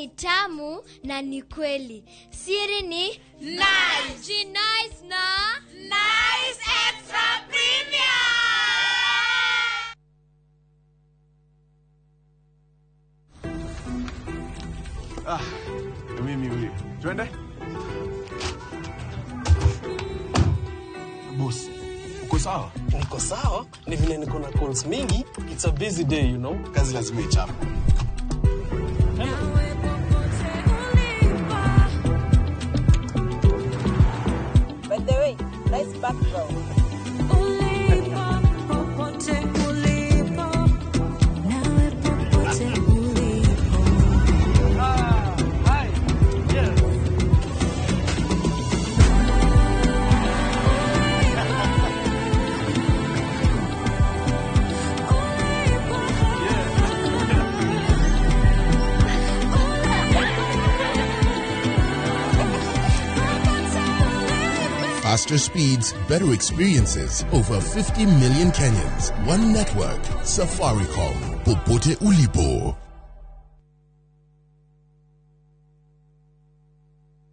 Ni tamu na ni kweli. Siri ni Nice. G Nice na Nice Extra Premium. Ah, mimi huyu. Twende? Boss, uko sawa? Niko sawa, ni vile niko na calls mingi. It's a busy day, you know. Kazi lazima ichape. By the way, nice background. Hi. Yeah. Faster speeds, better experiences. Over 50 million Kenyans. One network. Safaricom. Popote ulipo.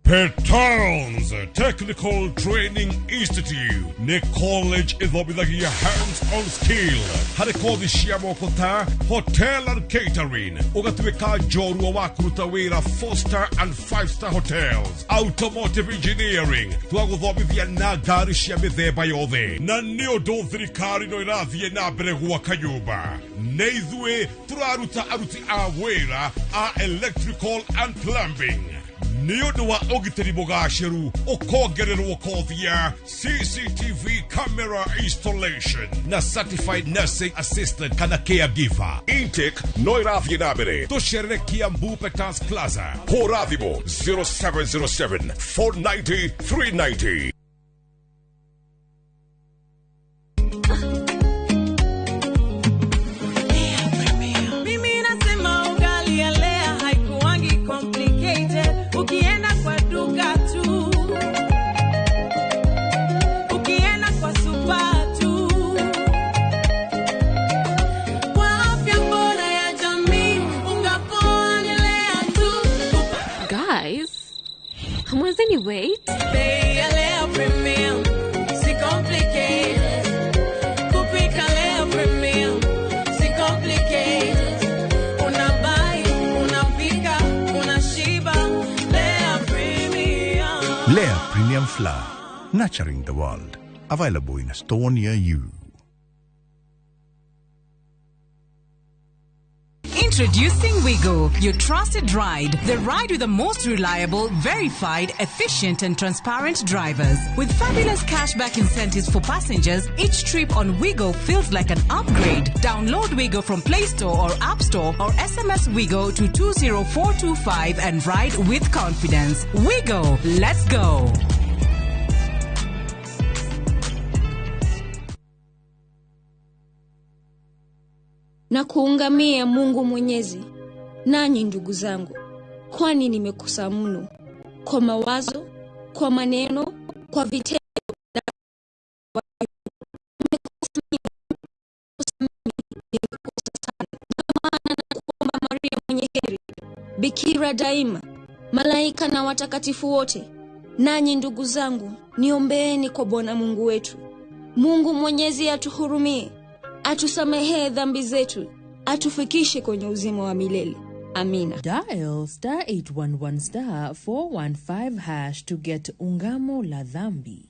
Petals Technical Training Institute nĩ college ĩthomithagia hands-on skill harĩ kothi cia moko ta hotel and catering, ũgatuĩka njorua wa kũruta wĩra 4 star and 5 star hotels, automotive engineering, twagũthomithia na ngari cia mĩthemba yothe, na nĩ ũndũ thirikari no ĩrathiĩ na mbere gwaka nyũmba, nĩ ithuĩ tũraruta aruti a wĩra a electrical and plumbing. Nĩ ũndũ wa ũgitĩri mũgacĩru ũkongererwo kothi ya CCTV camera installation na certified nursing assistant kana caregiver. Intake no ĩrathiĩ na mbere. Tũcerere Kiambu Petals Plaza. Hũra thimũ 0707 490 390. Mimi nasema ugali ya Lea haikuwangi complicated. Ukienda kwa duka tu, ukienda kwa super tu. Kwa afya bora ya jamii, unga poa ni Lea tu. Guys, hamwezeni wait? Bei ya Lea Premium, si complicated. Kupika Lea Premium, si complicated. Unabuy, unapika, unashiba. Lea Premium. Lea Premium Flour, nurturing the world. Available in a store near you. Introducing Wigo, your trusted ride. The ride with the most reliable, verified, efficient, and transparent drivers. With fabulous cashback incentives for passengers, each trip on Wigo feels like an upgrade. Download Wigo from Play Store or App Store or SMS Wigo to 20425 and ride with confidence. Wigo, let's go. Na kuungamia Mungu Mwenyezi, nanyi ndugu zangu, kwani nimekosa mno kwa mawazo, kwa maneno, kwa vitendo. Nimekosa sana. Ndio maana nakuomba Maria mwenye heri, bikira daima, malaika na watakatifu wote, nanyi ndugu zangu, niombeeni kwa Bwana Mungu wetu. Mungu Mwenyezi atuhurumie, atusamehee dhambi zetu, atufikishe kwenye uzima wa milele. Amina. Dial star 811 star 415 hash to get Ungamo la Dhambi.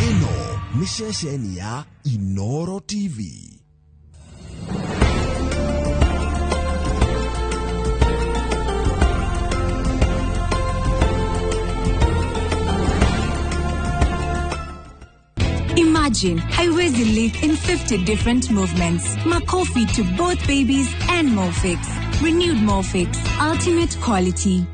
Ĩno nĩ ceceni ya Inoro TV. Imagine haiwezi live in 50 different movements. Makofi to both babies and Molfix. Renewed Molfix. Ultimate quality.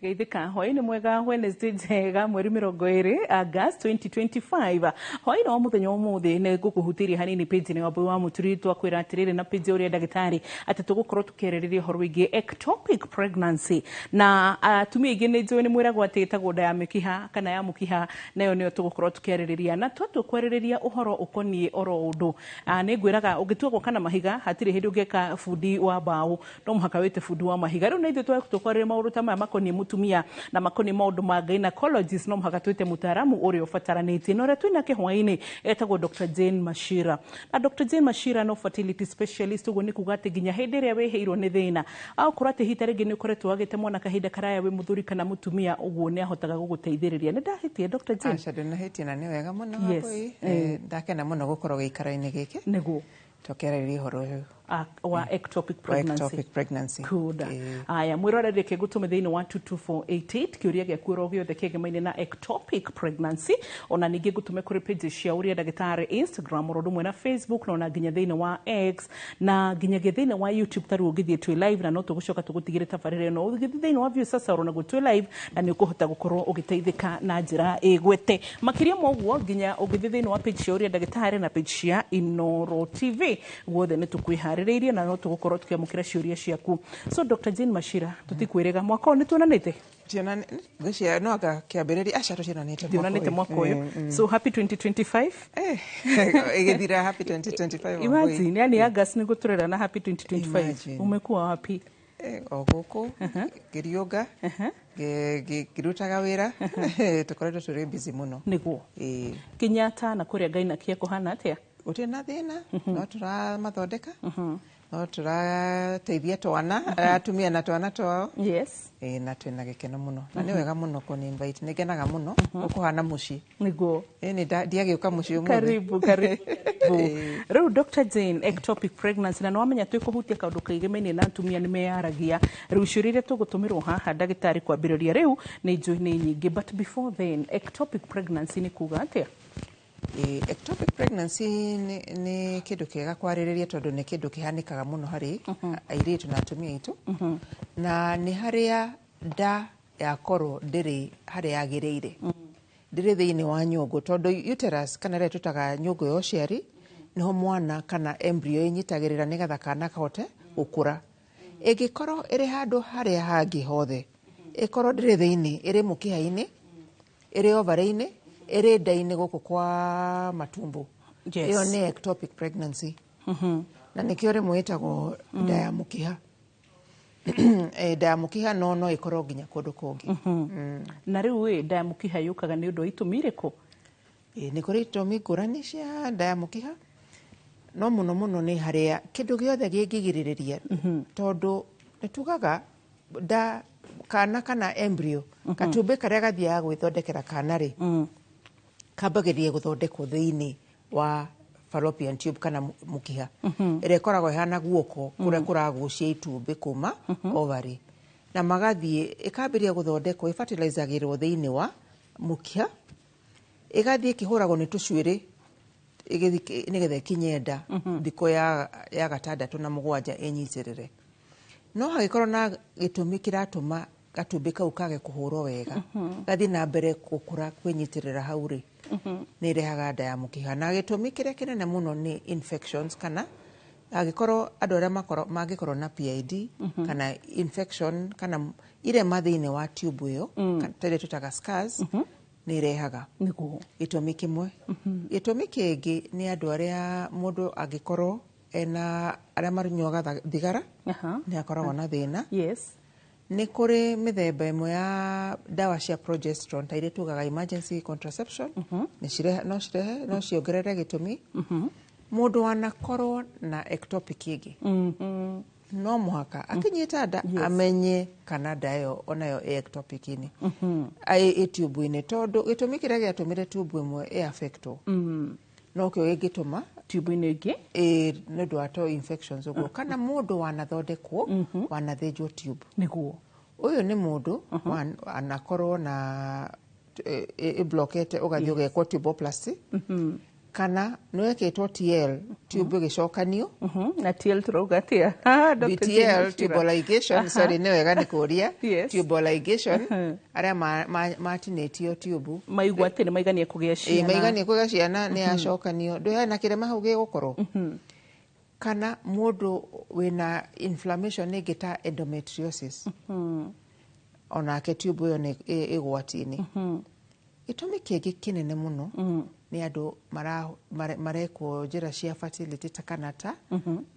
Geithĩka hwaĩ-inĩ mwega, Wednesday njega, mweri 20 August 2025, hwaĩ-inĩ wa mũthenya ũmũthĩ. Nĩ ngũkũhutĩria hanini page-inĩ wa Mbui wa Mũturi, twakwĩra atĩrĩrĩ na page ũrĩa ndagĩtarĩ atĩ tũgũkorwo tũkĩarĩrĩria ũhoro wĩgiĩ ectopic pregnancy. Na atumia aingĩ nĩ njũĩ nĩ mwĩragwo atĩ ĩtagwo nda ya mĩkiha kana ya mũkiha, nayo nĩyo tũgũkorwo tũkĩarĩrĩria na twatua kwarĩrĩria ũhoro ũkoniĩ oro ũndũ. Nĩ ngwĩraga ũngĩtua gwaka na mahiga, hatirĩ hĩndĩ ũngĩka bundi wa mbaũ, no mũhaka wĩte bundi wa mahiga. Rĩu na ithuĩ tũkwarĩrĩria maũndũ ta maya makoniĩ mũtumia na makoniĩ maũndũ ma gynecologist, no mũhaka twĩte mũtaaramu ũrĩa ũbataranĩtie, na ũrĩa twĩnake hwaĩ-inĩ etagwo Dr. Jane Machira. Na Dr. Jane Machira no fertility specialist. Ũguo nĩ kuga atĩ nginya hĩndĩ ĩrĩa wĩhĩirwo nĩ thĩna, akorwo atĩ hita rĩngĩ nĩ ũkoretwo wagĩte mwana kahinda karaya, wĩ mũthuri kana mũtumia, ũguo nĩ ahotaga gũgũteithĩrĩria. Nĩ ndahĩtie, Dr. Jane? Aca, ndũnahĩtie, na nĩ wega mũno. Yes. Wambui. Ndakena mũno gũkorwo gĩikaro-inĩ gĩkĩ nĩguo tũkĩarĩrĩria ũhoro ũyũ wa ectopic wa pregnancy. Ectopic pregnancy. Good. Aya, mwĩroreri, reke ngũtũme thĩinĩ wa 22488 kĩũria gĩaku oro gĩothe kĩegemaine na ectopic pregnancy. Ona ningĩ ngũtũme kũrĩ pages cia ũrĩa ndagĩtarĩ Instagram, oro ũndũ ũmwe na Facebook, na ona nginya thĩinĩ wa X, na nginyagia thĩinĩ wa YouTube. Tarĩu ũngĩthiĩ twĩ live, na no tũgũcoka tũgũtigĩre tabarĩra ĩno. Ũngĩthiĩ thĩinĩ wa Viusasa, oro naguo twĩ live, na nĩ ũkũhota gũkorwo ũgĩteithĩka na njĩra ĩgwete makĩria ma ũguo. Nginya ũngĩthiĩ thĩinĩ wa page cia ũrĩa ndagĩtarĩ na page cia Inoro TV, guothe nĩ tũkwĩharĩrĩirie na no tũgũkorwo tũkĩamũkĩra ciũria ciaku. So Dr. Jane Machira, tũtikwĩrĩga mwaka ũyũ nĩ tuonanĩte. Ngwĩciria no anga kĩambĩrĩria, aca, tũtionanĩte. Tionanĩte mwaka ũyũ. So happy 2025. Ĩgĩthira, happy 2025, Wambui. Imagine, yani August nĩ gũtũrera na happy 2025. Imagine. Umekuwa wapi? O gũkũ ngĩriũnga, ngĩrutaga wĩra, tũkoretwo tũrĩ busy mũno. Nĩguo. Ĩĩ. Kenyatta na kũrĩa Gainakia kũhana atĩa? Gũtirĩ na thĩna, no tũramathondeka, no tũrateithia twana, atumia na twana twao. Ĩĩ, na twĩna gĩkeno mũno, na nĩ wega mũno kũni invite, nĩ ngenaga mũno gũkũhana mũciĩ. Nĩguo. Ĩĩ, nĩ ndiagĩũka mũciĩ ũmũthĩ. Karibu, karibu. Rĩu Dr. Jane, ectopic pregnancy, na nĩwamenya twĩkũhutia kaũndũ kaigemaine na atumia nĩ meyaragia. Rĩu ciũria iria tũgũtũmĩrwo haha ndagĩtarĩ kwambĩrĩria rĩu nĩ njũĩ nĩ nyingĩ, but before then, ectopic pregnancy nĩ kuga atĩa? Ĩĩ, ectopic pregnancy nĩ kĩndũ kĩega kwarĩrĩria tondũ nĩ kĩndũ kĩhanĩkaga mũno harĩ airĩtu na atumia aitũ, na nĩ harĩa nda yakorwo ndĩrĩ harĩa yagĩrĩire, ndĩrĩ thĩinĩ wa nyũngũ, tondũ uterus, kana ĩrĩa tũtaga nyũngũ ya ũciari, nĩho mwana kana embryo ĩnyitagĩrĩra nĩgetha kana kahote gũkũra. Ĩngĩkorwo ĩrĩ handũ harĩa hangĩ hothe, ĩkorwo ndĩrĩ thĩinĩ, ĩrĩ mũkiha-inĩ, ĩrĩ ovary-inĩ, ĩrĩ nda-inĩ gũkũ kwa matumbo, ĩyo nĩ ectopic pregnancy, na nĩkĩo rĩmwe ĩtagwo nda ya mũkiha. Nda ya mũkiha no ĩkorwo nginya kũndũ kũngĩ. Na rĩu ĩ, nda ya mũkiha yũkaga nĩ ũndũ wa itũmi irĩkũ? Ĩ, nĩ kũrĩ itũmi ngũrani cia nda ya mũkiha, no mũno mũno nĩ harĩa kĩndũ gĩothe kĩngĩgirĩrĩria, tondũ nĩ tugaga nda kana embryo, gatumbĩ karĩa gathiaga gwĩthondekera kana rĩ, kambagĩrĩria gũthondekwo thĩinĩ wa fallopian tube kana mũkiha, ĩrĩa ĩkoragwo ĩhana guoko kũrĩa kũragucia itumbĩ kuma ovary, na magathiĩ ĩkambĩrĩria gũthondekwo, ĩfertilizagĩrwo thĩinĩ wa mũkiha, ĩgathiĩ ĩkĩhũragwo nĩ tũcuĩrĩ ĩgĩthiĩ nĩgetha ĩkinye nda thikũ ya gatandatũ na mũgwanja ĩnyitĩrĩre. No hagĩkorwo na gĩtũmi kĩratũma gatumbĩ kau kage kũhũrwo wega, gathiĩ na mbere gũkũra kwĩnyitĩrĩra hau rĩ, nĩ ĩrehaga nda ya mũkiha. Na gĩtũmi kĩrĩa kĩnene mũno nĩ infections, kana angĩkorwo andũ arĩa mangĩkorwo na PID kana infection kana irema thĩinĩ wa tube ĩyo, ta ĩrĩa tũtaga scars, nĩ irehaga. Gĩtũmi kĩmwe. Gĩtũmi kĩngĩ nĩ andũ arĩa, mũndũ angĩkorwo ena, arĩa manyuaga thigara, nĩ akoragwo na thĩna. Nĩ kũrĩ mĩthemba ĩmwe ya ndawa cia progesterone, ta iria tugaga emergency contraception, nĩ cirehe, no cirehe, no ciongerere gĩtũmi. Mũndũ wanakorwo na ectopic ĩngĩ, no mũhaka akinyita nda amenye kana nda ĩyo onayo ĩ ectopic-inĩ, ĩ tube-inĩ, tondũ gĩtũmi kĩrĩa gĩatũmire tube ĩmwe ĩ affectwo nokĩo gĩngĩtũma tube-inĩ ĩngĩ. Ĩ, nĩ ũndũ wa to infections ũguo, kana mũndũ wanathondekwo, wanathĩnjwo tube. Ũyũ nĩ mũndũ anakorwo na ĩblokete, ũgathiĩ ũgekwo tuboplasty, kana nĩ wekĩtwo TL. Tube ĩgĩcokanio. Na TL tũrauga atĩa? Dr. BTL, Jane tubal ligation. Sorry, nĩ wega nĩ kũria. Tubal ligation, arĩa matinĩtio tube. Maigua atĩ nĩ maigania kũgĩa Ĩĩ, ciana. maiganie kũgĩa ciana, nĩ yacokanio, ndũ hena kĩrema hau gĩgũkorwo, kana mũndũ wĩna inflammation ĩngĩ ta endometriosis, onake tube ĩyo nĩ ĩgwati-inĩ. Gĩtũmi kĩngĩ kĩnene mũno nĩ andũ marekwo njĩra cia fertility ta kana ta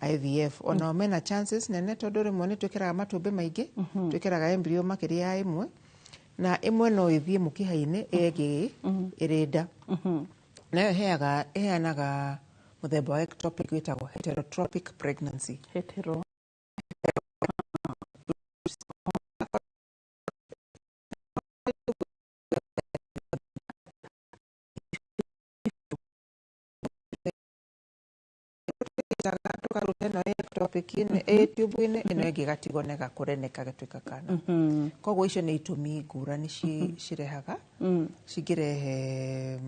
IVF. Onao mena chances nene, tondũ rĩmwe nĩ twĩkĩraga matumbĩ maingĩ, twĩkĩraga embryo makĩria ya ĩmwe, na ĩmwe no ĩthiĩ mũkiha-inĩ, ĩngĩ ĩrĩ nda. Nayo ĩheanaga mũthemba wa ectopic wĩtagwo heterotropic pregnancy. Hetero. Tũkaruta ĩno ectopic-inĩ, ĩ tube-inĩ, ĩno ĩngĩ ĩgatigwo na ĩgakũra na ĩgatuĩka kana. Koguo icio nĩ itũmi ngũrani cirehaga, cingĩrehe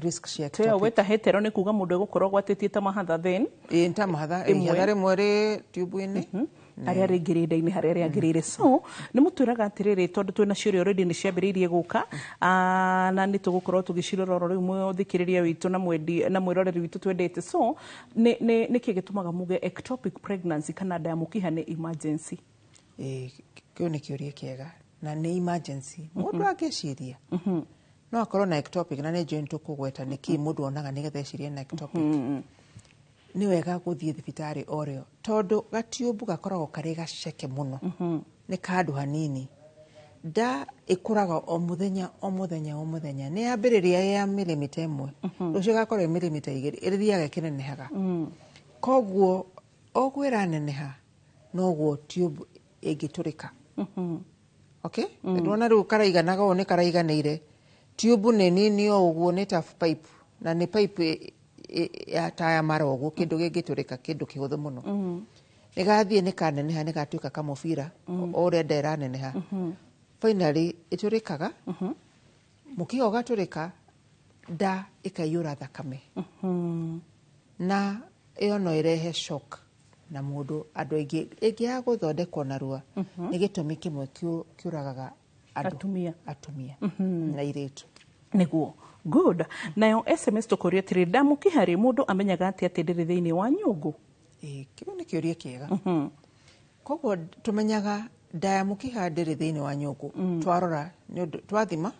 risk cia Teo ectopic. Weta hetero nĩ kuga mũndũ egũkorwo agwatĩtie ta mahatha then. Ĩĩ, ta mahatha. Ĩmwe. Ihatha rĩmwe rĩ tube-inĩ. Harĩa rĩngĩ rĩ nda-inĩ harĩa rĩagĩrĩire. So nĩ mũtwĩraga atĩrĩrĩ, tondũ twĩna ciũria already nĩ ciambĩrĩirie gũka, na nĩ tũgũkorwo tũgĩcirora oro rĩu, mũthikĩrĩria witũ na mwendi na mwĩroreri witũ twendete. So nĩ nĩkĩ gĩtũmaga muge ectopic pregnancy kana nda ya mũkiha nĩ emergency? Ĩĩ, kĩu nĩ kĩũria kĩega na nĩ emergency. Mũndũ angĩciria no akorwo na ectopic, na nĩ njũĩ nĩ tũkũgweta nĩkĩ mũndũ onaga nĩgetha ecirie na ectopic, nĩ wega gũthiĩ thibitarĩ o rĩo, tondũ gatiũmbu gakoragwo karĩ gaceke mũno, nĩ handũ hanini. Nda ĩkũraga o mũthenya, o mũthenya, o mũthenya. Nĩ yambĩrĩria ya milimita 1, rũciũ ĩgakorwo ĩ milimita 2, ĩthiaga ĩkĩnenehaga. Koguo ũguo ĩraneneha noguo tube ĩngĩtũrĩka. Okay, ndwona rĩu karaiganaga ũũ, nĩ karaiganĩire. Tube nĩ nini o ũguo, nĩ ta pipe, na nĩ pipe ya ta ya mara ũguo, kĩndũ gĩngĩtũrĩka, kĩndũ kĩhũthũ mũno. Nĩ gathiĩ nĩ kaneneha, nĩ gatuĩka kamũbira. O ũrĩa nda ĩraneneha, finally ĩtũrĩkaga, mũkiha ũgatũrĩka, nda ĩkaiyũra thakame, na ĩyo no ĩrehe shock na mũndũ. Andũ aingĩ ĩngĩaga gũthondekwo narua, nĩ gĩtũmi kĩmwe kĩũragaga andũ. Atumia. Atumia na airĩtu. Nĩguo, good. Nayo SMS tũkũria atĩrĩ, nda mũkiha rĩ, mũndũ amenyaga atĩa atĩ ndĩrĩ thĩinĩ wa nyũngũ? Ĩĩ, kĩu nĩ kĩũria kĩega. Koguo tũmenyaga nda ya mũkiha ndĩrĩ thĩinĩ wa nyũngũ twarora nĩ ũndũ twathima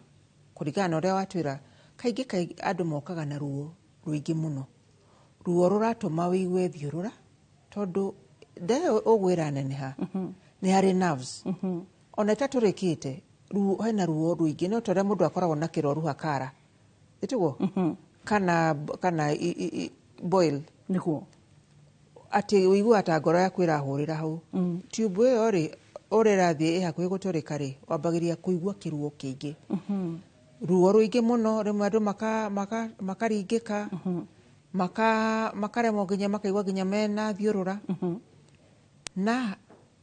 kũringana na ũrĩa watwĩra. Kaingĩ kaingĩ andũ mokaga na ruo rũingĩ mũno, ruo rũratũma wĩigue thiũrũra, tondũ nda ĩyo ũguo ĩraneneha nĩ harĩ nerves ona ĩtatũrĩkĩte. Ruo, hena ruo rũingĩ, no ta ũrĩa mũndũ akoragwo na kĩroruha kara ĩtiguo kana boil. Nĩguo. Atĩ ũiguaga ta ngoro yaku ĩrahũrĩra hau. Tube ĩyo rĩ, ũrĩa ĩrathiĩ ĩ hakuhĩ gũtũrĩka rĩ, wambagĩrĩria kũigua kĩruo kĩingĩ, ruo rũingĩ mũno. Rĩmwe andũ makaringĩka, makaremwo nginya makaigua nginya mena thiũrũra. Na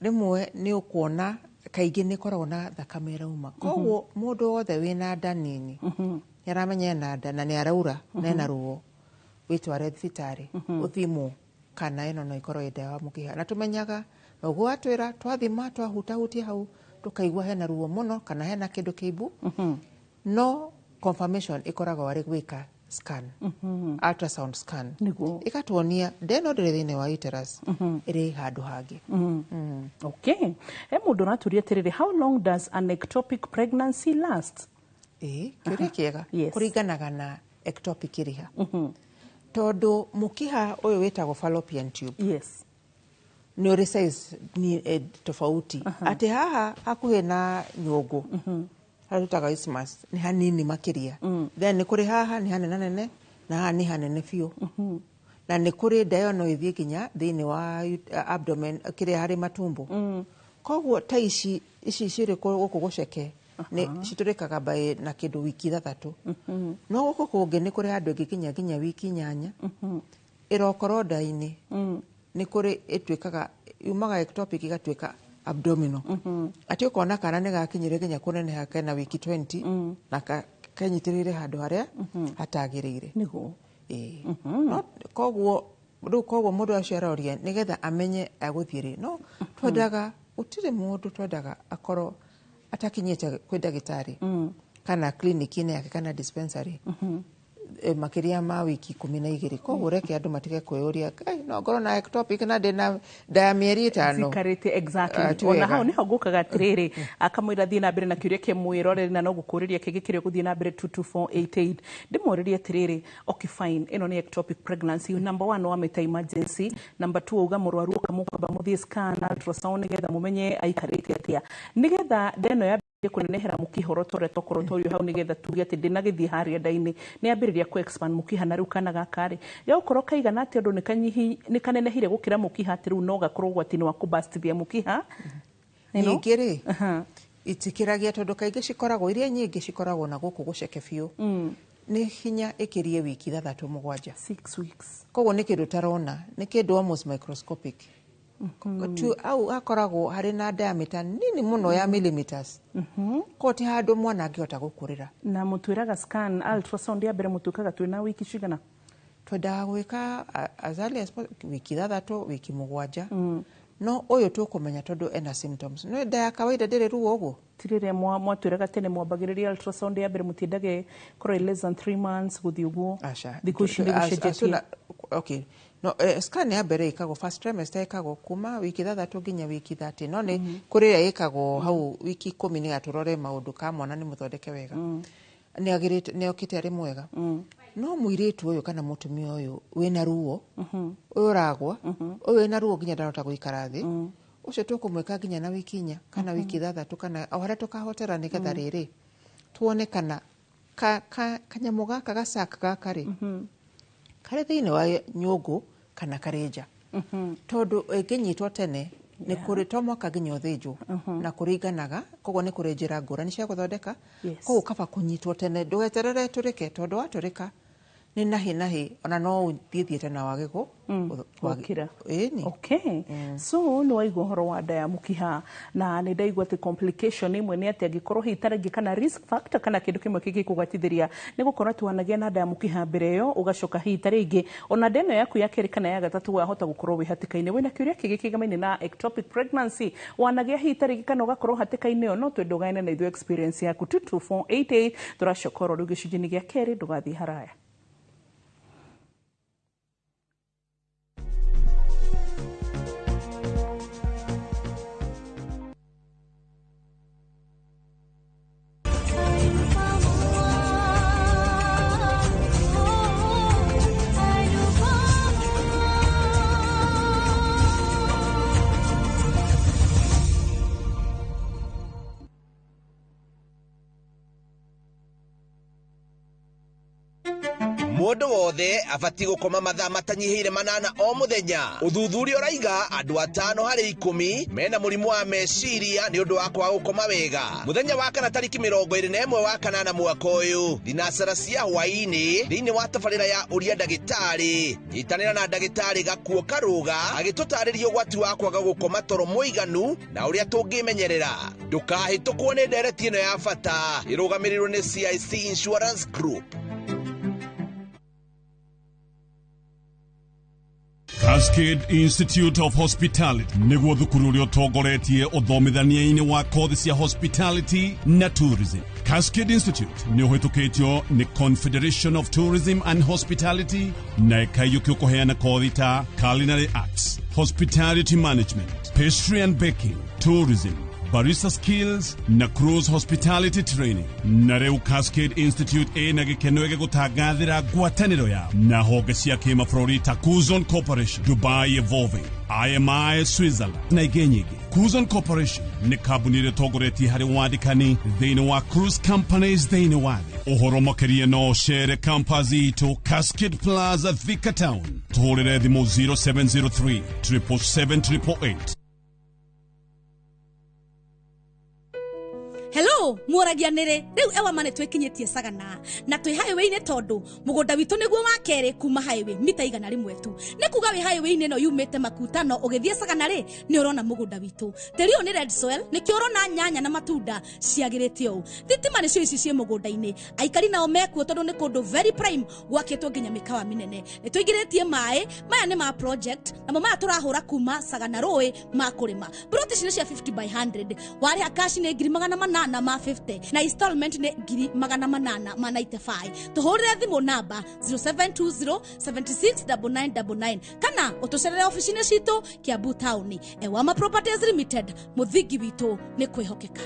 rĩmwe nĩ ũkuona kaingĩ nĩ ĩkoragwo na thakame ĩrauma. Koguo mũndũ wothe wĩna nda nini, nĩ aramenya ena nda na nĩ araura na ena ruo, wĩtware thibitarĩ ũthimwo kana ĩno no ĩkorwo ĩ nda ya mũkiha. Na tũmenyaga na ũguo watwĩra, twathima, twahutahutia hau, tũkaigua hena ruo mũno kana hena kĩndũ kĩimbu. No confirmation ĩkoragwo arĩ gwĩka scan, ultrasound scan. Ĩgatuonia nda ĩno ndĩrĩ thĩinĩ wa uterus, ĩrĩ handũ hangĩ. Okay, he mũndũ ũratũria atĩrĩrĩ, how long does an ectopic pregnancy last? Ĩĩ, kĩũria kĩega. Yes. Kũringanaga na ectopic ĩrĩ ha, tondũ mũkiha ũyũ wĩtagwo fallopian tube nĩ ũrĩ size ni, tofauti. Atĩ haha hakuhĩ na nyũngũ, harĩa tũtaga isthmus, nĩ hanini makĩria. Then nĩ kũrĩ haha nĩ hanenanene, na haha nĩ hanene biũ. Na nĩ kũrĩ nda ĩyo no ĩthiĩ nginya thĩinĩ wa abdomen, kĩrĩa harĩ matumbo. Koguo ta ici cirĩ gũkũ gũceke nĩ citũrĩkaga by na kĩndũ wiki 6. No gũkũ kũngĩ nĩ kũrĩ handũ ĩngĩkinya nginya wiki 8 ĩrokorwo nda-inĩ. Nĩ kũrĩ ĩtuĩkaga yumaga ectopic ĩgatuĩka abdominal, atĩ ũkona kana nĩ gakinyire nginya kũneneha kena wiki 20 na kenyitĩrĩire handũ harĩa hatagĩrĩire. Ĩĩ. No koguo rĩu koguo mũndũ acio aroria nĩgetha amenye agũthiĩ rĩ, no twendaga gũtirĩ mũndũ twendaga akorwo atakinyĩte kwĩ ndagĩtarĩ kana clinic-inĩ yake kana dispensary makĩria ma wiki 12. Koguo reke andũ matige kwĩyũria, "Kai, no ngorwo na ectopic na ndĩna nda ya mĩeri 5?" Cikarĩte exactly. Ah, ti Ona wega. hau niho ngũkaga atĩrĩrĩ, akamwĩra thiĩ na mbere na kĩũria kĩmwĩroreri, na no gũkũrĩria kĩngĩ kĩrĩa ũgũthiĩ na mbere 22488 ndĩmũrĩrie atĩrĩrĩ, okay fine, ĩno nĩ ectopic pregnancy. Number one, wamĩta emergency. Number two, uga mũrwaru ũkamũkwamba mũthiĩ scan, ultrasound, nĩgetha mũmenye aikarĩte atĩa, nĩgetha nda ĩno yambĩrĩrie kũnenehera mũkiha ũrĩa ũrĩa tokorwo twario hau, nĩgetha tuge atĩ ndĩnagĩthiĩ harĩa nda-inĩ, nĩ yambĩrĩria kũ expand mũkiha. Na rĩu kana gaka rĩ, gagũkorwo kaigana atĩa ũndũ nĩ kanenehire gũkĩra mũkiha, atĩ rĩu no gakorwo ũgwati-inĩ wa kũbastithia mũkiha? You know? Ningĩ rĩ, itikĩragia tondũ kaingĩ cikoragwo iria nyingĩ cikoragwo na gũkũ gũceke biũ, nĩ hinya ĩkĩrie wiki 6 7. 6 weeks. Koguo nĩ kĩndũ ũtarona, nĩ kĩndũ almost microscopic. Tu au hakoragwo harĩ na diameter nini mũno ya millimeters, koguo ti handũ mwana angĩhota gũkũrĩra. Na mũtwĩraga scan, ultrasound ya mbere mũtuĩkaga twĩna wiki cigana? Twendaga gwĩka as early as wiki 6, wiki 7, no ũyũ tũkũmenya tondũ ena symptoms. No nda ya kawaida ndĩrĩ ruo ũguo. Ti rĩrĩa mwatwĩraga tene mwambagĩrĩria ultrasound ya mbere mũtiendage korwo less than 3 months gũthiĩ ũguo? Aca. Thikũ ici nĩ gũcenjetie. Okay, no scan ya mbere ĩkagwo first trimester, ĩkagwo kuma wiki 6 nginya wiki 30, no nĩ kũrĩ ĩrĩa ĩkagwo hau wiki 10 nĩgetha tũrore maũndũ ka mwana nĩ mũthondeke wega, nĩ agĩrĩte, nĩ okĩte arĩ mwega. No mũirĩtu ũyũ kana mũtumia ũyũ wĩna ruo, ũyũ ũragwa, ũyũ wĩna ruo nginya ndarahota gũikara thĩ, ũcio tũkũmwĩka nginya na wiki 4 kana wiki 6 kana o harĩa tũkahotera, nĩgetha rĩrĩ tuone kana kanyamũ gaka gacak gaka rĩ karĩ thĩinĩ wa nyũngũ kana karĩ nja, tondũ ĩngĩnyitwo tene nĩ kũrĩ to mwaka nginya ũthĩnjwo na kũringanaga. Koguo nĩ kũrĩ njĩra ngũrani cia gũthondeka. Koguo kaba kũnyitwo tene, ndũgeterere tũrĩke, tondũ watũrĩka nĩ nahi nahi, ona no ũthiĩ thiĩte na wage gũkĩra. Ĩni. Okay, so nĩ waigua ũhoro wa nda ya mũkiha, na nĩ ndaigua atĩ complication ĩmwe nĩ atĩ angĩkorwo hihi tarĩngĩ kana risk factor kana kĩndũ kĩmwe kĩngĩkũgwatithĩria nĩ gũkorwo atĩ wanagĩa na nda ya mũkiha mbere ĩyo, ũgacoka hihi tarĩngĩ ona nda ĩno yaku ya kerĩ kana ya gatatũ wahota gũkorwo wĩ hatĩka-inĩ. Wĩna kĩũria kĩngĩ kĩgamaine na ectopic pregnancy, wanagĩa hihi tarĩngĩ kana ũgakorwo hatĩka-inĩ ĩyo, no twende ũgayane na ithuĩ experience yaku 22488. Tũracoka oro rĩu gĩcunjĩ-inĩ gĩa kerĩ, ndũgathiĩ haraya. Mũndũ wothe abatiĩ gũkoma mathaa matanyihĩire 8 o mũthenya. Ũthuthuria ũraiga andũ 5 harĩ 10 mena mũrimũ wa meciria nĩ ũndũ wa kwaga gũkoma wega. Mũthenya wa kana tarĩki 21 wa 8 mwaka ũyũ, thinacara cia hwaĩ-inĩ, thĩinĩ wa tabarĩra ya ũria ndagĩtarĩ, nyitanĩra na ndagĩtarĩ Gakuo Karũga agĩtũtarĩria ũgwati wa kwaga gũkoma toro mũiganu na ũrĩa tũngĩmenyerera. Ndũkahĩtũkwo nĩ ndereti ĩno ya bata ĩrũgamĩrĩirwo nĩ CIC Insurance Group. Cascade Institute of Hospitality nĩguo thukuru ũrĩa ũtongoretie ũthomithania-inĩ wa kothi cia hospitality na tourism. Cascade Institute nĩ ũhĩtũkĩtio nĩ Confederation of Tourism and Hospitality na ĩkaiyũkio kũheana kothi ta culinary arts, hospitality management, pastry and baking, tourism, barista skills na cruise hospitality training. Na rĩu Cascade Institute ĩna gĩkeno gĩgũtangathĩra ngwatanĩro yao na honge cia kĩmabũrũri ta Cuzon Corporation, Dubai Evolving, IMI Switzerland na ingĩ nyingĩ. Cuzon Corporation nĩ kambuni ĩrĩa ĩtongoretie harĩ wandĩkani thĩinĩ wa cruise companies thĩinĩ wa thĩ. Ũhoro makĩria no ũcere campus itũ Cascade Plaza, Thika Town. Tũhũrĩre thimũ 0703 777 888. Hello. So muoragia nĩrĩ rĩu Ewama nĩ twĩkinyĩtie Sagana na twĩ highway-inĩ tondũ mũgũnda witũ nĩguo wa kerĩ kuma highway mita 100 tu. Nĩ kuga wĩ highway-inĩ ĩno yumĩte Makutano ũgĩthiĩ Sagana rĩ nĩ ũrona mũgũnda witũ. Tĩri ũyũ nĩ red soil, nĩkĩo ũrona nyanya na matunda ciagĩrĩte ũũ. Thitima nĩcio ici ciĩ mũgũnda-inĩ. Aikari nao mekuo tondũ nĩ kũndũ very prime gwakĩtwo nginya mĩkawa mĩnene. Nĩ tũingĩrĩtie maĩ, maya nĩ ma project, namo maya tũrahũra kuma Sagana rũĩ ma kũrĩma. Plot ici nĩ cia 50 by 100. Warĩha cash nĩ 850,000 na installment nĩ 895. Tũhũrĩre thimũ namba 0720 76 9999 kana ũtũcerere ofici-inĩ citũ Kiambu Town. Ewama Properties Limited, mũthingi witũ nĩ kwĩhokeka.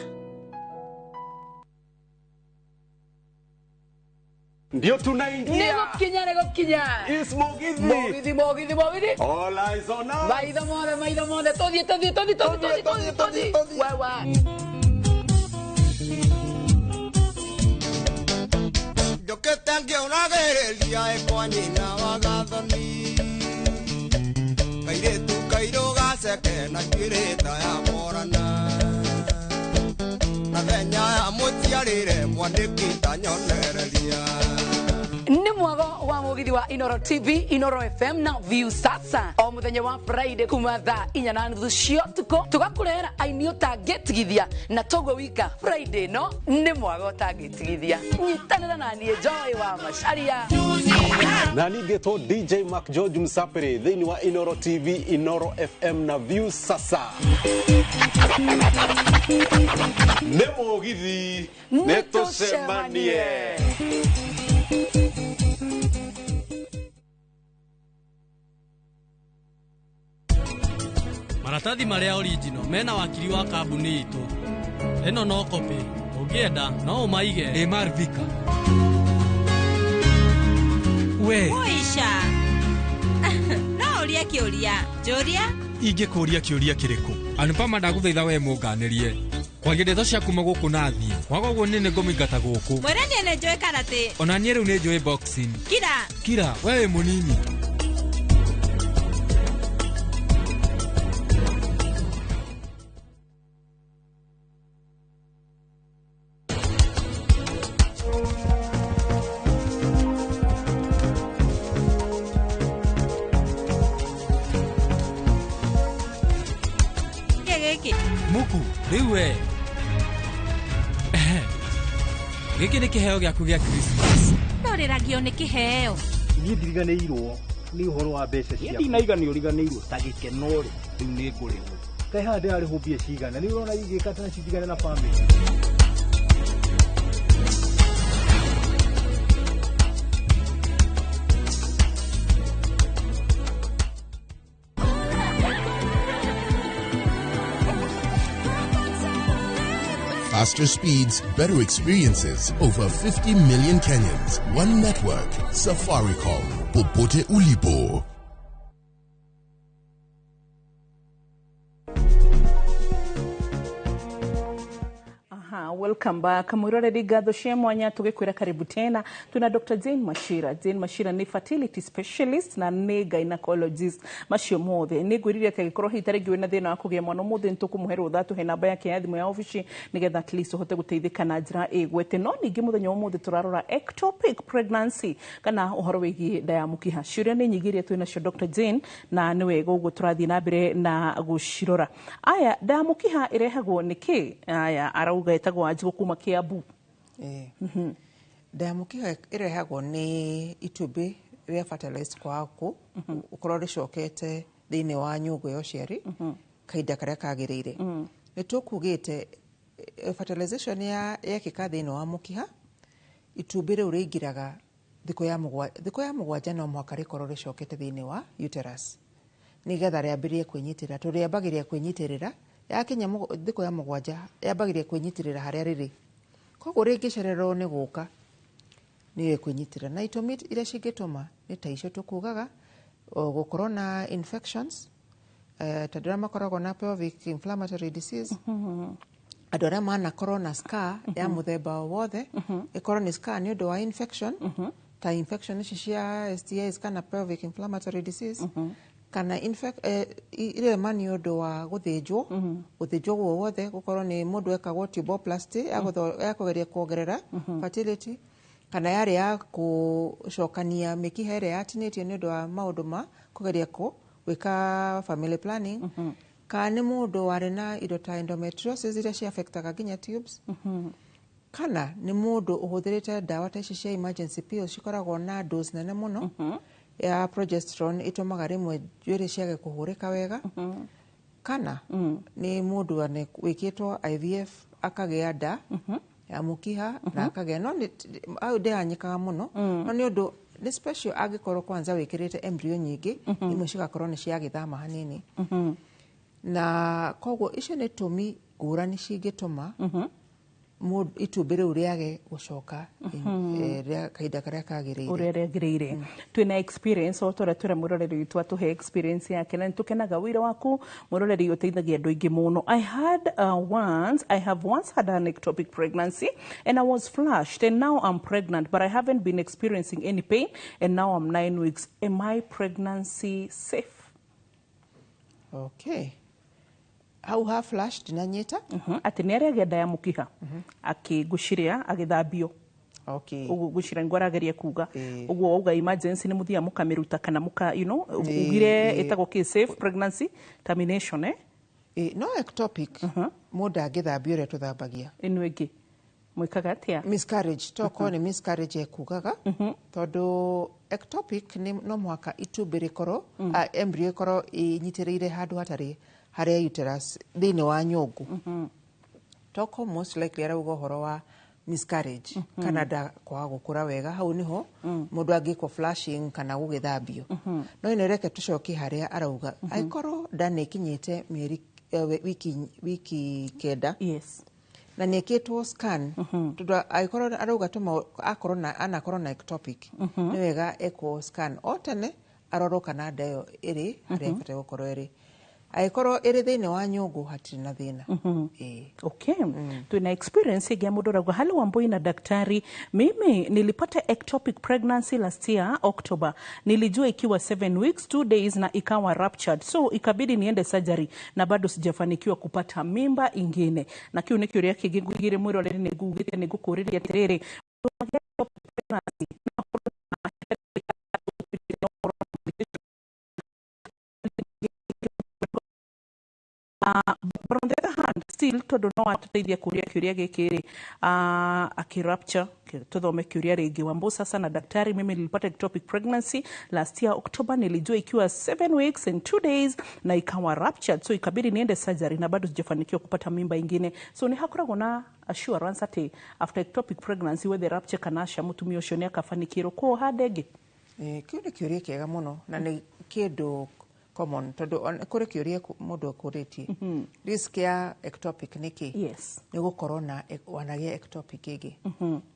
Ndio tunaingia. Nĩgũkinya nĩgũkinya. Is Mugithi. Mugithi Mugithi Mugithi. All eyes on us. Maitho mothe maitho mothe tũthiĩ tũthiĩ tũthiĩ tũthiĩ tũthiĩ tũthiĩ tũthiĩ. Wewe. Njũkĩte ngĩũragĩrĩria ĩkwa nyina wa gathoni kairĩtu kairũ gaceke na njuĩrĩ ta ya morana na thenya ya mũciarĩre mwanĩki ta nyonereria. Nĩ mwago wa mugithi wa Inoro TV, Inoro FM na View Sasa o muthenya wa Friday kuma thaa 4:30 cia ũtukũ tũgakũrehera aini ũtangĩtigithia na toguo wika Friday no nĩ mwago ũtangĩtigithia. Nyitanĩra na niĩ Joy wa Macharia na ningĩtwo DJ Mark George Msapere thĩinĩ wa Inoro TV, Inoro FM na View Sasa. Nĩ mũgithi nĩ tũcemanie. Maratathi marĩa original mena wakiri wa kambuni itũ. Ĩno no copy, ũngĩenda no ũmaige. Ĩ Marvika. We. Oisha. No ũrie kĩũria. Njũria. Ingĩkũria kĩũria kĩrĩkũ? Anupama ndagũthaitha we mũnganĩrie. Kwaria ndeto cia kuma gũkũ na thiĩ. Waga ũguo nĩ nĩngũmũingata gũkũ. Mwĩre niĩ nĩ njũĩ karate. Ona niĩ rĩu nĩ njũĩ boxing. Kira. Kira, we wĩ mũnini. Muku, rĩu we. Gĩkĩ nĩ kĩheo gĩaku gĩa Christmas. No rĩragio nĩ kĩheo. Niĩ ndiriganĩirwo nĩ ũhoro wa mbeca ciakwa. Ndinaiga nĩ ũriganĩirwo ta gĩkeno rĩ, rĩu nĩ ngũrĩhwo. Kaĩ haha ndĩrarĩhwo mbia cigana? Nĩ ũrona ingĩka ta citigane na family. Faster speeds, better experiences. Over 50 million Kenyans. One network. Safaricom. Popote ulipo. Welcome back. Mwiroreri ngatho cia mwanya tugikwira karibu tena. Tuna Dr. Jane Machira. Jane Machira ni fertility specialist na nĩ gynecologist. Macio mothe nĩ ngwĩrire atĩ angĩkorwo hihi ta rĩngĩ wĩna thĩna wa kũgĩa mwana ũmũthĩ nĩ tũkũmũhe rũtha tũhe namba yake ya thimũ ya obici nĩgetha at least ũhote gũteithĩka na njĩra ĩgwete. No ningĩ mũthenya wa ũmũthĩ tũrarora ectopic pregnancy kana ũhoro wĩgiĩ nda ya mũkiha. Ciũria nĩ nyingĩ iria twĩ nacio Dr. Jane na nĩ wega ũguo tũrathiĩ na mbere na gũcirora. Aya, nda ya mũkiha ĩrehagwo nĩ kĩ? Aya, arauga ĩtagwo Wanjikũ kuma Kiambu. Nda ya mũkiha ĩrehagwo nĩ itumbĩ rĩa fertilized kwaga gũkorwo rĩcokete thĩinĩ wa nyũngũ ya ũciari kahinda karĩa kagĩrĩire. Nĩ tũkugĩte fertilization yekĩka thĩinĩ wa mũkiha, itumbĩ rĩu rĩingĩraga thikũ ya mũgwanja no mũhaka rĩkorwo rĩcokete thĩinĩ wa uterus nĩgetha rĩambĩrĩrie kwĩnyitĩrĩra. Tondũ rĩambagĩrĩria kwĩnyitĩrĩra yakinya thikũ ya mũgwanja yambagĩrĩria kwĩnyitĩrĩra harĩa rĩrĩ. Koguo rĩngĩcererwo nĩ gũka nĩ kwĩnyitĩrĩra. Na itũmi iria cingĩtũma nĩ ta icio tũkugaga, gũkorwo na infections, ta andũ arĩa makoragwo na pelvic inflammatory disease, andũ arĩa manakorwo na scar ya mũthemba o wothe, ĩkorwo nĩ scar nĩ ũndũ wa infection, ta infection ici cia STIs kana pelvic inflammatory disease, Kana irema nĩ ũndũ wa gũthĩnjwo, gũthĩnjwo guo guothe, gũkorwo nĩ mũndũ ekagwo tuboplasty ya kũgeria kuongerera fertility, kana yarĩ ya gũcokania mĩkiha ĩrĩa yatinĩtio nĩ ũndũ wa maũndũ ma kũgeria gwĩka family planning, kana nĩ mũndũ warĩ na indo ta endometriosis iria ciaffectaga nginya tubes, kana nĩ mũndũ ũhũthĩrĩte ndawa ta ici cia emergency pills cikoragwo na dose nene mũno ya progesterone, ĩtũmaga rĩmwe njuĩrĩ ciage kũhũrĩka wega, kana nĩ mũndũ wĩkĩtwo IVF akagĩa nda ya mũkiha na akagĩa, no hau ndĩranyĩkaga mũno, no nĩ ũndũ nĩ special angĩkorwo kwanza wĩkĩrĩte embryo nyingĩ, imwe cigakorwo nĩ ciagĩthama hanini, na koguo icio nĩ tũmi ngũrani cingĩtũma itumbĩ rĩu rĩage gũcoka rĩa kahinda karĩa kagĩrĩire. Ũrĩa rĩagĩrĩire. Twĩna experience o ta ũrĩa twĩra mwĩroreri witũ atũhe experience yake, na nĩtũkenaga wĩra waku, mwĩroreri, ũteithagia andũ aingĩ mũno. I have once had an ectopic pregnancy and I was flushed, and now I'm pregnant, but I haven't been experiencing any pain, and now I'm 9 weeks. Am I pregnancy safe? Okay, hau ha flash ndinanyita. Atĩ nĩ arĩa nda ya mũkiha akĩngũciria agĩthambio. Ũguo ngwĩciria nĩguo arageria kuga. Ũguo wauga emergency nĩ mũthiaga mũkamĩruta kana mũka ugire ĩtagwo kĩ, safe pregnancy termination, eh? No ectopic mũndũ angĩthambio ũrĩa tũthambagia. Ĩno ĩngĩ mwĩkaga atĩa? Miscarriage, tokorwo nĩ miscarriage ekugaga, tondũ ectopic nĩ no mũhaka itumbĩ rĩkorwo, embryo ĩkorwo ĩnyitĩrĩire handũ hatarĩ harĩa uterus thĩinĩ wa nyũngũ. Toko most likely arauga ũhoro wa miscarriage kana nda kwaga gũkũra wega, hau nĩho mũndũ angĩkwo flushing kana gũgĩthambio. No ĩno reke tũcokie harĩa arauga, angĩkorwo nda nĩ ĩkinyĩte mĩeri wiki 9 na nĩ ĩkĩtwo scan, tondũ angĩkorwo arauga tũma akorwo na anakorwo na ectopic, nĩ wega ekwo scan o tene arorwo kana nda ĩyo ĩrĩ harĩa ĩbataire gũkorwo ĩrĩ. Angĩkorwo ĩrĩ thĩinĩ wa nyũngũ, hatirĩ na thĩna. Ĩĩ. Okay. Tuna experience ĩngĩ ya mũndũ ũrauga, "Hello Wambui na daktari, mimi nilipata ectopic pregnancy last year October. Nilijua ikiwa 7 weeks 2 days na ikawa ruptured, so ikabidi niende surgery na bado sijafanikiwa kupata mimba ingine." Na kiu nĩ kĩũria kĩngĩ ngũigire mwĩroreri, nĩ ngugĩte nĩ ngũkũrĩria atĩrĩrĩ, pregnancy but on the other hand still, tondu no atuteithia kuria kiuria giki ri, akirupture, tuthome kiuria ringi. "Wambo sasa na daktari, mimi nilipata ectopic pregnancy last year October. Nilijua ikiwa 7 weeks and 2 days na ikawa ruptured, so ikabidi niende surgery na bado sijafanikiwa kupata mimba ingine." So ni hakoragwo na assurance ati after ectopic pregnancy, whether rupture kana aca, mutumia ucio ni akafanikirwo ko hande ĩngĩ? Kĩu nĩ kĩũria kĩega mũno na nĩ kĩndũ common, tondũ kũrĩ kĩũria mũndũ akũrĩtie, risk ya ectopic nĩ kĩ? Nĩ gũkorwo na wanagĩa ectopic ĩngĩ,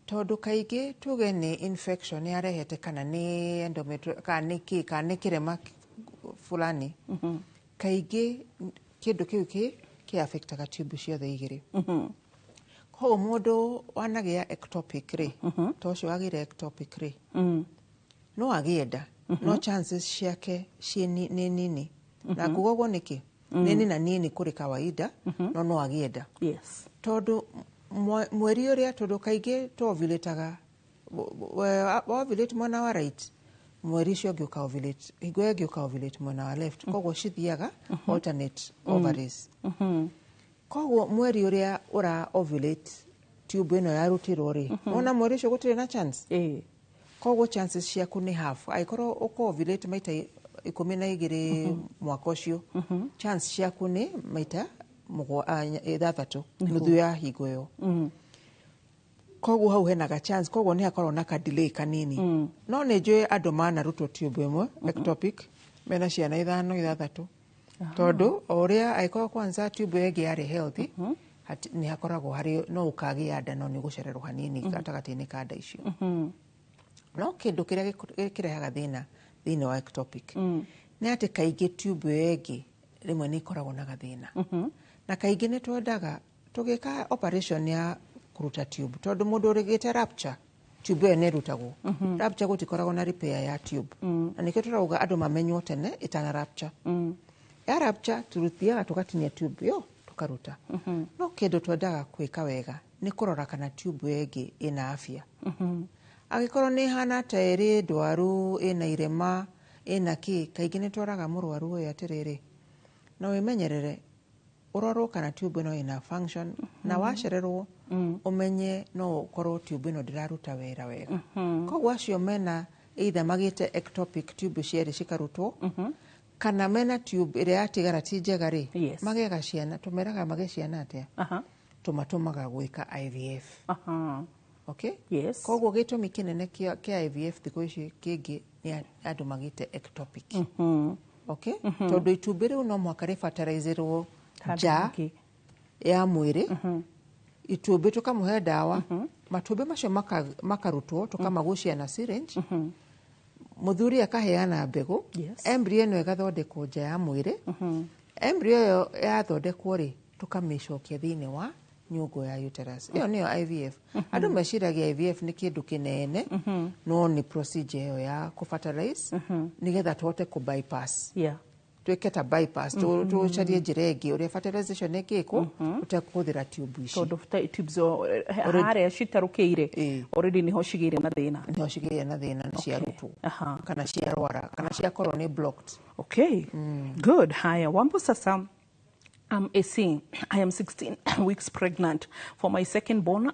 tondũ kaingĩ tuge nĩ infection yarehete, kana nĩ endometriosis, kana nĩ kĩ, kana nĩ kĩrema fulani, kaingĩ kĩndũ kĩu kĩ affectaga tube ciothe igĩrĩ. Koguo mũndũ wanagĩa ectopic rĩ, ta ũcio wagĩire ectopic rĩ, no agĩe nda, no chances ciake ciĩ nĩ nini. Na nguga ũguo nĩkĩ? Nĩ nina nini kũrĩ kawaida, no no agĩe nda, tondũ mweri ũrĩa, tondũ kaingĩ tũovulataga, waovulate mwena wa right, mweri ũcio ũngĩ ũkaovulate, hingo ĩyo ĩngĩ ũkaovulate mwena wa left. Koguo cithiaga alternate ovaries. Koguo mweri ũrĩa ũra ovulate tube ĩno yarutirwo rĩ, wona mweri ũcio gũtirĩ na chance. Koguo chances ciaku nĩ half. Angĩkorwo ũkũovulate maita 12 mwaka ũcio, chance ciaku nĩ maita 6 nuthu ya hingo ĩyo. Koguo hau hena ga chance, koguo nĩ hakoragwo na ka delay kanini. No nĩ njũĩ andũ manarutwo tube ĩmwe ectopic mena ciana ithano, ithathatũ, tondũ o ũrĩa angĩkorwo kwanza tube ĩyo ĩngĩ yarĩ healthy, nĩ hakoragwo harĩ no ũkagĩa nda, no nĩ ũgũcererwo hanini gatagatĩ-inĩ ka nda icio. No kĩndũ kĩrĩa kĩrehaga thĩna thĩinĩ wa ectopic nĩ atĩ kaingĩ tube ĩyo ĩngĩ rĩmwe nĩ ĩkoragwo na gathĩna, na kaingĩ nĩ twendaga tũgĩka operation ya kũruta tube, tondũ mũndũ ũrĩgĩte rupture Tube ĩyo nĩ ĩrutagwo. Rupture gũtikoragwo na repair ya tube, na nĩkĩo tũrauga andũ mamenywo tene ĩtana rupture. Ya rupture tũruthiaga tũgatinia tube ĩyo tũkaruta, no kĩndũ twendaga gwĩka wega nĩ kũrora kana tube ĩyo ĩngĩ ĩna afya. Angĩkorwo nĩ ĩhana ta ĩrĩ ndwaru, ĩna irema, ĩna kĩ, kaingĩ nĩ twaraga mũrwaru ũyũ atĩrĩrĩ, no wĩmenyerere ũrorwo kana tube ĩno ĩna function, na wacererwo ũmenye no ũkorwo tube ĩno ndĩraruta wĩra wega. Koguo acio mena either magĩte ectopic tube cierĩ cikarutwo, kana mena tube ĩrĩa yatigara ti njega rĩ, magĩaga ciana, tũmeraga magĩe ciana atĩa? Tũmatũmaga gwĩka IVF. Okay? Yes. Koguo gĩtũmi kĩnene kĩa IVF thikũ ici kĩngĩ nĩ andũ magĩte ectopic. Okay? Tondũ itumbĩ rĩu no mũhaka rĩbataraizĩrwo Handũ nja hangĩ. ya mwĩrĩ. Itumbĩ tũkamũhe ndawa, matumbĩ macio makarutwo, tũkamagucia na syringe, mũthuri akaheana mbegũ, embryo ĩno ĩgathondekwo nja ya mwĩrĩ. Embryo ĩyo yathondekwo rĩ, tũkamĩcokia thĩinĩ wa nyũngũ ya uterus. Ĩyo nĩyo IVF. Andũ meciragia IVF nĩ kĩndũ kĩnene, no nĩ procedure ĩyo ya kũ-fertilize nĩgetha tũhote kũ bypass, twĩke ta bypass, tũcarie njĩra ĩngĩ ũrĩa fertilization ĩngĩkwo tũtekũhũthĩra tube ici. Tondũ tubes harĩa citarũkĩire already niho cigĩire na thĩna. Niho cigĩire na thĩna na ciarutwo kana ciarwara kana ciakorwo nĩ blocked. Okay, good. Haya, Wambo, sasa I'm AC. I am 16 weeks pregnant for my second born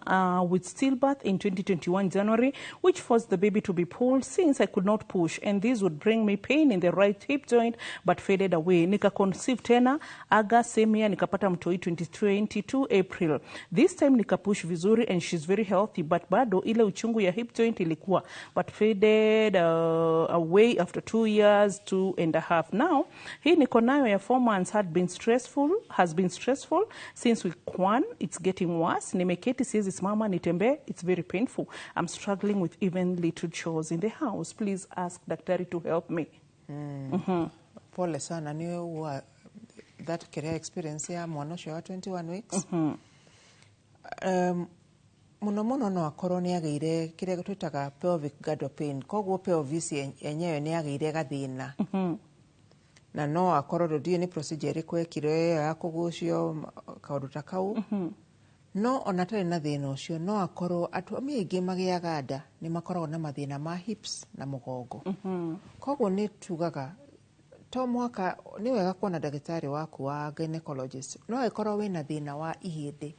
with stillbirth in 2021 January, which forced the baby to be pulled since I could not push, and this would bring me pain in the right hip joint but faded away. Nika conceive tena August same year, nikapata mtoi 2022 April. This time nikapush vizuri and she's very healthy, but bado ile uchungu ya hip joint ilikuwa, but faded away after 2 years, 2.5. Now hii niko nayo ya 4 months had been stressful has been stressful since week one. It's getting worse. Nimeketi, siwezi simama nitembee. It's very painful. I'm struggling with even little chores in the house. Please ask daktari to help me. Pole sana nĩ wa that kĩrĩa experience ya mwana ũcio wa 21 weeks. Mũno mũno no akorwo nĩ agĩire kĩrĩa twĩtaga pelvic girdle pain, koguo pelvis yenyewe nĩ agĩire gathĩna, na no akorwo ndũ nĩ procedure ĩrĩkũ ekire ĩyo ya kũgucio, kaũndũ ta kau. No ona atarĩ na thĩna ũcio, no akorwo atumia aingĩ magĩaga nda nĩ makoragwo na mathĩna ma hips na mũgongo. Koguo nĩ tugaga to mũhaka, nĩ wega kuona ndagĩtarĩ waku wa gynecologist. No angĩkorwo wĩna thĩna wa ihĩndĩ,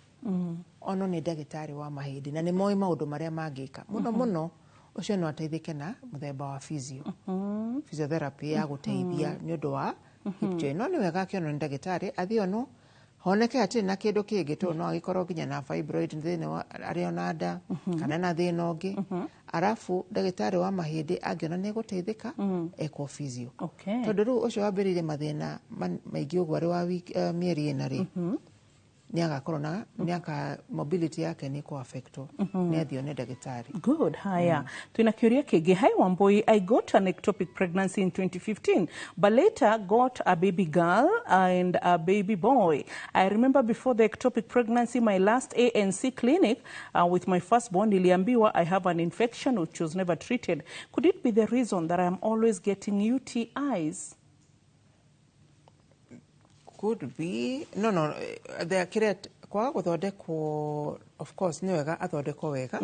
ono nĩ ndagĩtarĩ wa mahĩndĩ na nĩ moĩ maũndũ marĩa mangĩka mũno. Mũno ũcio no ateithĩke na mũthemba wa physiotherapy ya gũteithia nĩ ũndũ wa hip joint. No nĩ wega akĩonwo nĩ ndagĩtarĩ, athiĩ onwo honeke hatirĩ na kĩndũ kĩngĩ, tondũ no agĩkorwo nginya na fibroid thĩinĩ wa arĩ ona nda kana na thĩna ũngĩ. Arabu ndagĩtarĩ wa mahĩndĩ angĩona nĩ egũteithĩka, ekwo physio. Tondũ rĩu ũcio wambĩrĩirie mathĩna maingĩ ũguo arĩ wa mĩeri 4 rĩ, nĩ agakorwo na nĩ aka mobility yake nĩ kũ affectwo. Nĩ athiĩ one ndagĩtarĩ. Good. Haya. Tuna kĩũria kĩngĩ. Hi Wambui, I got an ectopic pregnancy in 2015, but later got a baby girl and a baby boy. I remember before the ectopic pregnancy, my last ANC clinic with my firstborn, niliambiwa I have an infection which was never treated. Could it be the reason that I am always getting UTIs? Could be. No, the kĩrĩa kwaga gũthondekwo, of course nĩ wega athondekwo wega,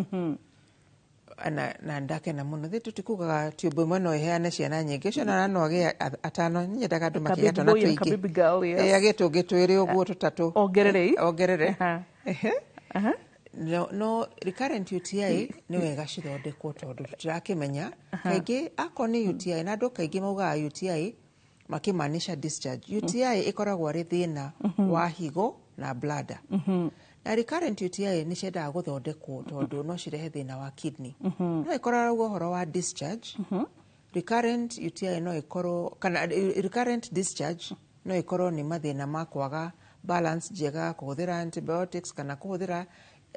na ndakena mũno thĩ tũtikugaga tube ĩmwe no ĩheane ciana nyingĩ. Ciana no agĩe atano, nyendaga andũ Ka makĩgĩa baby twana boy and ka tũingĩ. baby girl, yes. Ĩ, agĩe tũngĩ twĩrĩ ũguo, tũtatũ. Ongerere. Ongerere. Ehe. No recurrent UTI nĩ wega cithondekwo tondũ tũtirakĩmenya kaingĩ akorwo nĩ UTI, na andũ kaingĩ maugaga UTI makĩmaanisha discharge. UTI ĩkoragwo arĩ thĩna wa higo na bladder, na recurrent UTI nĩ ciendaga gũthondekwo tondũ no cirehe thĩna wa kidney. No ĩkorwo arauga ũhoro wa discharge, recurrent UTI no ĩkorwo kana recurrent discharge no ĩkorwo nĩ mathĩna ma kwaga balance njega, kũhũthĩra antibiotics kana kũhũthĩra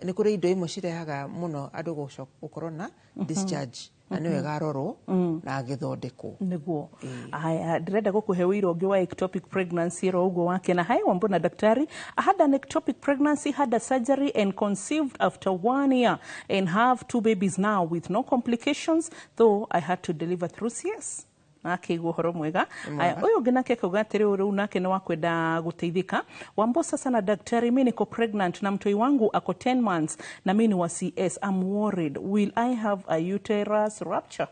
Nĩ kũrĩ indo imwe cirehaga mũno andũ gũkorwo na discharge, na nĩ wega arorwo na agĩthondekwo. Niguo. Haya, ndĩrenda gũkũhe ũira ũngĩ wa ectopic pregnancy ro ũguo wake na hai wambo na daktari. I had an ectopic pregnancy, had a surgery and conceived after 1 year and have two babies now with no complications, though I had to deliver through CS. Na akĩigua ũhoro mwega. Mwega. Aya, ũyũ ũngĩ nake akauga atĩrĩ, rĩu nake nĩ wakwenda gũteithĩka. Wambo sasa na daktari, mi niko pregnant na mtoi wangu ako 10 months na mi ni wa CS. I'm worried, will I have a uterus rupture?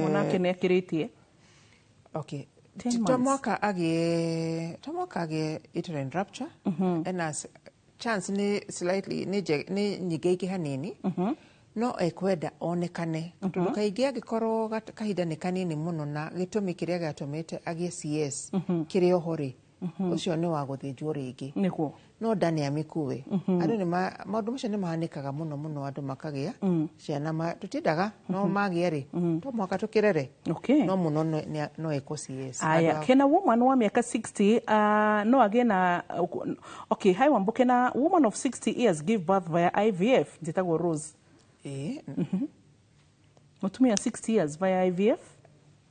Mwanake nĩ akĩrĩtie. Okay. 10 To months. mwaka agĩe, to mwaka agĩe uterine rupture, ena chance nĩ slightly nĩ nyingĩ hanini, no ekwenda onekane tondũ kaingĩ angĩkorwo kahinda nĩ kanini mũno na gĩtũmi kĩrĩa gĩatũmĩte agĩe CS kĩrĩ oho rĩ, ũcio nĩ wa gũthĩnjwo rĩngĩ. No nda nĩ amĩkue. Andũ nĩ maũndũ macio nĩ mahanĩkaga mũno mũno, andũ makagĩa ciana tũtindaga no magĩa rĩ, to mũhaka tũkĩrere. No mũno no ĩkwo CS. Aya, kena woman wa miaka 60 no agĩe na, okay, hi Wambo, kena woman of 60 years give birth via IVF? Njĩtagwo Rose. Ĩĩ. Mũtumia 60 years via IVF?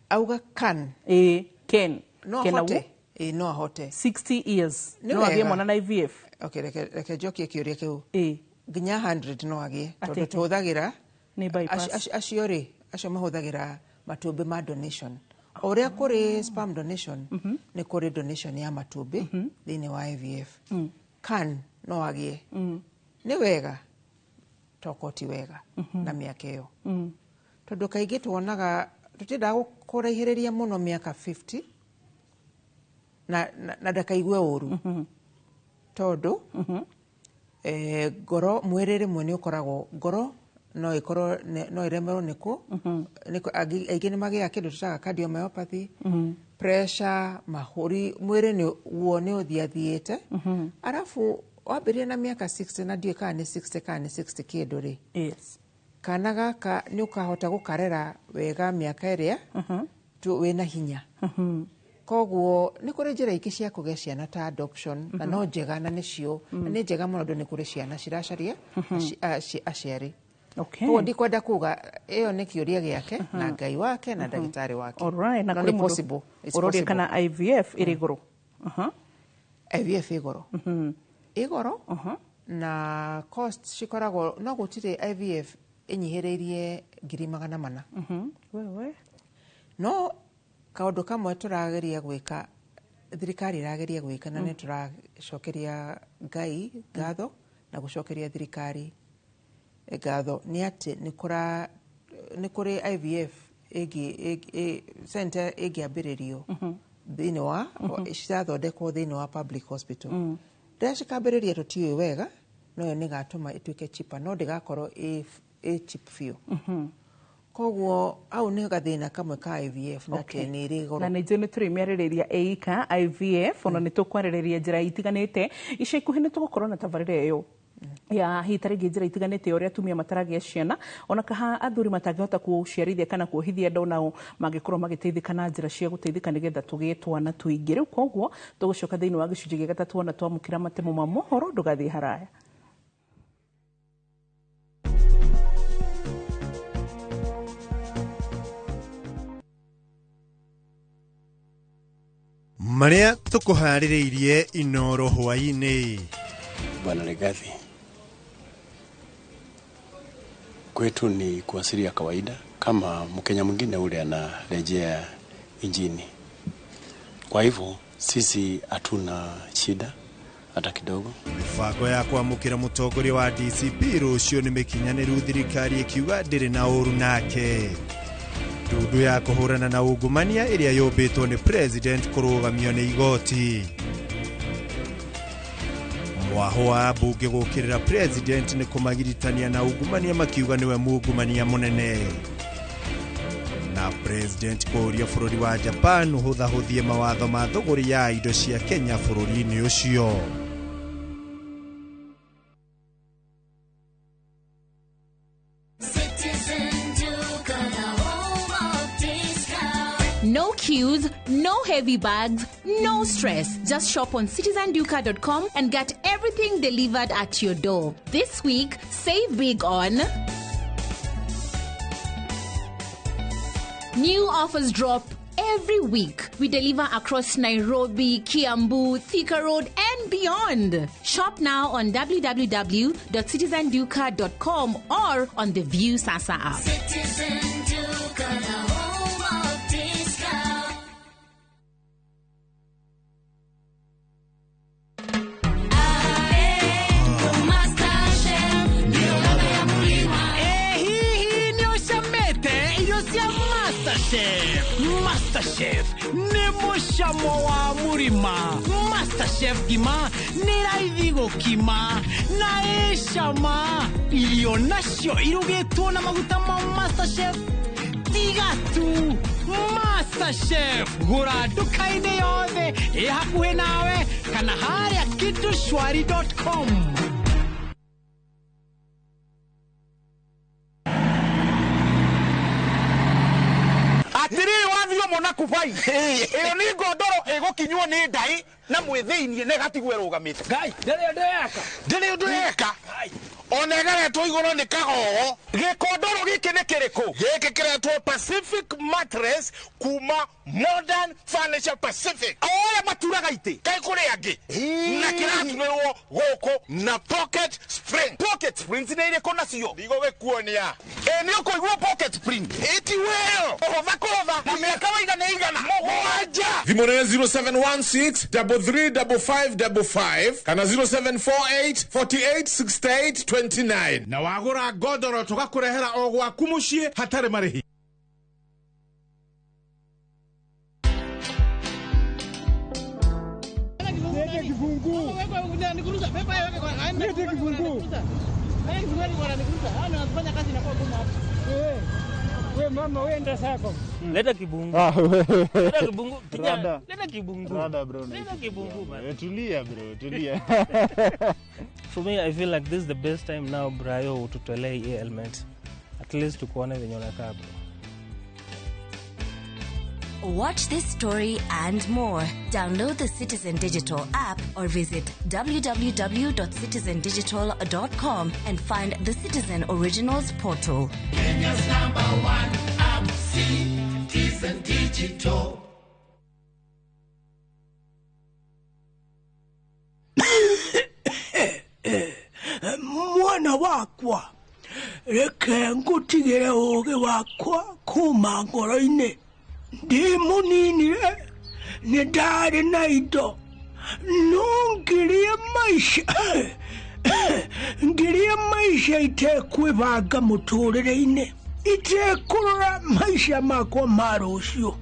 Auga can. Ĩĩ, can. No Kena ahote. Ĩĩ, no ahote. 60 years. Nĩ No agĩe wega. mwana na IVF? Okay, reke njokie kĩũria kĩu. Ĩĩ. Nginya 100 no agĩe tondũ Atĩ? tũhũthagĩra Nĩ bypass. Acio rĩ, acio mahũthagĩra matumbĩ ma donation. O ũrĩa kũrĩ sperm donation, nĩ kũrĩ donation ya matumbĩ thĩinĩ wa IVF. Can, no agĩe. Nĩ wega toko ti wega na mĩaka ĩyo, tondũ kaingĩ tuonaga tũtiendaga kũraihĩrĩria mũno mĩaka 50 na ndakaigue ũru, tondũ ngoro mwĩrĩ rĩmwe nĩ ũkoragwo ngoro no ĩkorwo no ĩremerwo nĩ kũ aingĩ nĩ magĩaga kĩndũ tũtaga cardiomyopathy, pressure, mahũri, mwĩrĩ nĩ guo nĩ ũthiathiĩte. Arabu wambĩrĩria na mĩaka 60, na ndiũĩ kana nĩ 60 kana nĩ 60 kĩndũ rĩ, kana gaka nĩ ũkahota gũkarera wega mĩaka ĩrĩa tu wĩna hinya. Koguo nĩ kũrĩ njĩra ingĩ cia kũgĩa ciana ta adoption, na no njega na nĩcio na nĩ njega mũno tondũ nĩ kũrĩ ciana ciracaria aciari. Koguo ndikwenda kuga ĩyo nĩ kĩũria gĩake na Ngai wake na ndagĩtarĩ wake. Alright, na No kũrĩ nĩ mũndũ possible. It's ũroria possible. kana IVF ĩrĩ goro. IVF ĩ goro, ĩ goro, na cost cikoragwo no gũtirĩ IVF ĩnyihĩrĩirie 400,000. Wewe. No kaũndũ kamwe tũrageria gwĩka, thirikari ĩrageria gwĩka, na nĩ tũracokeria Ngai ngatho na gũcokeria thirikari ngatho, nĩ atĩ nĩ kũrĩ IVF ĩngĩ center ĩngĩambĩrĩrio thĩinĩ wa cirathondekwo thĩinĩ wa public hospital. Rĩrĩa cikambĩrĩria tũtiũĩ wega, no ĩyo nĩ ĩgatũma ĩtuĩke cheaper, no ndĩgakorwo ĩ cheap biũ. Koguo hau nĩ gathĩna kamwe ka IVF na atĩ nĩ ĩrĩ goro. Na nĩ njũĩ nĩ tũrĩmĩarĩrĩria ĩika IVF, ona nĩ tũkwarĩrĩria njĩra itiganĩte ica ikuhĩ. Nĩ tũgũkorwo na tabarĩra ĩyo ya hihi ta rĩngĩ njĩra itiganĩte ya ũrĩa atumia mataragĩa ciana, ona kaha athuri matangĩhota kũciarithia kana kuohithia nda, onao mangĩkorwo magĩteithĩka na njĩra cia gũteithĩka nĩgetha tũgĩe twana tũingĩ. Rĩu koguo tũgũcoka thĩinĩ wa gĩcunjĩ gĩa gatatũ ona twamũkĩra matemo ma mohoro. Ndũgathiĩ haraya. Marĩa tũkũharĩrĩirie Inoro hwaĩ-inĩ. Bwana Rigathi, kwetu ni kuasili ya kawaida kama Mkenya mwingine ule anarejea nchini. Kwa hivyo sisi hatuna shida hata kidogo. Mĩbango ya kwamũkĩra mũtongoria wa DCP rũciũ nĩ mĩkinyanĩru, thirikari ĩkiuga ndĩrĩ na ũru nake. Ndundu ya kũhũrana na ungumania ĩrĩa yũmbĩtwo nĩ president kũrũgamio nĩ igoti. Mwaho wa ambunge gũkĩrĩra president nĩ kũmagiritania na ungumania, makiuga nĩwe mungumania mũnene. Na president kũũria bũrũri wa Japan ũhũthahũthie mawatho ma thũgũrĩ ya indo cia Kenya bũrũri-inĩ ũcio. Citizen Duka, the home of discount. No queues, no heavy bags, no stress. Just shop on citizenduka.com and get everything delivered at your door. This week, save big on new offers drop every week. We deliver across Nairobi, Kiambu, Thika Road, and beyond. Shop now on www.citizenduka.com or on the View Sasa app. Citizen Duka, the home of discount. Hihi nĩ ũcamĩte irio cia MasterChef. MasterChef nĩ mũcamo wa mũrima. MasterChef ngima nĩ raithi gũkima na ĩ cama. Irio nacio irugĩtwo na maguta ma MasterChef tiga tu. MasterChef gũra nduka-inĩ yothe ĩ hakuhĩ nawe kana harĩa kitushwari.com. Atiriri wathio mona kubai iyo ni ngondoro igukinywo ni ndai na mwithiinie na ĩgatigwo ĩrũgamĩte. Ngai ndĩrĩ ũndũ eka, ndĩrĩ ũndũ eka, ona ĩgaretwo igũrũ nĩ kagogo. Gĩkondoro gĩkĩ nĩ kĩrĩkũ? Gĩkĩ kĩretwo Pacific Mattress kuma Modern Furniture Pacific. O aya maturaga itĩ kaĩ kũrĩ angĩ na kĩraturĩrwo gũkũ na pocket spring. Pocket springs nĩ irĩkũ nacio? Ndigũgĩkuonia. Ĩ nĩ ũkũigua pocket spring ĩti weo ũhũtha kũhũtha na mĩaka waigana igana mũgwanja. Thimũ nĩ 0716 335555 kana 0748 48 68 29. Na wagũra ngondoro tũgakũrehera o gwaku mũciĩ hatarĩ marĩhi. We mama wenda sako. Leta kibungu. Leta kibungu. Kijana, leta kibungu. Rada bro. Leta kibungu man. Tulia bro, tulia. For me I feel like this is the best time now Brayo ututolee hii element. At least tukuone venye unakaa bro. Watch this story and more. Download the Citizen Digital app or visit www.citizendigital.com and find the Citizen Originals portal. Kenya's number one app, Citizen Digital. Mwana wakwa, reke ngutigire ũũgĩ wakwa kuma ngoro-inĩ. Ndĩ mũnini-rĩ, nĩ ndarĩ na indo no ngĩrĩa maica ngĩrĩa maica itekwĩbanga mũtũrĩre-inĩ, itekũrora maica makwa ma rũciũ.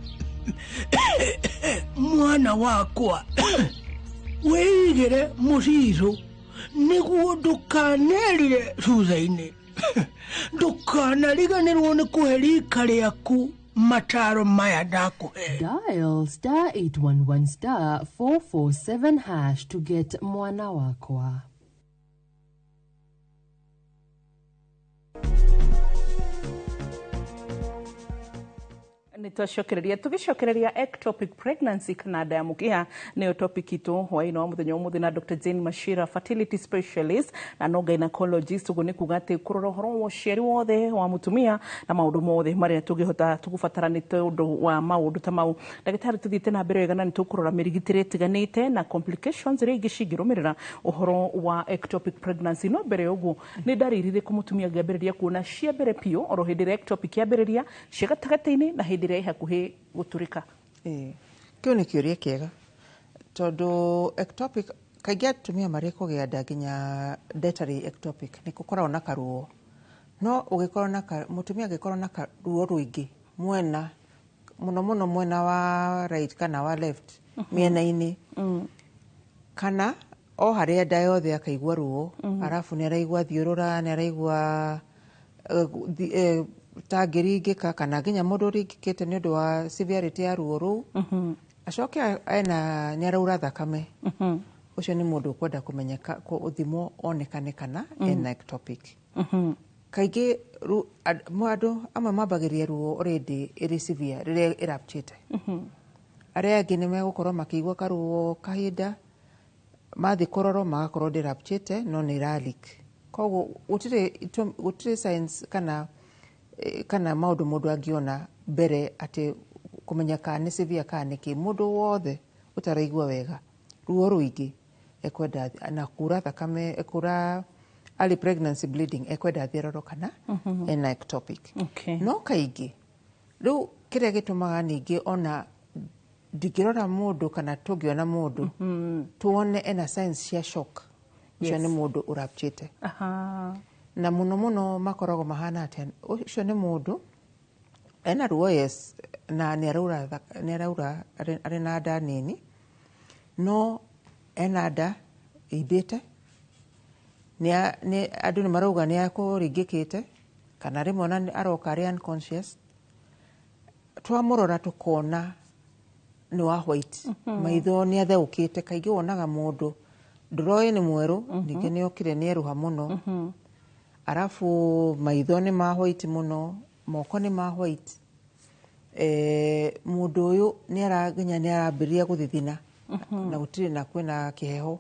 Mwana wakwa, wĩigĩre mũcirũ nĩguo ndũkanerire thutha-inĩ, ndũkanariganĩrwo nĩ kũhe rika rĩaku mataro maya ndakuhe. Dial star 811 star 447 hash to get mwana wakwa. Nĩ twacokereria tũgĩcokereria ectopic pregnancy kana nda ya mũkiha nĩyo topic itũ hwaĩ-inĩ wa mũthenya ũmũthĩ na Dr. Jane Machira, fertility specialist na no gynecologist. Ũguo nĩ kuga atĩ kũrora ũhoro wa ũciari wothe wa mũtumia na maũndũ mothe marĩa tũngĩhota tũgũbatara nĩ tondũ wa maũndũ ta mau. Ndagĩtarĩ, tũthiĩte na mbere wega na nĩ tũkũrora mĩrigitĩre ĩtiganĩte na complications iria ingĩ cingĩrũmĩrĩra ũhoro wa ectopic pregnancy. No mbere ya ũguo, nĩ ndariri irĩkũ mũtumia angĩambĩrĩria kuona cia mbere biũ oro hĩndĩ ĩrĩa ectopic yambĩrĩria, cia gatagatĩ-inĩ na hĩndĩ ĩrĩa ĩ hakuhĩ gũtũrĩka? Ĩĩ, kĩu nĩ kĩũria kĩega tondũ ectopic kaingĩ atumia marĩ kũgĩa nda nginya ndetary ectopic nĩ gũkoragwo na karuo, no ũgĩkorwo na mũtumia angĩkorwo na ruo rũingĩ mwena mũno mũno mwena wa right kana wa left mĩena-inĩ kana o harĩa nda yothe akaigua ruo, arabu nĩ araigua thiũrũra, nĩ araigua ta ngĩringĩka kana nginya mũndũ ũringĩkĩte nĩ ũndũ wa severity ya ruo rũu, acoke ena nĩ araura thakame, ũcio nĩ mũndũ ũkwenda kũmenyeka ũthimwo onekane kana ena ectopic. Kaingĩ andũ amwe mambagĩrĩria ruo already ĩrĩ severe rĩrĩa ĩrapchĩte. Arĩa angĩ nĩ megũkorwo makĩigua karuo kahinda mathiĩ kũrorwo magakorwo ndĩrapchĩte no nĩ ĩra leak. Koguo gũtirĩ signs kana maũndũ mũndũ angĩona mbere atĩ kũmenya kana nĩ severe kana nĩ kĩ. Mũndũ wothe ũtaraigua wega, ruo rũingĩ, ekwenda na kura thakame, kura early pregnancy bleeding, ekwenda athiĩ arorwo kana ena ectopic. No kaingĩ rĩu kĩrĩa gĩtũmaga ningĩ ona ndingĩrora mũndũ kana tũngĩona mũndũ tuone ena signs cia shock, ũcio nĩ mũndũ ũrapchĩte. Na mũno mũno makoragwo mahana atĩa? Ũcio nĩ mũndũ ena ruo, yes, na nĩ araura arĩ na nda nini, no ena nda ĩimbĩte, andũ nĩ marauga nĩ akũringĩkĩte kana rĩmwe ona aroka arĩ unconscious. Twamũrora tũkona nĩ wa white, maitho nĩ atheũkĩte. Kaingĩ wonaga mũndũ ndũroĩ nĩ mwerũ, ningĩ nĩ okire nĩ eruha mũno, arabu maitho nĩ ma white mũno, moko nĩ ma white. Mũndũ ũyũ nĩ nginya nĩ arambĩrĩria gũthithina na gũtirĩ na kwĩna kĩheho.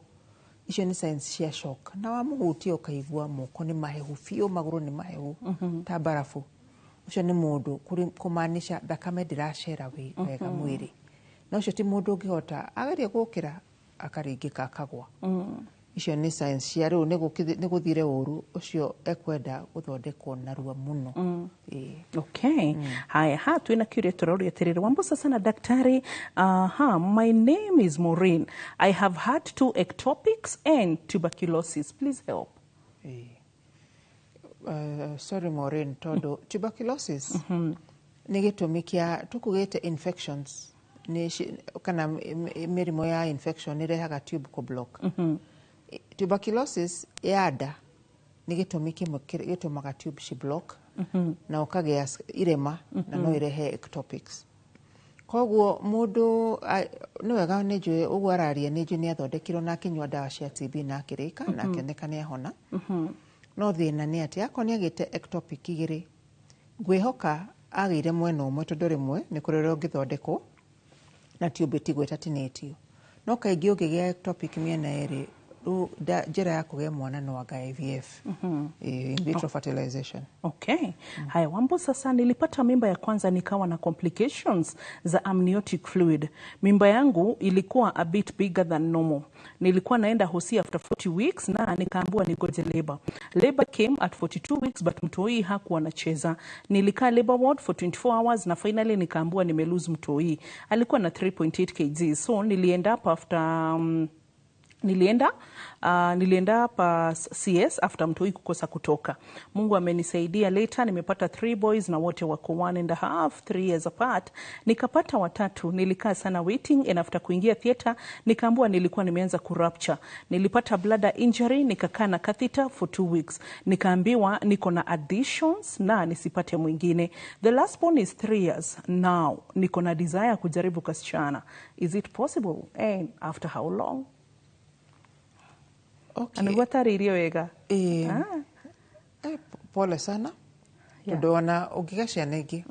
Icio nĩ signs cia shock. Na wamũhutia ũkaigua moko nĩ mahehu biũ, magũrũ nĩ mahehu ta mbarabu. Ũcio nĩ mũndũ kũmaanisha thakame ndĩracera wega mwĩrĩ, na ũcio ti mũndũ ũngĩhota ageria gũkĩra akaringĩka akagwa. Icio nĩ signs cia rĩu nĩ gũthire ũru, ũcio ekwenda gũthondekwo narua mũno. Ĩĩ. Okay. Haya, ha twina kiuria tũroria atĩrĩrĩ, Wambo sana daktari. Aha, my name is Maureen. I have had two ectopics and tuberculosis. Please help. Ĩĩ. Sorry Maureen, tondũ tuberculosis nĩ gĩtũmi kĩa tũkugĩte infections nĩ kana mĩrimũ ya infection nĩ ĩrehaga tube kũ block. Tuberculosis ya nda nĩ gĩtũmi kĩmwe gĩtũmaga tube ci block na ũkagĩa irema na no irehe ectopics. Koguo mũndũ nĩ wega nĩ njũĩ ũguo araria, nĩ njũĩ nĩ athondekirwo na akĩnyua ndawa cia TB na akĩrĩka na akĩoneka nĩ ahona, no thĩna nĩ atĩ akorwo nĩ agĩte ectopic igĩrĩ, ngwĩhoka agĩire mwena ũmwe, tondũ rĩmwe nĩ kũrĩ ũrĩa ũngĩthondekwo na tube ĩtigwo ĩtatinĩtio. No kaingĩ ũngĩgĩa ectopic mĩena ĩrĩ, rĩu njĩra ya kũgĩa mwana no anga IVF, in vitro fertilization. Okay. Haya, Wambo, sasa nilipata mimba ya kwanza nikawa na complications za amniotic fluid. Mimba yangu ilikuwa a bit bigger than normal. Nilikuwa naenda hosi after 40 weeks na nikaambiwa nigoje labor. Labor came at 42 weeks but mtoi hakuwa anacheza. Nilikaa labor ward for 24 hours na finally nikaambiwa nimelose mtoi. Alikuwa na 3.8 kg. So nilienda up after nilienda hapa CS after mtoi kukosa kutoka. Mungu amenisaidia, later nimepata three boys na wote wako 1.5, 3 years apart. Nikapata watatu, nilikaa sana waiting and after kuingia theater nikaambiwa nilikuwa nimeanza kurupture. Nilipata bladder injury, nikakaa na catheter for 2 weeks. Nikaambiwa niko na adhesions na nisipate mwingine. The last born is 3 years now. Niko na desire kujaribu kasichana. Is it possible and after how long? Okay. Nĩguo atarĩirie wega. Ĩĩ. Pole sana, tondũ ona ũngĩgĩa ciana ingĩ,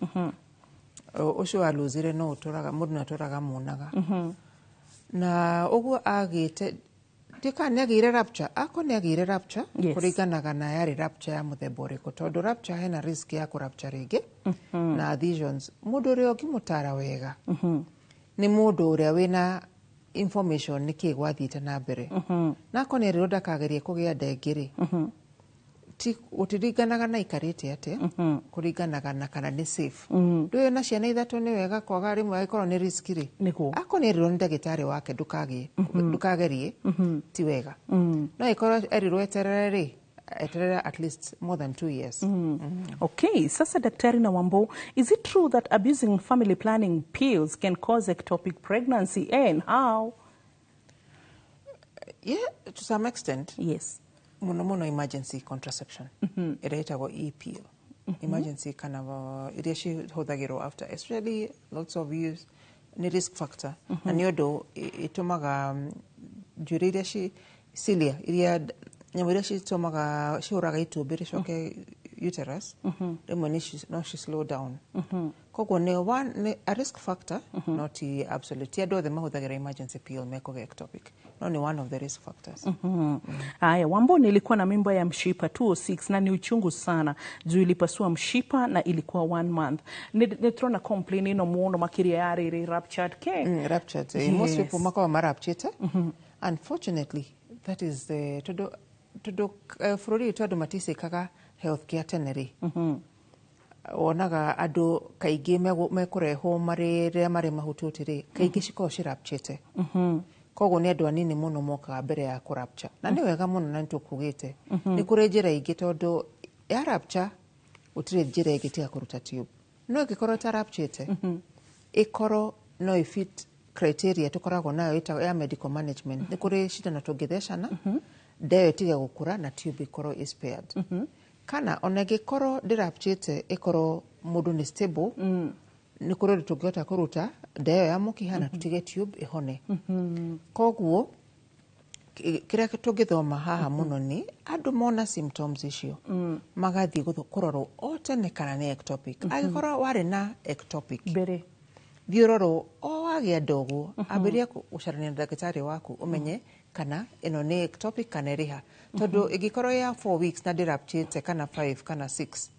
ũcio walũzire no ũtũraga mũndũ nĩ atũraga muonaga na ũguo agĩte ndika nĩ agĩire rupture, akorwo nĩ agĩire rupture, kũringanaga na yarĩ rupture ya mũthemba ũrĩkũ, tondũ rupture hena risk ya kũrupture rĩngĩ na adhesions. Mũndũ ũrĩa ũngĩmũtara wega nĩ mũndũ ũrĩa wĩna information nĩkĩ gwathiĩte na mbere, na akorwo nĩ erirwo ndakagerie kũgĩa nda ĩngĩ rĩ, ti gũtiringanaga na ikarĩte atĩa, kũringanaga na kana nĩ safe. Ndũyũ na ciana ithatũ nĩ wega kwaga rĩmwe angĩkorwo nĩ risk rĩ. Akorwo nĩ erirwo nĩ ndagĩtarĩ wake ndũkagĩe, ndũkagerie, ti wega. No ĩkorwo erirwo eterere rĩ, eterere at least more than 2 years. Okay, sasa Daktari na Wambo, is it true that abusing family planning pills can cause ectopic pregnancy and how? Yeah, to some extent. Mũno mũno emergency contraception ĩrĩa ĩtagwo e-pill, emergency kana iria cihũthagĩrwo after especially lots of use, nĩ risk factor na nĩ ũndũ ĩtũmaga njuĩrĩ iria ci cilia, iria nyamũ iria citũmaga cihũraga itumbĩ rĩcoke uterus rĩmwe no ci slow down. Koguo nĩ one, nĩ a risk factor, no ti absolute. Ti andũ othe mahũthagĩra emergency pill mekũgĩa ectopic, no nĩ one of the risk factors. Haya, Wambo, nilikuwa na mimba ya mshipa 206 na ni uchungu sana juu ilipasua mshipa na ilikuwa one month. Nĩ tũrona complain ĩno mũno makĩria ya rĩrĩ ruptured ke. Ruptured. Most people makoragwo marapchĩte. Unfortunately, that is the tondũ bũrũri witũ andũ maticĩkaga health care tene rĩ, wonaga andũ kaingĩ mekũrehwo marĩ rĩrĩa marĩ mahututi rĩ, kaingĩ cikoragwo cirapchĩte. Koguo nĩ andũ anini mũno mokaga mbere ya kũrapture, na nĩ wega mũno na nĩ tũkugĩte nĩ kũrĩ njĩra ingĩ, tondũ ya rupture gũtirĩ njĩra ĩngĩ tiga kũruta tube. No ĩngĩkorwo ĩtarapchĩte, ĩkorwo no ĩfit criteria tũkoragwo nayo ĩtagwo ya medical management, nĩ kũrĩ cindano tũngĩthecana, nda ĩyo ĩtige gũkũra na tube ĩkorwo ĩ spared. Kana ona ĩngĩkorwo ndĩrapchĩte, ĩkorwo mũndũ nĩ stable, nĩ kũrĩ ũndũ tũngĩhota kũruta nda ĩyo ya mũkiha na tũtige tube ĩhone. Koguo kĩrĩa tũngĩthoma haha mũno nĩ andũ mona symptoms icio magathiĩ kũrorwo o tene kana nĩ ectopic. Angĩkorwo warĩ na ectopic mbere, thiĩ ũrorwo o wagĩa nda ũguo, ambĩrĩria gũcarania na ndagĩtarĩ waku ũmenye kana ĩno nĩ ectopic kana ĩrĩ ha, tondũ ĩngĩkorwo ya 4 weeks na ndĩrapchĩte kana 5 kana 6,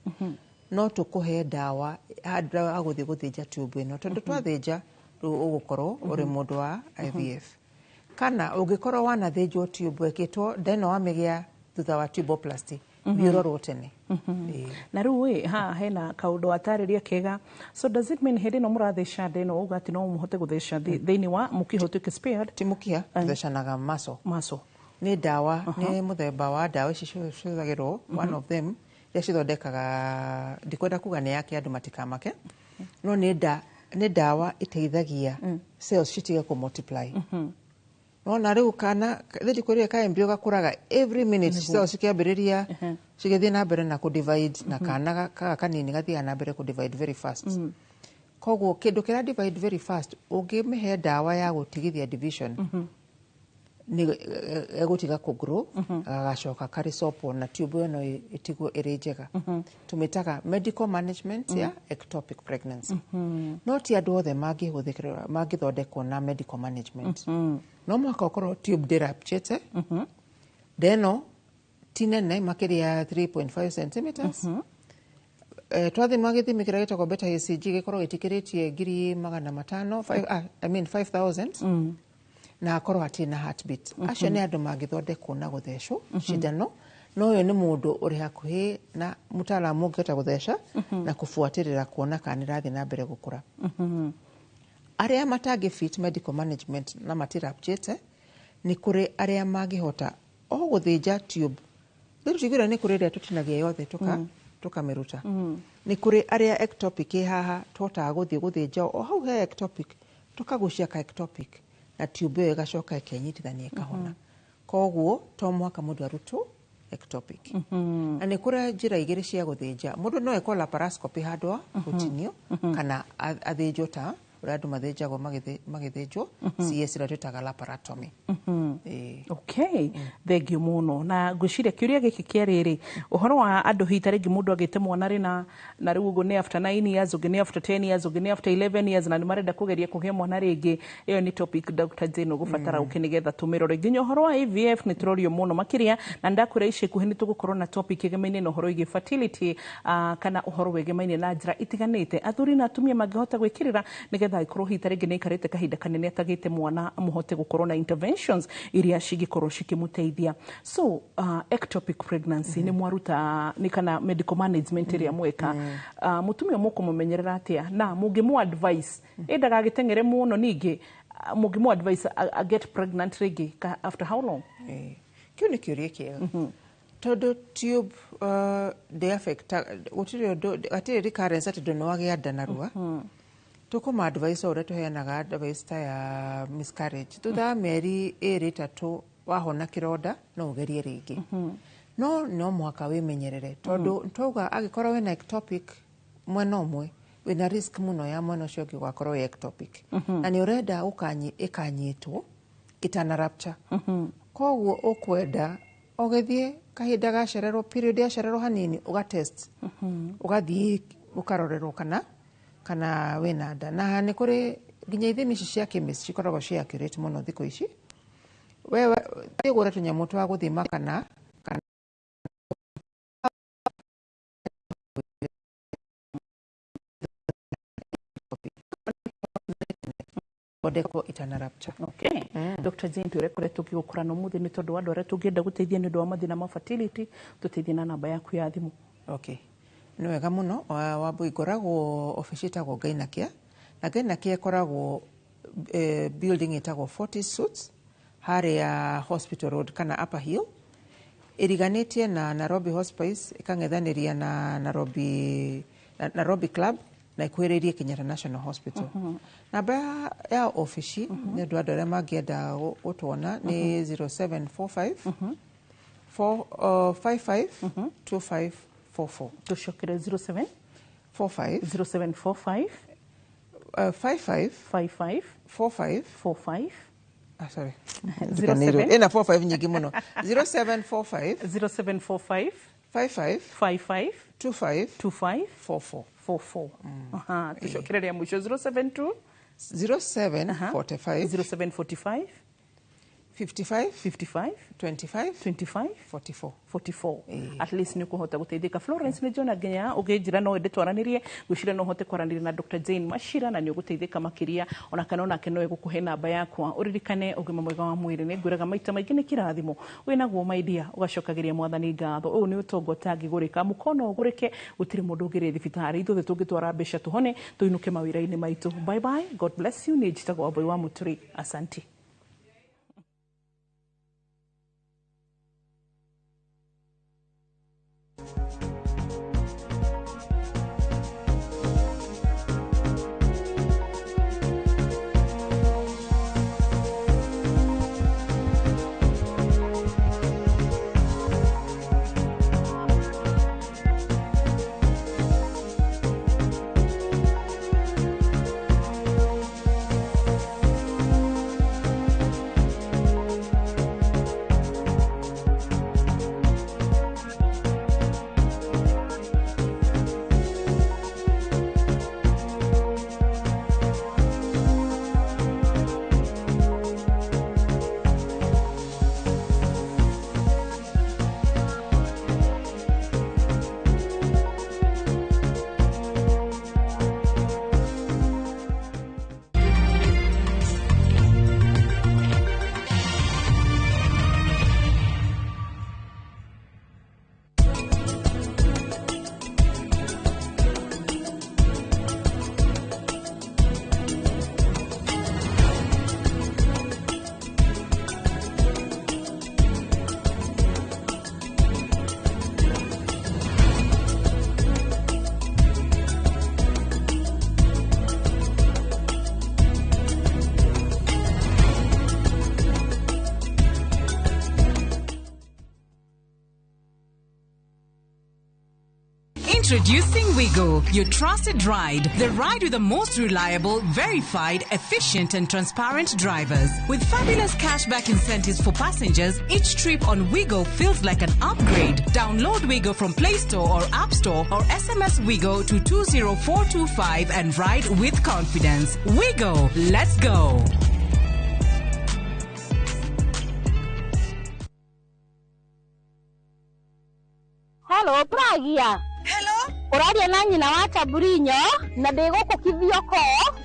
no tũkũhe ndawa handũ ha gũthiĩ gũthĩnja tube ĩno, tondũ twathĩnja rĩu ũgũkorwo ũrĩ mũndũ wa IVF. Kana ũngĩkorwo wanathĩnjwo tube, ĩkĩtwo nda ĩno wamĩgĩa thutha wa tuboplasty, thiĩ ũrorwo tene. Na rĩu ĩ haha hena kaũndũ watarĩria kega. So does it mean hĩndĩ ĩno mũratheca nda ĩno, uga atĩ no mũhote gũtheca thĩinĩ wa mũkiha ũtuĩke spared? Ti mũkiha, tũthecanaga muscle. Muscle. Nĩ ndawa, nĩ mũthemba wa ndawa ici cihũthagĩrwo, one of them iria cithondekaga, ndikwenda kuga nĩ yake andũ matikamake, no nĩ ndawa ĩteithagia cells citige kũ multiply. Nona rĩu kana thĩ ka embryo gakũraga every minute, cells cikĩambĩrĩria cigĩthiĩ na mbere na kũ-divide, na kana kaga kanini gathiaga na mbere kũ-divide very fast. Koguo kĩndũ kĩra divide very fast, ũngĩmĩhe ndawa ya gũtigithia division, nĩ egũtiga kũ-grow, gagacoka karĩcopwo na tube ĩno ĩtigwo ĩrĩ njega. Tũmĩtaga medical management ya ectopic pregnancy. No ti andũ othe mangĩhũthĩkĩra mangĩthondekwo na medical management. No mũhaka ũkorwo tube ndĩrapchĩte, nda ĩno ti nene makĩria ya 3.5 centimeters. Twathima gĩthimi kĩrĩa gĩtagwo beta HCG gĩkorwo gĩtikĩrĩtie 500,000, I mean 5000, na akorwo hatirĩ na heartbeat. Acio nĩ andũ mangĩthondekwo na gũthecwo cindano. No ũyũ nĩ mũndũ ũrĩ hakuhĩ na mũtaalamu ũngĩhota gũtheca na kũbuatĩrĩra kuona kana nĩ ĩrathiĩ na mbere gũkũra. Arĩa matangĩ fit medical management na matirapchĩte, nĩ kũrĩ arĩa mangĩhota o gũthĩnja tube. Rĩu tiguire nĩ kũrĩ ĩrĩa tũtinagia yothe tũkamĩruta. Nĩ kũrĩ arĩa ectopic ĩ haha, tũhotaga gũthiĩ gũthĩnja o hau he ectopic, tũkagucia ka ectopic na tube ĩyo ĩgacoka ĩkenyitithania ĩkahona. Koguo to mũhaka mũndũ arutwo ectopic. Na nĩ kũrĩ njĩra igĩrĩ cia gũthĩnja mũndũ. No ekwo laparoscopy handũ ha gũtinio, kana athĩnjwo ta ũrĩa andũ mathĩnjagwo magĩthĩnjwo CS, ĩrĩa twĩtaga laparotomy. Okay, thank you mũno. Na ngwĩciria kĩũria gĩkĩ kĩa rĩrĩ, ũhoro wa andũ hihi ta rĩngĩ mũndũ agĩte mwana rĩ, na rĩu ũguo nĩ after 9 years, ũngĩ nĩ after 10 years, ũngĩ nĩ after 11 years, na nĩ marenda kũgeria kũgĩa mwana rĩngĩ. Ĩyo nĩ topic Dr. Jane ũgũbatara ũke nĩgetha tũmĩrore. Nginya ũhoro wa IVF nĩ tũrorio mũno makĩria, na ndakwĩra ica ikuhĩ nĩ tũgũkorwo na topic ĩgemaine na ũhoro wĩgiĩ fertility, kana ũhoro wĩgemaine na njĩra itiganĩte athuri na atumia mangĩhota gwĩkĩrĩra nĩgetha angĩkorwo hihi ta rĩngĩ nĩ aikarĩte kahinda kanene atagĩte mwana, mũhote gũkorwo na interventions iria cingĩkorwo cikĩmũteithia. So ectopic pregnancy nĩ mwaruta nĩ kana medical management ĩrĩa mweka, mũtumia mũkũmũmenyerera atĩa na mũngĩmũ advice ĩ ndagagĩteng'ere mũno, ningĩ mũngĩmũ advice a get pregnant rĩngĩ after how long? Kĩu nĩ kĩũria kĩega, tondũ tube ndĩ-affecta, gũtirĩ ũndũ, hatirĩ recurrence atĩ ndũ nĩ wagĩa nda narua. Tũkũma advice o ũrĩa tũheanaga advice ta ya miscarriage: thutha wa mĩeri 2, 3 wahona kĩronda, no ũgerie rĩngĩ. No no mũhaka wĩmenyerere, tondũ twauga angĩkorwo wĩna ectopic mwena ũmwe, wĩna risk mũno ya mwena ũcio ũngĩ gũgakorwo wĩ ectopic, na nĩ ũrenda ĩkanyitwo ĩtana rupture. Koguo ũkwenda ũgĩthiĩ Kahinda gacererwo, period yacererwo hanini, ũgatest, ũgathiĩ ũkarorerwo kana wĩna nda. Na nĩ kũrĩ nginya ithimi ici cia chemist cikoragwo ci accurate mũno thikũ ici. Wewe thiĩ ũgũre tũnyamũ twa gũthima kana thondekwo itana rupture. Okay. Dr. Jane, twĩre kũrĩa tũngĩgũkora na ũmũthĩ nĩ tondũ wa andũ arĩa tũngĩenda gũteithia nĩ ũndũ wa mathĩna ma fertility, tũteithie na namba yaku ya thimũ. Okay. Nĩ wega mũno. Wambui, ngoragwo obici ĩtagwo Gainakia, na Gainakia ĩkoragwo building ĩtagwo 40 Suites harĩa Hospital Road kana Upper Hill, ĩriganĩtie na Nairobi Hospice, ĩkang'ethanĩria na Nairobi Club, na ĩkuhĩrĩirie Kenyatta National Hospital. Namba ya obici nĩ ũndũ wa andũ arĩa mangĩenda gũtuona nĩ 0745 55 2544. Tũcokere 07 45 0745 55 55 45 45. Ah, sorry. 07 Ĩna 45 nyingĩ mũno. 0745 0745 55 55 25 25 44. 44. Aha, tucokere rĩa mũico 072 0745 0745 55 55 25 25 44. 44. At least nĩ ũkũhota gũteithĩka. Florence, nĩ njona nginya ũngĩnjĩra no ende twaranĩrie, ngwĩciria no ũhote kwaranĩria na Dr. Jane Machira na nĩ ũgũteithĩka makĩria, ona kana onake no egũkũhe namba yakwa. Ũririkane ũgima mwega wa mwĩrĩ nĩ ngwĩraga maita maingĩ nĩ kĩrathimo wĩnaguo maidia, ũgacokagĩria mwathani ngatho. Ũyũ nĩ ũtonga ũtangĩgũrĩka, mũkono ũgũrĩke, gũtirĩ mũndũ ũngĩrĩ thibitarĩ, ithuothe tũngĩtwara mbeca tũhone tũinũke mawĩra-inĩ maitũ. Bye bye, God bless you. Nĩ njĩtagwo Wambui wa Mũturi, asanti. Introducing Wigo, your trusted ride. The ride with the most reliable, verified, efficient and transparent drivers. With fabulous cashback incentives for passengers, each trip on Wigo feels like an upgrade. Download Wigo from Play Store or App Store or SMS Wigo to 20425 and ride with confidence. Wigo, let's go. Hello, Pragia. Hello. Ũraria na nyina wa Taburinyo na ndĩ gũkũ Kithioko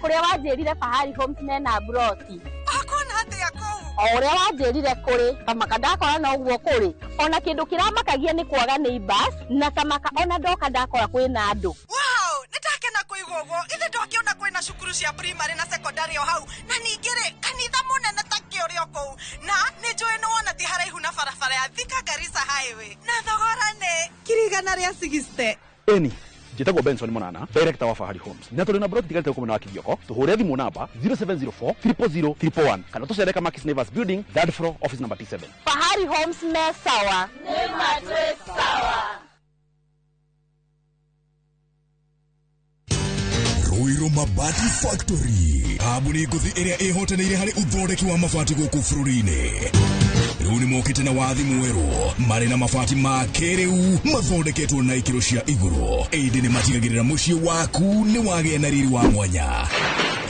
kũrĩa wanjĩrire Fahari Homes mena broti. Akona atĩa kũu? O ũrĩa wanjĩrire kũrĩ, kamaka ndakora no ũguo kũrĩ. Ona kĩndũ kĩramakagia nĩ kwaga neighbors na kamaka ona ndoka ndakora kwĩna andũ. Wow, nĩndakena kũigua ũguo. Ithe ndwakĩona kwĩna cukuru cia primary na secondary o hau na ningĩ rĩ kanitha mũnene ta kĩ ũrĩ o kũu na nĩ njũĩ nĩ wona ti haraihu na barabara ya Thika Garissa Highway na thogora nĩ 160,000. Eni njĩtagwo Benson Monana, director wa Fahari Homes, na tũrĩ na broti tigarĩte gũkũ mwena wa Kithioko. Tũhũre thimũ namba 0704 000 111 kana tũcere Kamakis Neighbors Building, third floor, office number T7. Fahari Homes me sawa. Nĩ matwĩ sawa. Ruiru Mabati Factory, kambuni ngũthi ĩrĩa ĩhotanĩire harĩ ũthondeki wa mabati gũkũ bũrũri-inĩ. Rĩu nĩ mokĩte na wathi mwerũ, marĩ na mabati ma kĩrĩu mathondeketwo na ikĩro cia igũrũ, ĩndĩ nĩ matigagĩrĩra mũciĩ waku nĩ wagĩa na riri wa mwanya.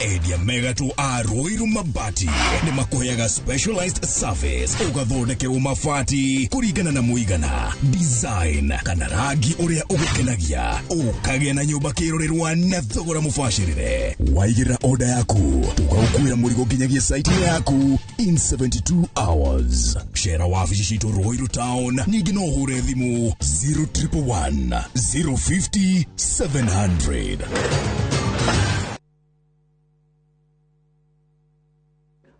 Endia megatũ a Ruiru Mabati nĩ makũheaga specialized service, ũgathondekerwo mabati kũringana na mũigana, design kana rangi ũrĩa ũgũkenagia, ũkagĩa na nyũmba kĩrorerwa na thogora mũbacĩrĩre. Waigĩrĩra oda yaku, tũgaũkuĩra mũrigo nginyagia site yaku in 72 hours. Cera wabici citũ Ruiru Town, ningĩ no ũhũre thimũ 0111 050 700.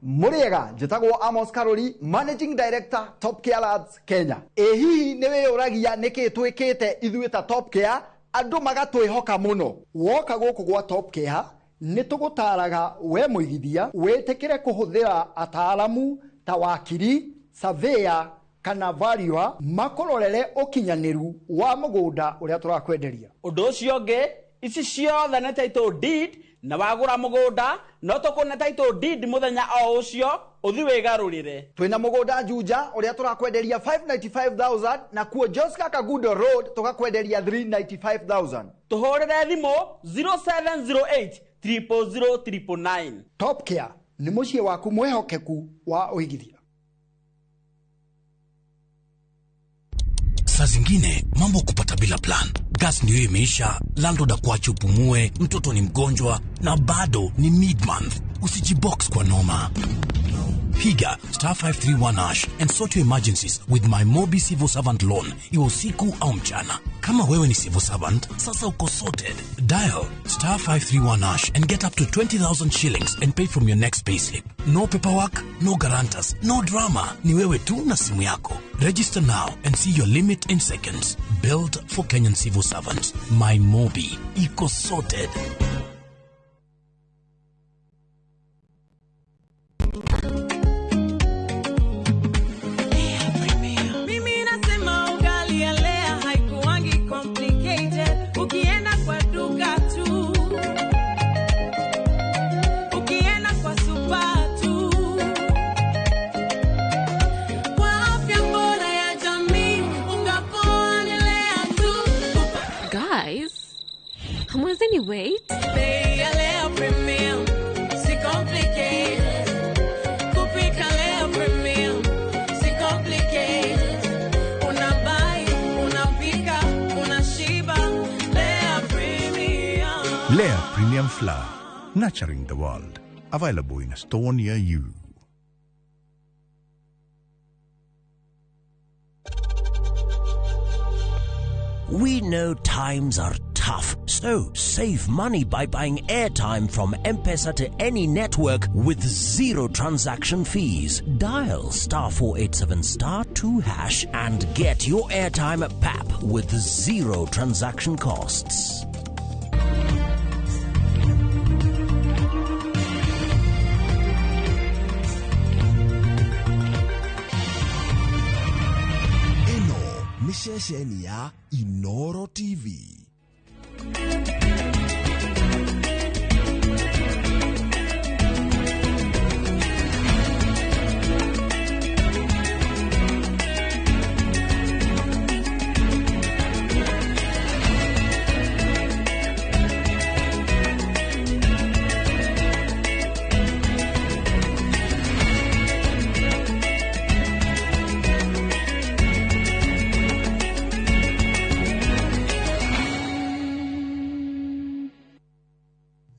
Mũrĩega, njĩtagwo Amos Karori, Managing Director, Top Care Labs Kenya. Ĩ hihi nĩ wĩyũragia nĩkĩ twĩkĩte ithuĩ ta Top Care andũ magatwĩhoka mũno? Woka gũkũ gwa Top Care nĩ tũgũtaraga we mũigithia wĩtĩkĩre kũhũthĩra ataaramu ta wakiri, surveyor kana valuer makũrorere ũkinyanĩru wa mũgũnda ũrĩa tũrakwenderia. Ũndũ ũcio ũngĩ, ici ciothe nĩ title deed, na wagũra mũgũnda no tũkũne title deed mũthenya o ũcio ũthi wĩgarũrĩre. Twĩna mũgũnda Juja ũrĩa tũrakwenderia 595,000, na kuo Joska Kagundo Road tũgakwenderia 395,000. Tũhũrĩre thimũ 0708 000 999. Top Care nĩ mũciĩ waku mwĩhokeku wa ũigithia. Saa zingine mambo kupata bila plan. Gas ndio imeisha, landlord akuache upumue, mtoto ni mgonjwa na bado ni mid-month. Usijibox kwa noma. Piga star 531 hash and sort your emergencies with my Mobi Civil Servant Loan, iwe usiku au mchana. Kama wewe ni civil servant, sasa uko sorted. Dial star 531 hash and get up to 20,000 shillings and pay from your next payslip. No paperwork, no guarantors, no drama. Ni wewe tu na simu yako. Register now and see your limit in seconds. Built for Kenyan civil servants. My Mobi. Iko sorted. Mimi nasema ugali ya Lea haikuwangi complicated. Ukienda kwa duka tu, ukienda kwa super tu. Kwa afya bora ya jamii, unga poa ni Lea tu. Guys, hamwezeni wait? Bei ya Lea Premium, si complicated. Kupika Lea Premium, si complicated. Unabuy, unapika, unashiba. Lea Premium. Lea Premium Flour, nurturing the world. Available in a store near you. We know times are tough, so save money by buying airtime from M-Pesa to any network with zero transaction fees. Dial star 487 star 2 hash and get your airtime at PAP with zero transaction costs. Ĩno nĩ ceceni ya Inoro TV.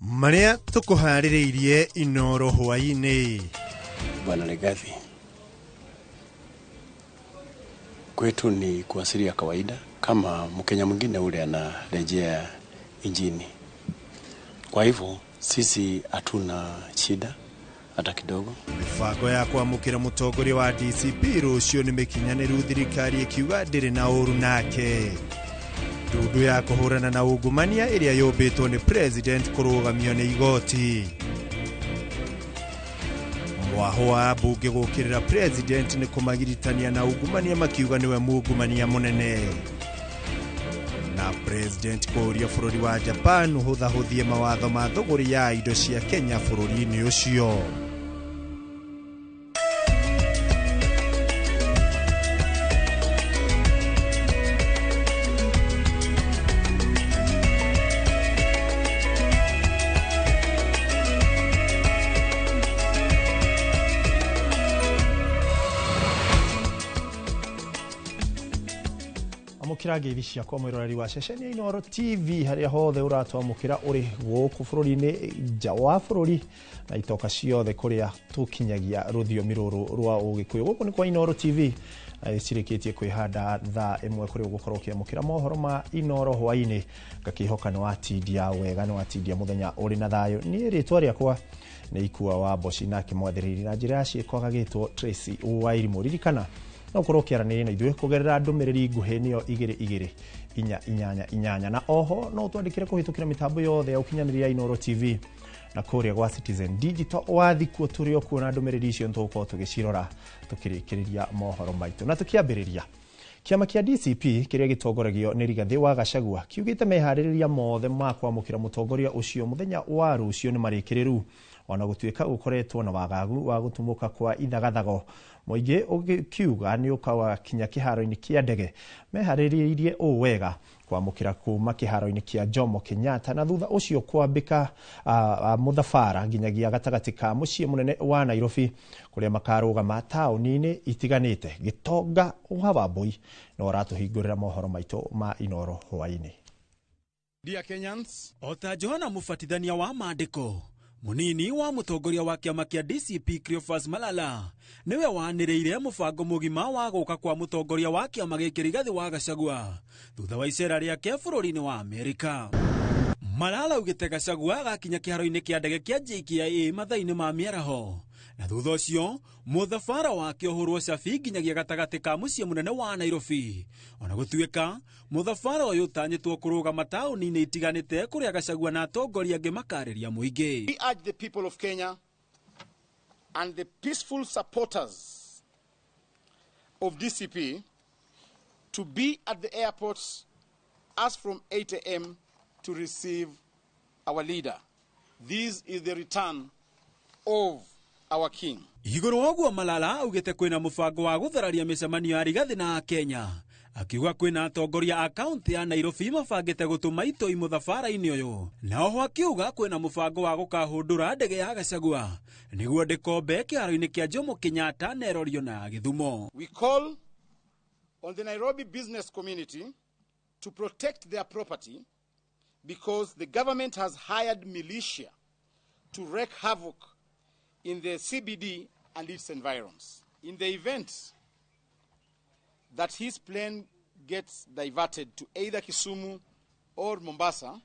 Marĩa tũkũharĩrĩirie Inoro hwaĩ-inĩ. Bwana Legathi, kwetu ni kuasili ya kawaida kama Mkenya mwingine ule anarejea injini. Kwa hivyo sisi hatuna shida hata kidogo. Mibango ya kwamũkĩra mũtongoria wa DCP rũciũ nĩ mĩkinyanĩru, thirikari ĩkiuga ndĩrĩ na ũru nake. Ndundu ya kũhũrana na ungumania ĩrĩa yũmbĩtwo nĩ president kũrũgamio nĩ igoti. Mwaho wa mbunge gũkĩrĩra president nĩ kũmagiritania na ungumania makiuga nĩwe mungumania mũnene. Na president kũũria bũrũri wa Japan ũhũthahũthie mawatho ma thũgũrĩ ya indo cia Kenya bũrũri-inĩ ũcio. Amũkĩra ngeithi ciakwa mwĩroreri wa ceceni ya Inooro TV harĩa hothe ũratwamũkĩra ũrĩ gũkũ bũrũri-inĩ, nja wa bũrũri na itoka ciothe kũrĩa tũkinyagia rũthiomi rũrũ rwa Ũgĩkũyũ. Gũkũ nĩ kwa Inooro TV na ĩcirĩkĩtie kwĩhanda thaa 1 kũrĩa ũgũkorwo ũkĩamũkĩra mohoro ma Inooro hwaĩ-inĩ. Ngakĩhoka nĩ watindia wega, nĩ watindia mũthenya ũrĩ na thayũ. Niĩ rĩtwa rĩakwa nĩ Ikua wa Mboci, nake mwathĩrĩri na njĩra ya ciĩko agagĩtwo Tracy Wairimũ. Ririkana no ũkorwo ũkĩaranĩria na ithuĩ kũgerera ndũmĩrĩri nguhĩ nĩyo 2 2 4 8 8, na oho no ũtwandĩkĩre kũhĩtũkĩra mĩtambo yothe ya ũkinyanĩria ya Inooro TV na kũrĩa gwa Citizen Digital. Wathi kuo tũrĩ o kuo na ndũmĩrĩri icio nĩtũgũkorwo tũgĩcirora tũkĩrĩkĩrĩria mohoro maitũ. Na tũkĩambĩrĩria, kĩama kĩa DCP kĩrĩa gĩtongoragio nĩ Rigathĩ wa Gachagua kiugĩte meharĩrĩria mothe ma kwamũkĩra mũtongoria ũcio mũthenya wa rũciũ nĩ marĩkĩrĩru, ona gũtuĩka gũkoretwo na wagagu wa gũtumũka kwa ithagathago. Mũingĩ ũkiuga nĩ ũkawakinya kĩharo-inĩ kĩa ndege meharĩrĩirie ũũ wega kwamũkĩra kuma kĩharo-inĩ kĩa Jomo Kenyatta, na thutha ũcio kwambĩka mũthabara nginyagia gatagatĩ ka mũciĩ mũnene wa Nairobi kũrĩa makarũgama taũni-inĩ itiganĩte. Gĩtonga wa Wambui no aratũhingũrĩra mohoro maitũ ma Inooro hwaĩ-inĩ. Dear Kenyans, ota Johana mũbatithania wa maandĩko munini wa mũtongoria wa kĩama kĩa DCP Cleophas Malala niwe wanĩrĩire mũbango mũgima wa gũka kwa mũtongoria wa kĩama gĩkĩ Rigathĩ wa Gachagua thutha wa icera rĩake bũrũri-inĩ wa Amerika. Malala augĩte Gachagua agakinya kĩharo-inĩ kĩa ndege kĩa JKIA mathaa-inĩ ma mĩaraho, na thutha ũcio mũthabara wake ũhũrwo cabi nginyagia gatagatĩ ka mũciĩ mũnene wa Nairobi. Ona gũtuĩka mũthabara ũyũ ũtanyĩtwo kũrũgama taũni-inĩ itiganĩte kũrĩa Gachagua na atongoria angĩ makarĩria mũingĩ. We urge the people of Kenya and the peaceful supporters of DCP to be at the airports as from 8 a.m. to receive our leader. This is the return of our king. Igũrũ wa ũguo Malala augĩte kwĩna mũbango wa gũthararia mĩcemanio ya Rigathĩ na Kenya, akiuga kwĩna atongoria a kaunti ya Nairobi mabangĩte gũtũma itoi mũthabara-inĩ ũyũ, na oho akiuga kwĩna mũbango wa gũkahũndũra ndege ya Gachagua nĩguo ndĩkombe kĩharo-inĩ kĩa Jomo Kenyatta na ĩrorio na Gĩthumo. We call on the Nairobi business community to protect their property because the government has hired militia to wreak havoc in the CBD and its environs. In the event that his plane gets diverted to either Kisumu or Mombasa,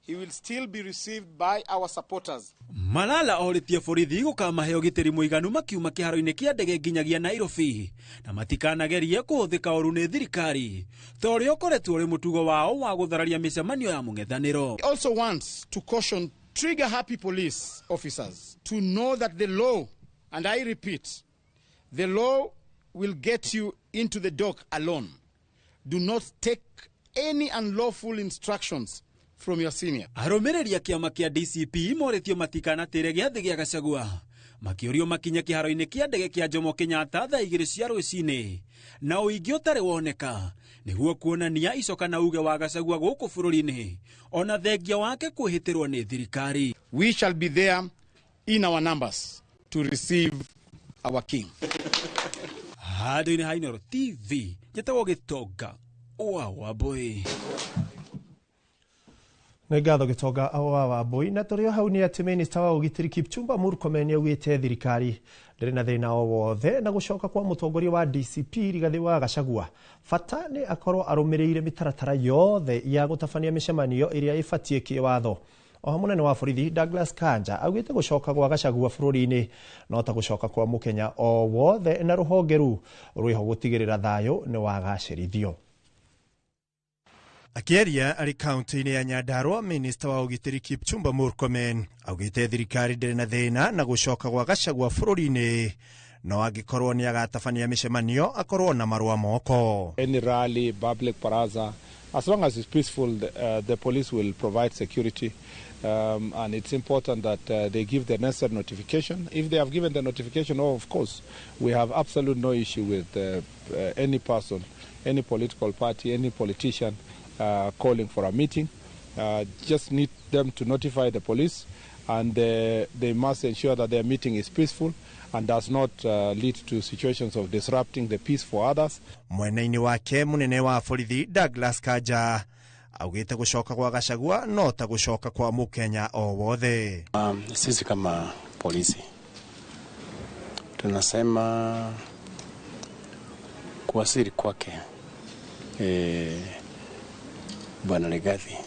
he will still be received by our supporters. Malala orĩtie borithi gũkamahe ũgitĩri mũiganu makiuma kĩharo-inĩ kĩa ndege nginyagia Nairobi, na matikanagerie kũhũthĩka ũru nĩ thirikari ta ũrĩa ũkoretwo ũrĩ mũtugo wao wa gũthararia mĩcemanio ya mũng'ethanĩro. He also wants to caution trigger-happy police officers to know that the law, and I repeat, the law will get you into the dock alone. Do not take any unlawful instructions from your senior. Arũmĩrĩri a kĩama kĩa DCP morĩtio matikanatĩre gĩathĩ gĩa Gachagua makĩũrio makinye kĩharo-inĩ kĩa ndege kĩa Jomo Kenyatta thaa 2 cia rũcinĩ na ũingĩ ũtarĩ woneka nĩguo kuonania icoka na uge wa Gachagua gũkũ bũrũri-inĩ ona thengia wake kwĩhĩtĩrwo nĩ thirikari. We shall be there in our numbers to receive our king. Handũ-inĩ ha Inooro TV njĩtagwo Gĩtonga wa Wambui. Nĩ ngatho Gĩtonga wa Wambui. Na tũrĩ o hau nĩ atĩ minista wa ũgitĩri Kipchumba Murkomen nĩaugĩte thirikari ndĩrĩ na thĩna o wothe na gũcoka kwa mũtongoria wa DCP Rigathĩ wa Gachagua. Bata nĩ akorwo arũmĩrĩire mĩtaratara yothe ya gũtabania mĩcemanio ĩrĩa ĩbatiĩ kĩwatho. Oho mũnene wa borithi Douglas Kanja augĩte gũcoka gwa Gachagua bũrũri-inĩ no ta gũcoka kwa mũkenya o wothe, na rũhonge rũu rwĩho gũtigĩrĩra thayũ nĩ wagacĩrithio. Akĩaria arĩ kaunti-inĩ ya Nyandarua, minista wa ũgitĩri Kipchumba Murkomen augĩte thirikari ndĩrĩ na thĩna na gũcoka gwa Gachagua bũrũri-inĩ, no angĩkorwo nĩ agatabania mĩcemanio akorwo na marũa moko. Any rally, public baraza, As long as it's peaceful, the police will provide security, and it's important that they give the necessary notification. If they have given the notification, oh, of course, we have absolutely no issue with any person, any political party, any politician calling for a meeting. Just need them to notify the police, and they must ensure that their meeting is peaceful and does not lead to situations of disrupting the peace for others. Mwena-inĩ wake munene wa borithi Douglas Kanja augĩte gũcoka kwa Gachagua no ta gũcoka kwa Mũkenya o wothe. Sisi kama polisi tunasema kuwasili kwake Bwana Rigathi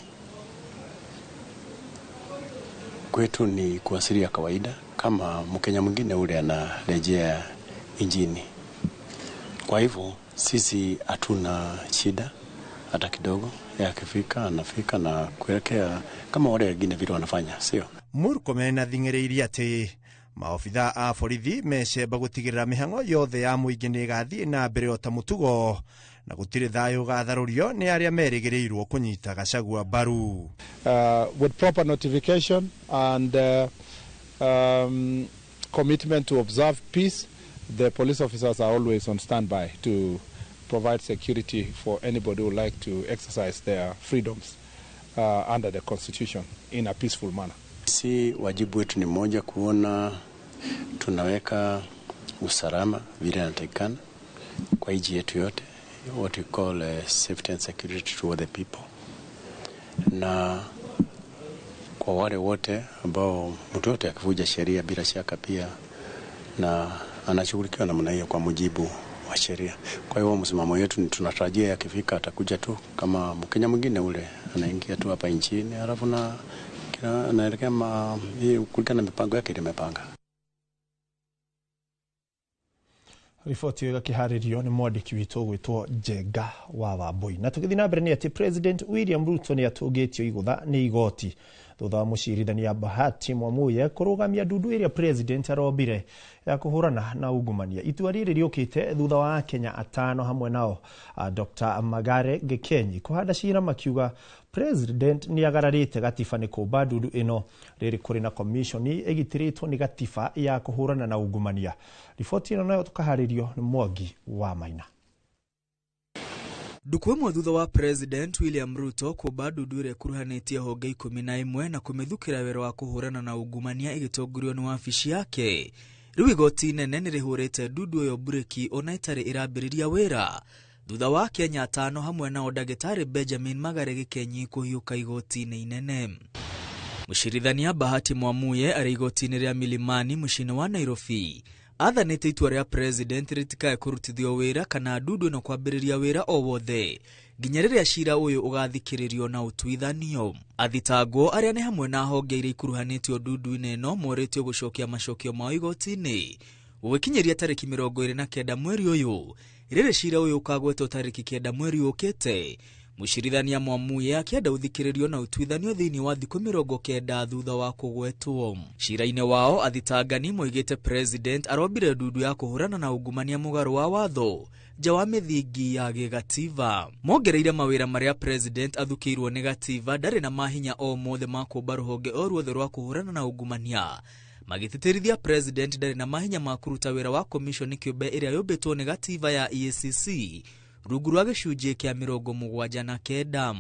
kwetu ni kuwasili ya kawaida kama Mkenya mwingine ule anarejea nchini. Kwa hivyo sisi hatuna shida hata kidogo. Akifika anafika na kuelekea kama wale wengine vile wanafanya, sio? Murkomen athing'ĩrĩirie atĩ maobitha a borithi mecemba gũtigĩrĩra mĩhang'o yothe ya mũingĩ nĩ ĩgathiĩ na mbere o ta mũtugo na gũtirĩ thayũ ũgatharũrio nĩ arĩa merĩgĩrĩirwo kũnyita Gachagua mbaru. With proper notification and commitment to observe peace, the police officers are always on standby to provide security for anybody who would like to exercise their freedoms under the Constitution in a peaceful manner. Si wajibu wetu ni moja kuona tunaweka usalama vile inatakikana kwa nchi yetu yote, what we call safety and security to the people, na kwa wale wote ambao mtu yote akivuja sheria bila shaka pia na anashughulikiwa namna hiyo kwa mujibu wa sheria. Kwa hiyo msimamo wetu ni tunatarajia akifika atakuja tu kama Mkenya mwingine ule anaingia tu hapa nchini, halafu na anaelekea kulingana na mipango yake ile imepanga. Riboti ĩyo ĩgakĩharĩrio nĩ mwandĩki witũ gwĩtwo Njenga wa Wambui. Na tũgĩthiĩ na mbere nĩ atĩ President William Ruto nĩ atũngĩtio igũtha nĩ igoti thutha wa mũcirithania Bahati Mwamuye kũrũgamia ndundu ĩrĩa President arombire ya kũhũrana na ungumania. Itua rĩrĩ rĩũkĩte thutha wa Akenya atano hamwe nao Dr. Magare Gikenyi kũhanda cira makiuga President nĩ agararĩte gatiba nĩ kũmba ndundu ĩno rĩrĩ kũrĩ na commission ĩgitĩrĩtwo nĩ gatiba ya kũhũrana na ungumania. Riboti ĩno nayo tũkaharĩrio nĩ Mwangi wa Maina. Ndukũ ĩmwe thutha wa President William Ruto kũmba ndundu ĩrĩa ĩkuruhanĩtie honge 11 na kũmĩthukĩra wĩra wa kũhũrana na ungumania ĩgĩtongorio nĩ wabici yake, rĩu igoti inene nĩ rĩhũrĩte ndundu ĩyo mburĩki ona ĩtarĩ ĩrambĩrĩria wĩra thutha wa Kenya atano hamwe nao ndagĩtarĩ Benjamin Magare Gikenyi kũhiũka igoti-inĩ inene. Mũcirithania Bahati Mwamuye arĩ igoti-inĩ rĩa Milimani mũciĩ-inĩ wa Nairobi athanĩte itua rĩa President rĩtikae kũrutithio wĩra kana ndundu ĩno kwambĩrĩria wĩra o wothe nginya rĩrĩa cira ũyũ ũgathikĩrĩrio na ũtuithanio. Athitangwo arĩa nĩ hamwe na honge iria ikuruhanĩtio ndundu-inĩ ĩno morĩtio gũcokia macokio mao igoti-inĩ gũgĩkinyĩria tarĩki 29 mweri ũyũ, rĩrĩ cira ũyũ ũkagwetwo tarĩki 9 mweri ũkĩte. Mũcirithania Mwamuye akĩenda ũthikĩrĩrio na ũtuithanio thĩinĩ wa thikũ 90 thutha wa kũgwetwo. Cira-inĩ wao athitangani moigĩte President arombire ndundu ya kũhũrana na ungumania mũgarũ wa watho nja wa mĩthingi ya gĩgatiba. Mongereire mawĩra marĩa President athukĩirwo nĩ gatiba ndarĩ na mahinya o mothe ma kũmba rũhonge o ruothe rwa kũhũrana na ungumania, magĩtĩtĩrithia President ndarĩ na mahinya ma kũruta wĩra wa commission kĩũmbe ĩrĩa yũmbĩtwo nĩ gatiba ya EACC rungu rwa gĩcunjĩ kĩa 79.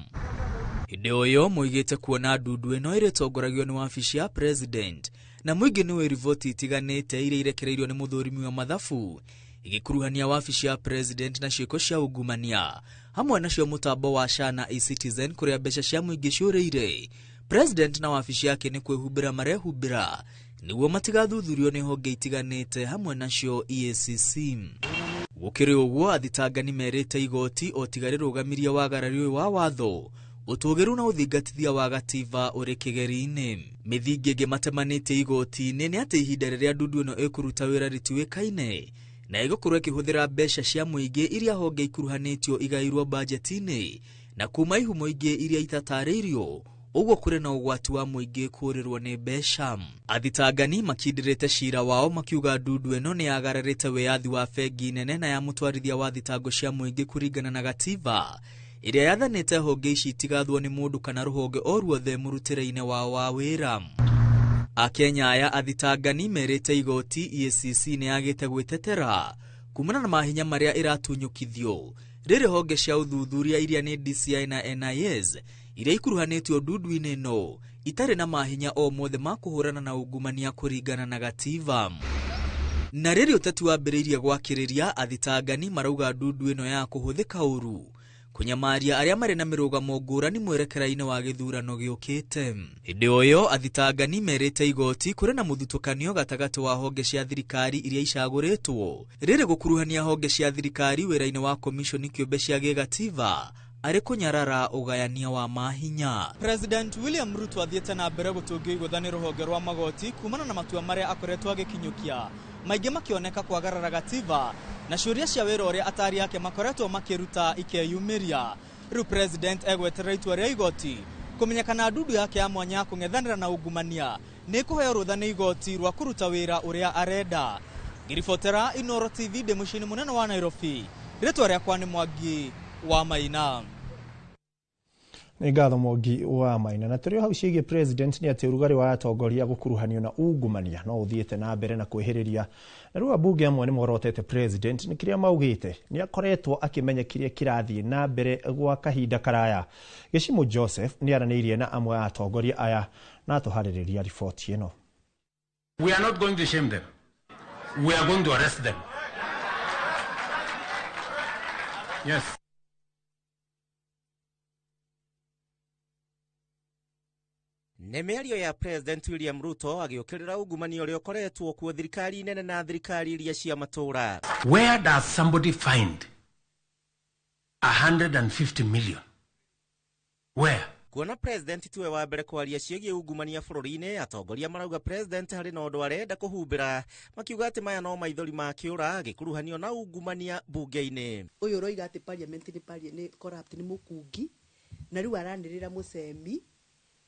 Hĩndĩ o ĩyo moigĩte kuona ndundu ĩno ĩrĩtongoragio nĩ wabici ya President na mũingĩ nĩwe riboti itiganĩte iria irekereirio nĩ mũthũrimi wa mathabu igĩkuruhania wabici ya President na ciĩko cia ungumania hamwe nacio mũtambo wa SHA na eCitizen kũrĩa mbeca cia mũingĩ ciũrĩire. President na wabici yake nĩ kwĩhumbĩra marehumbĩra nĩguo matigathuthurio nĩ honge itiganĩte hamwe nacio EACC. Gũkĩrĩ ũguo athitangani merĩte igoti o tiga rĩrũgamirie wagarari ũyũ wa watho ũtũgĩru na ũthingatithia wa gatiba ũrĩ kĩgeri-inĩ. Mĩthingi ĩngĩ matemanĩtie igoti-inĩ nĩ atĩ ihinda rĩrĩa ndundu ĩno ĩkũruta wĩra rĩtiũĩkaine na ĩgũkorwo ĩkĩhũthĩra mbeca cia mũingĩ iria honge ikuruhanĩtio igairwo bajeti-inĩ na kuma ihumo ingĩ iria itatarĩirio, ũguo kũrĩ na ũgwati wa mũingĩ kũũrĩrwo nĩ mbeca. Athitangani makindĩrĩte cira wao makiuga ndundu ĩno nĩ yagararĩte wĩyathi wa bengi nene na ya mũtwarithia wa thitango cia mũingĩ kũringana na gatiba ĩrĩa yathanĩte honge ici itigathwo nĩ mũndũ kana rũhonge o ruothe mũrutĩre-inĩ wao wa wĩra. Akenya aya athitangani merĩte igoti EACC nĩ yagĩte gwĩtetera kumana na mahinya marĩa ĩratunyũkithio rĩrĩ honge cia ũthuthuria iria nĩ DCI na NIS iria ikuruhanĩtio ndundu-inĩ ĩno itarĩ na mahinya o mothe ma kũhũrana na ungumania kũringana na gatiba. Na rĩrĩ ũteti wambĩrĩirie gwakĩrĩria, athitangani marauga ndundu ĩno ya kũhũthĩka ũru kũnyamaria arĩa marĩ na mĩrũgamo ngũrani mwerekera-inĩ wa gĩthurano gĩũkĩte. Hĩndĩ o ĩyo athitangani merĩte igoti kũrĩ na mũthutũkanio gatagatĩ wa honge cia thirikari iria icagũrĩtwo rĩrĩ gũkuruhania honge cia thirikari wĩra-inĩ wa komishoni kĩũmbe cia gĩgatiba arĩ kũnyarara ũgayania wa mahinya. President William Ruto athiĩte na mbere gũtũngio igũtha nĩ rũhonge rwa magoti kumana na matua marĩa akoretwo agĩkinyũkia, maingĩ makĩoneka kwagarara gatiba na ciũria cia wĩra ũrĩa atari ake makoretwo makĩruta ikeyumĩria. Rĩu President egweterera itua rĩa igoti kũmenya kana ndundu yake ya mwanya ya kũng'ethanĩra na ungumania nĩ ĩkũheo rũtha nĩ igoti rwa kũruta wĩra ũrĩa arenda. Ngĩribotera Inooro TV ndĩ mũciĩ-inĩ mũnene wa Nairobi, rĩtwa rĩakwa nĩ Mwangi wa Maina. Nĩ ngatho Mwangi wa Maina. Na tũrĩ o hau ciĩgiĩ president nĩ atĩ ũrugarĩ wa atongoria gũkuruhanio na ungumania no ũthiĩte na mbere na kwĩhĩrĩria. Na rĩu ambunge amwe nĩ morotete president nĩ kĩrĩa maugĩte nĩ akoretwo akĩmenya kĩrĩa kĩrathiĩ na mbere gwa kahinda karaya. Gĩcimũ Joseph nĩ aranĩirie na amwe a atongoria aya na atũharĩrĩria riboti ĩno. We are not going to shame them. We are going to arrest them. Yes. Nĩ mĩario ya President William Ruto agĩũkĩrĩra ungumania ũrĩa ũkoretwo kuo thirikari nene na thirikari iria cia matũũra. Where does somebody find 150 million? Where? Kuona President tiwe wa mbere kwaria ciĩgiĩ ungumania bũrũri-inĩ, atongoria marauga President harĩ na ũndũ arenda kũhumbĩra, makiuga atĩ maya no maithori ma kĩũra gĩkuruhanio na ungumania bunge-inĩ. Ũyũ ũroiga atĩ parliament nĩ corrupt, nĩ mũkungi, na rĩu aranĩrĩra mũcemi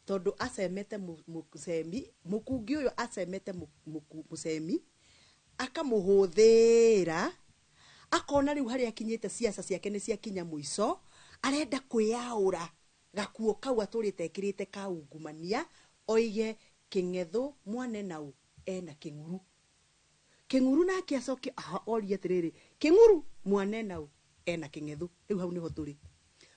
tondu acemete mucemi mukungi uyu acemete mucemi akamuhuthira akona riu haria akinyite siasa ciake ni ciakinya muico, arenda kwiyaura gakuo kau aturite ekirite ka ungumania oige king'ethu mwane nau ena king'uru king'uru nake acoke orie atiriri king'uru mwane nau ena king'ethu. Riu hau niho turi.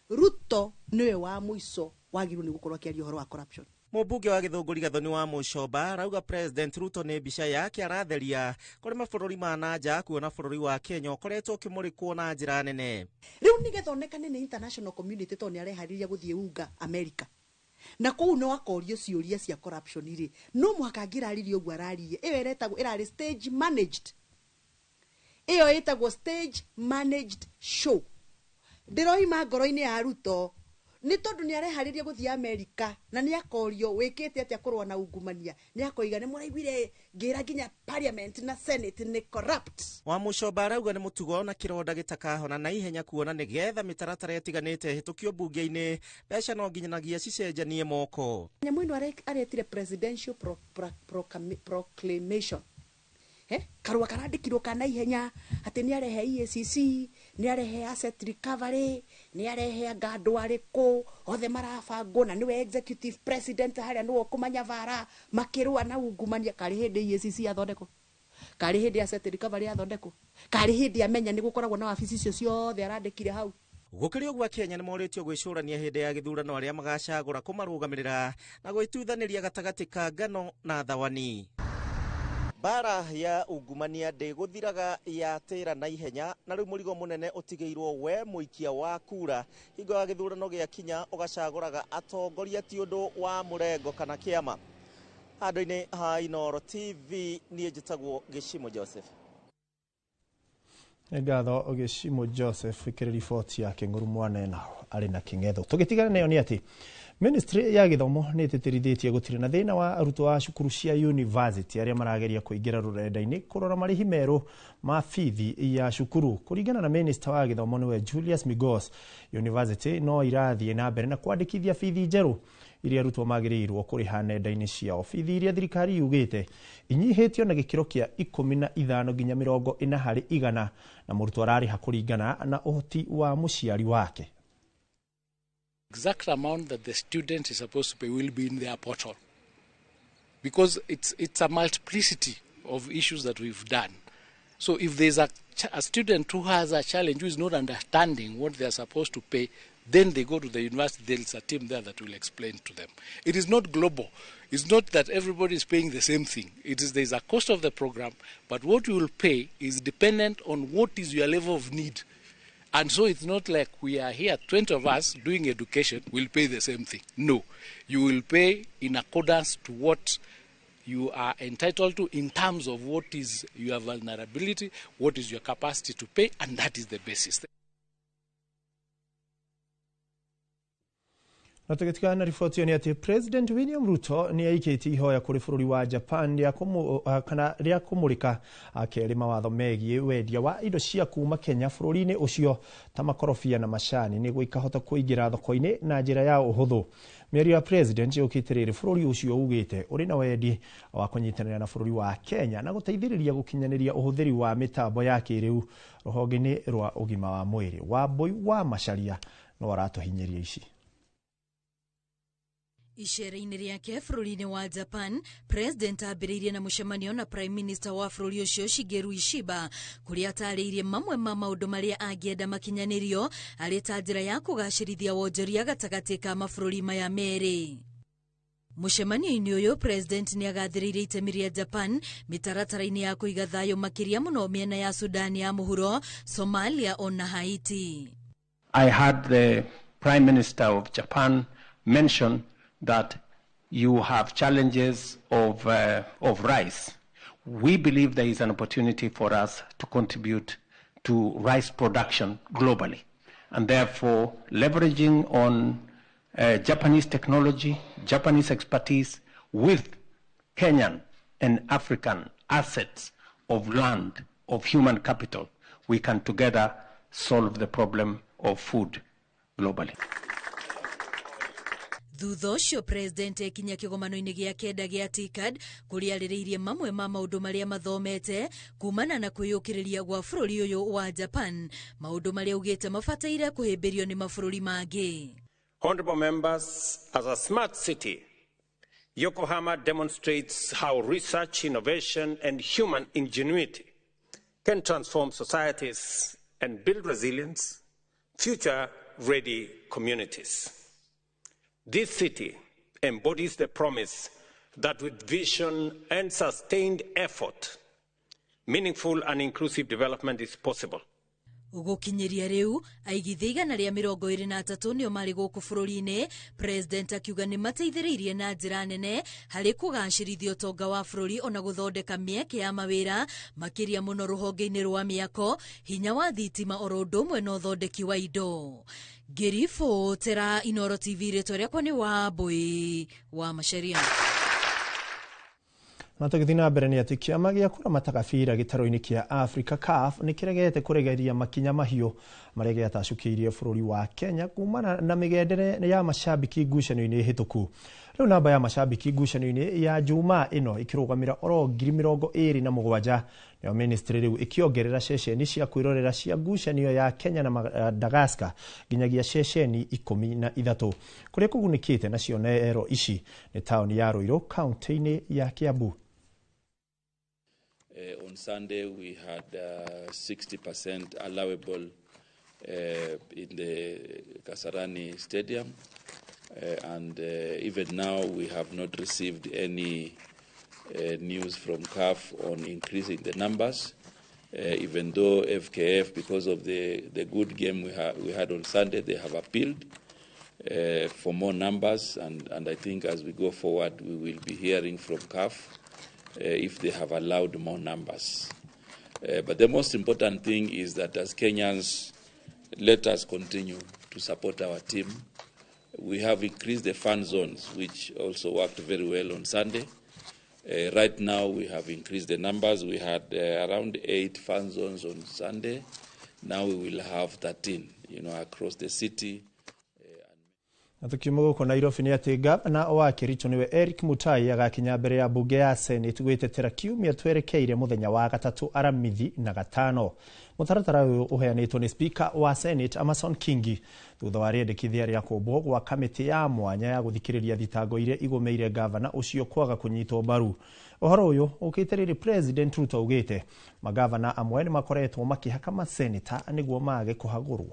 Ruto niwe wa muico wagirwo ni gukorwo akiaria uhoro wa corruption. Mũmbunge wa Gĩthũngũri Gathoni wa Mũcomba arauga President Ruto nĩ mbica yake aratheria kũrĩ mabũrũri ma na nja kuona bũrũri wa Kenya ũkoretwo ũkĩmũrĩkwo na njĩra nene. Rĩu nĩgetha onekane nĩ international community tondũ nĩareharĩria gũthiĩ unga America na kũu no akorio ciũria cia corruption rĩ, no mũhaka angĩraririe ũguo araririe. Ĩyo ĩretagwo ĩrarĩ stage managed, ĩyo ĩtagwo stage managed show. Ndĩroima ngoro-inĩ ya Ruto nĩ tondũ nĩ areharĩria gũthiĩ America na nĩ akorio wĩkĩte atĩa kũrũa na ungumania, nĩ akoiga nĩ mũraiguire ngĩra nginya parliament na senate nĩ corrupt. Wa Mũcomba arauga nĩ mũtugo na kĩronda gĩtakahona na ihenya kuona nĩgetha mĩtaratara ĩtiganĩte ĩhĩtũkio bunge-inĩ mbeca no nginyanagia cicenjanie moko. Nyamũ ĩno aretire presidential proclamation. Karua karandĩkirwo ka naihenya atĩ nĩ arehe EACC, nĩ arehe asset recovery, nĩ arehe anga andũ arĩkũ othe marabangwo na nĩwe executive president harĩa nĩwe ũkũmanya bara makĩrũa na ungumania. Karĩ hĩndĩ EACC yathondekwo, karĩ hĩndĩ asset recovery yathondekwo, karĩ hĩndĩ amenya nĩ gũkoragwo na wabici icio ciothe arandĩkire hau. Gũkĩrĩ ũguo Kenya nĩ morĩtio gwĩcũrania hĩndĩ ya gĩthurano arĩa magacagũra kũmarũgamĩrĩra na gwĩtuithanĩria gatagatĩ ka ngano na thawani. Bara ya ungumania ndĩgũthiraga ya tĩra na ihenya na rĩu mũrigo mũnene ũtigĩirwo we mũikia wa kura hingo ya gĩthurano gĩakinya ũgacagũraga atongoria ti ũndũ wa mũrengo kana kĩama. Handũ-inĩ ha Inooro TV niĩ njĩtagwo Gĩcimo Joseph. Nĩ ngatho Gĩcimo Joseph ĩkĩrĩ riboti ya Kĩng'ũru mwane nao arĩ na kĩng'etho. Tũgĩtigana nayo nĩ atĩ Ministry ya gĩthomo nĩ ĩtĩtĩrithĩtie gũtirĩ na thĩna wa arutwo a cukuru cia university arĩa marageria kũingĩra rũrenda-inĩ kũrora marĩhi merũ ma bithi ya cukuru. Kũringana na Minister wa gĩthomo nĩwe Julius Migos, university no irathiĩ na mbere na kwandĩkithia bithi njerũ iria arutwo magĩrĩirwo kũrĩha nenda-inĩ ciao. Bithi iria thirikari yugĩte inyihĩtio na gĩkĩro kĩa 15 nginya 40 harĩ igana na mũrutwo ararĩha kũringana na ũhoti wa mũciari wake. Exact amount that the student is supposed to pay will be in their portal, because it's a multiplicity of issues that we've done. So if there's a student who has a challenge, who is not understanding what they are supposed to pay, then they go to the university. There is a team there that will explain to them. It is not global. It's not that everybody is paying the same thing. It is, there is a cost of the program, but what you will pay is dependent on what is your level of need. And so it's not like we are here, 20 of us doing education, will pay the same thing. No, you will pay in accordance to what you are entitled to in terms of what is your vulnerability, what is your capacity to pay, and that is the basis. Na tũgĩtigana na riboti ĩyo nĩ atĩ President William Ruto nĩ aikĩtie ihoya kũrĩ bũrũri wa Japan rĩa kũmũrĩka kerĩ mawatho megiĩ wendia wa indo cia kuma Kenya bũrũri-inĩ ũcio ta makorobia na macani nĩguo ikahota kũingĩra thoko-inĩ na njĩra ya ũhũthũ. Mĩario ya President yũkĩte rĩrĩ bũrũri ũcio ugĩte ũrĩ na wendi wa kũnyitanĩra na bũrũri wa Kenya na gũteithĩrĩria gũkinyanĩria ũhũthĩri wa mĩtambo ya kĩrĩu rũhonge-inĩ rwa ũgima wa mwĩrĩ. Wambui wa Macharia no aratũhinyĩria ici. Icera-inĩ rĩake bũrũri-inĩ wa Japan, President ambĩrĩirie na mũcemanio na Prime Minister wa bũrũri ũcio Shigeru Ishiba, kũrĩa atarĩirie mamwe ma maũndũ marĩa angĩenda makinyanĩrio arĩ ta njĩra ya kũgacĩrithia wonjoria gatagatĩ ka mabũrũri maya merĩ. Mũcemanio-inĩ ũyũ, President nĩ agathĩrĩirie itemi rĩa Japan mĩtaratara-inĩ ya kũiga thayũ makĩria mũno mĩena ya Sudan ya mũhuro, Somalia ona Haiti. I had the Prime Minister of Japan mention that you have challenges of rice. We believe there is an opportunity for us to contribute to rice production globally, and therefore leveraging on Japanese technology, Japanese expertise with Kenyan and African assets of land, of human capital, we can together solve the problem of food globally. Thutha ũcio President ekinya kĩgomano-inĩ gĩa kenda gĩa TICAD kũrĩa arĩrĩirie mamwe ma maũndũ marĩa mathomete kumana na kwĩyũkĩrĩria gwa bũrũri ũyũ wa Japan, maũndũ marĩa augĩte mabataire kũhĩmbĩrio nĩ mabũrũri mangĩ. Honorable members, as a smart city, Yokohama demonstrates how research, innovation and human ingenuity can transform societies and build resilience, future-ready communities. This city embodies the promise that with vision and sustained effort, meaningful and inclusive development is possible. Gũkinyĩria rĩu aigithia 123 nĩo marĩ gũkũ bũrũri-inĩ. President akiuga nĩ mateithĩrĩirie na njĩra nene harĩ kũgacĩrithia ũtonga wa bũrũri ona gũthondeka mĩeke ya mawĩra makĩria mũno rũhonge-inĩ rwa mĩako, hinya wa thitima oro ũndũ ũmwe na ũthondeki wa indo. Ngĩribotera Inooro TV, rĩtwa rĩakwa nĩ Wambui wa Macharia. Na tũgĩthiĩ na mbere nĩ atĩ kĩama gĩa kũramata gabira gĩtarũ-inĩ kĩa Africa CAF nĩ kĩregete kũregeria makinya mahiũ marĩa gĩatacũkĩirie bũrũri wa Kenya kumana na mĩgendere ya macambĩki ngucanio-inĩ hĩtũku. Rĩu namba ya macambĩki ngucanio-inĩ ya Jumaa ĩno ĩkĩrũgamĩra oro 27,000 nayo ministry rĩu ĩkĩongerera ceceni cia kwĩrorera cia ngucanio ya Kenya na Madagascar nginyagia ceceni 13 kũrĩa kũgunĩkĩte nacio ero ici nĩ taũni ya Ruiru kaunti-inĩ ya Kiambu. On Sunday, we had 60% allowable in the Kasarani Stadium, and even now we have not received any news from CAF on increasing the numbers, even though FKF, because of the good game we had on Sunday, they have appealed for more numbers, and I think as we go forward, we will be hearing from CAF if they have allowed more numbers. But the most important thing is that as Kenyans, let us continue to support our team. We have increased the fan zones, which also worked very well on Sunday. Right now, we have increased the numbers. We had around 8 fan zones on Sunday. Now we will have 13, across the city. Na tukiuma gũkũ Nairobi nĩ atĩ gavana wa Kericho nĩwe Eric Mutai agakinya mbere ya mbunge ya Senate gwĩtetera kiumia twerekeire mũthenya wa gatatũ aramithi na gatano. Mũtaratara ũyũ ũheanĩtwo nĩ Speaker wa Senate Amason Kingi thutha wa rĩendekithia rĩa kũmbwo gwa kamĩtĩ ya mwanya ya gũthikĩrĩria thitango iria igũmĩire gavana ũcio kwaga kũnyitwo mbaru. Ũhoro ũyũ ũkĩte rĩrĩ President Ruto augĩte magavana amwe nĩ makoretwo makĩhaka maseneta nĩguo mage kũhagũrwo.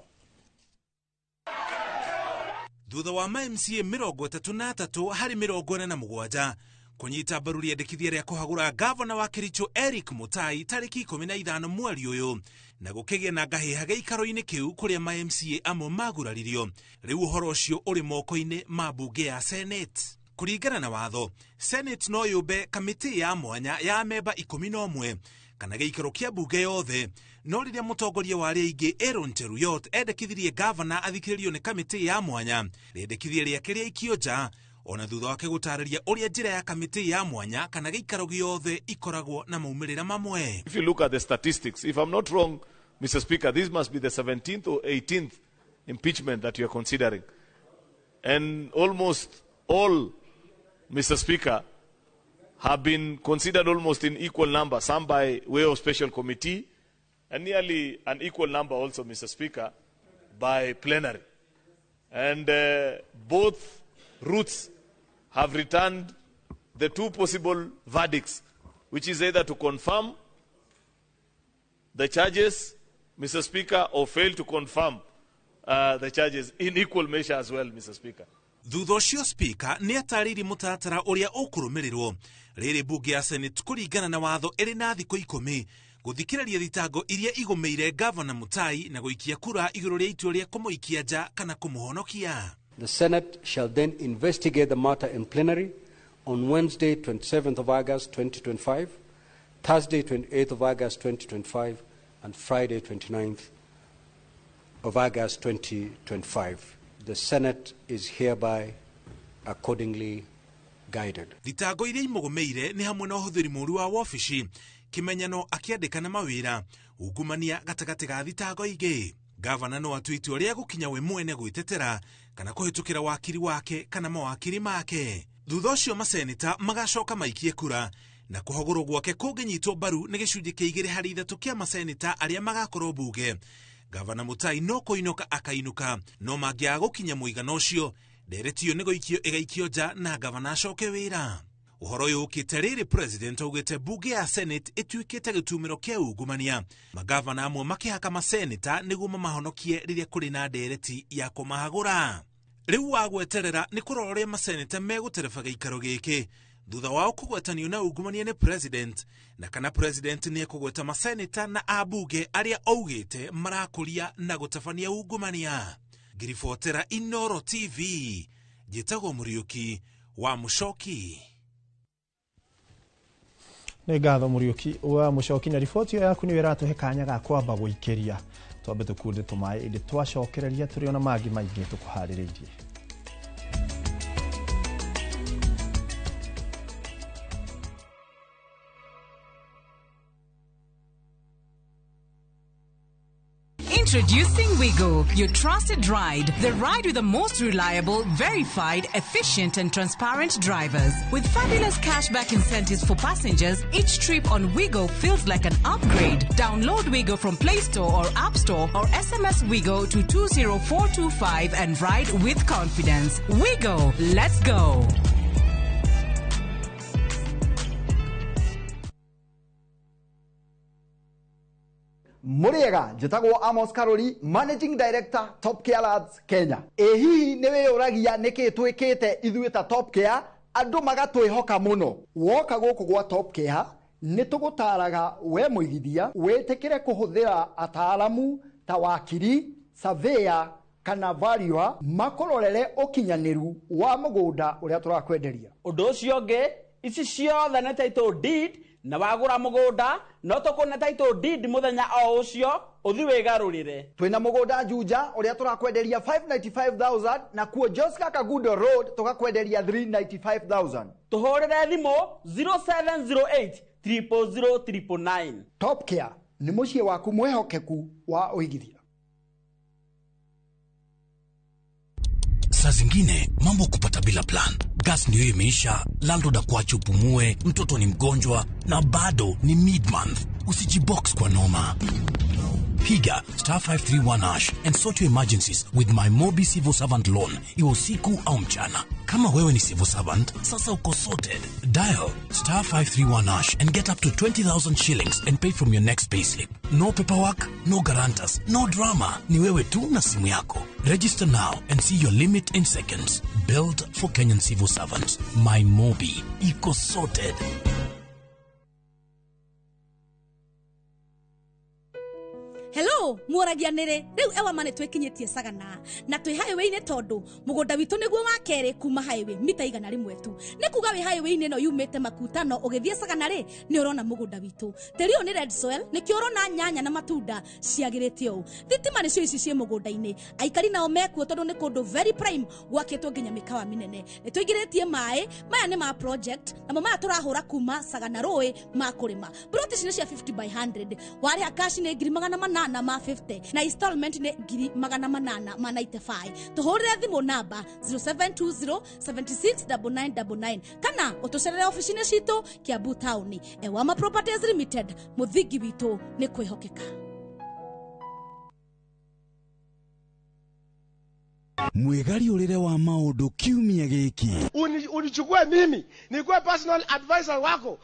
Thutha wa ma MCA 33 harĩ 47 kũnyita mbaru rĩendekithia rĩa kũhagũra gavana wa Kericho Eric Mutai tarĩki 15 mweri ũyũ na gũkĩgĩa na ngahĩha gĩikaro-inĩ kĩu kũrĩa ma MCA amwe maguraririo. Rĩu ũhoro ũcio ũrĩ moko-inĩ ma mbunge ya Senate. Kũringana na watho, Senate no yũmbe kamĩtĩ ya mwanya ya memba 11 kana gĩikaro kĩa mbunge yothe. No rĩrĩa mũtongoria wa arĩa aingĩ Aaron Cheruiyot endekithirie gavana athikĩrĩrio nĩ kamĩtĩ ya mwanya, rĩendekithia rĩake rĩaikio nja ona thutha wake gũtarĩria ũrĩa njĩra ya kamĩtĩ ya mwanya kana gĩikaro gĩothe ikoragwo na maumĩrĩra mamwe. If you look at the statistics, if I'm not wrong, Mr. Speaker, this must be the 17th or 18th impeachment that you are considering. And almost all, Mr. Speaker, have been considered almost in equal number, some by way of special committee, and nearly an equal number also, Mr. Speaker, by plenary. And both routes have returned the two possible verdicts, which is either to confirm the charges, Mr. Speaker, or fail to confirm the charges in equal measure as well, Mr. Speaker. Thutha ũcio Speaker nĩ atarĩirie mũtaratara ũrĩa ũkũrũmĩrĩrwo rĩrĩ mbunge ya Senate kũringana na watho ĩrĩ na thikũ 10 gũthikĩrĩria thitango iria igũmĩire gavana Mutai na gũikia kura igũrũ rĩa itua rĩa kũmũikia nja kana kũmũhonokia. The Senate shall then investigate the matter in plenary on Wednesday, 27th of August 2025, Thursday, 28th of August 2025, and Friday, 29th of August 2025. The Senate is hereby accordingly guided. Thitango iria imũgũmĩire nĩ hamwe na ũhũthĩri mũũru wa wabici, kĩmenyano akĩandĩkana mawĩra, ungumania gatagatĩ ga thitango ingĩ. Gavana no atue itua rĩa gũkinya we mwene gwĩtetera kana kũhĩtũkĩra wakiri wake kana mawakiri make. Thutha ũcio maseneta magacoka maikie kura na kũhagũrwo gwake kũngĩnyitwo mbaru nĩ gĩcunjĩ kĩa 2 harĩ 3 kĩa maseneta arĩa magakorwo mbunge. Gavana Mutai no kũinũka akainũka, no mangĩaga gũkinya mũigana ũcio ndereti ĩyo nĩ gũikio ĩgaikio nja na gavana acoke wĩra. Ũhoro ũyũ ũkĩte rĩrĩ President augĩte mbunge ya Senate ĩtuĩkĩte gĩtumĩro kĩa ungumania, magavana amwe makĩhaka maseneta nĩguo mamahonokie rĩrĩa kũrĩ na ndereti ya kũmahagũra. Rĩu wa gweterera nĩ kũrora ũrĩa maseneta megũtereba gĩikaro gĩkĩ thutha wao kũgwetanio na ungumania nĩ President, na kana President nĩ ekũgweta maseneta na ambunge arĩa augĩte marakũria na gũtabania ungumania. Ngiribotera Inoro TV, njĩtagwo Mũriũki wa Mũcoki. Nĩ ngatho Mũriũki wa Mũcoki na riboti ĩyo yaku nĩyo ĩratũhe kanya ga kwamba gũikĩria. Twambe tũkunde tũmaĩ ĩndĩ twacokereria tũrĩ ona mangĩ maingĩ tũkũharĩrĩirie. Introducing Wigo, your trusted ride. The ride with the most reliable, verified, efficient and transparent drivers. With fabulous cashback incentives for passengers, each trip on Wigo feels like an upgrade. Download Wigo from Play Store or App Store or SMS Wigo to 20425 and ride with confidence. Wigo, let's go. Mũrĩega, njĩtagwo Amos Karori, Managing Director Top Care Labs Kenya. Ĩ hihi nĩ wĩyũragia nĩkĩ twĩkĩte ithuĩ ta Top Care andũ magatwĩhoka mũno? Woka gũkũ gwa Top Care nĩ tũgũtaraga we mũigithia wĩtĩkĩre kũhũthĩra ataaramu ta wakiri, surveyor kana valuer makũrorere ũkinyanĩru wa mũgũnda ũrĩa tũrakwenderia. Ũndũ ũcio ũngĩ, ici ciothe nĩ title deed na wagũra mũgũnda no tũkũne title deed mũthenya o ũcio ũthi wĩgarũrĩre. Twĩna mũgũnda Juja ũrĩa tũrakwenderia 595,000 na kuo Joska Kagudo Road tũgakwenderia 395,000. Tũhũrĩre thimũ 0708 000 999. Top Care nĩ mũciĩ waku mwĩhokeku wa ũigithia. Saa zingine mambo kupata bila plan. Gas ndio imeisha, landlord akuache upumue, mtoto ni mgonjwa na bado ni mid-month. Usijibox kwa noma. Piga star 531 hash and sort your emergencies with my Mobi Civil Servant Loan, iwe usiku au mchana. Kama wewe ni civil servant, sasa uko sorted. Dial star 531 hash and get up to 20,000 shillings and pay from your next payslip. No paperwork, no guarantors, no drama. Ni wewe tu na simu yako. Register now and see your limit in seconds. Built for Kenyan civil servants. My Mobi. Iko sorted. Hello, muoragia nĩrĩ rĩu Ewama nĩ twĩkinyĩtie Sagana na twĩ highway-inĩ tondũ mũgũnda witũ nĩguo wa kerĩ kuma highway mita 100 tu. Nĩ kuga wĩ highway-inĩ ĩno yumĩte Makutano ũgĩthiĩ Sagana rĩ nĩ ũrona mũgũnda witũ. Tĩri ũyũ nĩ red soil nĩkĩo ũrona nyanya na matunda ciagĩrĩte ũũ. Thitima nĩcio ici ciĩ mũgũnda-inĩ. Aikari nao mekuo tondũ nĩ kũndũ very prime gwakĩtwo nginya mĩkawa mĩnene. Nĩ tũingĩrĩtie maĩ, maya nĩ ma project namo maya tũrahũra kuma Sagana rũĩ ma kũrĩma. Plot ici nĩ cia 50 by 100. Warĩha cash nĩ 800 ma 50 na installment nĩ 895. Tũhũrĩre thimũ namba 0720 76 9999 kana ũtũcerere ofici-inĩ citũ Kiambu Town. Ewama Properties Limited, mũthingi witũ nĩ kwĩhokeka. Mwĩgariũrĩre wa maũndũ kiumia gĩkĩ. Unichukue mimi nikuwe personal advisor wako.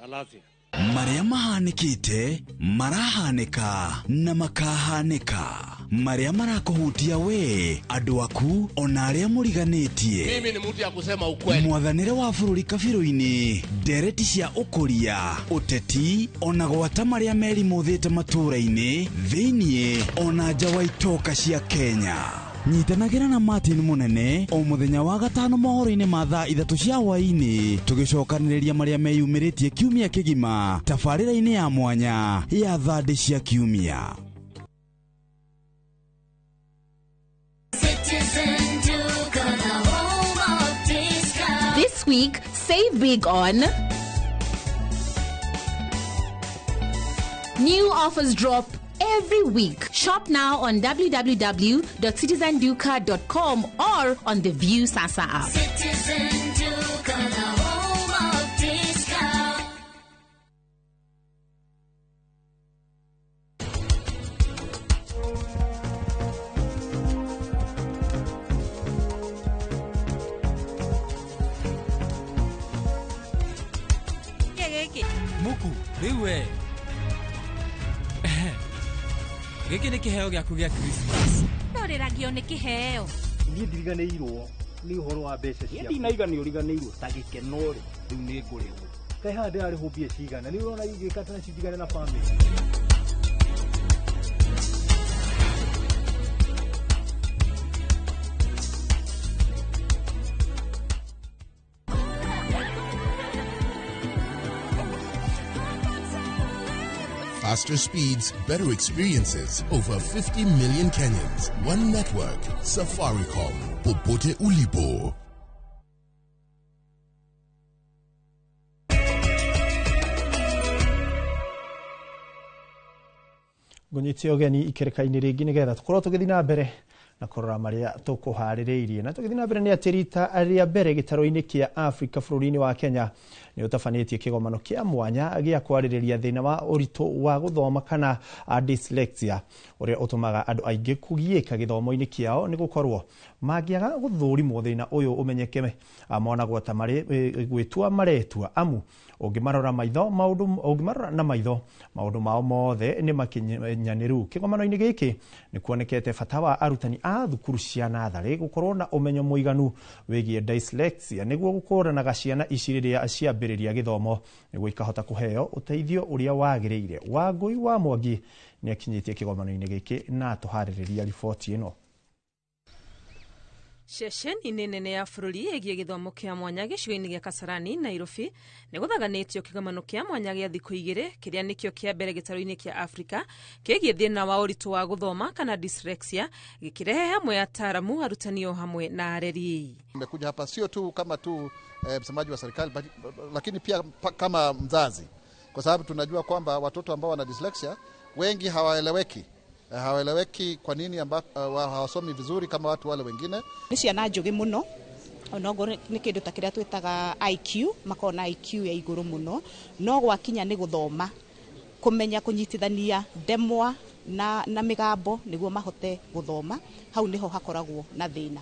Salasia. Marĩa mahanĩkĩte, marahanĩka na makahanĩka. Marĩa marakũhutia we, andũ aku, ona arĩa mũriganĩtie. Mimi ni mtu ya kusema ukweli. Mwathanĩre wa bũrũri kabirũ-inĩ, ndereti cia ũkũria, ũteti, ona gwata marĩa merimũthĩte matũũra-inĩ, thĩiniĩ, ona nja wa itoka cia Kenya. Nyitanagĩra na Martin Munene o mũthenya wa gatano mohoro-inĩ ma thaa 3 cia hwaĩ-inĩ tũgĩcokanĩrĩria marĩa meyumĩrĩtie kiumia kĩgima tabarĩra-inĩ ya mwanya ya thandĩ cia kiumia. This week, save big on new offers drop every week. Shop now on www.citizenduka.com or on the View Sasa app. Citizen Duka, the home of discount. Muku, riu we. Gĩkĩ nĩ kĩheo gĩaku gĩa Christmas. Ndorĩragio nĩ kĩheo. Niĩ ndiriganĩirwo nĩ ũhoro wa mbeca ciakwa. Ndinaiga nĩ ũriganĩirwo ta gĩkeno rĩ, rĩu nĩ ngũrĩhwo. Kaĩ haha ndĩrarĩhwo mbia cigana? Nĩ ũrona ingĩka atĩ nacio ndigane na bamĩrĩ. Faster speeds, better experiences. Over 50 million Kenyans. One network. Safaricom. Popote ulipo. Ngũnyite ũgeni ikereka-inĩ rĩngĩ nĩgetha tũkorwo tũgĩthiĩ na mbere na kũrora marĩa tũkũharĩrĩirie. Na tũgĩthiĩ na mbere nĩ atĩ rita rĩa mbere gĩtarũ-inĩ kĩa Afrika bũrũri-inĩ wa Kenya nĩ ũtabanĩtie kĩgomano kĩa mwanya gĩa kwarĩrĩria thĩna wa ũritũ wa gũthoma kana dyslexia ũrĩa ũtũmaga andũ aingĩ kũgiĩka gĩthomo-inĩ kĩao nĩ gũkorwo mangĩaga gũthũrimwo thĩna ũyũ ũmenyeke monagwo ta marĩ gwĩtua maretua amu ũngĩmarora maitho maũndũ ũngĩmarora na maitho maũndũ mao mothe nĩ makinyanĩru. Kĩgomano-inĩ gĩkĩ nĩ kuonekete bata wa arutani a thukuru cia natharĩ gũkorwo na ũmenyo mũiganu wĩgiĩ dyslexia nĩguo gũkũranaga ciana ici rĩrĩa ciambĩrĩria gĩthomo nĩguo ikahota kũheo ũteithio ũrĩa wagĩrĩire. Wangũi wa Mwangi nĩ akinyĩtie kĩgomano-inĩ gĩkĩ na atũharĩrĩria riboti ĩno. Ceceni-inĩ nene ya bũrũri ĩgiĩ gĩthomo kĩa mwanya gĩcigo-inĩ gĩa Kasarani, Nairobi, nĩ gũthaganĩtio kĩgomano kĩa mwanya gĩa thikũ igĩrĩ kĩrĩa nĩkĩo kĩa mbere gĩtarũ-inĩ kĩa Afrika kĩgiĩ thĩna wa ũritũ wa gũthoma kana dyslexia gĩkĩrehe hamwe ataaramu, arutani o hamwe na areri. Nimekuja hapa sio tu kama tu msemaji wa serikali lakini pia kama mzazi, kwa sababu tunajua kwamba watoto ambao wana dyslexia wengi hawaeleweki. Hawaeleweki kwa nini ambapo hawasomi vizuri kama watu wale wengine. Nĩ ciana njũgĩ mũno, onokorwo nĩ kĩndũ ta kĩrĩa twĩtaga IQ, makoragwo na IQ ya igũrũ mũno, no gwakinya nĩ gũthoma, kũmenya kũnyitithania ndemwa na mĩgambo nĩguo mahote gũthoma, hau nĩho hakoragwo na thĩna.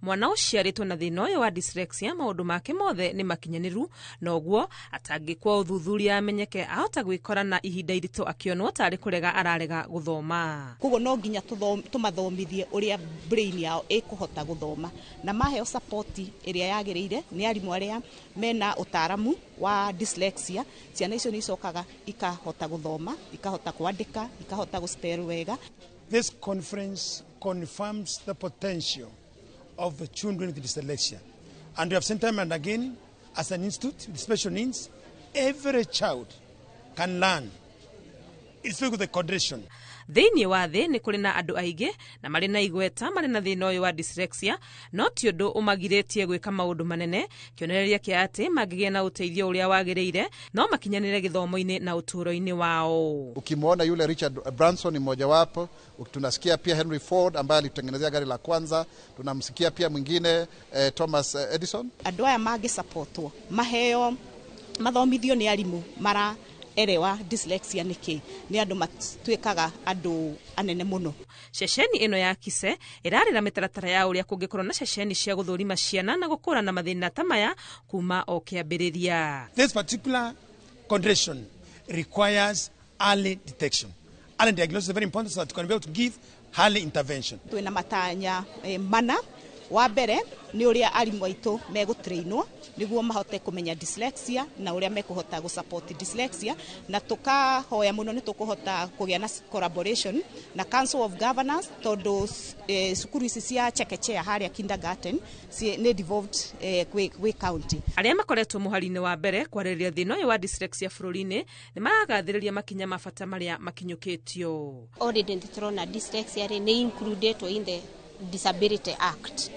Mwana ũciarĩtwo na thĩna ũyũ wa dyslexia maũndũ make mothe nĩ makinyanĩru, na ũguo atangĩkwo ũthuthuria amenyeke ahota gwĩkora na ihinda iritũ akĩonwo tarĩ kũrega ararega gũthoma. Koguo no nginya tũmathomithie ũrĩa brain yao ĩkũhota gũthoma, na maheo support ĩrĩa yagĩrĩire nĩ arimũ arĩa mena ũtaaramu wa dyslexia, ciana icio nĩ icokaga ikahota gũthoma, ikahota kwandĩka, ikahota gũspell wega. This conference confirms the potential of the children with dyslexia. And we have seen time and again, as an institute with special needs, every child can learn. It's with the condition. Thĩinĩ wa thĩ nĩ kũrĩ na andũ aingĩ na marĩ na igweta marĩ na thĩna ũyũ wa dyslexia, no ti ũndũ ũmagirĩtie gwĩka maũndũ manene, kĩonereria kĩa atĩ mangĩgĩa na ũteithio ũrĩa wagĩrĩire no makinyanĩre gĩthomo-inĩ na ũtũũro-inĩ wao. Ukimwona yule Richard Branson ni mmojawapo, tunasikia pia Henry Ford ambaye alitengenezea gari la kwanza, tunamsikia pia mwingine Thomas Edison. Andũ aya mangĩsupportwo, maheo mathomithio nĩ arimũ mara erewa dyslexia nĩkĩ, nĩ andũ matuĩkaga andũ anene mũno. Ceceni ĩno ya Kise ĩrarĩra mĩtaratara ya ũrĩa kũngĩkorwo na ceceni cia gũthũrima ciana na gũkũrana mathĩna ta maya kuma o kĩambĩrĩria. This particular condition requires early detection. Early diagnosis is very important so that you can be able to give early intervention. Twĩna matanya mana. Wa mbere nĩ ũrĩa arimũ aitũ megũtrainwo nĩguo mahote kũmenya dyslexia na ũrĩa mekũhota gũsupport dyslexia, na tũkahoya mũno nĩ tũkũhota kũgĩa na collaboration na Council of Governors, tondũ cukuru ici cia chekechea harĩa kindergarten nĩ devolved kwĩ county. Arĩa makoretwo mũhari-inĩ wa mbere kwarĩrĩria thĩna ũyũ wa dyslexia bũrũri-inĩ nĩ maragathĩrĩria makinya ma bata marĩa makinyũkĩtio. Already nĩtũrona dyslexia rĩ nĩ included in the Disability Act.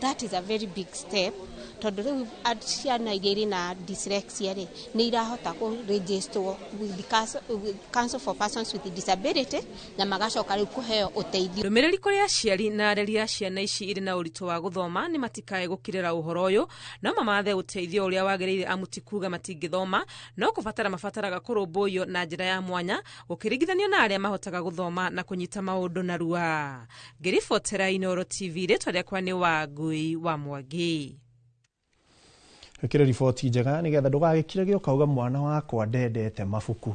That is a very big step, tondũ rĩu ciana iria irĩ na dyslexia rĩ nĩ irahota kũ register with the Council for Persons with Disability na magacoka rĩu kũheo ũteithio. Ndũmĩrĩri kũrĩ aciari na areri a ciana ici irĩ na ũritũ wa gũthoma nĩ matikae gũkirĩra ũhoro ũyũ, no mamathe ũteithio ũrĩa wagĩrĩire, amu ti kuga matingĩthoma, no kũbatara mabataraga kũrũmbũiyo na njĩra ya mwanya gũkĩringithanio na arĩa mahotaga gũthoma na kũnyita maũndũ narua. Ngĩribotera Inooro TV, rĩtwa rĩakwa nĩ Wangui wa Mwangi. Ĩkĩrĩ riboti njega nĩgetha ndũgagĩkire ũkauga mwana wakwa ndendete mabuku,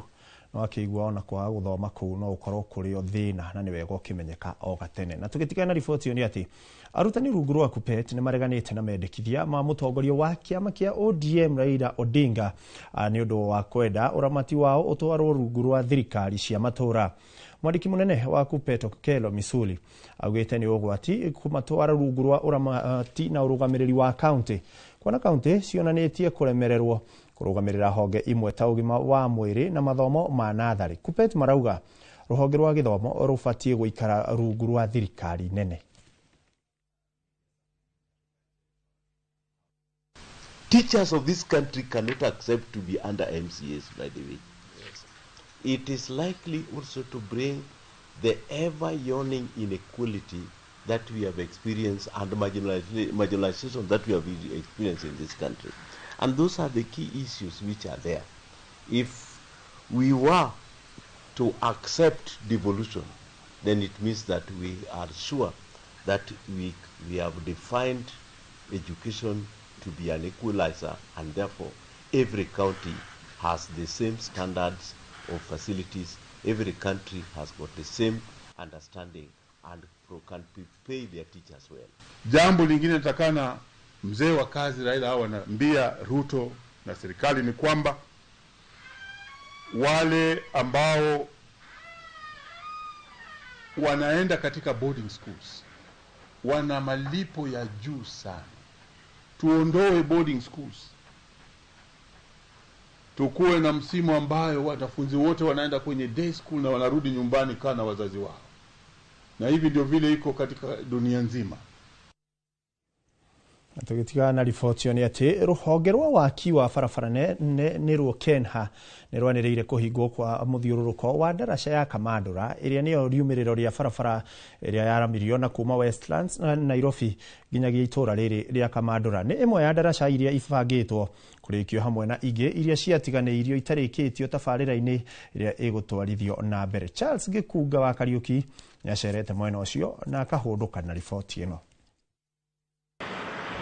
no akĩigua ona kwaga gũthoma kũu no ũkorwo kũrĩ o thĩna, na nĩ wega ũkĩmenyeka o gatene. Na tũgĩtigana na riboti ĩyo nĩ atĩ arutani rungu rwa KUPPET nĩ mareganĩte na mendekithia ma mũtongoria wa kĩama kĩa ODM Raila Odinga nĩ ũndũ wa kwenda ũramati wao ũtwarwo rungu rwa thirikari cia matũũra. Mwandĩki mũnene wa KUPPET Okello Misuli augĩte nĩ ũgwati kũmatwara rungu rwa ũramati na ũrũgamĩrĩri wa kaunti, kuona kaunti cionanĩtie kũremererwo kũrũgamĩrĩra honge imwe ta ũgima wa mwĩrĩ na mathomo ma natharĩ. KUPPET marauga rũhonge rwa gĩthomo rũbatiĩ gũikara rungu rwa thirikari nene. Teachers of this country cannot accept to be under MCAs, by the way. It is likely also to bring the ever-yawning inequality that we have experienced and marginalization that we have experienced in this country. And those are the key issues which are there. If we were to accept devolution, then it means that we are sure that we have defined education to be an equalizer, and therefore every county has the same standards of facilities, every country has got the same understanding and can pay their teachers well. Jambo lingine natakana mzee wa kazi Raila hawa anaambia Ruto na serikali ni kwamba wale ambao wanaenda katika boarding schools wana malipo ya juu sana. Tuondoe boarding schools. Tukuwe na msimu ambayo wanafunzi wote wanaenda kwenye day school na wanarudi nyumbani kana wazazi wao. Na hivi ndio vile iko katika dunia nzima. Tũgĩtigana na riboti ĩyo nĩ atĩ rũhonge rwa waki wa barabara nĩruo KENHA nĩ rwanĩrĩire kũhingwo kwa mũthiũrũrũko wa ndaraca ya Kamandũra ĩrĩa nĩyo riumĩrĩro rĩa barabara ĩrĩa yaramirio na kuma Westlands na Nairobi nginyagia itũũra rĩrĩ rĩa Kamandũra. Nĩ ĩmwe ya ndaraca iria ibangĩtwo kũrĩkio hamwe na ingĩ iria ciatiganĩirio itarĩkĩtio tabarĩra-inĩ ĩrĩa ĩgũtwarithio na mbere. Charles Gĩkunga wa Kariũki nĩacerete mwena ũcio na akahũndũka na riboti ĩno.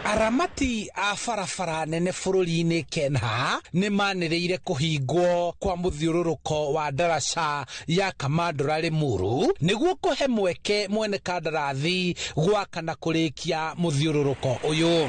Aramati a barabara nene bũrũri-inĩ KENHA nĩ manĩrĩire kũhingwo kwa mũthiũrũrũko wa ndaraca ya Kamandũra Limuru nĩguo kũhe mweke mwene kandarathi gwaka na kũrĩkia mũthiũrũrũko ũyũ.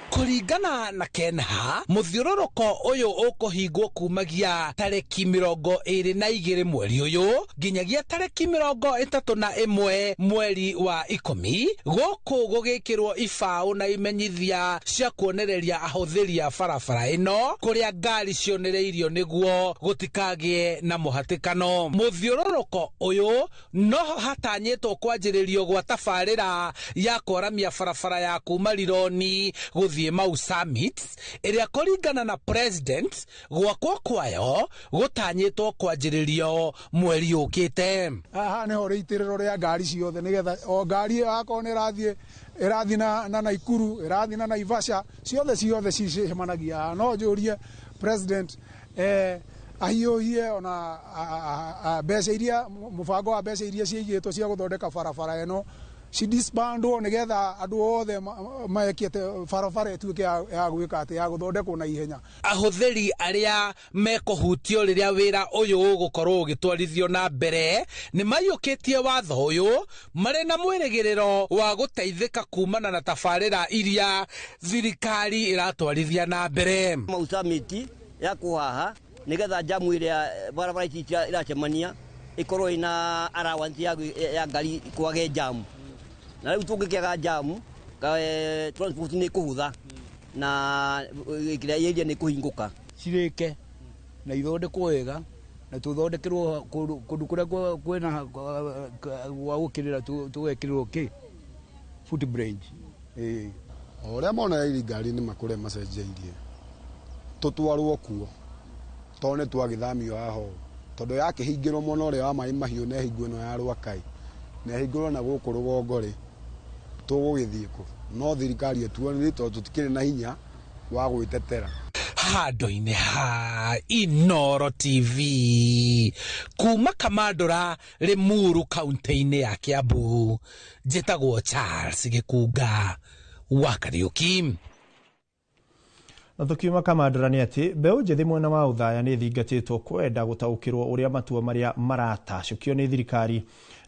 Kũringana na KENHA, mũthiũrũrũko ũyũ ũkũhingwo kumagia tarĩki 22 mweri ũyũ nginyagia tarĩki 31 mweri wa 10, gũkũ gũgĩkĩrwo ibaũ na imenyithia cia kuonereria ahũthĩri a barabara ĩno kũrĩa ngari cionereirio nĩguo gũtikagĩe na mũhatĩkano. Mũthiũrũrũko ũyũ noho hatanyĩtwo kwanjĩrĩrio gwa tabarĩra ya kwaramia barabara ya kuma Rironi gũthiĩ Mau Summit ĩrĩa kũringana na president gwakwo kwayo gũtanyĩtwo kwanjĩrĩrio mweri ũkĩte. Haha nĩho rĩitĩrĩro rĩa ngari ciothe nĩgetha o ngari akorwo nĩ ĩrathiĩ na Naikuru, ĩrathiĩ na Naivasha, ciothe ciothe cicemanagia haha. No njũrie president ahiũhie ona mbeca iria mũbango wa mbeca iria ciaigĩtwo cia gũthondeka barabara ĩno cidisbandwo nĩgetha andũ othe mekĩte barabara ĩtuĩke ya gwĩka atĩ ya gũthondekwo na ihenya. Ahũthĩri arĩa mekũhutio rĩrĩa wĩra ũyũ ũgũkorwo ũgĩtwarithio na mbere nĩ maiyũkĩtie watho ũyũ marĩ na mwĩrĩgĩrĩro wa gũteithĩka kumana na tabarĩra iria thirikari ĩratwarithia na mbere. Mau Summit ya kũhaha nĩgetha jamu ĩrĩa barabara ici iracemania ĩkorwo ĩna allowance ya ngari kwage jamu. Na rĩu tũngĩkĩaga jamu transport nĩ kũhũtha na kĩrĩa area nĩ kũhingũka. Cirĩke na ithondekwo wega na tũthondekerwo kũndũ kũrĩa kwĩna gwa gũkĩrĩra tũgekĩrĩrwo kĩ footbridge. O ũrĩa mona ngari nĩ makũrĩa macenjeirie tũtwarwo kuo tondũ nĩ twagĩthamio haha ũũ, tondũ yakĩhingĩrwo mwena ũrĩa wa maĩ mahiũ na ĩhingwo ĩno ya Rwakai na ĩhingũrwo na gũkũ rũgongo rĩ, tũgũgĩthiĩ kũ? No thirikari ĩtuonire tondũ tũtikĩrĩ na hinya wa gwĩtetera. Handũ-inĩ ha Inooro TV kuma Kamandũra Limuru kaunti-inĩ ya Kiambu, njĩtagwo Charles Gĩkunga wa Kariũki. Na tukiuma Kamandũra nĩ atĩ mbeũ njĩthĩ mwena wa Othaya nĩ ĩthingatĩtwo kwenda gũtaũkĩrwo ũrĩa matua marĩa maratacũkio nĩ thirikari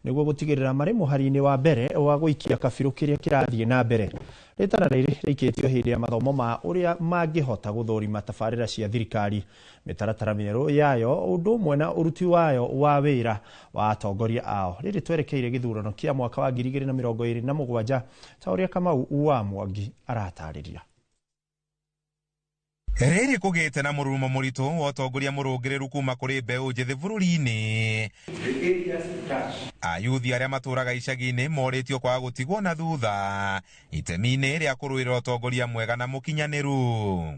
nĩguo gũtigĩrĩra marĩ mũhari-inĩ wa mbere wa gũikia kabirũ kĩrĩa kĩrathiĩ na mbere. Rĩtana rĩrĩ rĩikĩtio hĩndĩ ya mathomo ma ũrĩa mangĩhota gũthũrima tabarĩra cia thirikari, mĩtaratara mĩerũ yayo, ũndũ ũmwe na ũruti wayo wa wĩra wa atongoria ao. Rĩrĩ twerekeire gĩthurano kĩa mwaka wa 2027 ta ũrĩa Kamau wa Mwangi aratarĩria. Rĩrĩ kũgĩte na mũrurumo mũritũ wa ũtongoria mũrũngĩrĩru kuma kũrĩ mbeũ njĩthĩ bũrũri-inĩ. Ayuthi arĩa matũraga icagi-inĩ morĩtio kwaga gũtigwo na thutha itemi-inĩ rĩa kũrũĩrĩra ũtongoria mwega na mũkinyanĩru.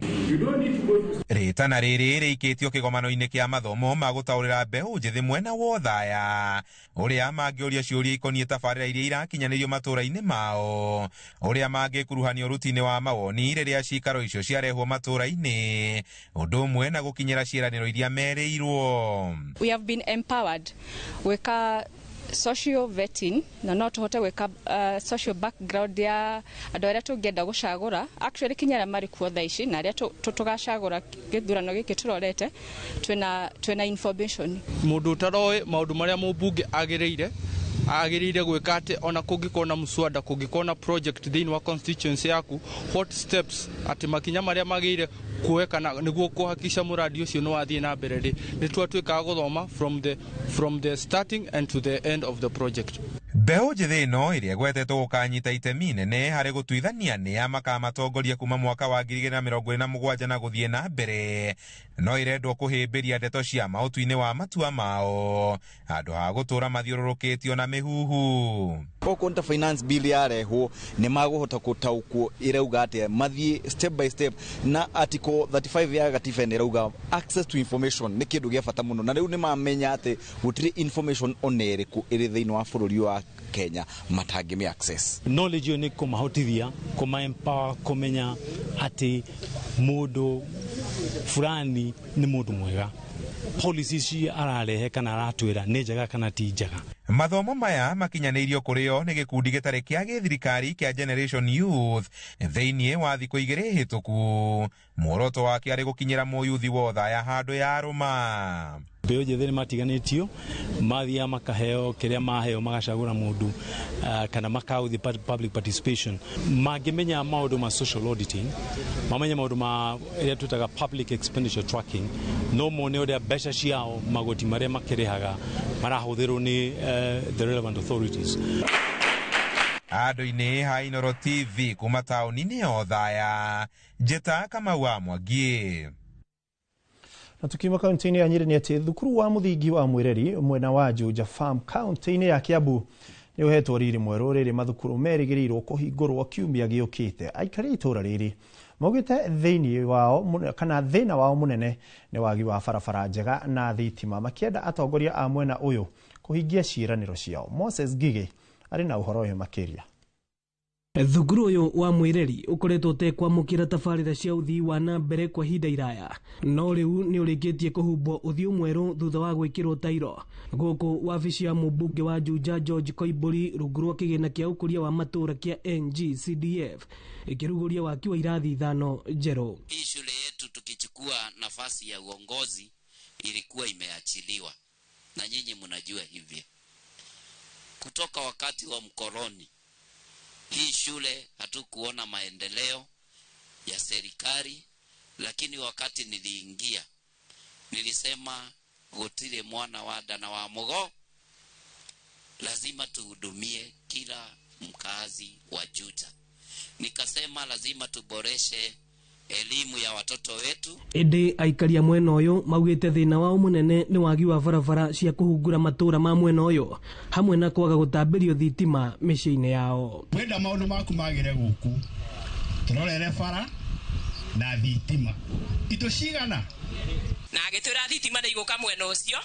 Rĩtana rĩrĩ rĩikĩtio kĩgomano-inĩ kĩa mathomo ma gũtaũrĩra mbeũ njĩthĩ mwena wa Othaya ũrĩa mangĩũria ciũria ikoniĩ tabarĩra iria irakinyanĩrio matũra-inĩ mao, ũrĩa mangĩkuruhanio ũruti-inĩ wa mawoni rĩrĩa cikaro icio ciarehwo matũra-inĩ, ũndũ ũmwe na gũkinyĩra ciĩranĩro iria merĩirwo. We have been empowered gwĩka social vetting na no tũhote gwĩka social background ya andũ arĩa tũngĩenda gũcagũra, actually kinya arĩa marĩ kuo thaa ici na arĩa tũgacagũra gĩthurano gĩkĩ tũrorete, twĩna information. Mũndũ ũtaroĩ maũndũ marĩa mũmbunge agĩrĩire gwĩka atĩ ona kũngĩkorwo na mũswada, kũngĩkorwo na project thĩinĩ wa constituency yaku, what steps atĩ makinya marĩa magĩrĩire kuoeka nĩguo kũhakikisha mũradi ũcio nĩ wathiĩ na mbere rĩ, nĩ twatuĩkaga gũthoma from the starting and to the end of the project. Mbeũ njĩthĩ ĩno ĩrĩa ĩgwetetwo gũkanyita itemi nene harĩ gũtuithania nĩa makamatongoria kuma mwaka wa 2027 na gũthiĩ na mbere, no ĩrendwo kũhĩmbĩria ndeto cia maũtu-inĩ wa matua mao handũ ha gũtũra mathiũrũrũkĩtio na mĩhuhu. Okorwo nĩ ta finance bill yarehwo, nĩ magũhota gũtaũkwo ĩrauga atĩa, mathiĩ step by step. Na article 35 ya gatiba nĩ ĩrauga access to information nĩ kĩndũ gĩa bata mũno, na rĩu nĩ mamenya atĩ gũtirĩ information ona ĩrĩkũ ĩrĩ thĩinĩ wa bũrũri wa Kenya matangĩmĩ access. Knowledge ĩyo nĩ kũmahotithia, kũma empower, kũmenya atĩ mũndũ fulani nĩ mũndũ mwega, policy ici ararehe kana aratwĩra nĩ njega kana ti njega. Mathomo maya makinyanĩirio kũrĩ o nĩ gĩkundi gĩtarĩ kĩa gĩthirikari kĩa Generation Youth thĩinĩ wa thikũ 2 hĩtũku. Muoroto wake arĩ gũkinyĩra mũyuthi wothaya handũ ya rũma. Mbeũ njĩthĩ nĩ matiganĩtio, mathiaga makaheo kĩrĩa maheo, magacagũra mũndũ, kana makaũthi public participation. Mangĩmenya maũndũ ma social auditing, mamenye maũndũ ma ĩrĩa twĩtaga public expenditure tracking, no mone ũrĩa mbeca ciao, magoti marĩa makĩrĩhaga marahũthĩrwo nĩ the relevant authorities. Andũ-inĩ ha Inooro TV kuma taũni-inĩ ya Othaya, Njĩta Kamau wa Mwangi. Na tukiuma kaunti-inĩ ya Nyĩrĩ nĩ atĩ thukuru wa mũthingi wa Mwĩreri mwena wa Juja Farm kaunti-inĩ ya Kiambu nĩ ũhetwo riri mwerũ, rĩrĩ mathukuru merĩgĩrĩirwo kũhingũrwo kiumia gĩũkĩte. Aikari a itũũra rĩrĩ maugĩte thĩinĩ wao kana thĩna wao mũnene nĩ wagi wa barabara njega na thitima, makĩenda atongoria a mwena ũyũ kũhingia ciĩranĩro ciao. Moses Ngigĩ arĩ na ũhoro ũyũ makĩria. Thukuru ũyũ wa Mwĩreri ũkoretwo ũtekwamũkĩra tabarĩra cia ũthii wa na mbere kwa ihinda iraya, no rĩu nĩ ũrĩkĩtie kũhumbwo ũthiũ mwerũ thutha wa gwĩkĩrwo tairo. Gũkũ wabici ya mũmbunge wa Juja George Koimbũri rungu rwa kĩgĩna kĩa ũkũria wa matũũra kĩa NGCDF ĩkĩrugũria waki wa irathi 5 njerũ. Hii shule yetu tukichukua nafasi ya uongozi ilikuwa imeachiliwa, na nyinyi mnajua hivyo. Kutoka wakati wa mkoloni hii shule hatukuona maendeleo ya serikali, lakini wakati niliingia nilisema gutire mwana wa nda na wa mugo, lazima tuhudumie kila mkazi wa Juja. Nikasema lazima tuboreshe elimu ya watoto wetu. Ĩndĩ aikari a mwena ũyũ maugĩte thĩna wao mũnene nĩ wagi wa barabara cia kũhungura matũũra ma mwena ũyũ, hamwe na kwaga gũtambĩrio thitima mĩciĩ-inĩ yao. Wenda maũndũ maku magĩre gũkũ, tũrorere bara na thitima indo cigana. Na agĩtwĩra thitima nĩ igũka mwena ũcio,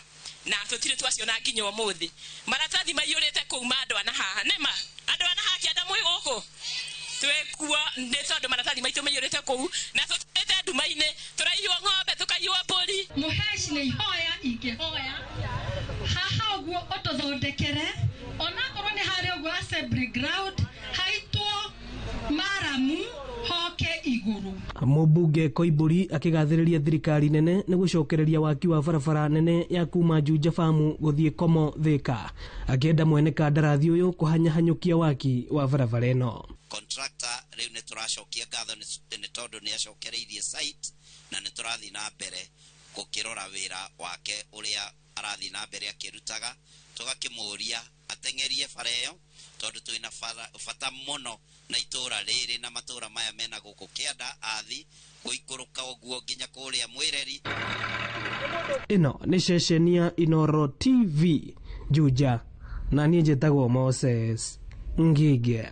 na tũtirĩ twaciona nginya ũmũthĩ. Maratathi maiyũrĩte kũu ma andũ ana haha, nĩma andũ ana haha kĩanda mwĩ gũkũ twĩkuo nĩ tondũ maratathi maitũ maiyũrĩte kũu, na tũtũrĩte nduma-inĩ, tũraiywo ng'ombe, tũkaiywo mbũri. Mũheci nĩ ihoya ingĩhoya haha ũguo ũtũthondekere, onakorwo nĩ harĩa ũguo assembly ground haitwo maramu hoke igũrũ. Mũmbunge Koimbũri akĩgathĩrĩria thirikari nene nĩ gũcokereria waki wa barabara nene ya kuma Juja Farm gũthiĩ Komo Thika, akĩenda mwene kandarathi ũyũ kũhanyahanyũkia waki wa barabara ĩno. Contractor rĩu nĩ tũracokia ngatho nĩ tondũ nĩ acokereirie site, na nĩ tũrathiĩ na mbere gũkĩrora wĩra wake ũrĩa arathiĩ na mbere akĩrutaga, tũgakĩmũria ateng'erie bara ĩyo tondũ twĩna bata mũno na itũũra rĩrĩ na matũũra maya mena gũkũ kĩanda athi gũikũrũka ũguo nginya kũrĩa Mwĩreri. Ĩno nĩ ceceni ya Inooro TV Juja, na niĩ njĩtagwo Moses Ngige.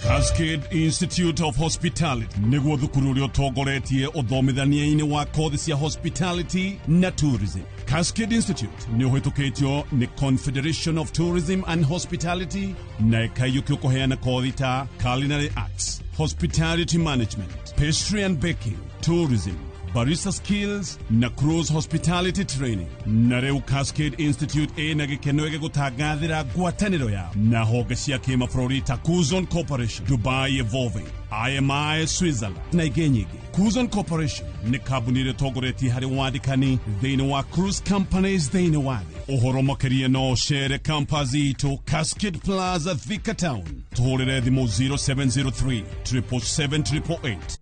Cascade Institute of Hospitality nĩguo thukuru ũrĩa ũtongoretie ũthomithania-inĩ wa kothi cia hospitality na tourism. Cascade Institute nĩ ũhĩtũkĩtio nĩ Confederation of Tourism and Hospitality na ĩkaiyũkio kũheana kothi ta culinary arts, hospitality management, pastry and baking, tourism, barista skills na cruise hospitality training. Na rĩu Cascade Institute ĩna gĩkeno gĩgũtangathĩra ngwatanĩro yao na honge cia kĩmabũrũri ta Kuzon Corporation, Dubai Evolving, IMI Switzerland na ingĩ nyingĩ. Kuzon Corporation nĩ kambuni ĩrĩa ĩtongoretie harĩ wandĩkani thĩinĩ wa cruise companies thĩinĩ wa thĩ. Ũhoro makĩria no ũcere campus itũ Cascade Plaza, Thika Town. Tũhũrĩre thimũ 0703 777 888.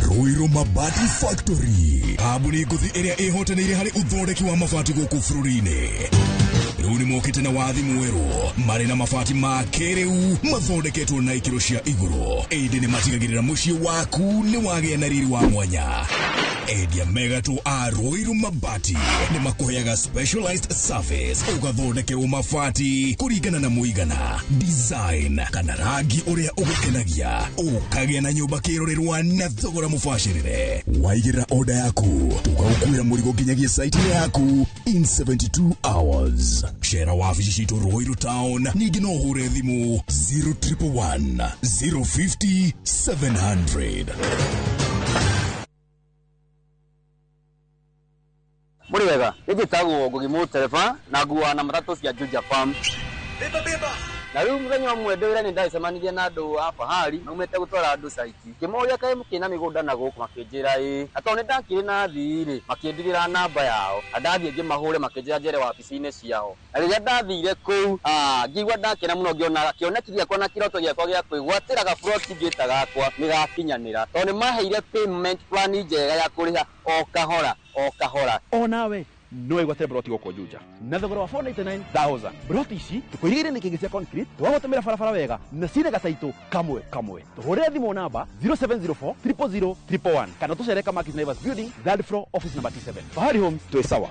Ruiru Mabati Factory, kambuni ngũthi ĩrĩa ĩhotanĩire harĩ ũthondeki wa mabati gũkũ bũrũri-inĩ. Rĩu nĩ mokĩte na wathi mwerũ marĩ na mabati ma kĩrĩu mathondeketwo na ikĩro cia igũrũ, ĩndĩ nĩ matigagĩrĩra mũciĩ waku nĩ wagĩa na riri wa mwanya. Endia megatũ a Ruiru Mabati nĩ makũheaga specialized service, ũgathondekerwo mabati kũringana na mũigana, design kana rangi ũrĩa ũgũkenagia, ũkagĩa na nyũmba kĩrorerwa na thogora mũbacĩrĩre. Waigĩrĩra oda yaku tũgagũkuĩra mũrigo nginyagia site yaku in 72 hours. Cera wabici citũ Ruiru Town, ningĩ no ũhũre thimũ 0111 050 700. Mũrĩ wega, nĩ njĩtagwo Ngugi Mũtereba na nguaga na matatũ cia Juja Farm. Beba beba. Na rĩu mũthenya ũmwe ndĩ wĩra nĩ ndacemanirie na andũ a Fahari maumĩte gũtwara andũ caiti. Ngĩmoria kaĩ mũkĩrĩ na mĩgũnda na gũkũ, makĩnjĩra ĩĩ. Na tondũ nĩ ndakĩrĩ na athii rĩ, makĩndigĩra namba yao. Na ndathiĩ ngĩmahũre makĩnjĩra njere wabici-inĩ ciao. Na rĩrĩa ndathire kũu, ngĩigua ndakena mũno ngĩona kĩoneki gĩakwa na kĩroto gĩakwa gĩa kwĩgwatĩra gaburoti ngĩta gakwa nĩ gakinyanĩra. Tondũ nĩ maheire payment plan njega ya kũrĩha o kahora o kahora. Onawe no ĩgwatĩre broti gũkũ Juja na thogora wa 499,000. Broti ici tũkũirigĩire nĩ kĩngĩ cia concrete, twagũtũmĩra barabara wega na cirĩ gataitũ kamwe kamwe. Tũhũrĩre thimũ namba 0704 000 111 kana tũcere Kamakis Naivas Building, third floor, office number T7. Fahari Homes, twĩ sawa.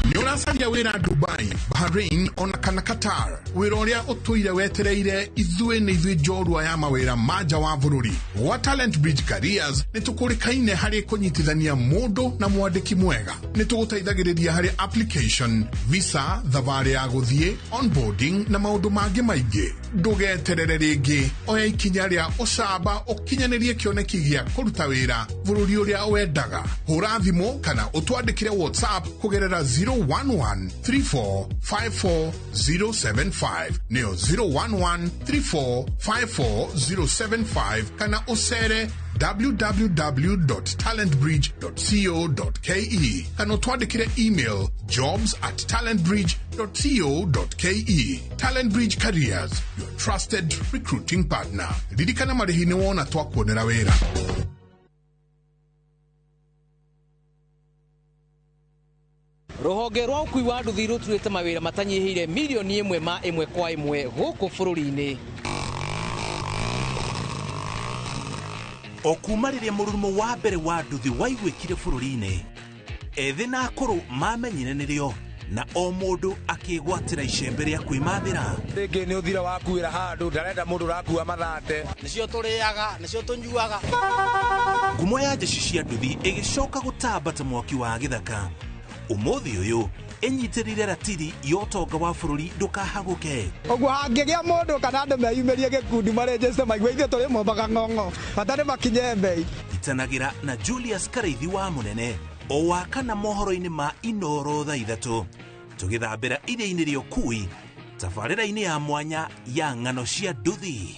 Nĩũracaria wĩra Dubai, Bahrain ona kana Qatar, wĩra ũrĩa ũtũire wetereire ithuĩ nĩ ithuĩ njorua ya mawĩra ma nja wa bũrũri. Gwa Talent Bridge Careers nĩ tũkũrĩkaine harĩ kũnyitithania mũndũ na mwandĩki mwega. Nĩ tũgũteithagĩrĩria harĩ application, visa, thabarĩ ya gũthiĩ, onboarding na maũndũ mangĩ maingĩ. Ndũgeterere rĩngĩ, oya ikinya rĩa ũcamba ũkinyanĩrie kĩoneki gĩa kũruta wĩra bũrũri ũrĩa wendaga. Hũra thimũ kana ũtwandĩkĩre WhatsApp kũgerera 011 34 54 075, nĩyo 011 34 54 075, kana ũcere www.talentbridge.co.ke kana ũtwandĩkĩre email jobs@talentbridge.co.ke. Talent Bridge Careers, your trusted recruiting partner. Ririkana marĩhi nĩ wona twakuonera wĩra. Rũhonge rwa ũkui wa nduthi rũturĩte mawĩra matanyihĩire milioni ĩmwe ma ĩmwe kwa ĩmwe gũkũ bũrũri-inĩ. O kuma rĩrĩa mũrurumo wa mbere wa nduthi waiguĩkire bũrũri-inĩ, ethĩ na akũrũ mamenyire nĩrĩo na o mũndũ akĩgwatĩra icembe rĩa kwĩmathĩra. Rĩngĩ nĩ ũthira wakuĩra handũ, ndarenda mũndũ ũrakua mathate. Nĩcio tũrĩaga, nĩcio tũnyuaga. Ngumo ya njeci cia nduthi ĩgĩcoka gũtamba ta mwaki wa gĩthaka. Ũmũthĩ ũyũ ĩnyitĩrĩire ratiri ya ũtonga wa bũrũri ndũkahagũke. Ũguo hangĩgĩa mũndũ kana andũ meyumĩrie gĩkundi marĩnjĩte maigue ithuĩ tũrĩ mombaga ng'ong'o, bata nĩ makinye mbei. Itanagĩra na Julius Karaithi wa Mũnene o wa kana mohoro-inĩ ma Inoro thaa 3, tũgĩthambĩra iria-inĩ rĩa ũkui tabarĩra-inĩ ya mwanya ya ng'ano cia nduthi.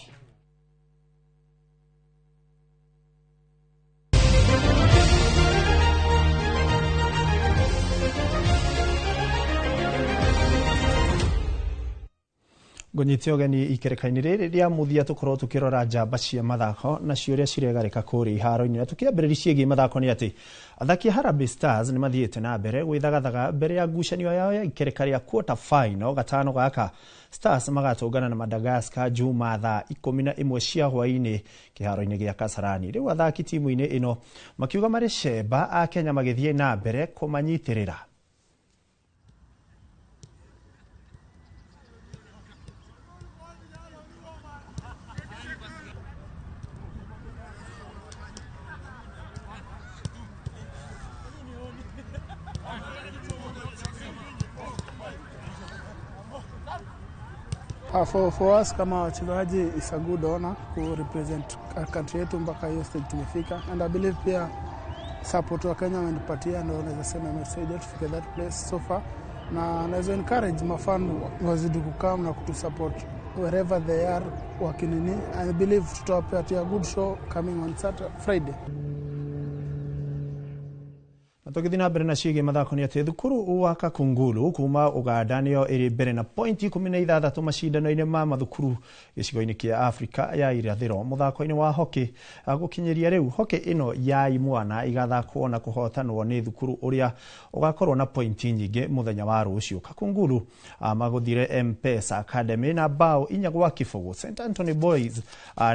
Ngũnyite ũgeni ikereka-inĩ rĩrĩ rĩa mũthia tũkorwo tũkĩrora njamba cia mathako na ciũria ciregarĩka kũrĩa iharo-inĩ. Na tũkĩambĩrĩria ciĩgiĩ mathako nĩ atĩ athaki a Harambee Stars nĩ mathiĩte na mbere gwĩthagathaga mbere ya ngucanio yao ya ikereka rĩa quarter final gatano gaka. Stars magatũngana na Madagascar Juma thaa 11 cia hwaĩ-inĩ kĩharo-inĩ gĩa Kasarani. Rĩu athaki timu-inĩ ĩno makiuga marĩ cemba a Kenya magĩthiĩ na mbere kũmanyitĩrĩra. For us kama wachezaji, is a good honor ku represent country yetu mpaka hiyo stage tumefika, and I believe pia support wa Kenya wamenipatia ndio naweza sema imesaidia tufike that place so far, na naweza encourage mafan wazidi kukam na kutusupport wherever they are wakinini. I believe tutawapatia good show coming on Saturday, Friday. Na tũgĩthiĩ na mbere na ciĩgiĩ mathako nĩ atĩ thukuru wa Kakungulu kuma Uganda nĩyo ĩrĩ mbere na pointi 16 macindano-inĩ ma mathukuru gĩcigo-inĩ kĩa Afrika ya irathĩro mũthako-inĩ wa hockey. Gũkinyĩria rĩu, hockey ĩno ya imwana igathakwo na kũhotanwo nĩ thukuru ũrĩa ũgakorwo na pointi nyingĩ mũthenya wa rũciũ. Kakungulu magũthire M-Pesa Academy na bao 4-0. St Anthony Boys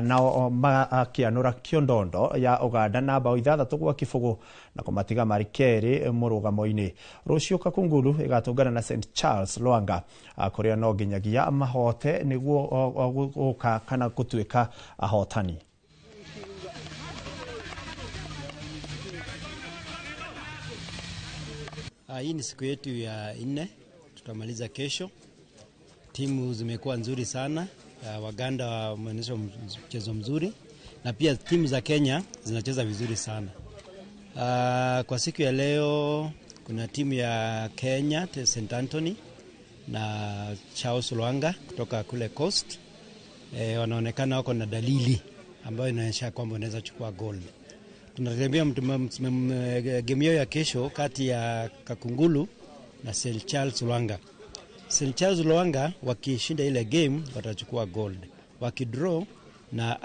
nao makĩanũra Kiondondo ya Uganda na bao 6-0 na kũmatiga marĩ kerĩ mũrũgamo-inĩ. Rũciũ Kakungulu ĩgatũngana na St Charles Lwanga, kũrĩa no nginyagia mahote nĩguo gũka kana gũtuĩka ahotani. Hii ni siku yetu ya 4, tutamaliza kesho. Timu zimekuwa nzuri sana. Waganda wameonyesha mchezo mzuri na pia timu za Kenya zinacheza vizuri sana. Kwa siku ya leo kuna timu ya Kenya St Anthony na Charles Lwanga kutoka kule Coast. Wanaonekana wako na dalili ambayo inaonyesha kwamba wanaweza chukua gold. Tunategemea game yao ya kesho kati ya Kakungulu na St Charles Lwanga. St Charles Lwanga wakishinda ile game watachukua gold. Wakidraw na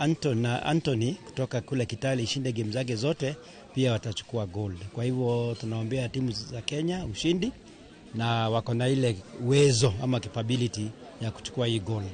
Anthony kutoka kule Kitale ishinde game zake zote pia watachukua gold. Kwa hivyo tunaombea timu za Kenya ushindi na wako na ile uwezo ama capability ya kuchukua hii gold.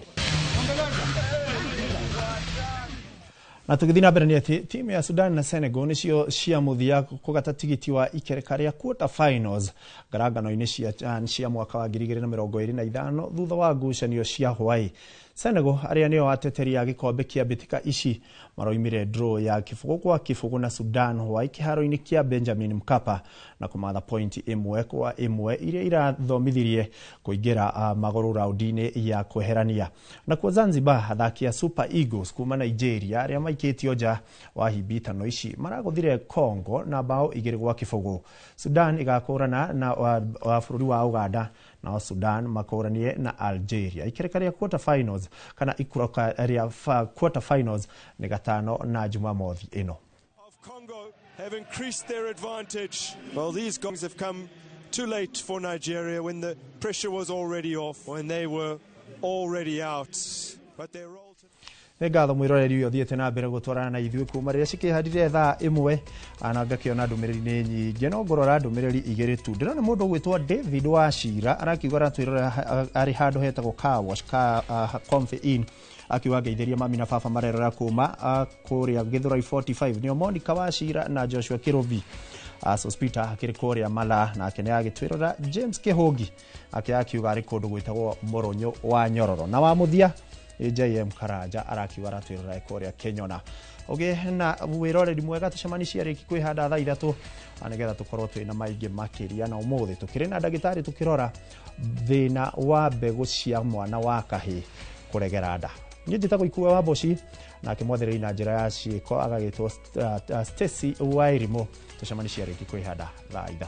Na tũgĩthiĩ na mbere nĩ atĩ timu ya Sudan na Senegal nĩcio cia mũthia kũgata tigiti wa ikereka rĩa quarter finals ngarangano-inĩ cia CHAN cia mwaka wa 2025 thutha wa ngucanio cia Hawaii. Senegal arĩa nĩo ateteri a gĩkombe kĩa mbĩtĩka ici maroimire draw ya 0-0 na Sudan Hawaii kĩharo-inĩ kĩa Benjamin Mkapa na kũmatha pointi 1-1 iria irathomithirie kũingĩra magũrũ raundi-inĩ ya kweherania. Nakuo Zanzibar, athaki a Super Eagles kuma Nigeria arĩa maikĩtio nja wa hibitano ici maragũthire Congo na bao 2-0. Sudan ĩgakũrana na bũrũri wa Uganda, nao Sudan makũranie na Algeria. Ikereka rĩa quarter finals kana ikũrũka rĩa quarter finals nĩ gatano na Jumamothi ĩno. Congo have increased their advantage. Well, these goals have come too late for Nigeria when the pressure was already off, when they were already out. But they're all Nĩ ngatho mwĩroreri ũyũ ũthiĩte na mbere gũtwarana na ithuĩ kuma rĩrĩa cikĩhandire thaa 1, na ngakĩona ndũmĩrĩri nĩ nyingĩ, no ngũrora ndũmĩrĩri 2 tu. Ndĩrona mũndũ ũgwĩtwo David Wachira arakiuga aratwĩrora arĩ handũ hetagwo Car Wash Comfy Inn, akiuga ngeithĩria mami na baba marerora kuma kũrĩa Gĩthũrai 45, nĩo Monica Wachira na Joshua Kĩrũbi. Sospita akĩrĩ kũrĩa Mala nake nĩ agĩtwĩrora. James Kĩhũngi akiuga arĩ kũndũ gwĩtagwo Mũrũnyũ wa Nyororo. Na wa mũthia JM Karanja arakiuga aratwĩrora kũrĩa Kenyona. Ũgĩ na wĩroreri mwega, tũcemani ciarĩki kwĩhanda thaa 3 nĩgetha tũkorwo twĩna maingĩ makĩria. Na ũmũthĩ tũkĩrĩ na ndagĩtarĩ tũkĩrora thĩna wa mbegũ cia mwana wa kahĩĩ kũregera nda. Niĩ njĩtagwo Ikua wa Mboci, nake mwathĩrĩri na njĩra ya ciĩko agagĩtwo Stacy Wairimũ. Tũcemani ciarĩki kwĩhanda thaa 3.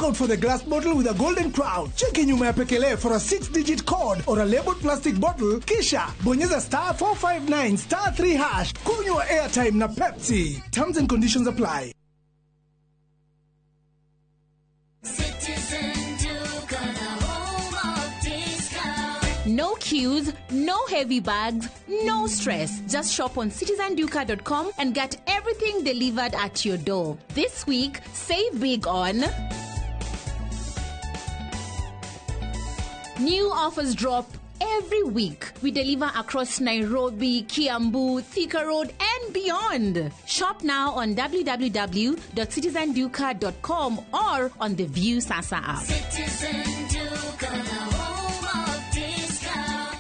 Out for the glass bottle with a golden crown. Cheki nyuma ya pekele for a 6-digit code or a labeled plastic bottle. Kisha bonyeza *459 *3#. Kunywa airtime na Pepsi. Terms and conditions apply. No queues, no heavy bags, no stress. Just shop on citizenduka.com and get everything delivered at your door. This week, save big on new offers drop every week. We deliver across Nairobi, Kiambu, Thika Road, and and beyond. Shop now on www.citizenduka.com or on the View Sasa app. Citizen Duka, the home of discount.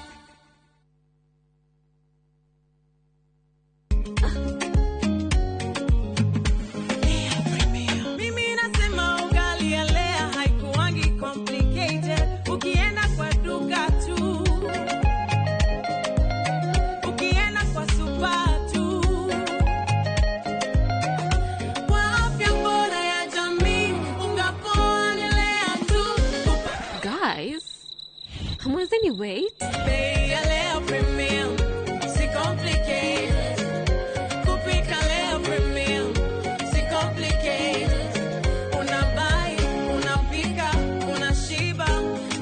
Mimi nasema ugali ya Lea haikuangi complicated. Ukienda kwa duka tu, ukienda kwa super tu, kwa afya bora ya jamii, unga poa ni Lea tu. Guys, hamwezeni wait? Bei ya Lea Premium si complicated. Kupika Lea Premium si complicated. Unabuy, unapika, unashiba.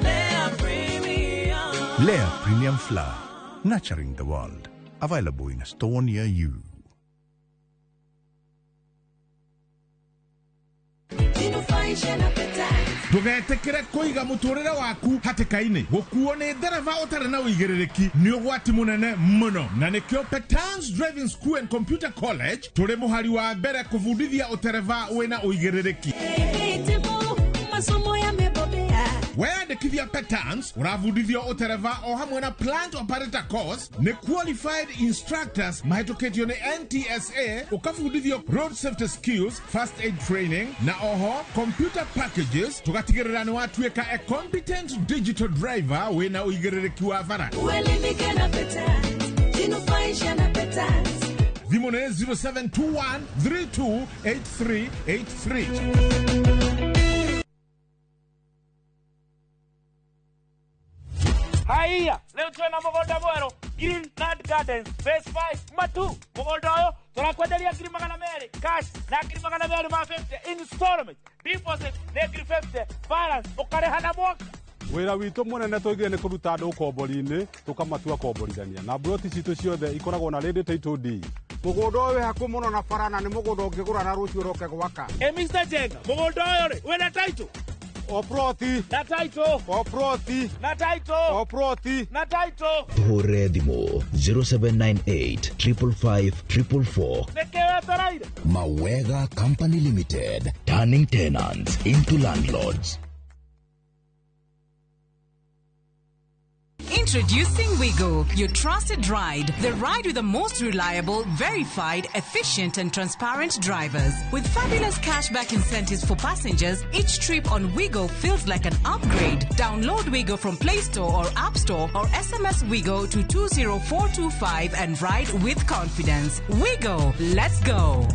Lea Premium. Lea Premium Flour, nurturing the world. Available in a store near you. Jinufaishe na peta. Ndũgetĩkĩre kũiga mũtũrĩre waku hatĩka-inĩ. Gũkuo nĩ ndereba ũtarĩ na ũigĩrĩrĩki nĩ ũgwati mũnene mũno, na nĩkĩo Petans Driving School and Computer College tũrĩ mũhari wa mbere kũbundithia ũtereba wĩna ũigĩrĩrĩki. Masomo yamebobea. Weyandĩkithia Petans ũrabundithio ũtereba o hamwe na plant operator course nĩ qualified instructors mahĩtũkĩtio nĩ NTSA, ũkabundithio road safety skills, first aid training na oho computer packages, tũgatigĩrĩra nĩ watuĩka a competent digital driver wĩna ũigĩrĩrĩki wa bara. Uelimike na Petans. Jinufaishe na Petans. Thimũ nĩ 0721 328383. Haiya, leo twena mũgũnda mwerũ Green Land Gardens Phase 5 Matu. Mũgũnda ũyũ tũrakwenderia 200,000 cash na 250,000 installment, deposit nĩ 50,000, balance ũkarĩha na mwaka. Wĩra witũ mũnene tũigire nĩ kũruta andũ ũkombori-inĩ tũkamatua komborithania, na mburoti citũ ciothe ikoragwo na ready title deed. Mũgũnda ũyũ wĩ hakuhĩ mũno na bara na nĩ mũgũnda ũngĩgũra na rũciũ ũroke gwaka. Ĩ Mr. Jenga, mũgũnda ũyũ rĩ wĩna title? O ploti. Na title. O ploti. Na title. O ploti. Na title. Tũhũrĩre thimũ 0798 555 444. Nĩkĩ wetereire? Mawega Company Limited, turning tenants into landlords. Introducing Wigo, your trusted ride. The ride with the most reliable, verified, efficient, and transparent drivers. With fabulous cashback incentives for passengers, each trip on Wigo feels like an upgrade. Download Wigo from Play Store or App Store or SMS Wigo to 20425 and ride with confidence. Wigo, let's go.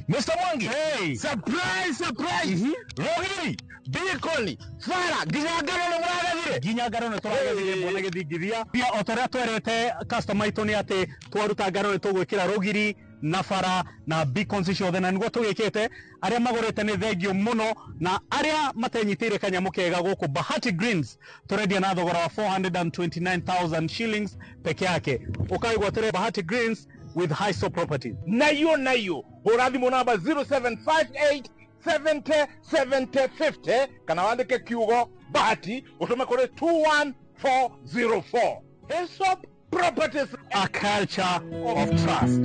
Mr. Mwangi. Hey. Surprise, surprise. Rohiri, Bikoli, Fara, nginya ngano nĩ mũragethire. Nginya ngano nĩ tũragethire mbona gĩthingithia. Pia o ta ũrĩa twerĩte customer aitũ nĩ atĩ twaruta ngano nĩ tũgwĩkĩra rũgiri na bara na beacons ciothe, na nĩguo tũgĩkĩte. Arĩa magũrĩte nĩ thengio mũno, na arĩa matenyitĩire kanyamũ kega gũkũ Bahati Greens tũrendia na thogora wa 429,000 shillings peke yake. Ũkaigwatĩre Bahati Greens with Hiso Properties. Nayo nayo hũra thimũ namba 0758 70 70 50 kana wandĩke kiugo Bahati ũtũme kũrĩ 21404. Hyssop Properties, a culture of trust.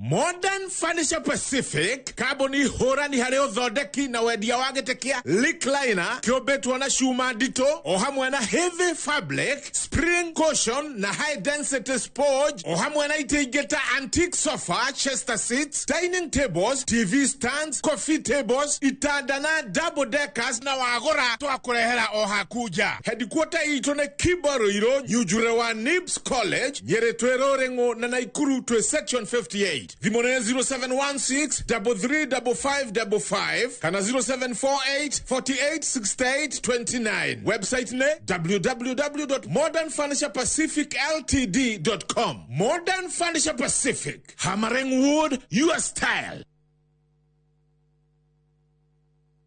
Modern Furniture Pacific, kambuni hũrani harĩ ũthondeki na wendia wa gĩtĩ kĩa recliner kĩũmbĩtwo na cuma nditũ o hamwe na heavy fabric, spring cushion na high density sponge, o hamwe na itĩ ingĩ ta antique sofa, chester seats, dining tables, TV stands, coffee tables, itanda na double deckers, na wagũra twakũrehera o haku nja. Headquarter itũ nĩ Kibaruirũ, Nyunjure wa Nibs College, Nyĩrĩ twĩ Rũrĩng'ũ na Naikuru twĩ section 58. Thimũ nĩ 0716 335555 kana 0748 48 68 29. Website nĩ www.modernfurniturepacificltd.com. Modern Furniture Pacific, hammering wood your style.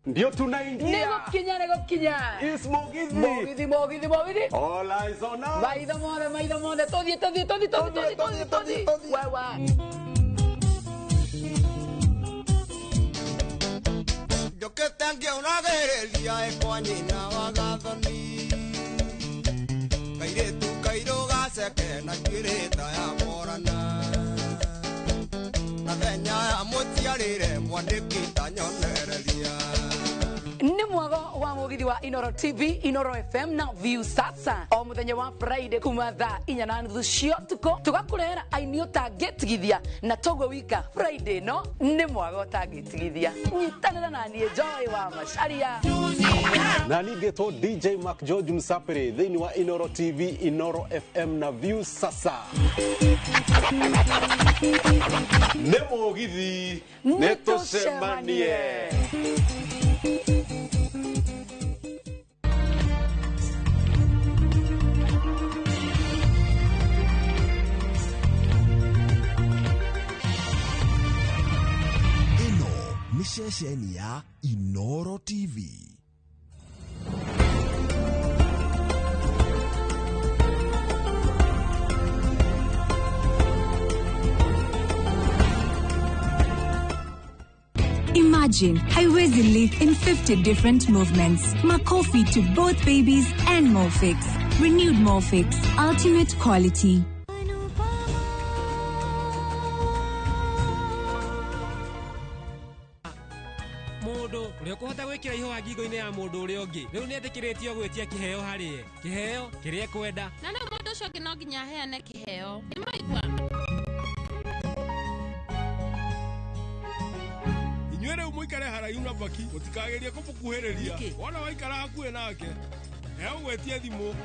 Ndio tunaingia. Nĩgũkinya, nĩgũkinya. Is Mugithi. Mugithi, Mugithi, Mugithi. All eyes on us. Maitho mothe, maitho mothe. Tũthiĩ, tũthiĩ, tũthiĩ, tũthiĩ, tũthiĩ, tũthiĩ, tũthiĩ. Wewe. Njũkĩte ngĩũragĩrĩria ĩkwa nyina wa gathoni. Kairĩtu kairũ gaceke na njuĩrĩ ta ya borana. Na thenya ya mũciarĩre mwandĩki ta nyonereria. Nĩ mwago wa mũgithi wa Inoro TV, Inoro FM na View Sasa o mũthenya wa Friday kuma thaa 4:30 cia ũtukũ tũgakũrehera aini ũtangĩtigithia na toguo wika Friday no nĩ mwago ũtangĩtigithia. Nyitanĩra na niĩ Joy wa Macharia na ningĩtwo DJ Mark George Msapere thĩinĩ wa Inoro TV, Inoro FM na View Sasa. Nĩ mũgithi nĩ tũcemanie. Ĩno nĩ ceceni ya Inoro TV. Imagine Haiwezi live in 50 different movements. Makofi to both babies and Molfix. Renewed Molfix. Ultimate quality. Mũndũ ũrĩa ũkũhota gwĩkĩra ihũa ngingo-inĩ ya mũndũ ũrĩa ũngĩ rĩu nĩetĩkĩrĩtio gwĩtia kĩheo harĩ ye, kĩheo kĩrĩa ekwenda. Na rĩu mũndũ ũcio ũngĩ no nginya aheane kĩheo. Nĩmwaigua? Inyuĩ rĩu mũikare haraihu na Baki, mũtikagerie kũmũkuhĩrĩria. Wona waikara hakuhĩ nake, egũgwĩtia thimũ.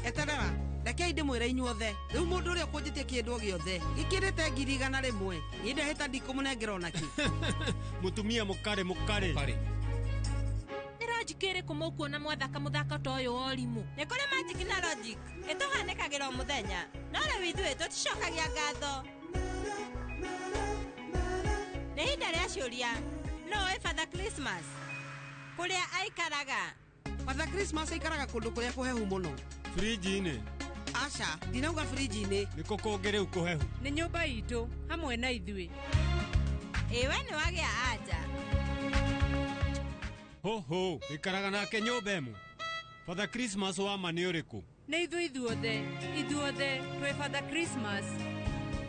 Eterera, rekei ndĩmwĩre inyuothe, rĩu mũndũ ũrĩa ũkũnjĩtie kĩndũ o gĩothe gĩkĩrĩte 100,000, niĩ ndehĩta ndikũmũnengera onakĩ. Mũtumia mũkarĩ mũkarĩ. Nĩ logic ĩrĩkũ mũkuona mwathaka mũthako ta ũyũ wa ũrimũ? Nĩ kũrĩ magic na logic ĩtũhanĩkagĩra o mũthenya, no rĩu ithuĩ tũticokagia ngatho. Nĩ ihinda rĩa ciũria, no ũĩ Father Christmas kũrĩa aikaraga? Father Christmas aikaraga kũndũ kũrĩa kũhehu mũno. Frinji-inĩ? Aca, ndinauga frinji-inĩ. Nĩ kũ kũngĩ rĩu kũhehu? Nĩ nyũmba itũ hamwe na ithuĩ. Ĩ we nĩ wagĩa anja. Ho ho, ikaraga nake nyũmba ĩmwe. Father Christmas wa ma nĩ ũrĩkũ? Nĩ ithuĩ ithuothe, ithuothe twĩ Father Christmas.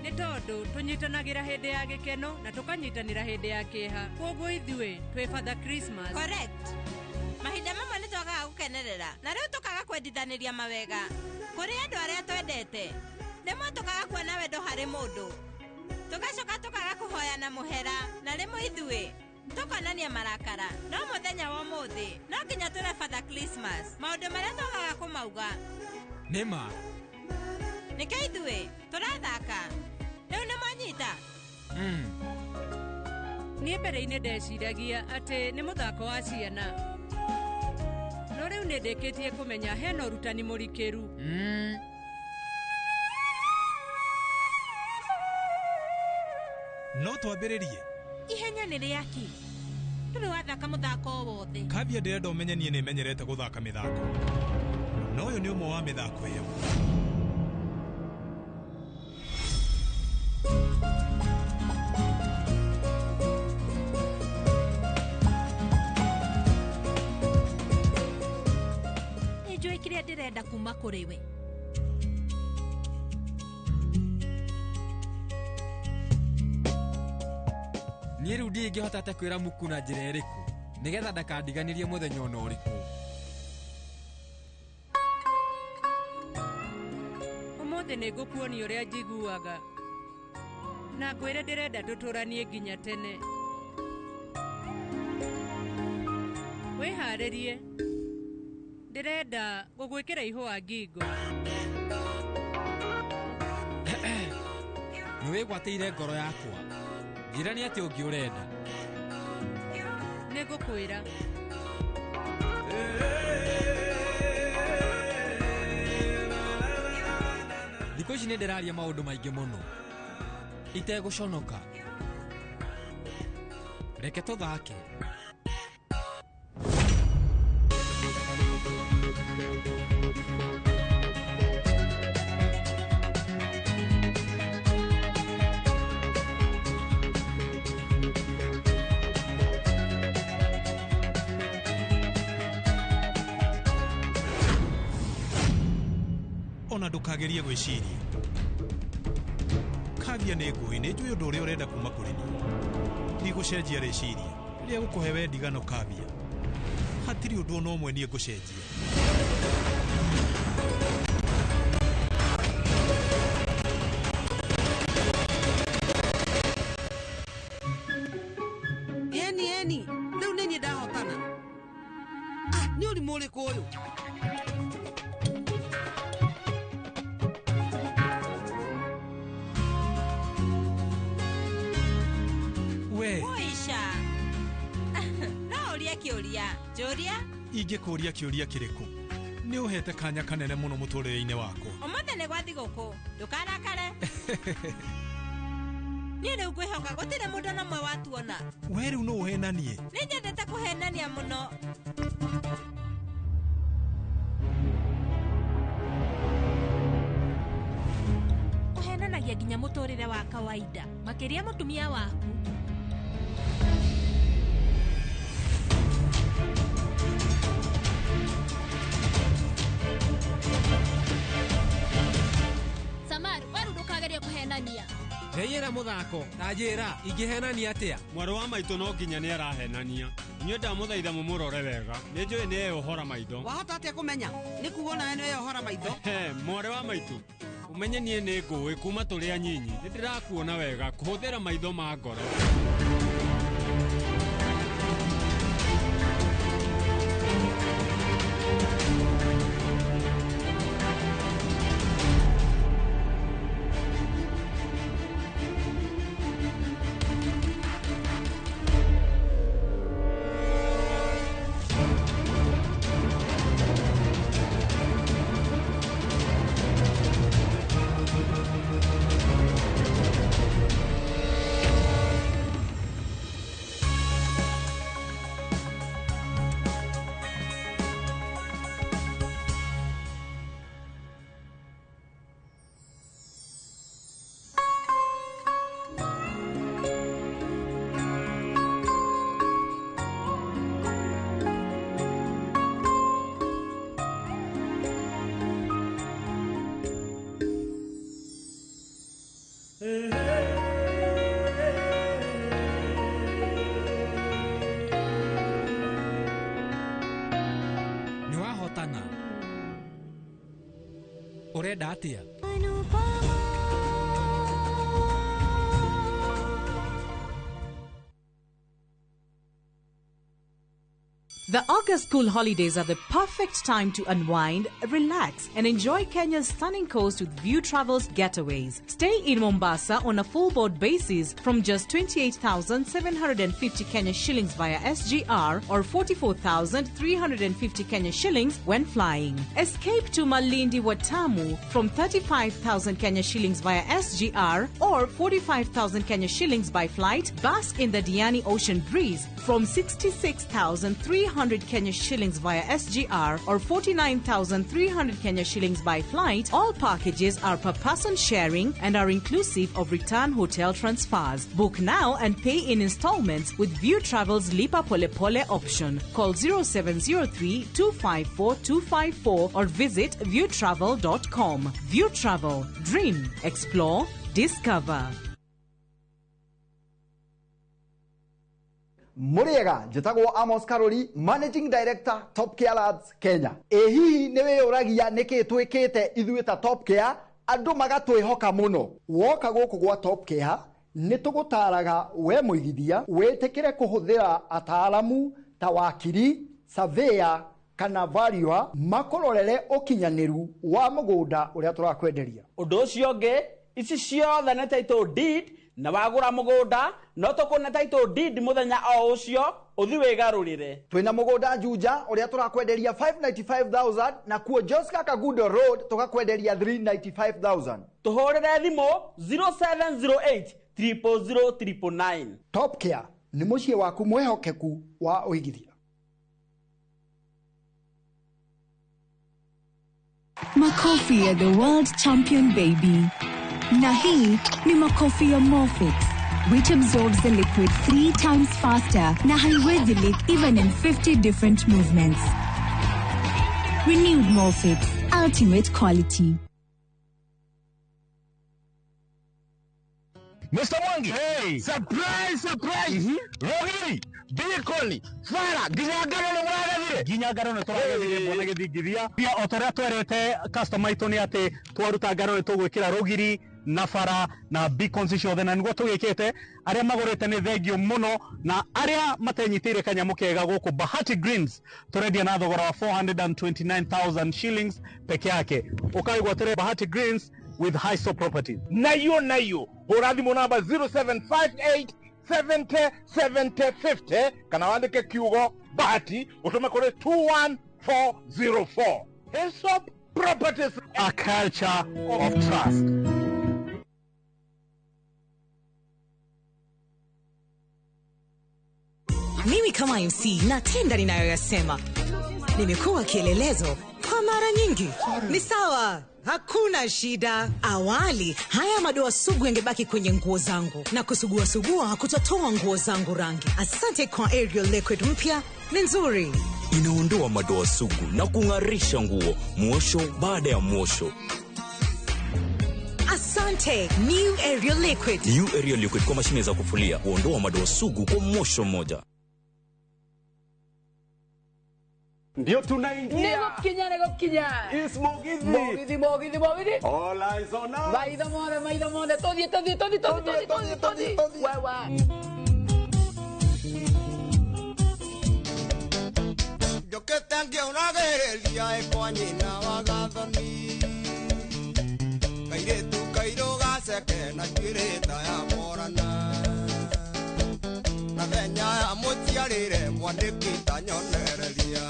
Nĩ tondũ tũnyitanagĩra hĩndĩ ya gĩkeno na tũkanyitanĩra hĩndĩ ya kĩeha. Kwoguo ithuĩ twĩ Father Christmas. Correct. Mahinda mamwe nĩ twagaga gũkenerera na rĩu tũkaga kwendithanĩria mawega kũrĩ andũ arĩa twendete. Rĩmwe tũkaga kuona wendo harĩ mũndũ, tũgacoka tũkaga kũhoyana mũhera, na rĩmwe ithuĩ tũkonania marakara. No mũthenya wa ũmũthĩ no nginya tũre Father Christmas maũndũ marĩa twagaga kũmauga. Nĩ ma. Nĩkĩo ithuĩ tũrathaka. Rĩu nĩ mwanyita? Niĩ mbere-inĩ ndeciragia atĩ nĩ mũthako wa ciana, no rĩu nĩ ndĩkĩtie kũmenya hena ũrutani mũrikĩru. No twambĩrĩrie. Ihenya nĩ rĩaki? Ndũrĩ wathaka mũthako o wothe. Kambia ndĩrenda ũmenye niĩ nĩmenyerete gũthaka mĩthako, na ũyũ nĩ ũmwe wa mĩthako ĩyo. Nĩnjũĩ kĩrĩa ndĩrenda kuma kũrĩ we. Niĩ rĩu ndingĩhota ate kwĩra Muku na njĩra ĩrĩkũ nĩgetha ndakandiganĩrie mũthenya ona ũrĩkũ. Ũmũthĩ nĩ ngũkuonia ũrĩa njiguaga na ngwĩre ndĩrenda tũtũranie nginya tene. Wĩharĩrie, ndĩrenda gũgwĩkĩra ihũa ngingo. Nĩ wĩgwatĩire ngoro yakwa. Njĩra nĩ atĩ ũngĩ ũrenda. Nĩ ngũkwĩra. Thikũ ici nĩ ndĩraria maũndũ maingĩ mũno itegũconoka. Reke tũthake. Ona ndũkagerie gwĩciria. Kavia nĩ ngũĩ, nĩ njũĩ ũndũ ũrĩa ũrenda kuma kũrĩ niĩ. Ndigũcenjia rĩciria rĩrĩa gũkũhe we ndigano Kavia. Hatirĩ ũndũ ona ũmwe niĩ ngũcenjia. Eni eni, rĩu nĩ niĩ ndahotana. Ah, nĩ ũrimũ ũrĩkũ ũyũ? We. Woisha. No ũrie kĩũria. Njũria. Ingĩkũria kĩũria kĩrĩkũ? Nĩ ũhete kanya kanene mũno mũtũrĩre-inĩ wakwa. Ũmũthĩ nĩ gwa thigũkũ. Ndũkarakare. Niĩ rĩu ngwĩhoka gũtirĩ mũndũ ona ũmwe watuona. We rĩu no ũhenanie. Nĩ nyendete kũhenania mũno. Ũhenanagia nginya mũtũrĩre wa kawaida, makĩria mũtumia waku. Samar, weru ndũkagerie kũhenania. Ndĩiyĩra mũthako, ta njĩra, ingĩhenania atĩa? Mwarĩ wa maitũ no nginya nĩ arahenania. Inyuĩ ndamũthaitha mũmũrore wega. Nĩ njũĩ nĩ eyohora maitho. Wahota atĩa kũmenya? Nĩ kuga onawe nĩ weyohora maitho. He, mwarĩ wa maitũ, ũmenye niĩ nĩ ngũĩ kuma tũrĩ anyinyi. Nĩ ndĩrakuona wega kũhũthĩra maitho ma ngoro. Nĩ wahotana. Ũrenda atĩa? The August school holidays are the perfect time to unwind, relax, and enjoy Kenya's stunning coast with View Travels getaways. Stay in Mombasa on a full board basis from just 28,750 Kenya shillings via SGR or 44,350 Kenya shillings when flying. Escape to Malindi Watamu from 35,000 Kenya shillings via SGR or 45,000 Kenya shillings by flight. Bask in the Diani Ocean breeze from 66,300 Kenya shillings via SGR or 49,300 Kenya shillings by flight. All packages are per person sharing and are inclusive of return hotel transfers. Book now and pay in installments with View Travel's Lipa Pole Pole option. Call 0703 254 254 or visit viewtravel.com. View Travel. Dream, explore, discover. Muriega njĩtagwo Amos Karori, Managing Director, Top Care Labs Kenya. Ĩ hihi nĩ wĩyũragia nĩkĩ twĩkĩte ithuĩ ta Top Care andũ magatwĩhoka mũno? Woka gũkũ gwa Top Care nĩ tũgũtaraga we mũigithia wĩtĩkĩre kũhũthĩra ataaramu ta wakiri, surveyor kana valuer makũrorere ũkinyanĩru wa mũgũnda ũrĩa tũrakwenderia. Ũndũ ũcio ũngĩ, ici ciothe nĩ title deed, na wagũra mũgũnda no tũkũne title deed mũthenya o ũcio ũthi wĩgarũrĩre. Twĩna mũgũnda Juja ũrĩa tũrakwenderia 595,000 na kuo Joska Kagudo Road tũgakwenderia 395,000. Tũhũrĩre thimũ 0708 000 999. Top Care nĩ mũciĩ waku mwĩhokeku wa ũigithia. Makofi ya the world champion baby. Na hii ni makofi ya Morfix, which absorbs the liquid 3 times faster na haiwezi leak even in 50 different movements. Renewed Morfix, ultimate quality. Mr. Mwangi. Hey. Surprise, surprise. Rogiri, Bikoni, Fara, nginya ngano nĩ mũragethire. Nginya ngano nĩ tũragethire bwana gĩthingithia. Pia o ta ũrĩa twerĩte customer aitũ nĩ atĩ twaruta ngano nĩ tũgwĩkĩra rũgiri na bara na beacons ciothe, na nĩguo tũgĩkĩte. Arĩa magũrĩte nĩ thengio mũno, na arĩa matenyitĩire kanyamũ kega gũkũ Bahati Greens tũrendia na thogora wa 429,000 shillings peke yake. Ũkaigwatĩre Bahati Greens with Hiso Properties. Nayo nayo, hũra thimũ namba 0758 70 70 50 kana wandĩke kiugo Bahati ũtũme kũrĩ 21404. Hyssop Properties, a culture of trust. Mimi kama MC natenda ninayoyasema. Nimekuwa kielelezo kwa mara nyingi. Ni sawa, hakuna shida. Awali haya madoa sugu yangebaki kwenye nguo zangu, na kusugua sugua hakutatoa nguo zangu rangi. Asante kwa Ariel Liquid mpya, ni nzuri. Inaondoa madoa sugu na kung'arisha nguo, mwosho baada ya mwosho. Asante New Ariel Liquid. New Ariel Liquid kwa mashine za kufulia, huondoa madoa sugu kwa mwosho mmoja. Ndio tunaingia. Nĩgũkinya, nĩgũkinya. Is Mũgithi. Mũgithi, Mũgithi, Mũgithi. All eyes on us. Maitho mothe, maitho mothe. Tũthiĩ, tũthiĩ, tũthiĩ, tũthiĩ, tũthiĩ, tũthiĩ, tũthiĩ. Wewe. Njũkĩte ngĩũragĩrĩria ĩ kwa nyina wa Gathoni, kairĩtu kairũ gaceke na njuĩrĩ ta ya morana, na thenya ya mũciarĩre mwandĩki ta nyonereria.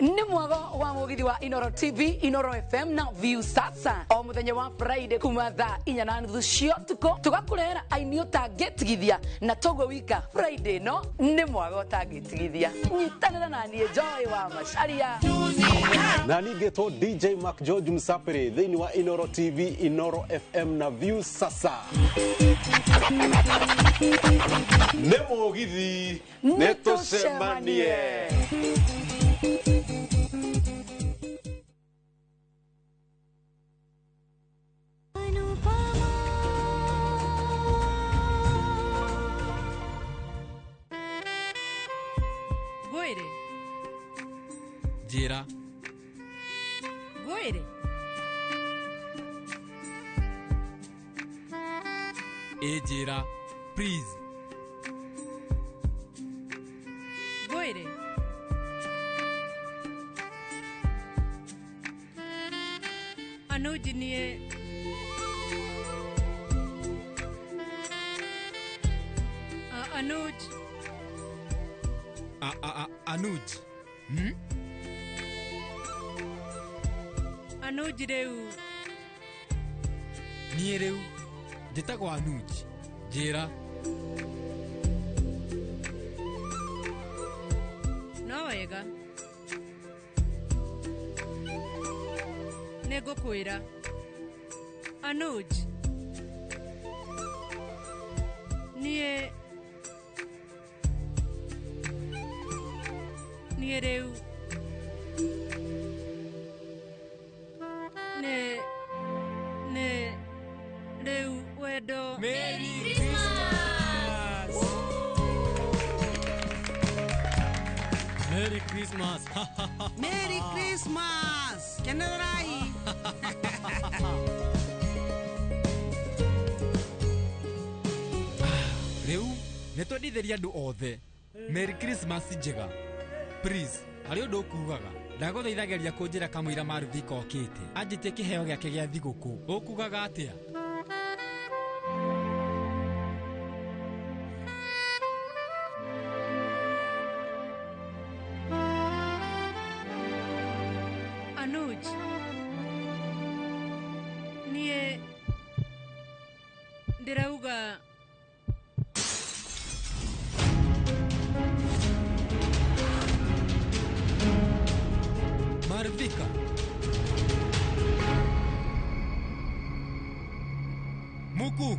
Nĩ mwago wa mũgithi wa Inoro TV, Inoro FM na View Sasa. O mũthenya wa Friday kuma thaa 4:30 cia ũtukũ tũgakũrehera aini ũtangĩtigithia, na toguo wika Friday no nĩ mwago ũtangĩtigithia. Nyitanĩra na niĩ Joy wa Macharia. Na ningĩtwo DJ Mark George Msapiri thĩinĩ wa Inoro TV, Inoro FM na View Sasa. Nĩ mũgithi, nĩ tũcemanie. Ngwĩre. Njĩra. Ngwĩre. Ĩ njĩra, please. Ngwĩre. Anuj niĩ Anuj. Anuj. Anuj rĩu. Niĩ rĩu njĩtagwo Anuj. Njĩra. No wega. Nĩngũkwĩra. Anuj. Niĩ niĩ rĩu nĩ nĩ rĩu wendo. Merry Christmas. Merry Christmas. Merry Christmas. Kenerai. Rĩu nĩ twendithĩria andũ othe Merry Christmas njega. Please, harĩ ũndũ ũkugaga ndagũthaitha geria kũnjĩra kamũira Maruthika okĩte anjĩtie kĩheo gĩake gĩa thigũkũ. Ũkugaga atĩa? Anuj, niĩ ndĩrauga Marvika. Muku.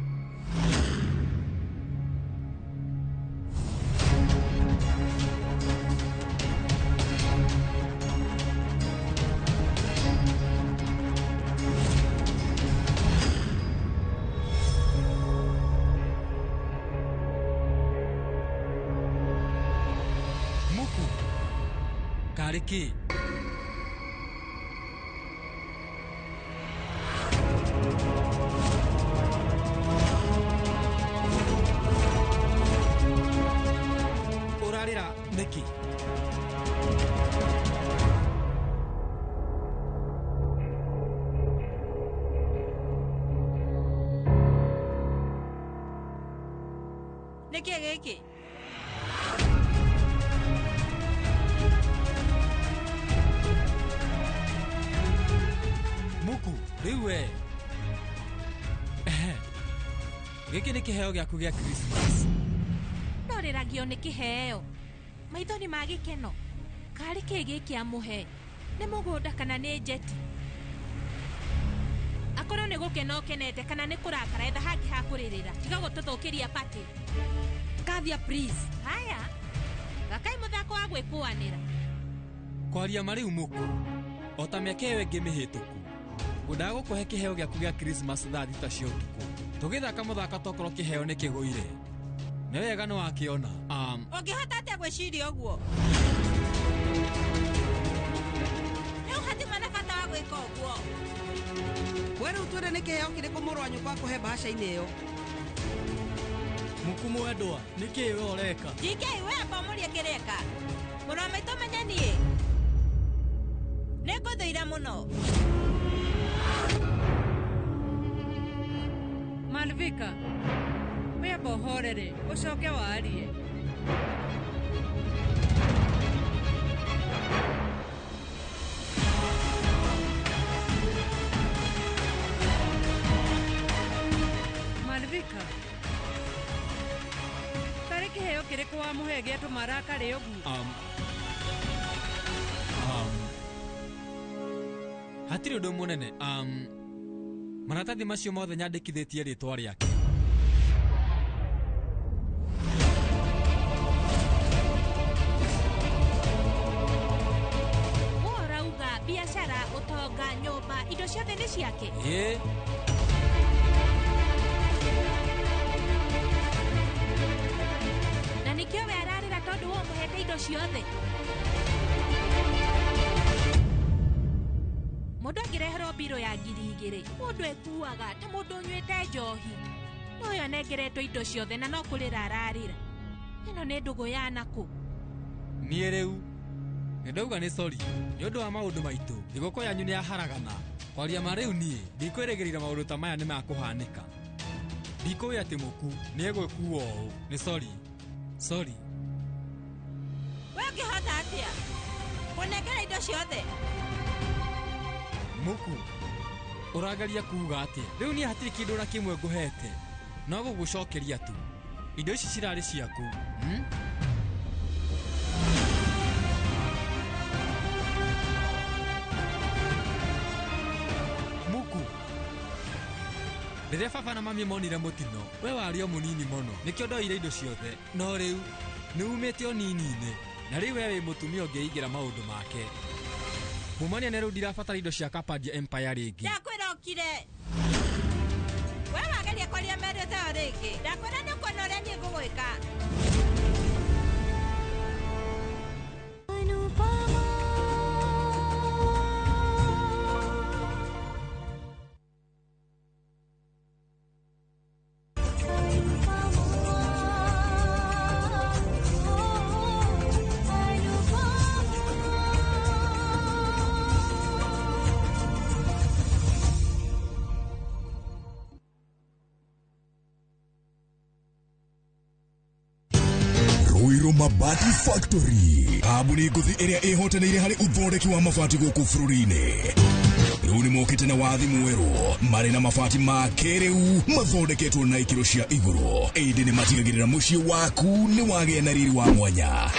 Karĩ kĩ? Ũrarĩra nĩkĩ? Nĩkĩ gĩkĩ? Muku, rĩu we. Ehe. Gĩkĩ nĩ kĩheo gĩaku gĩa Christmas. Ndorĩragio nĩ kĩheo. Maithori ma gĩkeno. Karĩ kĩ gĩkĩ amũhe? Nĩ mũgũnda kana nĩ njeti? Akorwo nĩ gũkena ũkenete kana nĩ kũrakara, etha hangĩ ha kũrĩrĩra. Tiga gũtũthũkĩria party. Kathia, please. Haya, thakai mũthako wa gwĩkũanĩra. Kwaria ma rĩu Muku, o ta mĩaka ĩyo ĩngĩ mĩhĩtũku, ngwendaga gũkũhe kĩheo gĩaku gĩa Christmas thaa 6 cia ũtukũ. Tũgĩthaka mũthako tokorwo kĩheo nĩ kĩgũire. Nĩ wega nĩ wakĩona. Ũngĩhota atĩa gwĩciria ũguo? Rĩu hatima na bata wa gwĩka ũguo. We rĩu twĩre nĩ kĩheo kĩrĩkũ mũrũ wa nyũkwa akũhe mbahaca-inĩ ĩyo. Muku mwendwa, nĩkĩ we ũreka? GK, we amba ũmũrie kĩreka. Mũrũ wa maitũ menye niĩ. Nĩ ngũthũire mũno. Malvika, wĩamba ũhorere ũcoke warie. Malvika, tarĩ kĩheo kĩrĩkũ wamũhe gĩatũma arakare ũguo? Hatirĩ ũndũ mũnene. Maratathi macio mothe nyandĩkithĩtie rĩtwa rĩake. We ũrauga biacara, ũtonga, nyũmba, indo ciothe nĩ ciake? Ĩĩ. Na nĩkĩo we ararĩra tondũ we ũmũhete indo ciothe. Mũndũ angĩreherwo mbirũ ya 2000, mũndũ ekuaga ta mũndũ ũnyuĩte njohi. No ũyũ anengeretwo indo ciothe na no kũrĩra ararĩra. Ĩno nĩ ndũgũ ya nakũ? Niĩ rĩu nĩ ndauga nĩ sorry nĩ ũndũ wa maũndũ maitũ. Thigũkũ yanyu nĩ yaharagana. Kwaria ma rĩu niĩ ndikwĩrĩgĩrĩra maũndũ ta maya nĩ makũhanĩka. Ndikũĩ atĩ Muku nĩ egwĩkua ũũ. Nĩ sorry. Sorry. We ũngĩhota atĩa kũnengera indo ciothe? Muku, ũrageria kuuga atĩa? Rĩu niĩ hatirĩ kĩndũ na kĩmwe ngũhete. No gũgũcokeria tu. Indo ici cirarĩ ciaku. Muku, rĩrĩa baba na mami monire mũtino, we warĩ o mũnini mũno. Nĩkĩo ndoire indo ciothe. No rĩu nĩ umĩte ũnini-inĩ. Na rĩu we wĩ mũtumia ũngĩigĩra maũndũ make. Kumania na rĩu ndirabatara indo cia Kapadia Empire rĩngĩ. Ndakwĩra ũkire. We wageria kwaria mĩario ta ĩyo rĩngĩ. Ndakwĩra nĩ ũkuona ũrĩa niĩ ngũgwĩka. Ruiru Mabati Factory, kambuni ngũthi ĩrĩa ĩhotanĩire harĩ ũthondeki wa mabati gũkũ bũrũri-inĩ. Rĩu nĩ mokĩte na wathi mwerũ, marĩ na mabati ma kĩrĩu mathondeketwo na ikĩro cia igũrũ. Ĩndĩ nĩ matigagĩrĩra mũciĩ waku nĩ wagĩa na riri wa mwanya.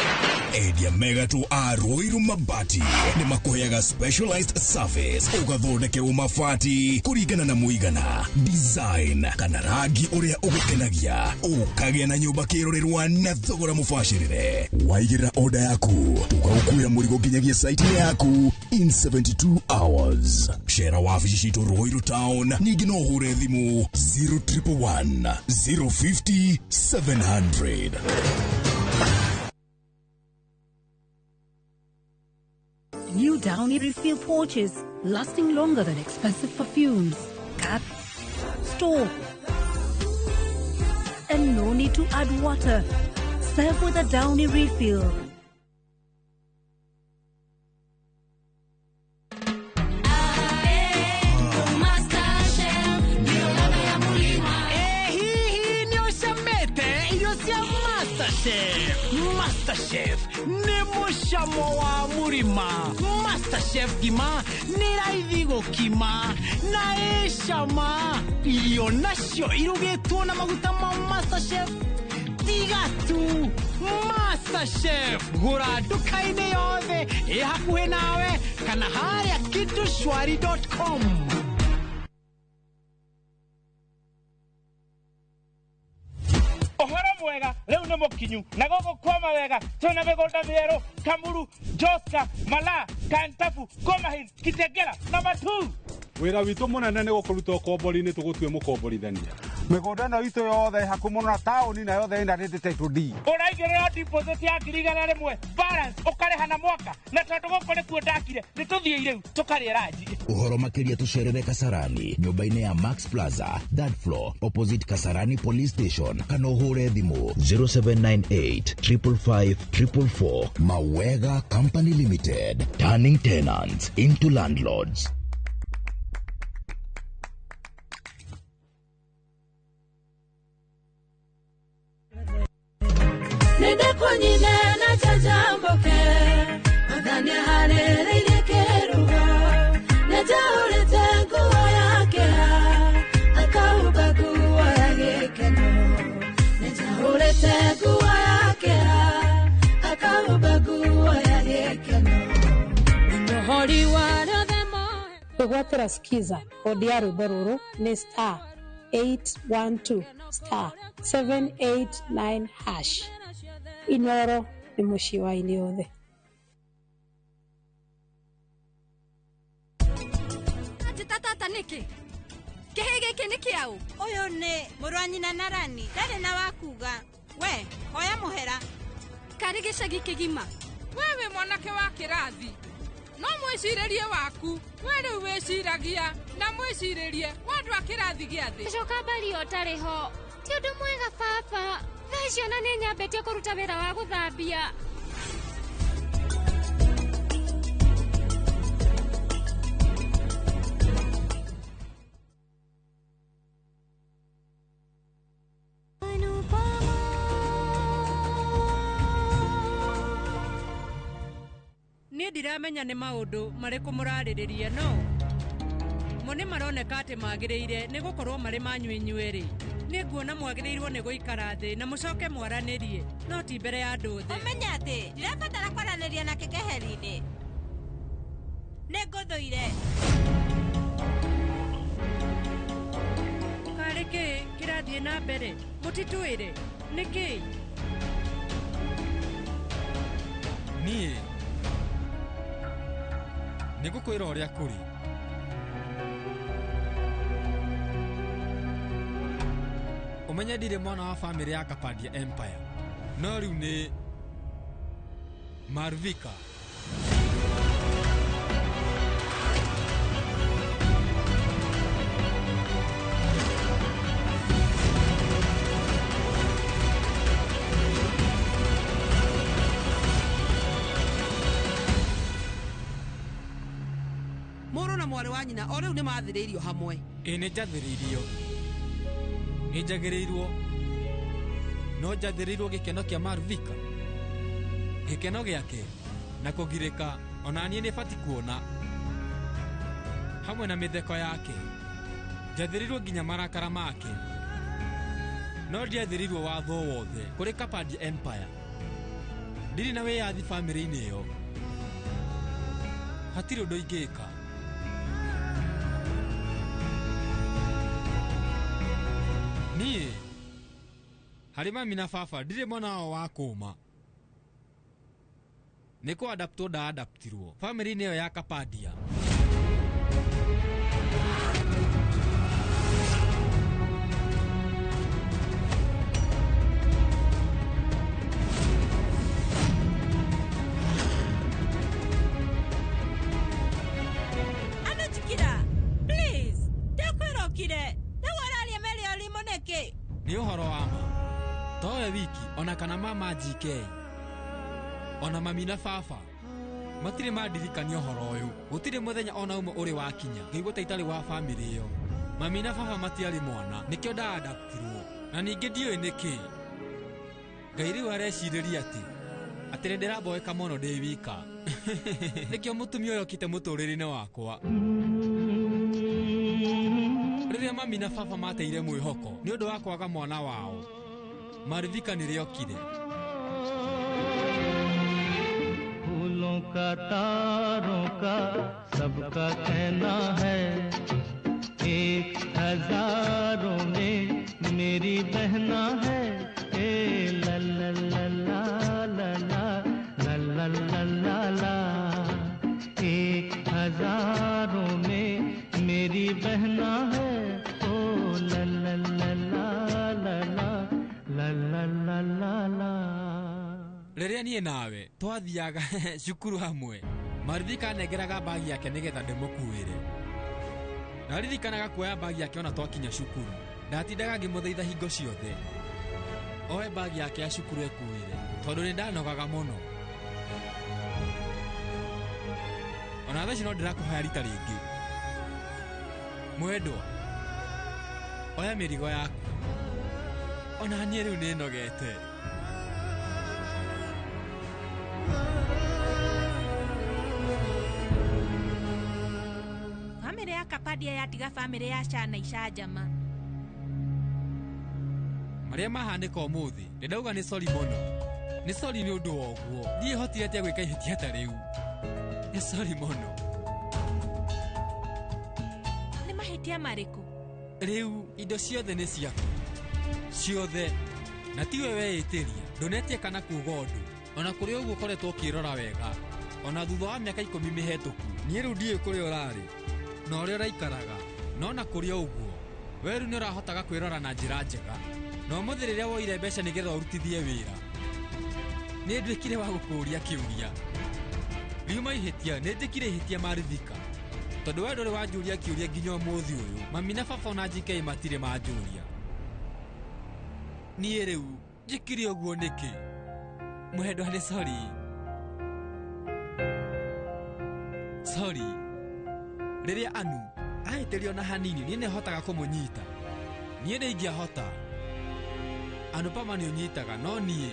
Endia megatũ a Ruiru Mabati nĩ makũheaga specialized service, ũgathondekerwo mabati kũringana na mũigana, design kana rangi ũrĩa ũgũkenagia, ũkagĩa na nyũmba kĩrorerwa na thogora mũbacĩrĩre. Waigĩrĩra order yaku, tũgagũkuĩra mũrigo nginyagia site yaku in 72 hours. Cera wabici citũ Ruiru Town, ningĩ no ũhũre thimũ 0111 050 700. New Downy refill pouches, lasting longer than expensive perfumes. Cut, store, and no need to add water. Serve with a Downy refill. Hihi nĩ ũcamĩte irio cia MasterChef. MasterChef nĩ mũcamo wa mũrima. MasterChef ngima nĩ raithi gũkima na ĩ cama. Irio nacio irugĩtwo na maguta ma MasterChef tiga tu. MasterChef gũra nduka-inĩ yothe ĩ hakuhĩ nawe kana harĩa kitushwari.com. Ũhoro mwega rĩu nĩ mũkinyu na gũkũ kwama wega twĩna mĩgũnda mĩerũ Kamuru, Joska, Malaa, Kantafu, Komahins, Kitengela na Matuu. Wĩra witũ mũnene nĩ gũkũruta ũkombori-inĩ tũgũtue mũkomborithania. Mĩgũnda ĩno itũ yothe ĩ hakuhĩ mũno na taũni na yothe ĩna rĩndĩ title deed. Ũraigĩrĩra deposit ya 100,000 balance ũkarĩha na mwaka na tondũ gũkũ nĩkuo ndakire nĩ tũthiĩ rĩu tũkarĩe ranji. Ũhoro makĩria tũcerere Kasarani nyũmba-inĩ ya Max Plaza third floor opposite Kasarani Police Station kana ũhũre thimũ 0798 555 444. Mawega Company Limited, turning tenants into landlords. Nĩndĩkũnyine na njanjamũke Mwathani aharĩrĩirie kĩruga nĩnjaũrĩte nguo ya kĩeha akahumba nguo ya gĩkeno nĩnjaũrĩte nguo ya kĩeha akahumba nguo ya gĩkeno nĩmũhori wa rĩothe. Kwĩgwatĩra skiza kodi ya rwĩmbo rũrũ nĩ star 812 star 789 hash. Inoro nĩ mũciĩ wa aini othe. Njĩta tata nĩkĩ? Kĩhĩ gĩkĩ nĩ kĩaũ? Ũyũ nĩ mũrũ wa nyina na Rani ndarĩ na wa kuga. We hoya mũhera. Karĩ gĩcagi kĩgima. We wĩ mwanake wa kĩrathi no mwĩcirĩrie waku we rĩu wĩciragia na mwĩcirĩrie wa andũ a kĩrathi gĩa thĩ. Coka mbari ũtarĩ ho ti ũndũ mwega baba. Thaa ici ona nĩ nyambĩtie kũruta wĩra wa gũthambia. Niĩ ndiramenya nĩ maũndũ marĩkũ mũrarĩrĩria no mo nĩ maroneka atĩ magĩrĩire nĩ gũkorwo marĩ manyu inyuerĩ. Nĩ nguona mwagĩrĩirwo nĩ gũikara thĩ na mũcoke mwaranĩrie no ti mbere ya andũ othe. Ũmenye atĩ ndirabatara kwaranĩria nake keheri-inĩ. Nĩ ngũthũire. Karĩ kĩ kĩrathiĩ na mbere? Mũtitwĩre nĩ kĩ? Niĩ nĩ ngũkwĩra ũrĩa kũrĩ. Ũmenye ndirĩ mwana wa bamĩrĩ ya Kapadia Empire no rĩu nĩ Marvika. Mũrũ na mwarĩ wa nyina o rĩu nĩ mathĩrĩirio hamwe. Ĩ nĩ njathĩrĩirio. Nĩ njagĩrĩirwo no njathĩrĩirwo gĩkeno kĩa Marvika. Gĩkeno gĩake na kũgirĩka ona niĩ nĩ bati kuona hamwe na mĩtheko yake. Njathĩrĩirwo nginya marakara make no ndiathĩrĩirwo watho wothe kũrĩ Kapadia Empire. Ndirĩ na wĩyathi bamĩrĩ-inĩ ĩyo. Hatirĩ ũndũ ingĩka. Niĩ harĩ mami na baba ndirĩ mwana wao wa kũma. Nĩ kũadaptwo ndaadaptirwo bamĩrĩ-inĩ ĩyo ya Kapadia. Towe wiki ona kana mama GK ona mami na baba matirĩ mandirikania ũhoro ũyũ. Gũtirĩ mũthenya ona ũmwe ũrĩ wakinya ngĩigua ta itarĩ wa bamĩrĩ ĩyo. Mami na baba matiarĩ mwana, nĩkĩo ndaadaptirwo. Na ningĩ ndiũĩ nĩkĩ Ngai rĩu arecirĩria atĩ nĩ ndĩramboeka mũno ndĩ wika. Nĩkĩo mũtumia ũyũ okĩte mũtũrĩre-inĩ wakwa. Rĩrĩa mami na baba mateire mwĩhoko nĩ ũndũ wa kwaga mwana wao, Marivika nĩrĩokire. फूलों का तारों का सबका कहना है, एक हजारों में मेरी बहना है। ए ला ला ला ला ला ला ला ला ला ला, एक हजारों में मेरी बहना है। ओ ला ला ला ला ला ला ला ला ला ला। Rĩrĩa niĩ nawe twathiaga cukuru hamwe, Marivika anengeraga bagi yake nĩgetha ndĩmũkuĩre. Ndaririkanaga kuoya bagi yake ona twakinya cukuru. Ndatindaga ngĩmũthaitha hingo ciothe oe bagi yake ya cukuru ekuĩre, tondũ nĩ ndanogaga mũno. Ona thaa ici no ndĩrakũhoya rita rĩngĩ. Mwendwa, oya mĩrigo yaku. Ona niĩ rĩu nĩnogete. Bamĩrĩ ya Kapadia yatiga bamĩrĩ ya Shah na icanjama. Marĩa mahanĩka ũmũthĩ nĩndauga nĩ sori mũno. Nĩ sori nĩ ũndũ wa ũguo ndiĩ hotire atĩa gwĩka ihĩtia ta rĩu. Nĩ sori mũno. Nĩ mahĩtia marĩkũ? Rĩu indo ciothe nĩ ciaku, ciothe, na tiwe weĩtĩria. Ndũnetie kana kuuga ũndũ. Ona kũrĩ ũguo ũkoretwo ũkĩrora wega. Ona thutha wa mĩaka 10 mĩhetũku, niĩ rĩu ndiũĩ kũrĩa ũrarĩ na ũrĩa ũraikaraga. No na kũrĩ ũguo, we rĩu nĩ ũrahotaga kwĩrora na njĩra njega. Na ũmũthĩ rĩrĩa woire mbeca nĩgetha ũrutithie wĩra, nĩ nduĩkire wa gũkũũria kĩũria. Riuma ihĩtia, nĩ njĩkire ihĩtia Marivika, tondũ we ndũrĩ wanjũria kĩũria nginya ũmũthĩ ũyũ. Mami na baba ona GK matirĩ manjũria. Niĩ rĩu njĩkire ũguo nĩkĩ? Mwendwa, nĩ sori. Sori. Rĩrĩa Anu ahĩtĩrio na hanini, niĩ nĩhotaga kũmũnyita. Niĩ ndĩingĩahota. Anupama nĩ ũnyitaga, no niĩ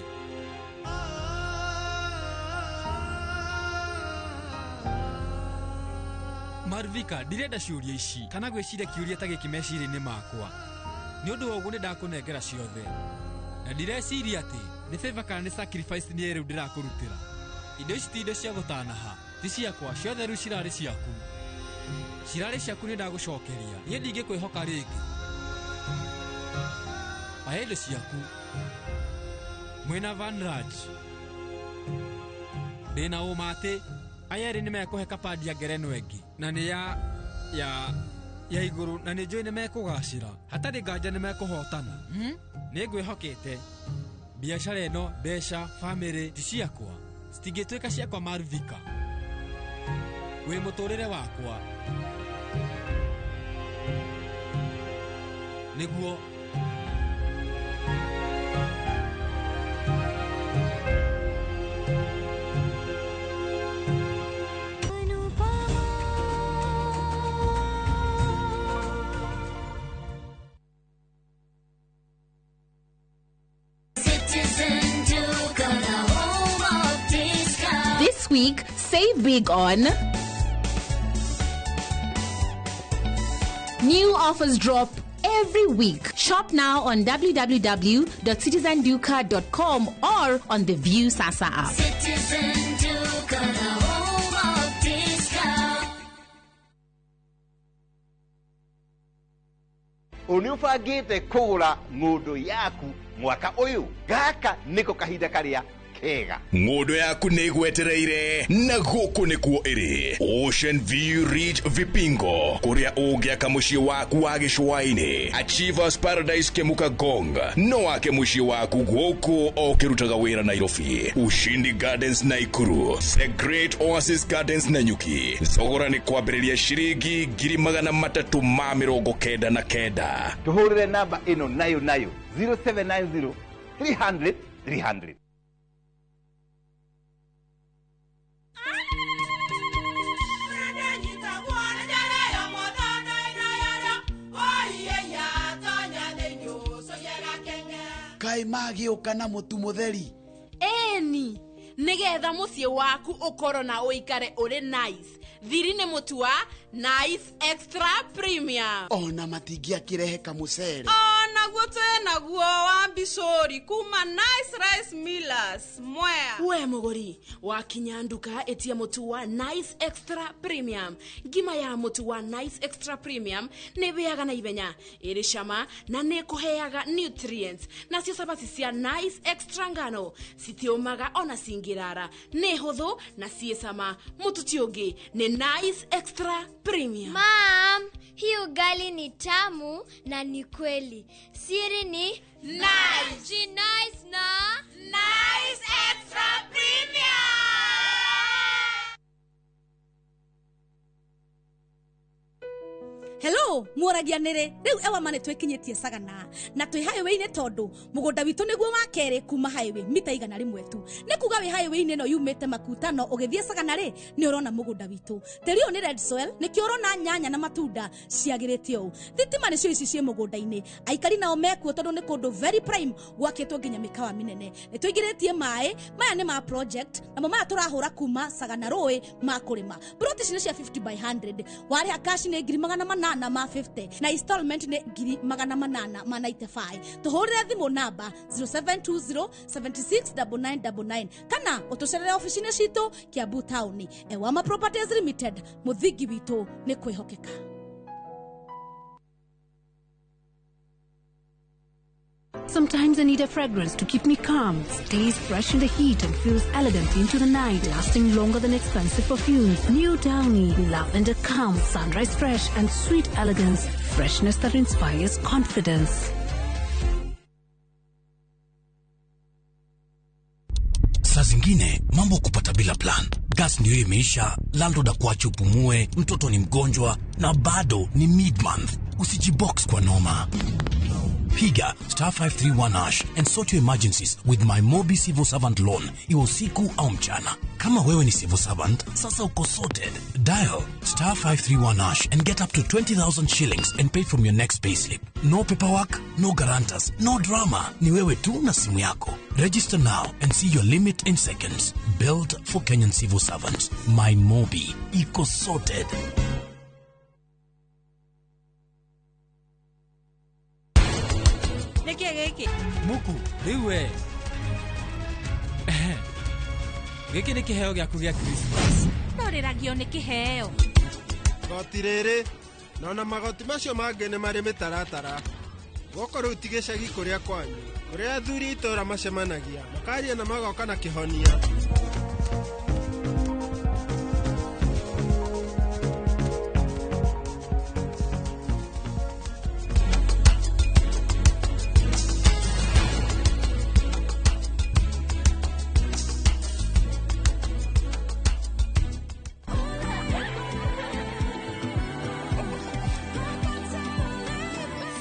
Marivika, ndirenda ciũria ici kana gwĩciria kĩũria ta gĩkĩ meciria-inĩ makwa. Nĩ ũndũ wa ũguo nĩ ndakũnengera ciothe. Na ndireciria atĩ nĩ favor kana nĩ sacrifice niĩ rĩu ndĩrakũrutĩra. Indo ici ti indo cia gũtanaha, ti ciakwa, ciothe rĩu cirarĩ ciaku. Cirarĩ ciaku nĩ ndagũcokeria. Niĩ ndingĩkwĩhoka rĩngĩ. Oya indo ciaku. Mwĩna Vanraj, ndĩna ũma atĩ aya erĩ nĩmekũhe Kapadia ngerenwa ĩngĩ, na nĩ ya igũrũ, na nĩ njũĩ nĩmekũgacĩra. Hatarĩ nganja nĩmekũhotana. Nĩ ngwĩhokete. Biacara ĩno, mbeca, bamĩrĩ ti ciakwa, citingĩtuĩka ciakwa Marivika. Wĩ mũtũrĩre wakwa. Nĩguo This week, save big on new offers drop every week. Shop now on www.citizenduka.com or on the View Sasa app. Citizen Duka, the home of discount. Nĩ ũbangĩte kũgũra ng'ũndũ yaku mwaka ũyũ? Gaka nĩko kahinda karĩa kega. Ng'ũndũ yaku nĩ ĩgwetereire na gũkũ nĩkuo ĩrĩ. Ocean View Ridge Vipingo, kũrĩa ũngĩaka mũciĩ waku wa gĩcũa-inĩ. Achievers Paradise Kemuka Gong, no wake mũciĩ waku gũkũ o ũkĩrutaga wĩra Nairobi. Ushindi Gardens Naikuru, The Great Oasis Gardens Nanyuki. Thogora nĩ kwambĩrĩria ciringi 399. Tũhũrĩre namba ĩno nayo nayo 0790 300 300. Kaĩ magĩũka na mũtu mũtheri? Eni nĩgetha mũciĩ waku ũkorwo na ũikare ũrĩ nice. Thiri nĩ mũtu wa Nice Extra Premium. Ona matingĩakĩrehe kamũcere. Onaguo twĩnaguo wa mbicũri kuma Nice Rice Millers Mwea. We mũgũri wakinya nduka ĩtia mũtu wa Nice Extra Premium. Ngima ya mũtu wa Nice Extra Premium nĩ ĩhĩaga na ihenya, ĩrĩ cama na nĩ ĩkũheaga nutrients. Nacio cabaci cia Nice Extra ngano citiũmaga ona cingĩrara, nĩ hũthũ na ciĩ cama. Mũtu ti ũngĩ nĩ Nice Extra Premium. Mom, hii ugali ni tamu na ni kweli. Siri ni Nice. Nice na Nice Extra Premium. Hello, mworagia nĩrĩ rĩu Ewama nĩ twĩkinyĩtie Sagana na twĩ highway-inĩ tondũ mũgũnda witũ nĩguo wa kerĩ kuma highway mita 100 tu. Nĩ kuga wĩ highway-inĩ ĩno yumĩte Makutano ũgĩthiĩ Sagana rĩ nĩ ũrona mũgũnda witũ. Tĩri ũyũ nĩ red soil, nĩkĩo ũrona nyanya na matunda ciagĩrĩte ũũ. Thitima nĩcio ici ciĩ mũgũnda-inĩ. Aikari nao mekuo tondũ nĩ kũndũ very prime gwakĩtwo nginya mĩkawa mĩnene. Nĩ tũingĩrĩtie maĩ, maya nĩ ma project namo maya tũrahũra kuma Sagana rũĩ ma kũrĩma. Plot ici nĩ cia 50 by 100. Warĩha cash nĩ 800 ma 50 na installment nĩ 800 ma 95. Tũhũrĩre thimũ namba 0720 76 9999 kana ũtũcerere ofici-inĩ citũ Kiambu Town. Ewama Properties Limited, mũthingi witũ nĩ kwĩhokeka. Sometimes I need a fragrance to keep me calm, stays fresh in the heat and feels elegant into the night, lasting longer than expensive perfumes. New Downy, lavender calm, sunrise fresh and sweet elegance, freshness that inspires confidence. Saa zingine mambo kupata bila plan. Gas ndio imeisha, landlord akuache upumue, mtoto ni mgonjwa na bado ni mid-month. Usijibox kwa noma. Piga star 531 hash and sort your emergencies with my Mobi Civil Servant Loan, iwe usiku au mchana. Kama wewe ni civil servant, sasa uko sorted. Dial star 531 hash and get up to 20,000 shillings and pay from your next payslip. No paperwork, no guarantors, no drama. Ni wewe tu na simu yako. Register now and see your limit in seconds. Built for Kenyan civil servants. My Mobi. Iko sorted. Nĩkĩ gĩkĩ? Muku, rĩu we. Gĩkĩ nĩ kĩheo gĩaku gĩa Christmas. Ndũrĩragio nĩ kĩheo. Goti rĩrĩ, nona magoti macio mangĩ nĩ marĩ mĩtaratara. Gũkũ rĩu ti gĩcagi kũrĩa kwanyu, kũrĩa athuri itũũra macemanagia, makaria na magoka na kĩhonia.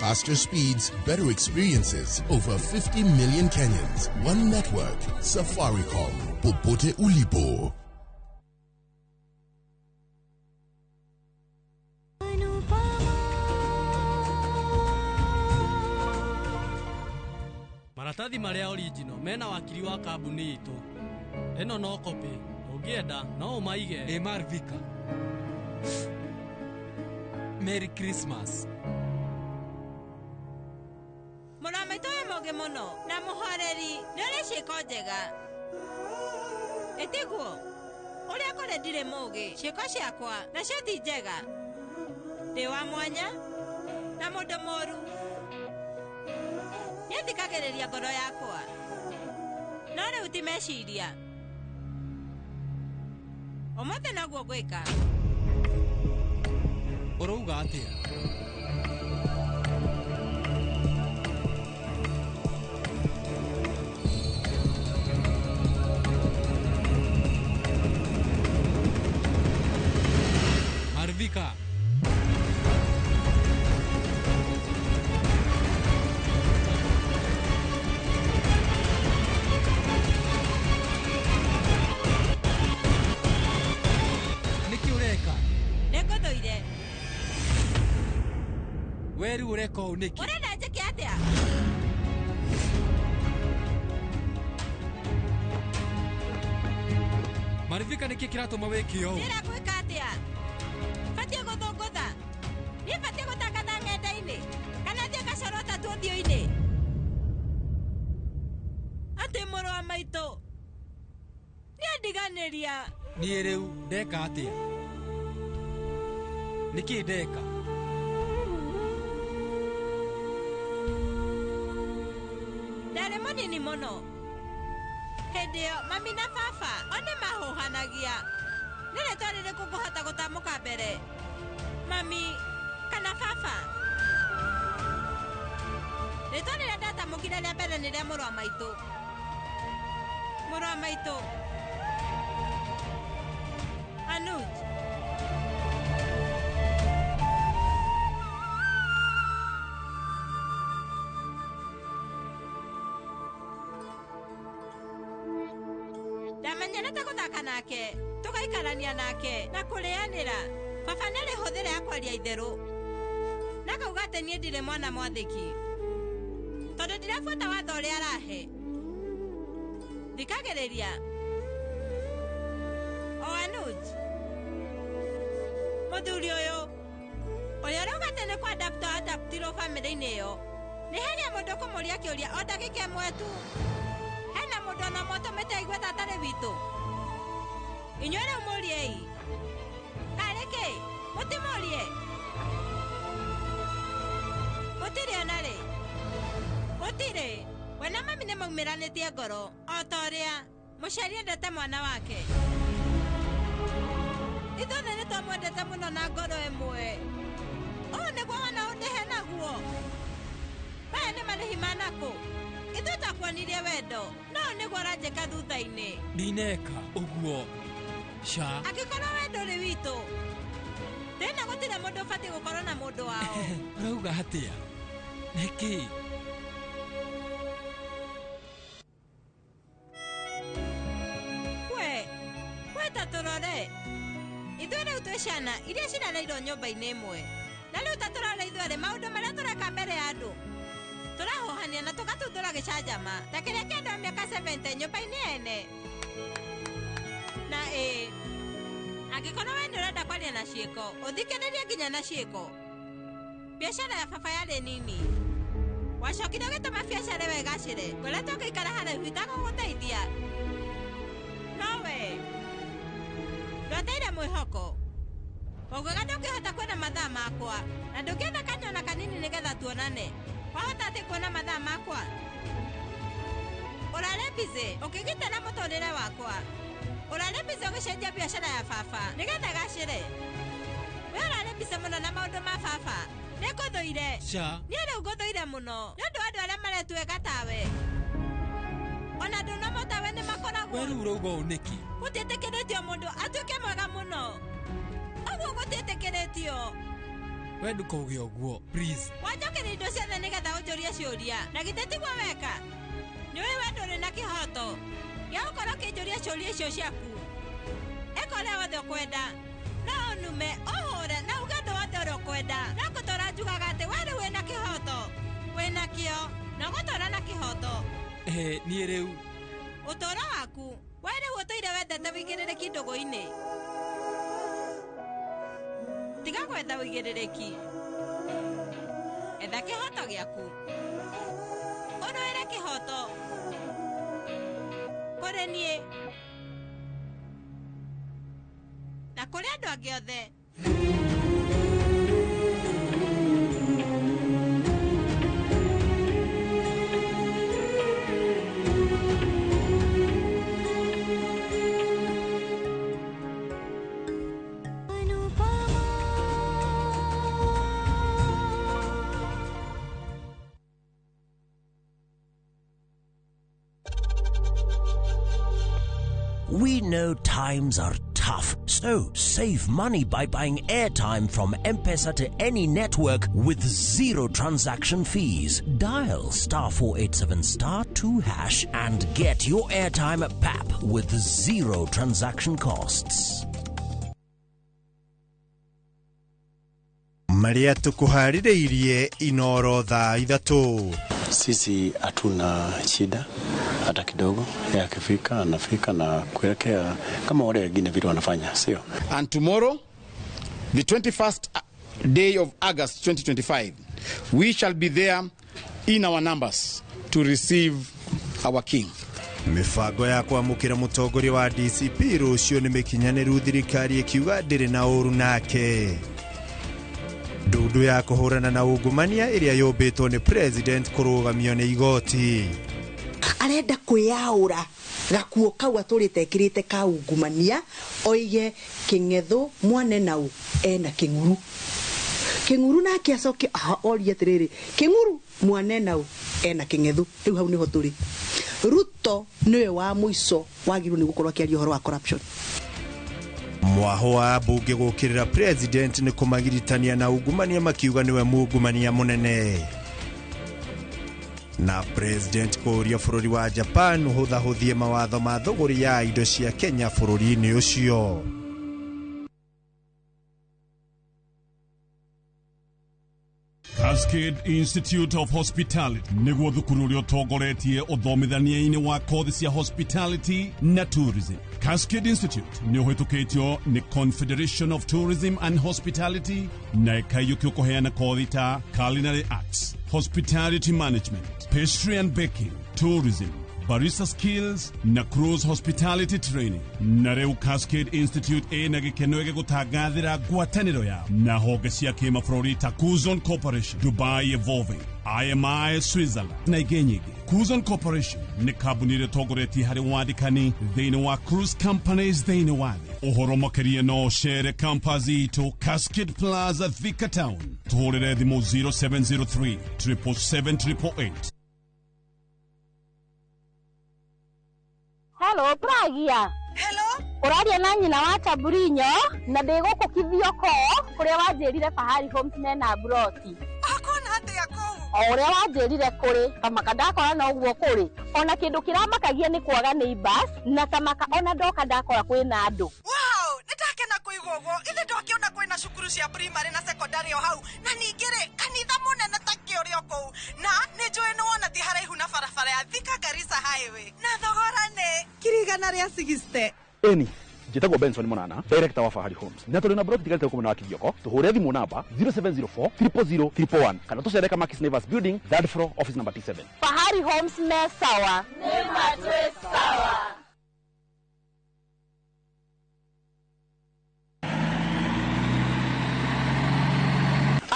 Faster speeds, better experiences. Over 50 million Kenyans. One network. Safaricom. Popote ulipo. Maratathi marĩa original mena wakiri wa kambuni itũ. Ĩno no copy. Ũngĩenda no ũmaige. Ĩ Marvika. Merry Christmas. Mũrũ wa maitũ wĩ mũũgĩ mũno na mũhoreri, nĩ ũrĩ ciĩko njega. Ĩtiguo? Ũrĩa kũrĩ ndirĩ mũũgĩ, ciĩko ciakwa nacio ti njega. Ndĩ wa mwanya na mũndũ mũũru. Nĩthikagĩrĩria ngoro yakwa, no rĩu ti meciria. Ũmũthĩ noguo ngwĩka. Ũrauga atĩa? Marvika. We rĩu ũreka ũũ nĩkĩ? Ũrenda njĩke atĩa? Marivika nĩkĩ kĩratũma wĩke ũũ? Ndĩra gwĩka atĩa? Batiĩ gũthũngũtha. Niĩ batiĩ gũtangatha ng'enda-inĩ kana thiĩ ngacorwo tatu ũthiũ-inĩ. Atĩ mũrũ wa maitũ nĩandiganĩria. Niĩ rĩu ndeka atĩa? Nĩkĩ ndeka? Ndarĩ mũnini mũno. Hĩndĩ ĩyo mami na baba o nĩ mahũhanagia. Nĩ rĩtwa rĩrĩkũ ngũhota gũtamũka mbere? Mami kana baba? Rĩtwa rĩrĩa ndatamũkire rĩa mbere nĩ rĩa mũrũ wa maitũ. Mũrũ wa maitũ. Anuj. Ndamenyerete gũthaka nake, tũgaikarania nake na kũrĩanĩra. Baba nĩarĩ hũthĩra ya kwaria itherũ. Na akauga atĩ niĩ ndirĩ mwana mwathĩki. Tondũ ndirabuata watho ũrĩa arahe. Thikagĩrĩria. O Anuj. Mũthuri ũyũ ũrĩa ũrauga atĩ nĩ kũadaptwo adaptirwo bamĩrĩ-inĩ ĩyo. Nĩ harĩa mũndũ kũmũria kĩũria o ndagĩka ĩmwe tu. Hena mũndũ ona ũmwe ũtũmĩte aigue ta atarĩ witũ. Inyuĩ rĩu mũriei. Karĩ kĩ? Mũtimũrie. Gũtirĩ ona rĩ. Gũtirĩ. We na mami nĩ maumĩranĩtie ngoro o ta ũrĩa mũciari endete mwana wake. Ithuothe nĩ twamwendete mũno na ngoro ĩmwe. Ũũ nĩguo wona ũndĩhe naguo. Maya nĩ marĩhi ma nakũ? Ithuĩ twakuonirie wendo, no ũũ nĩguo ũranjĩka thutha-inĩ. Ndineka ũguo. Ca. Angĩkorwo wendo ũrĩ witũ, thĩna gũtirĩ mũndũ ũbatiĩ gũkorwo na mũndũ wao. Ũrauga atĩa? Nĩkĩ? We ta tũrore. Ithuĩ rĩu twĩ ciana iria cirereirwo nyũmba-inĩ ĩmwe. Na rĩu ta tũrore ithuerĩ maũndũ marĩa tũreka mbere ya andũ. Tũrahũhania na tũgatuthũra gĩcanjama ta kĩrĩa kĩa andũ a mĩaka 70 nyũmba-inĩ ene. Na ĩĩ, angĩkorwo we nĩũrenda kwaria na ciĩko, ũthikĩrĩrie nginya na ciĩko. Biacara ya baba yarĩ nini. Wacokire ũgĩtũma biacara ĩyo ĩgacĩre. Ngoretwo ngĩikara haraihu itagũgũteithia. No we ndwateire mwĩhoko. Waugaga ndũngĩhota kuona mathaa makwa na ndũngĩenda kanyona kanini nĩgetha tuonane. Wahota atĩ kuona mathaa makwa? Ũrarĩ busy ũkĩgitĩra mũtũrĩre wakwa. Ũrarĩ busy ũgĩcenjia biacara ya baba nĩgetha ĩgacĩre. We ũrarĩ busy mũno na maũndũ ma baba. Nĩngũthũire. Ca. Niĩ rĩu ngũthũire mũno nĩ ũndũ wa andũ arĩa maretuĩka tawe. Ona andũ no tawe nĩ makoragwo. We rĩu ũrauga ũũ nĩkĩ? Gũtiĩtĩkĩrĩtio mũndũ atuĩke mwega mũno. Ũguo gũtiĩtĩkĩrĩtio. We ndũkauge ũguo, please. Wanjokeria indo ciothe nĩgetha ũnjũrie ciũria. Na githĩ tiguo weka? Nĩũĩ we ndũrĩ na kĩhoto gĩa gũkorwo ũkĩnjũria ciũria icio ciaku. Ĩka ũrĩa wothe ũkwenda. No ũnume, ũhũre na uge ũndũ wothe ũrĩa ũkwenda. No ngũtũra njugaga atĩ we rĩu wĩna kĩhoto. Wĩna kĩo na ũgũtũra na kĩhoto. Niĩ rĩu. Ũtũũro waku, we rĩu ũtũire wendete wĩigĩrĩrĩki ndũgũ-inĩ. Tiga gwetha wĩigĩrĩrĩki. Etha kĩhoto gĩaku. Ũrũĩre kĩhoto. Kũrĩ niĩ na kũrĩ andũ angĩ othe. We know times are tough, so save money by buying airtime from M-Pesa to any network with zero transaction fees. Dial *487*2# and get your airtime at PAP with zero transaction costs. Marĩa tũkũharĩrĩirie Inoro thaa 3. Sisi hatuna shida hata kidogo, yeye akifika anafika na kuelekea kama wale wengine vile wanafanya, sio? And tomorrow, the 21st day of August 2025, we shall be there in our numbers to receive our king. Mĩbango ya kwamũkĩra mũtongoria wa DCP rũciũ nĩ mĩkinyanĩru, thirikari ĩkiuga ndĩrĩ na ũru nake. Ndundu ya kũhũrana na ungumania ĩrĩa yũmbĩtwo nĩ president kũrũgamio nĩ igoti. Arenda kwĩyaũra gakuo kau atũrĩte ekĩrĩte ka ungumania, oige Kĩng'ethũ mwane nau ena Kĩng'uru. Kĩng'uru nake acoke orie atĩrĩrĩ, Kĩng'uru mwane nau ena Kĩng'ethũ. Rĩu hau nĩho tũrĩ. Ruto nĩwe wa mũico wagĩrĩirwo nĩ gũkorwo akĩaria ũhoro wa corruption. Mwaho wa mbunge gũkĩrĩra president nĩ kũmagiritania na ungumania, makiuga nĩwe mungumania mũnene. Na president kũũria bũrũri wa Japan ũhũthahũthie mawatho ma thũgũri ya indo cia Kenya bũrũri-inĩ ũcio. Cascade Institute of Hospitality nĩguo thukuru ũrĩa ũtongoretie ũthomithania-inĩ wa kothi cia hospitality na tourism. Cascade Institute nĩ ũhĩtũkĩtio nĩ Confederation of Tourism and Hospitality na ĩkaiyũkio kũheana kothi ta culinary arts, hospitality management, pastry and baking, tourism, barista skills na cruise hospitality training. Na rĩu Cascade Institute ĩna gĩkeno gĩgũtangathĩra ngwatanĩro yao na honge cia kĩmabũrũri ta Kuzon Corporation, Dubai Evolving, IMI Switzerland na ingĩ nyingĩ. Kuzon Corporation nĩ kambuni ĩrĩa ĩtongoretie harĩ wandĩkani thĩinĩ wa cruise companies thĩinĩ wa thĩ. Ũhoro makĩria no ũcere campus itũ Cascade Plaza, Thika Town. Tũhũrĩre thimũ 0703 777 888. Hello, Pragia. Hello. Ũraria na nyina wa Chaburinyo na ndĩ gũkũ Kithioko kũrĩa wanjĩrire Fahari Homes mena broti. Akona atĩa kũu? O ũrĩa wanjĩrire kũrĩ, kamaka ndakora no ũguo kũrĩ. Ona kĩndũ kĩramakagia nĩ kwaga neighbors na kamaka ona ndoka ndakora kwĩna andũ. Wow, nĩndakena kũigua ũguo. Ithe ndwakĩona kwĩna cukuru cia primary na secondary o hau, na ningĩ rĩ kanitha mũnene ta kĩ ũrĩ o kũu, na nĩ njũĩ nĩ wona ti haraihu na barabara ya Thika Garissa Highway, na thogora nĩ 160,000. Eni njĩtagwo Benson Monana, director wa Fahari Homes, na tũrĩ na broti tigarĩte gũkũ mwena wa Kithioko. Tũhũre thimũ namba 0704 000 111 kana tũcere Kamakis Neighbors Building, third floor, office number T7. Fahari Homes me sawa. Nĩ matwĩ sawa.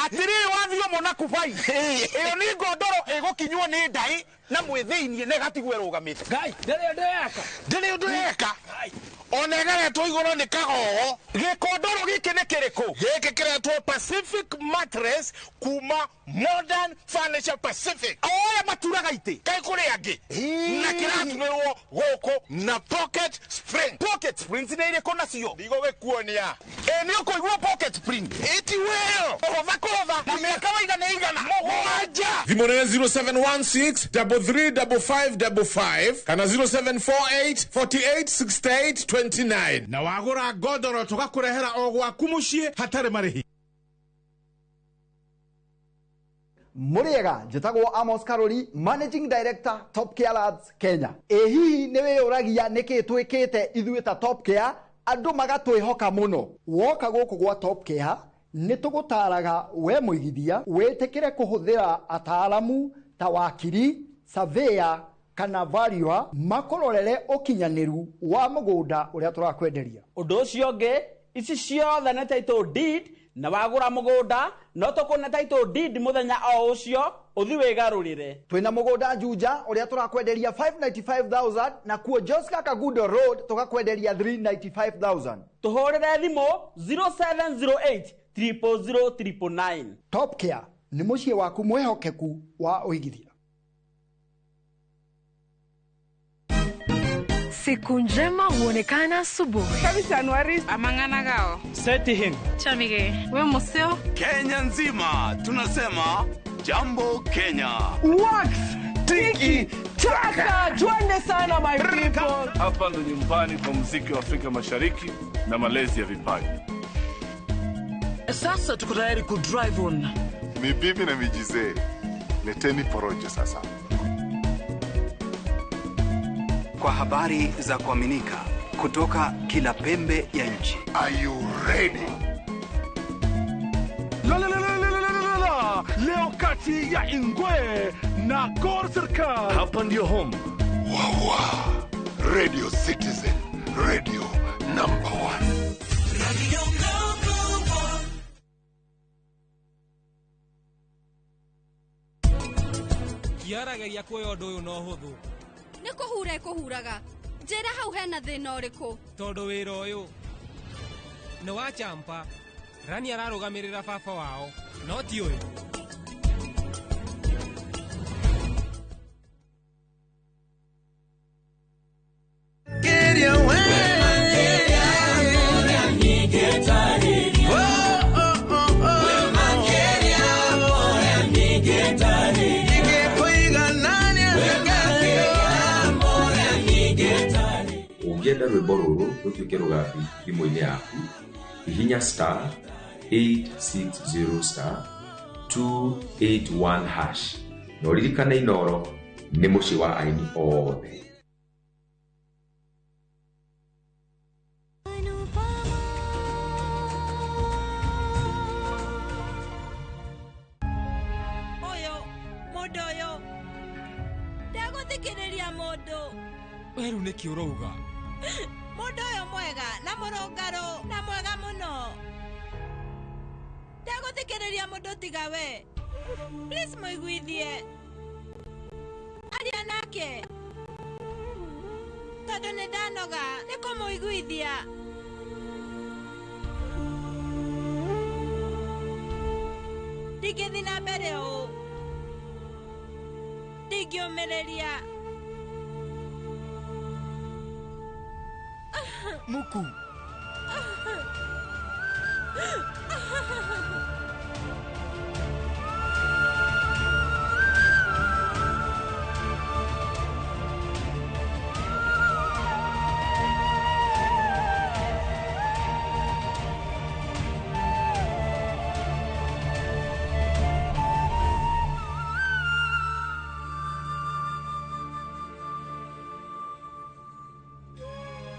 Atiriri wathio mona kubai ĩyo nĩ ngondoro ĩgũkinywo nĩ ndai na mwĩthĩinie na ĩgatigwo ĩrũgamĩte. Ngai ndĩrĩ ũndũ eka, ndĩrĩ ũndũ eka, ona ĩgeretwo igũrũ nĩ kagogo. Gĩkondoro gĩkĩ nĩ kĩrĩkũ? Gĩkĩ kĩretwo Pacific Mattress kuma Modern Furniture Pacific. Oya maturaga itĩ kaĩ kũrĩ angĩ, na kĩratumĩrwo gũkũ na pocket spring. Pocket springs nĩ irĩkũ nacio? Ndigũgĩkuonia. Ĩ nĩ ũkũigua pocket spring ĩti wĩyo kũhũtha kũhũtha na mĩaka waigana igana mũgwanja. Thimũ nĩ 0716 335555 kana 0748 48 68 29. Na wagũra ngondoro tũgakũrehera o gwaku mũciĩ hatarĩ marĩhi. Mũrĩega, njĩtagwo Amos Karori, Managing Director Top Care Labs Kenya. Ĩ hihi nĩ wĩyũragia nĩkĩ twĩkĩte ithuĩ ta Top Care andũ magatwĩhoka mũno? Woka gũkũ gwa Top Care nĩ tũgũtaraga we mũigithia wĩtĩkĩre kũhũthĩra ataaramu ta wakiri, surveyor kana valuer makũrorere ũkinyanĩru wa mũgũnda ũrĩa tũrakwenderia. Ũndũ ũcio ũngĩ, ici ciothe nĩ title deed, na wagũra mũgũnda no tũkũne title deed mũthenya o ũcio ũthi wĩgarũrĩre. Twĩna mũgũnda Juja ũrĩa tũrakwenderia 595,000 na kuo Joska Kagudo Road tũgakwenderia 395,000. Tũhũrĩre thimũ 0708 000 999. Top Care nĩ mũciĩ waku mwĩhokeku wa ũigithia. Siku njema huonekana asubuhi. Amang'ana gao. Setihin. Chamige. We museo. Kenya nzima tunasema jambo Kenya. Wax tiki taka, twende sana my people. Hapa ndo nyumbani kwa muziki wa Afrika Mashariki na malezi ya vipaji. Sasa tuko tayari ku drive on. Mibibi na mijizee, leteni porojo sasa. Kwa habari za kuaminika kutoka kila pembe ya nchi. Are you ready? La la la la la la la la. Leo kati ya Ingwe na Gor Serikal. Hapa ndio home. Wawa. Radio Citizen, radio number 1. Radio number 1. Kiara geria kuoya ũndũ ũyũ na ũhũthũ. Nĩ kũhura ĩkũhuraga. Njĩra hau hena thĩna ũrĩkũ? Tondũ wĩra ũyũ nĩ wa champa. Rani ararũgamĩrĩra baba wao, no ti ũyũ. Ũngĩenda rwĩmbo rũrũ rũtuĩke rũgambi thimũ-inĩ yaku, hihinya star 860 star 281 hash na ũririkane Inooro nĩ mũciĩ wa aini othe. Ũyũ mũndũ ũyũ ndegũthikĩrĩria mũndũ. We rĩu nĩkĩ ũrauga? Mũndũ ũyũ mwega na mũrũngarũ na mwega mũno. Ndegũthikĩrĩria mũndũ tiga we. Please mũiguithie. Aria nake. Tondũ nĩ ndanoga nĩ kũmũiguithia. Ndingĩthiĩ na mbere ũũ. Ndingĩũmĩrĩria. Muku.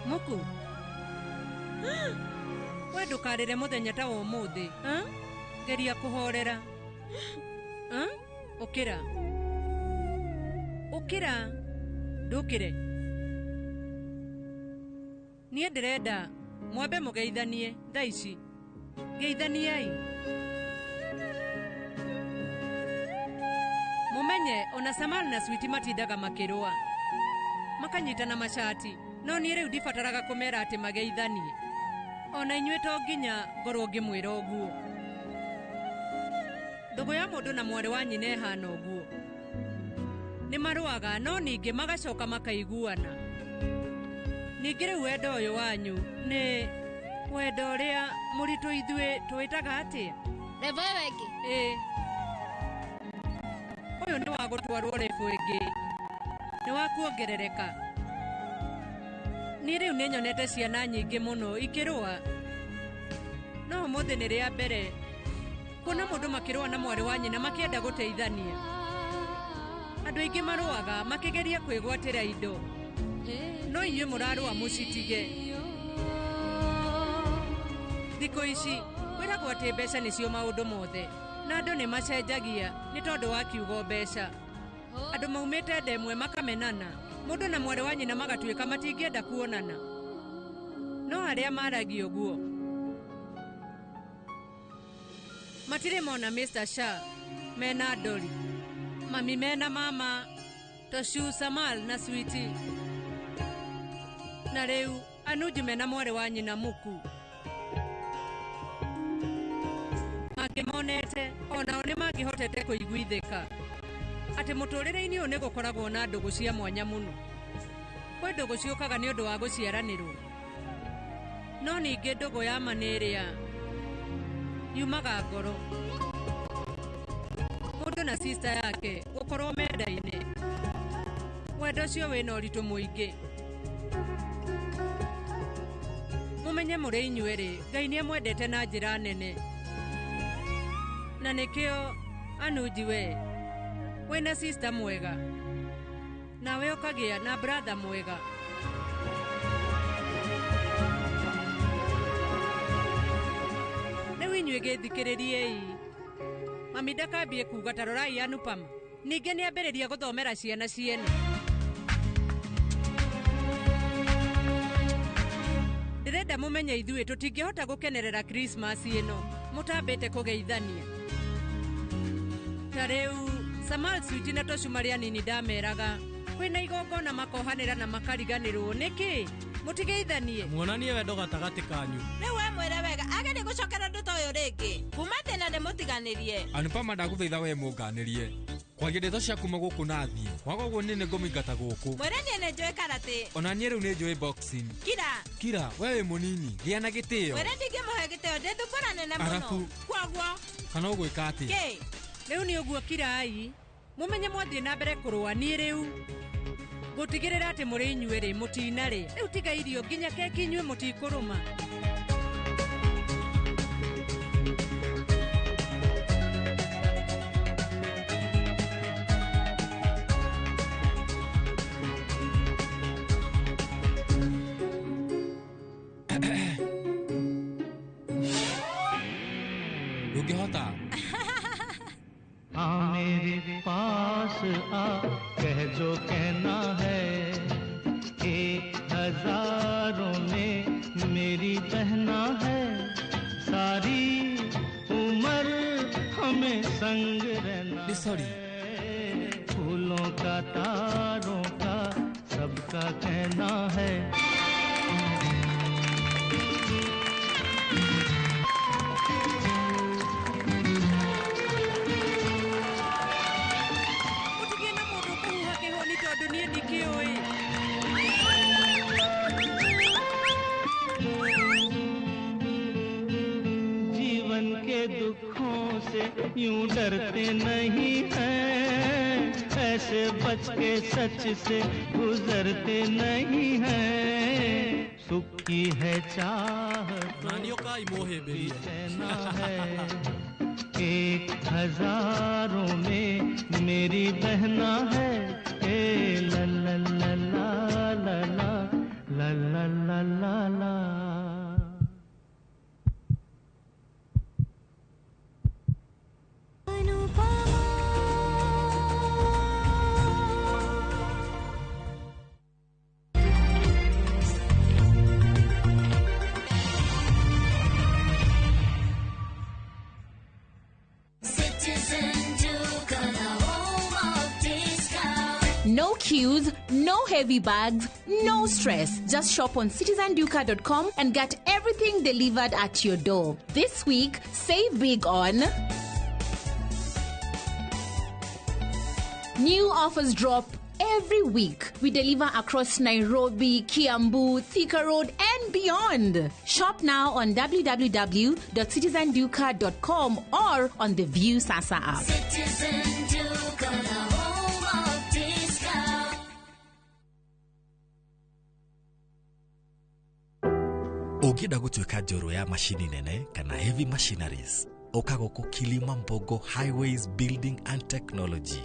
Muku. We ndukarĩre mũthenya ta wa ũmũthĩ. Geria kũhorera. Ũkĩra. Ũkĩra. Ndũkĩre. Niĩ ndĩrenda mwambe mũgeithanie thaa ici. Geithaniai. Mũmenye ona Samal na Switi matindaga makĩrũa. Makanyitana macati. No niĩ rĩu ndibataraga kũmera atĩ mageithanie. Ona inyuĩ to nginya ngorwo ngĩmwĩra ũguo. Ndũgũ ya mũndũ na mwarĩ wa nyina ĩhana ũguo. Nĩ marũaga no ningĩ magacoka makaiguana. Ningĩ rĩu wendo ũyũ wanyu nĩ wendo ũrĩa mũritũ ithuĩ tũwĩtaga atĩa? Levo ĩyo ĩngĩ? Ĩĩ. Ũyũ nĩ wa gũtwarwo levo ĩngĩ. Nĩ wa kuongerereka. Niĩ rĩu nĩ nyonete ciana nyingĩ mũno ikĩrũa. No ũmũthĩ nĩ rĩa mbere kuona mũndũ makĩrũa na mwarĩ wa nyina makĩenda gũteithania. Andũ aingĩ marũaga makĩgeria kwĩgwatĩra indo. No inyuĩ mũrarũa mũcitige. Thikũ ici kwĩragwo atĩ mbeca nĩcio maũndũ mothe na andũ nĩ macenjagia nĩ tondũ wa kiugo mbeca. Andũ maumĩte nda ĩmwe makamenana. Mũndũ na mwarĩ wa nyina magatuĩka matingĩenda kuonana. No arĩa maragia ũguo matirĩ mona Mr. Shah mena Dori, mami mena mama, Toshu, Samal na Switi. Na rĩu Anuji mena mwarĩ wa nyina Muku. Mangĩmonete onao nĩ mangĩhotete kũiguithĩka atĩ mũtũrĩre-inĩ ũyũ nĩ gũkoragwo na ndũgũ cia mwanya mũno. Kwĩ ndũgũ ciũkaga nĩ ũndũ wa gũciaranĩrwo. No ningĩ ndũgũ ya ma nĩ ĩrĩa yumaga ngoro. Mũndũ na sister yake gũkorwo mendaine. Wendo ũcio wĩna ũritũ mũingĩ. Mũmenye mũrĩ inyuerĩ Ngai nĩ amwendete na njĩra nene. Na nĩkĩo Anuji we wĩna sister mwega nawe ũkagĩa na brother mwega. Rĩu inyuĩ gĩthikĩrĩriei. Mami ndakambie kuga ta rorai Anupama. Ningĩ nĩambĩrĩria gũthomera ciana ciene. Ndĩrenda mũmenye ithuĩ tũtingĩhota gũkenerera Christmas ĩno mũtambĩte kũgeithania. Ta rĩu Samal Sweet na Toshu marĩa nini ndameraga kwĩna igongona makohanĩra na makariganĩrwo nĩkĩ mũtigeithanie. Muonanie wendo gatagatĩ kanyu. Rĩu we mwĩre wega agerie gũcokera ũndũ ta ũyũ rĩngĩ kuma thĩna ndĩmũtiganĩrie. Anupama ndagũthaitha we mũnganĩrie. Kwaria ndeto cia kuma gũkũ na thiĩ waga ũguo niĩ nĩngũmĩingata gũkũ. Mwĩre niĩ nĩ njũĩ karate. Ona niĩ rĩu nĩ njũĩ boxing. Kira. Kira we wĩ mũnini gĩa na gĩtĩo. Mwĩre ndingĩmũhe gĩtĩo ndĩ thumbũra nene mũno. Arabu. Kwoguo. Kana ũgwĩka atĩa? Kĩ? Rĩu nĩ ũguo kirai mũmenye mwathiĩ na mbere kũrũa niĩ rĩu ngũtigĩrĩra atĩ mũrĩ inyuĩ rĩ mũtinarĩa. Rĩu tiga irio nginya keki inyuĩ mũtikũrũma. Ndũngĩhota. आ मेरे पास आ कह जो कहना है एक हजारों में मेरी बहना है सारी उम्र हमें संग रहना sorry. है फूलों का तारों का सबका कहना है। जीवन के दुखों से यूं डरते नहीं हैं ऐसे बच के सच से गुजरते नहीं हैं सुख की है चाह तो है एक हजारों में मेरी बहना है ए ला ला ला ला ला ला ला ला ला ला। No queues, no heavy bags, no stress. Just shop on citizenduka.com and get everything delivered at your door. This week, save big on new offers drop every week. We deliver across Nairobi, Kiambu, Thika Road, and beyond. Shop now on www.citizenduka.com or on the View Sasa app. Citizen Duka, the home of discount. Ũngĩenda gũtuĩka njorua ya macini nene kana heavy machineries ũka gũkũ Kilimambogo Highways Building and Technology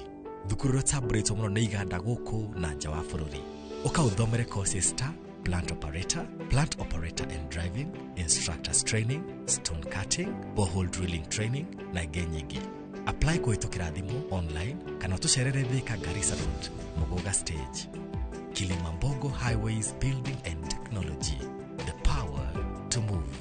thukuru ũrĩa ũtambũrĩtwo mũno nĩ iganda gũkũ na nja wa bũrũri. Ũka ũthomere courses ta plant operator, plant operator and driving, instructors training, stone cutting, borehole drilling training na ingĩ nyingĩ. Apply kũhĩtũkĩra thimũ online kana ũtũcerere Thika Garissa Road, Muguga Stage. Kilimambogo Highways Building and Technology, the power to move.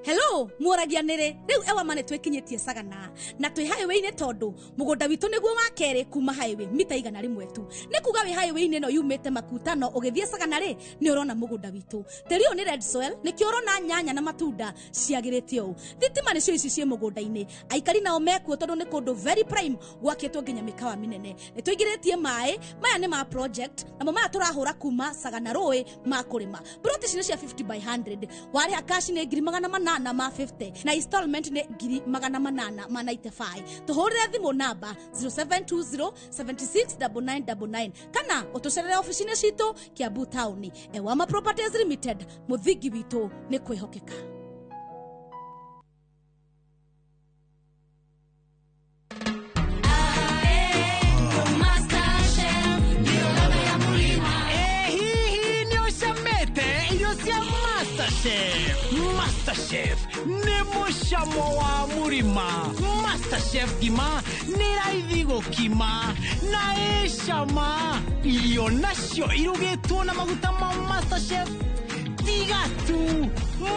Hello, muoragia nĩrĩ rĩu ewa mane twĩkinyĩtie Sagana na twĩ highway-inĩ tondũ mũgũnda witũ nĩguo wa kerĩ kuma highway mita 100 tu. Nĩ kuga wĩ highway-inĩ ĩno yumĩte Makutano ũgĩthiĩ Sagana rĩ nĩ ũrona mũgũnda witũ. Tĩri ũyũ nĩ red soil nĩkĩo ũrona nyanya na matunda ciagĩrĩte ũũ. Thitima nĩcio ici ciĩ mũgũnda-inĩ. Aikari nao mekuo tondũ nĩ kũndũ very prime gwakĩtwo nginya mĩkawa mĩnene. Nĩ tũingĩrĩtie maĩ maya nĩ ma project namo maya tũrahũra kuma Sagana rũĩ ma kũrĩma. Plot ici nĩ cia 50 by 100. Warĩha cash nĩ 800 ma 50 na installment nĩ 895. Tũhũrĩre thimũ namba 0720 76 9999 kana ũtũcerere ofici-inĩ citũ Kiambu Town. Ewama Properties Limited, mũthingi witũ nĩ kwĩhokeka. Masterchef. Masterchef nĩ mũcamo wa mũrima. Masterchef ngima nĩ raithi gũkima na ĩ cama. Irio nacio irugĩtwo na maguta ma Masterchef tiga tu.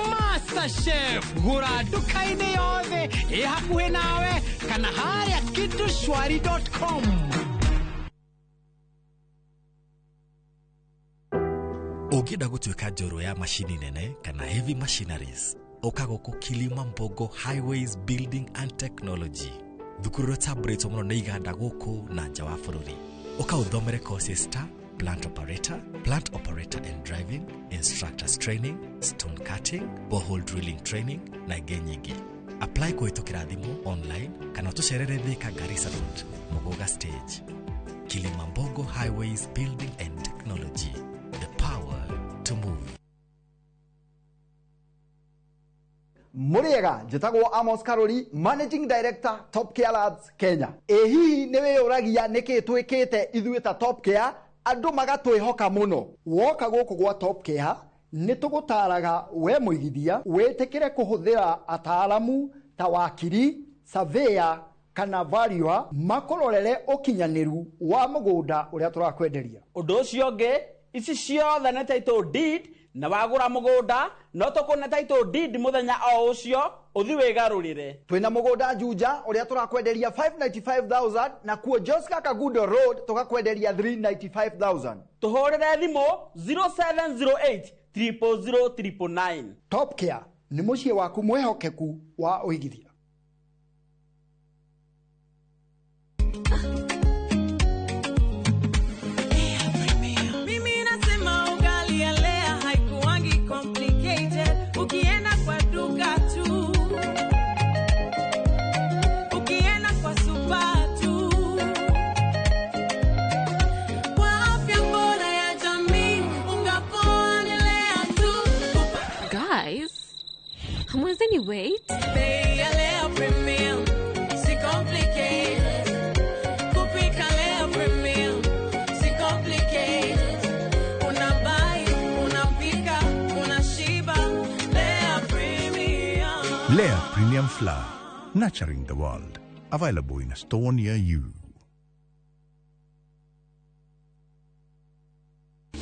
Masterchef, gũra nduka-inĩ yothe ĩ hakuhĩ nawe kana harĩa kidushwari.com. Ũngĩenda gũtuĩka njorua ya macini nene kana heavy machineries, ũka gũkũ Kilima Mbogo Highways Building and Technology, thukuru ũrĩa ũtambũrĩtwo mũno nĩ iganda gũkũ na nja wa bũrũri. Ũka ũthomere courses ta plant operator, plant operator and driving, instructors training, stone cutting, borehole drilling training na ingĩ nyingĩ. Apply kũhĩtũkĩra thimũ, online kana ũtũcerere Thika Garissa Road, Muguga Stage. Kilima Mbogo Highways Building and Technology, the power to move. Mũrĩega, njĩtagwo Amos Karori, Managing Director, Top Care Labs Kenya. Ĩ hihi nĩ wĩyũragia nĩkĩ twĩkĩte ithuĩ ta Top Care andũ magatwĩhoka mũno? Woka gũkũ gwa Top Care nĩ tũgũtaraga we mũigithia wĩtĩkĩre kũhũthĩra ataaramu ta wakiri, surveyor kana valuer makũrorere ũkinyanĩru wa mũgũnda ũrĩa tũrakwenderia. Ũndũ ũcio ũngĩ, ici ciothe nĩ title deed, na wagũra mũgũnda no tũkũne title deed mũthenya o ũcio ũthi wĩgarũrĩre. Twĩna mũgũnda Juja ũrĩa tũrakwenderia 595,000, na kuo Joska Kagudo Road tũgakwenderia 395,000. Tũhũrĩre thimũ 0708 000 999. Top Care nĩ mũciĩ waku mwĩhokeku wa ũigithia. Mimi nasema ugali ya Lea haikuangi complicated. Ukienda kwa duka tu, ukienda kwa super tu. Kwa afya bora ya jamii, unga poa ni Lea tu. Guys, hamwezeni wait? Bei ya Lea Premium, si complicated. Kupika Lea Premium, si complicated. Unabuy, unapika, unashiba. Lea Premium. Lea Premium Flour, nurturing the world. Available in a store near you.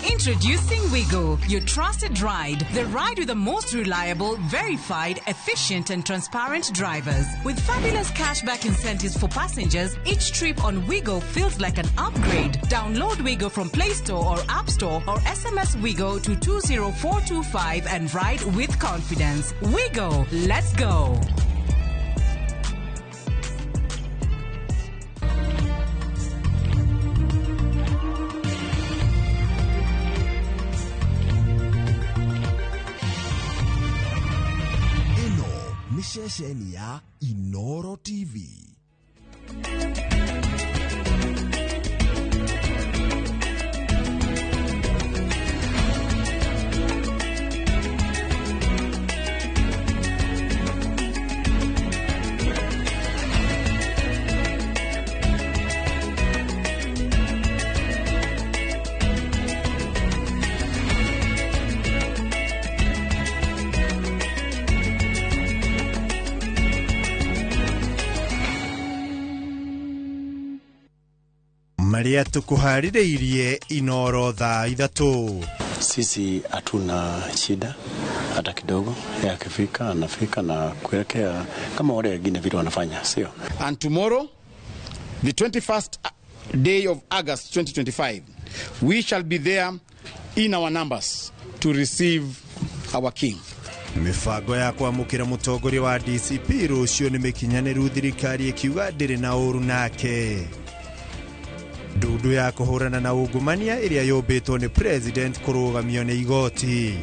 Introducing Wigo, your trusted ride. The ride with the most reliable, verified, efficient, and transparent drivers. With fabulous cashback incentives for passengers, each trip on Wigo feels like an upgrade. Download Wigo from Play Store or App Store or SMS Wigo to 20425 and ride with confidence. Wigo, let's go. Ĩno nĩ ceceni ya Inoro TV. Marĩa tũkũharĩrĩirie Inoro thaa 3. Sisi hatuna shida hata kidogo. Yeye akifika anafika na kuelekea kama wale wengine vile wanafanya, sio? And tomorrow, the 21st day of August 2025, we shall be there in our numbers to receive our king. Mĩbango ya kwamũkĩra mũtongoria wa DCP rũciũ nĩ mĩkinyanĩru, thirikari ĩkiuga ndĩrĩ na ũru nake. Ndundu ya kũhũrana na ungumania ĩrĩa yũmbĩtwo nĩ president kũrũgamio nĩ igoti.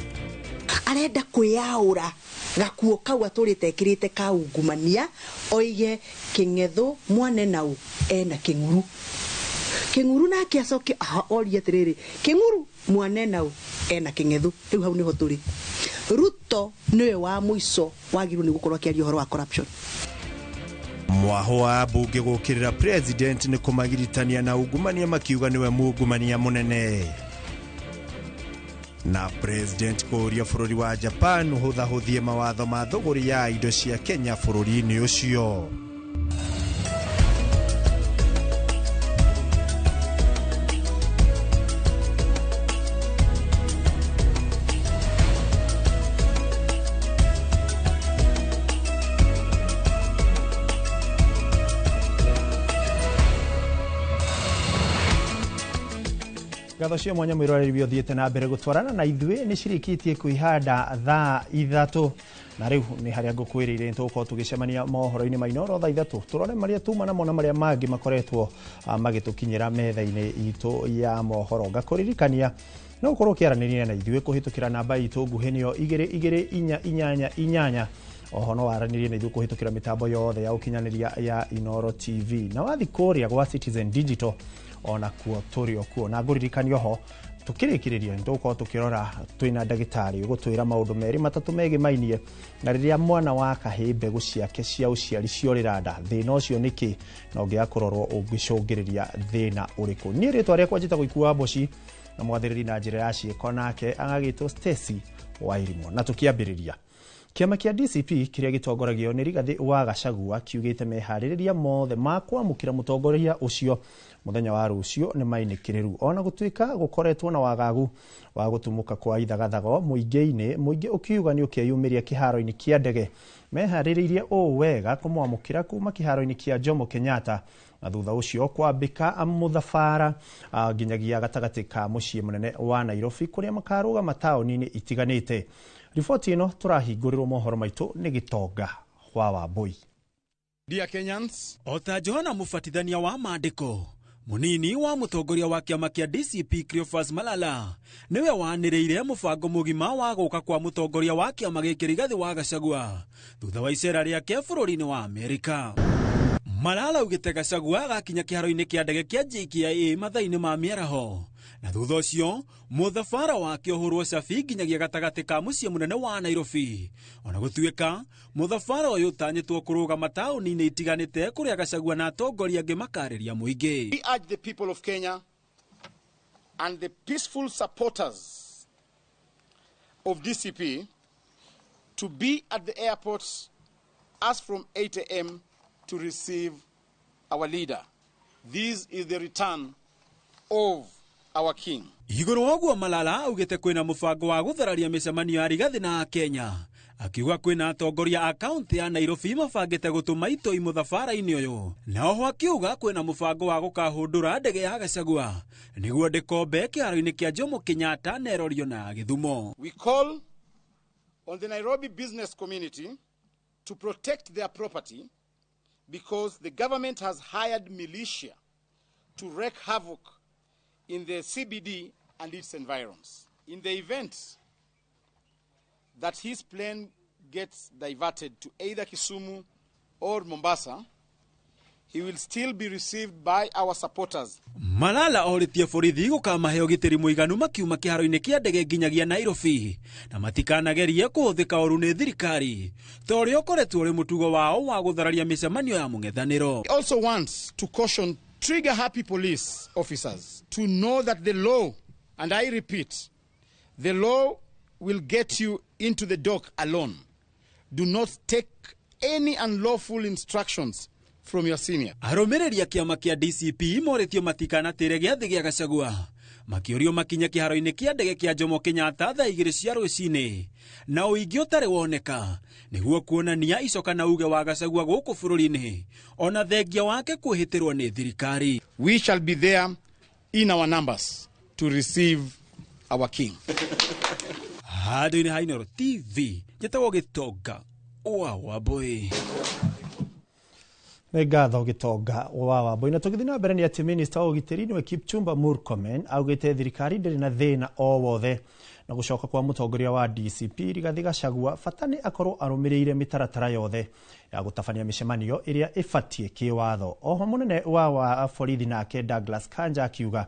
Arenda kwĩyaũra gakuo kau atũrĩte ekĩrĩte ka ungumania, oige Kĩng'ethu mwane nau ena Kĩng'uru. Kĩng'uru nake acoke orie atĩrĩrĩ, Kĩng'uru mwane nau ena Kĩng'ethu. Rĩu hau nĩho tũrĩ. Ruto nĩwe wa mũico wagĩrĩirwo nĩ gũkorwo akĩaria ũhoro wa corruption. Mwaho wa mbunge gũkĩrĩra president nĩ kũmagiritania na ungumania makiuga nĩwe mungumania mũnene. Na president kũũria bũrũri wa Japan ũhũthahũthie mawatho ma thũgũri ya indo cia Kenya bũrũri-inĩ ũcio. Ngatho cia mwanya mwĩroreri ũthiĩte na mbere gũtwarana na ithuĩ nĩ cirĩkĩtie kwĩhanda thaa 3 na rĩu nĩ harĩa ngũkwĩrĩire nĩtũgũkorwo tũgĩcemania mohoro-inĩ ma Inooro thaa 3 tũrore marĩa tuma namo na marĩa mangĩ makoretwo magĩtũkinyĩra metha-inĩ itũ ya mohoro. Ngakũririkania no ũkorwo ũkĩaranĩria na ithuĩ kũhĩtũkĩra namba itũ nguhĩ nĩyo 22488. Oho no waranĩrie na ithuĩ kũhĩtũkĩra mĩtambo yothe ya ũkinyanĩria ya Inooro TV na wathi kũrĩa gwa Citizen Digital ona kuo tũrĩ o kuo. Na ngũririkania oho tukĩrĩkĩrĩria nĩtũgũkorwo tũkĩrora twĩna ndagĩtarĩ ũgũtwĩra maũndũ merĩ matatũ megĩmainie na rĩrĩa mwana wa kahĩĩ mbegũ ciake cia ũciari ciorĩra nda thĩna ũcio nĩkĩ na ũngĩaga kũrorwo ũngĩcũngĩrĩria thĩna ũrĩkũ. Niĩ rĩtwa rĩakwa njĩtagwo Ikua Mboci na mwathĩrĩri na njĩra ya ciĩko nake agagĩtwo Stacy Wairimo. Na tũkĩambĩrĩria, kĩama kĩa DCP kĩrĩa gĩtongoragio nĩ Rigathĩ wa Gachagua kiugĩte meharĩrĩria mothe ma kwamũkĩra mũtongoria ũcio mũthenya wa rũciũ nĩ mainĩkĩrĩru, ona gũtuĩka gũkoretwo na wagagu wa gũtumũka kwa ithagathago mũingĩ-inĩ, mũingĩ ũkiuga nĩ ũkeyumĩria kĩharo-inĩ kĩa ndege. Meharĩrĩirie ũũ wega kũmwamũkĩra kuma kĩharo-inĩ kĩa Jomo Kenyatta na thutha ũcio kwambĩka mũthabara nginyagia gatagatĩ ka mũciĩ mũnene wa Nairobi kũrĩa makarũgama taũni-inĩ itiganĩte. Riboti ĩno tũrahingũrĩrwo mohoro maitũ nĩ Gĩtonga wa Wambui. Dear Kenyans, ota Johana mũbatithania wa maandĩko munini wa mũtongoria wa kĩama kĩa DCP Cleophas Malala nĩwe wanĩrĩire mũbango mũgima wa gũka kwa mũtongoria wa kĩama gĩkĩ Rigathĩ wa Gachagua thutha wa icera rĩake bũrũri-inĩ wa Amerika. Malala augĩte Gachagua agakinya kĩharo-inĩ kĩa ndege kĩa JKIA mathaa-inĩ ma mĩaraho na thutha ũcio mũthabara wake ũhũrwo cabi nginyagia gatagatĩ ka mũciĩ mũnene wa Nairobi. Ona gũtuĩka mũthabara ũyũ ũtanyĩtwo kũrũgama taũni-inĩ itiganĩte kũrĩa Gachagua na atongoria angĩ makarĩria mũingĩ. We urge the people of Kenya and the peaceful supporters of DCP to be at the airports as from 8 a.m. to receive our leader. This is the return of our king. Igũrũ wa ũguo Malala augĩte kwĩna mũbango wa gũthararia mĩcemanio ya Rigathĩ na Kenya, akiuga kwĩna atongoria a kaunti ya Nairobi mabangĩte gũtũma itoi mũthabara-inĩ ũyũ, na oho akiuga kwĩna mũbango wa gũkahũndũra ndege ya Gachagua nĩguo ndĩkombe kĩharo-inĩ kĩa Jomo Kenyatta na ĩrorio na Gĩthumo. We call on the Nairobi business community to protect their property because the government has hired militia to wreak havoc in the CBD and its environs. In the event that his plane gets diverted to either Kisumu or Mombasa, he will still be received by our supporters. Malala orĩtie borithi gũkamahe ũgitĩri mũiganu makiuma kĩharo-inĩ kĩa ndege nginyagia Nairobi na matikanagerie kũhũthĩka ũru nĩ thirikari ta ũrĩa ũkoretwo ũrĩ mũtugo wao wa gũthararia mĩcemanio ya mũng'ethanĩro. He also wants to caution trigger-happy police officers to know that the law, and I repeat, the law will get you into the dock alone. Do not take any unlawful instructions from your senior. Arũmĩrĩri a kĩama kĩa DCP morĩtio matikanatĩre gĩathĩ gĩa Gachagua makĩũrio makinye kĩharo-inĩ kĩa ndege kĩa Jomo Kenyatta thaa 2 cia rũcinĩ na ũingĩ ũtarĩ woneka nĩguo kuonania icoka na uge wa Gachagua gũkũ bũrũri-inĩ ona thengia wake kwĩhĩtĩrwo nĩ thirikari. We shall be there in our numbers to receive our king. Handũ-inĩ ha Inooro TV njĩtagwo Gĩtonga wa Wambui. Nĩ ngatho Gĩtonga wa Wambui. Na tũgĩthiĩ na mbere nĩ atĩ minista wa ũgitĩri nĩwe Kipchumba Murkomen augĩte thirikari ndĩrĩ na thĩna o wothe na gũcoka kwa mũtongoria wa DCP Rigathĩ Gachagua bata nĩ akorwo arũmĩrĩire mĩtaratara yothe ya gũtabania mĩcemanio ĩrĩa ĩbatiĩ kĩwatho. Oho mũnene wa borithi nake Douglas Kanja akiuga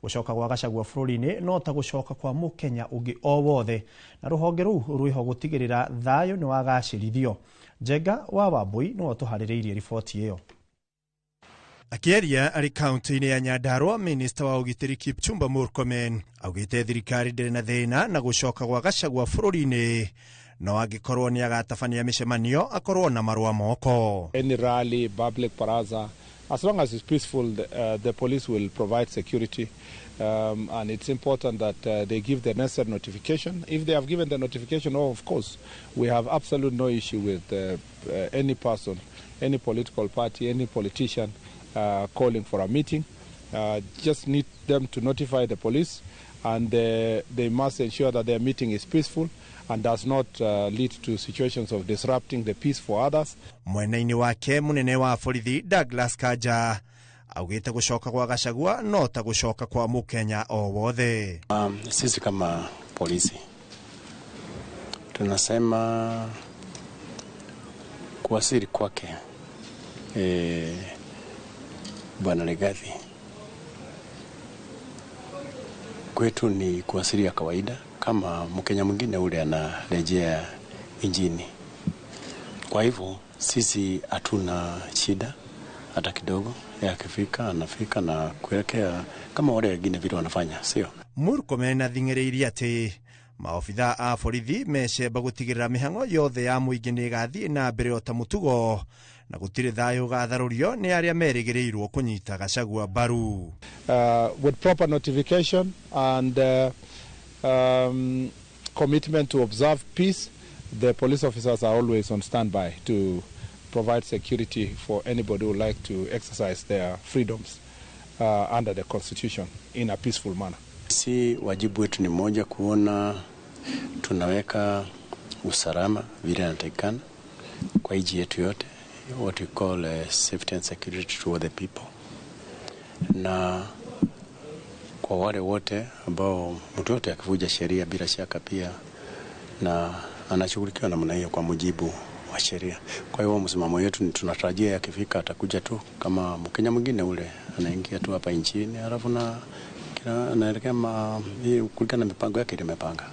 gũcoka gwa Gachagua bũrũri-inĩ no ta gũcoka kwa mũkenya ũngĩ o wothe na rũhonge rũu rwĩho gũtigĩrĩra thayũ nĩ wagacĩrithio. Njenga wa Wambui nĩwe ũtũharĩrĩirie riboti ĩyo. Akĩaria arĩ kaunti-inĩ ya Nyandarua, minista wa ũgitĩri Kipchumba Murkomen augĩte thirikari ndĩrĩ na thĩna na gũcoka gwa Gachagua bũrũri-inĩ, no angĩkorwo nĩ agatabania mĩcemanio akorwo na marũa moko. Any rally, public baraza, as long as it's peaceful, the police will provide security. And it's important that they give the necessary notification. If they have given the notification, oh, of course, we have absolutely no issue with any person, any political party, any politician calling for a meeting. Just need them to notify the police, and they must ensure that their meeting is peaceful and does not lead to situations of disrupting the peace for others. Mwena-inĩ wake mũnene wa borithi Douglas Kanja augĩte gũcoka gwa Gachagua no ta gũcoka kwa mũkenya o wothe. Sisi kama polisi tunasema kuwasili kwake Bwana Rigathi kwetu ni kuwasili ya kawaida kama Mkenya mwingine ule anarejea nchini. Kwa hivyo sisi hatuna shida hata kidogo. Akifika anafika na kuelekea kama wale wengine vile wanafanya, sio? Murkomen athing'ĩrĩirie atĩ maobitha a borithi mecemba gũtigĩrĩra mĩhang'o yothe ya mũingĩ nĩ ĩgathiĩ na mbere o ta mũtugo na gũtirĩ thayũ ũgatharũrio nĩ arĩa merĩgĩrĩirwo kũnyita Gachagua mbaru. With proper notification and commitment to observe peace, the police officers are always on standby to provide security for anybody who would like to exercise their freedoms under the Constitution in a peaceful manner. Si wajibu wetu ni moja kuona tunaweka usalama vile inatakikana kwa nchi yetu yote, what we call safety and security to all the people, na kwa wale wote ambao mtu yote akivuja sheria bila shaka pia na anashughulikiwa namna hiyo kwa mujibu wa sheria. Kwa hiyo msimamo wetu ni tunatarajia akifika atakuja tu kama Mkenya mwingine ule anaingia tu hapa nchini, halafu na anaelekea kulingana na mipango yake ile imepanga.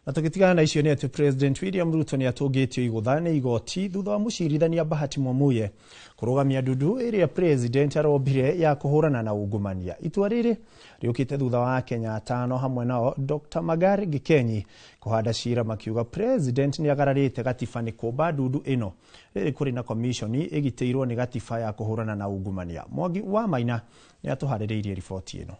Na tũgĩtigana na icio nĩ atĩ President William Ruto nĩ atũngĩtio igũtha nĩ igoti thutha wa mũcirithania Bahati Mwamuye kũrũgamia ndundu ĩrĩa President arombire ya kũhũrana na ungumania. Itua rĩrĩ rĩũkĩte thutha wa Kenya atano hamwe nao Dr. Magari Gikenyi kũhanda cira makiuga President nĩ agararĩte gatiba nĩ kũmba ndundu ĩno. Rĩrĩ kũrĩ na komishoni ĩgitĩirwo nĩ gatiba ya kũhũrana na ungumania. Mwangi wa Maina nĩ atũharĩrĩirie riboti ĩno.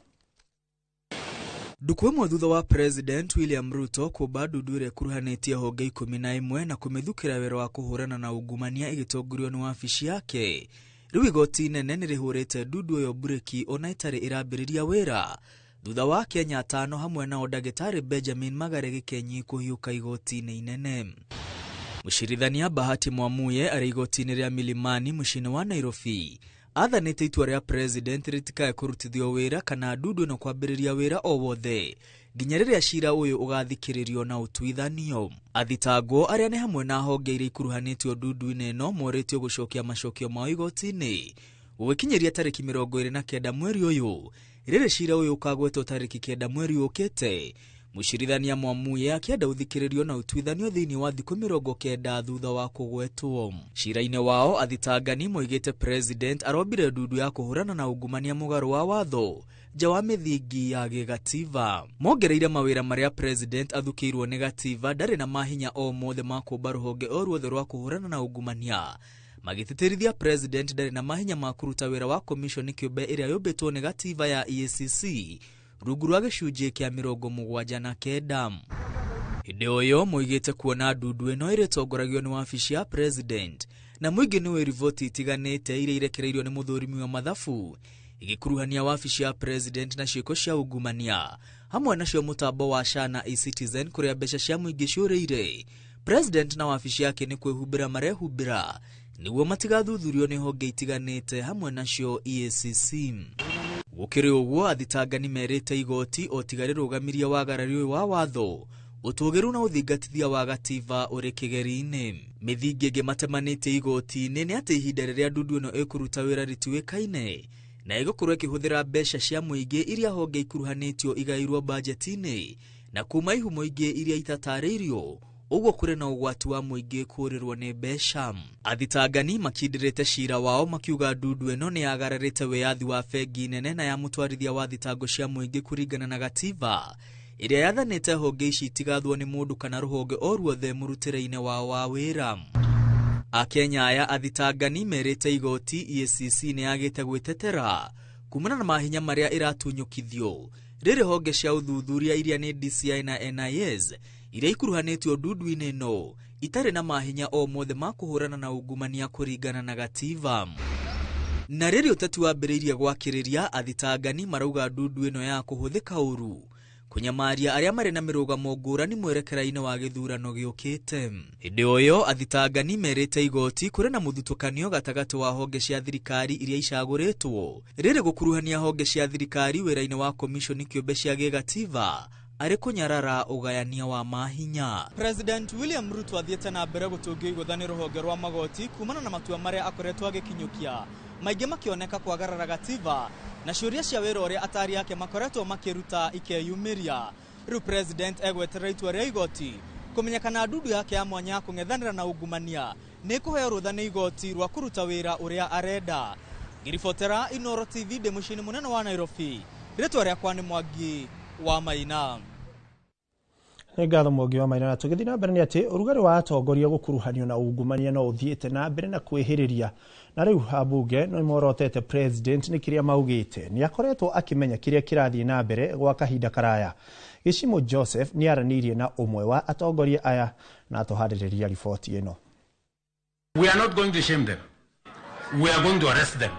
Ndukũ ĩmwe thutha wa President William Ruto kũmba ndundu ĩrĩa ĩkuruhanĩtie honge 11 na kũmĩthukĩra wĩra wa kũhũrana na ungumania ĩgĩtongorio nĩ wabici yake, rĩu igoti inene nĩ rĩhũrĩte ndundu ĩyo mburĩki ona ĩtarĩ ĩrambĩrĩria wĩra thutha wa Kenya atano hamwe nao ndagĩtarĩ Benjamin Magare Gikenyi kũhiũka igoti-inĩ inene. Mũcirithania Bahati Mwamuye arĩ igoti-inĩ rĩa Milimani mũciĩ-inĩ wa Nairobi athanĩte itua rĩa President rĩtikae kũrutithio wĩra kana ndundu ĩno kwambĩrĩria wĩra o wothe nginya rĩrĩa cira ũyũ ũgathikĩrĩrio na ũtuithanio. Athitangwo arĩa nĩ hamwe na honge iria ikuruhanĩtio ndundu-inĩ ĩno morĩtio gũcokia macokio mao igoti-inĩ gũgĩkinyĩria tarĩki 29 mweri ũyũ. Rĩrĩ cira ũyũ ũkagwetwo tarĩki 9 mweri ũkĩte. Mũcirithania Mwamuye akĩenda ũthikĩrĩrio na ũtuithanio thĩinĩ wa thikũ 90 thutha wa kũgwetwo. Cira-inĩ wao athitangani moigĩte President arombire ndundu ya kũhũrana na ungumania mũgarũ wa watho nja wa mĩthingi ya gĩgatiba. Mongereire mawĩra marĩa President athukĩirwo nĩ gatiba ndarĩ na mahinya o mothe ma kũmba rũhonge o ruothe rwa kũhũrana na ungumania, magĩtĩtĩrithia President ndarĩ na mahinya ma kũruta wĩra wa komishoni kĩũmbe ĩrĩa yũmbĩtwo nĩ gatiba ya EACC rungu rwa gĩcunjĩ kĩa 79. Hĩndĩ o ĩyo moigĩte kuona ndundu ĩno ĩrĩtongoragio nĩ wabici ya President na mũingĩ nĩ riboti itiganĩte iria irekereirio nĩ mũthũrimi wa mathabu igĩkuruhania wabici ya President na ciĩko cia ungumania hamwe nacio mũtambo wa SHA na eCitizen kũrĩa mbeca cia mũingĩ ciũrĩire. President na wabici yake nĩ kwĩhumbĩra marehumbĩra nĩguo matigathuthurio nĩ honge itiganĩte hamwe nacio EACC. Gũkĩrĩ ũguo athitangani merĩte igoti o tiga rĩrũgamirie wagarari ũyũ wa watho ũtũgĩru na ũthingatithia wa gatiba ũrĩ kĩgeri-inĩ. Mĩthingi ĩngĩ matemanĩtie igoti-inĩ nĩ atĩ ihinda rĩrĩa ndundu ĩno ĩkũruta wĩra rĩtiũĩkaine na ĩgũkorwo ĩkĩhũthĩra mbeca cia mũingĩ iria honge ikuruhanĩtio igaĩirwo bajeti-inĩ na kuma ihumo ingĩ iria itatarĩirio, Ũguo kũrĩ na ũgwati wa mũingĩ kũũrĩrwo nĩ mbeca. Athitangani makindĩrĩte cira wao makiuga ndundu ĩno nĩ yagararĩte wĩyathi wa bengi nene na ya mũtwarithia wa thitango cia mũingĩ kũringana na gatiba ĩrĩa yathanĩte honge ici itigathwo nĩ mũndũ kana rũhonge o ruothe mũrutĩre-inĩ wao wa wĩra. Akenya aya athitangani merĩte igoti EACC nĩ yagĩte gwĩtetera kumana na mahinya marĩa ĩratunyũkithio rĩrĩ honge cia ũthuthuria iria nĩ DCI na NIS iria ikuruhanĩtio ndundu-inĩ ĩno itarĩ na mahinya o mothe ma kũhũrana na ungumania kũringana na gatiba. Na rĩrĩ ũteti wambĩrĩirie gwakĩrĩria, athitangani marauga ndundu ĩno ya kũhũthĩka ũru kũnyamaria arĩa marĩ na mĩrũgamo ngũrani mwerekera-inĩ wa gĩthurano gĩũkĩte. Hĩndĩ o ĩyo athitangani merĩte igoti kũrĩ na mũthutũkanio gatagatĩ wa honge cia thirikari iria icagũrĩtwo rĩrĩ gũkuruhania honge cia thirikari wĩra-inĩ wa komishoni kĩũmbe cia gĩgatiba arĩ kũnyarara ũgayania wa mahinya. President William Ruto athiĩte na mbere gũtũngio igũtha nĩ rũhonge rwa magoti kumana na matua marĩa akoretwo agĩkinyũkia, maingĩ makĩoneka kwagarara gatiba na ciũria cia wĩra ũrĩa atari ake makoretwo makĩruta ikeyumĩria. Rĩu President egweterera itua rĩa igoti kũmenya kana ndundu yake ya mwanya ya kũng'ethanĩra na ungumania nĩ ĩkũheo rũtha nĩ igoti rwa kũruta wĩra ũrĩa arenda. Ngĩribotera Inooro TV ndĩ mũciĩ-inĩ mũnene wa Nairobi, rĩtwa rĩakwa nĩ Mwangi wa Maina. Nĩ ngatho Mwangi wa Maina. Na tũgĩthiĩ na mbere nĩ atĩ ũrugarĩ wa atongoria gũkuruhanio na ungumania no ũthiĩte na mbere na kwĩhĩrĩria, na rĩu ambunge nĩ morotete president nĩ kĩrĩa maugĩte nĩ akoretwo akĩmenya kĩrĩa kĩrathiĩ na mbere gwa kahinda karaya. Gĩcimo Joseph nĩ aranĩirie na ũmwe wa atongoria aya na atũharĩrĩria riboti ĩno. We are not going to shame them. We are going to arrest them.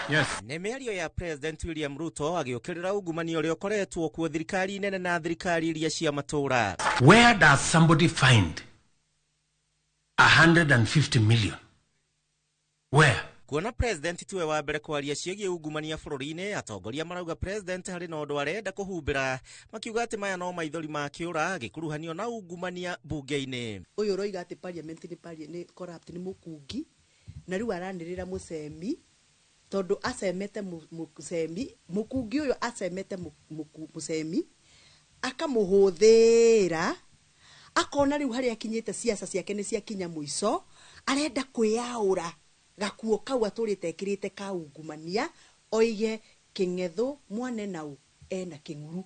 Yes. Nĩ mĩario ya President William Ruto agĩũkĩrĩra ungumania ũrĩa ũkoretwo kuo thirikari nene na thirikari iria cia matũũra. Where does somebody find 150 million? Where? Kuona President tiwe wa mbere kwaria ciĩgiĩ ungumania bũrũri-inĩ, atongoria marauga President harĩ na ũndũ arenda kũhumbĩra, makiuga atĩ maya no maithori ma kĩũra agĩkuruhanio na ungumania bunge-inĩ. Ũyũ ũroiga atĩ parliament nĩ corrupt, nĩ mũkungi, na rĩu aranĩrĩra mũcemi tondu acemete mucemi mukungi uyu acemete mucemi akamuhuthira akona riu haria akinyite siasa ciake ni ciakinya muico, arenda kwiyaura gakuo kau aturite ekirite ka ungumania oige King'ethu mwane nau ena King'uru.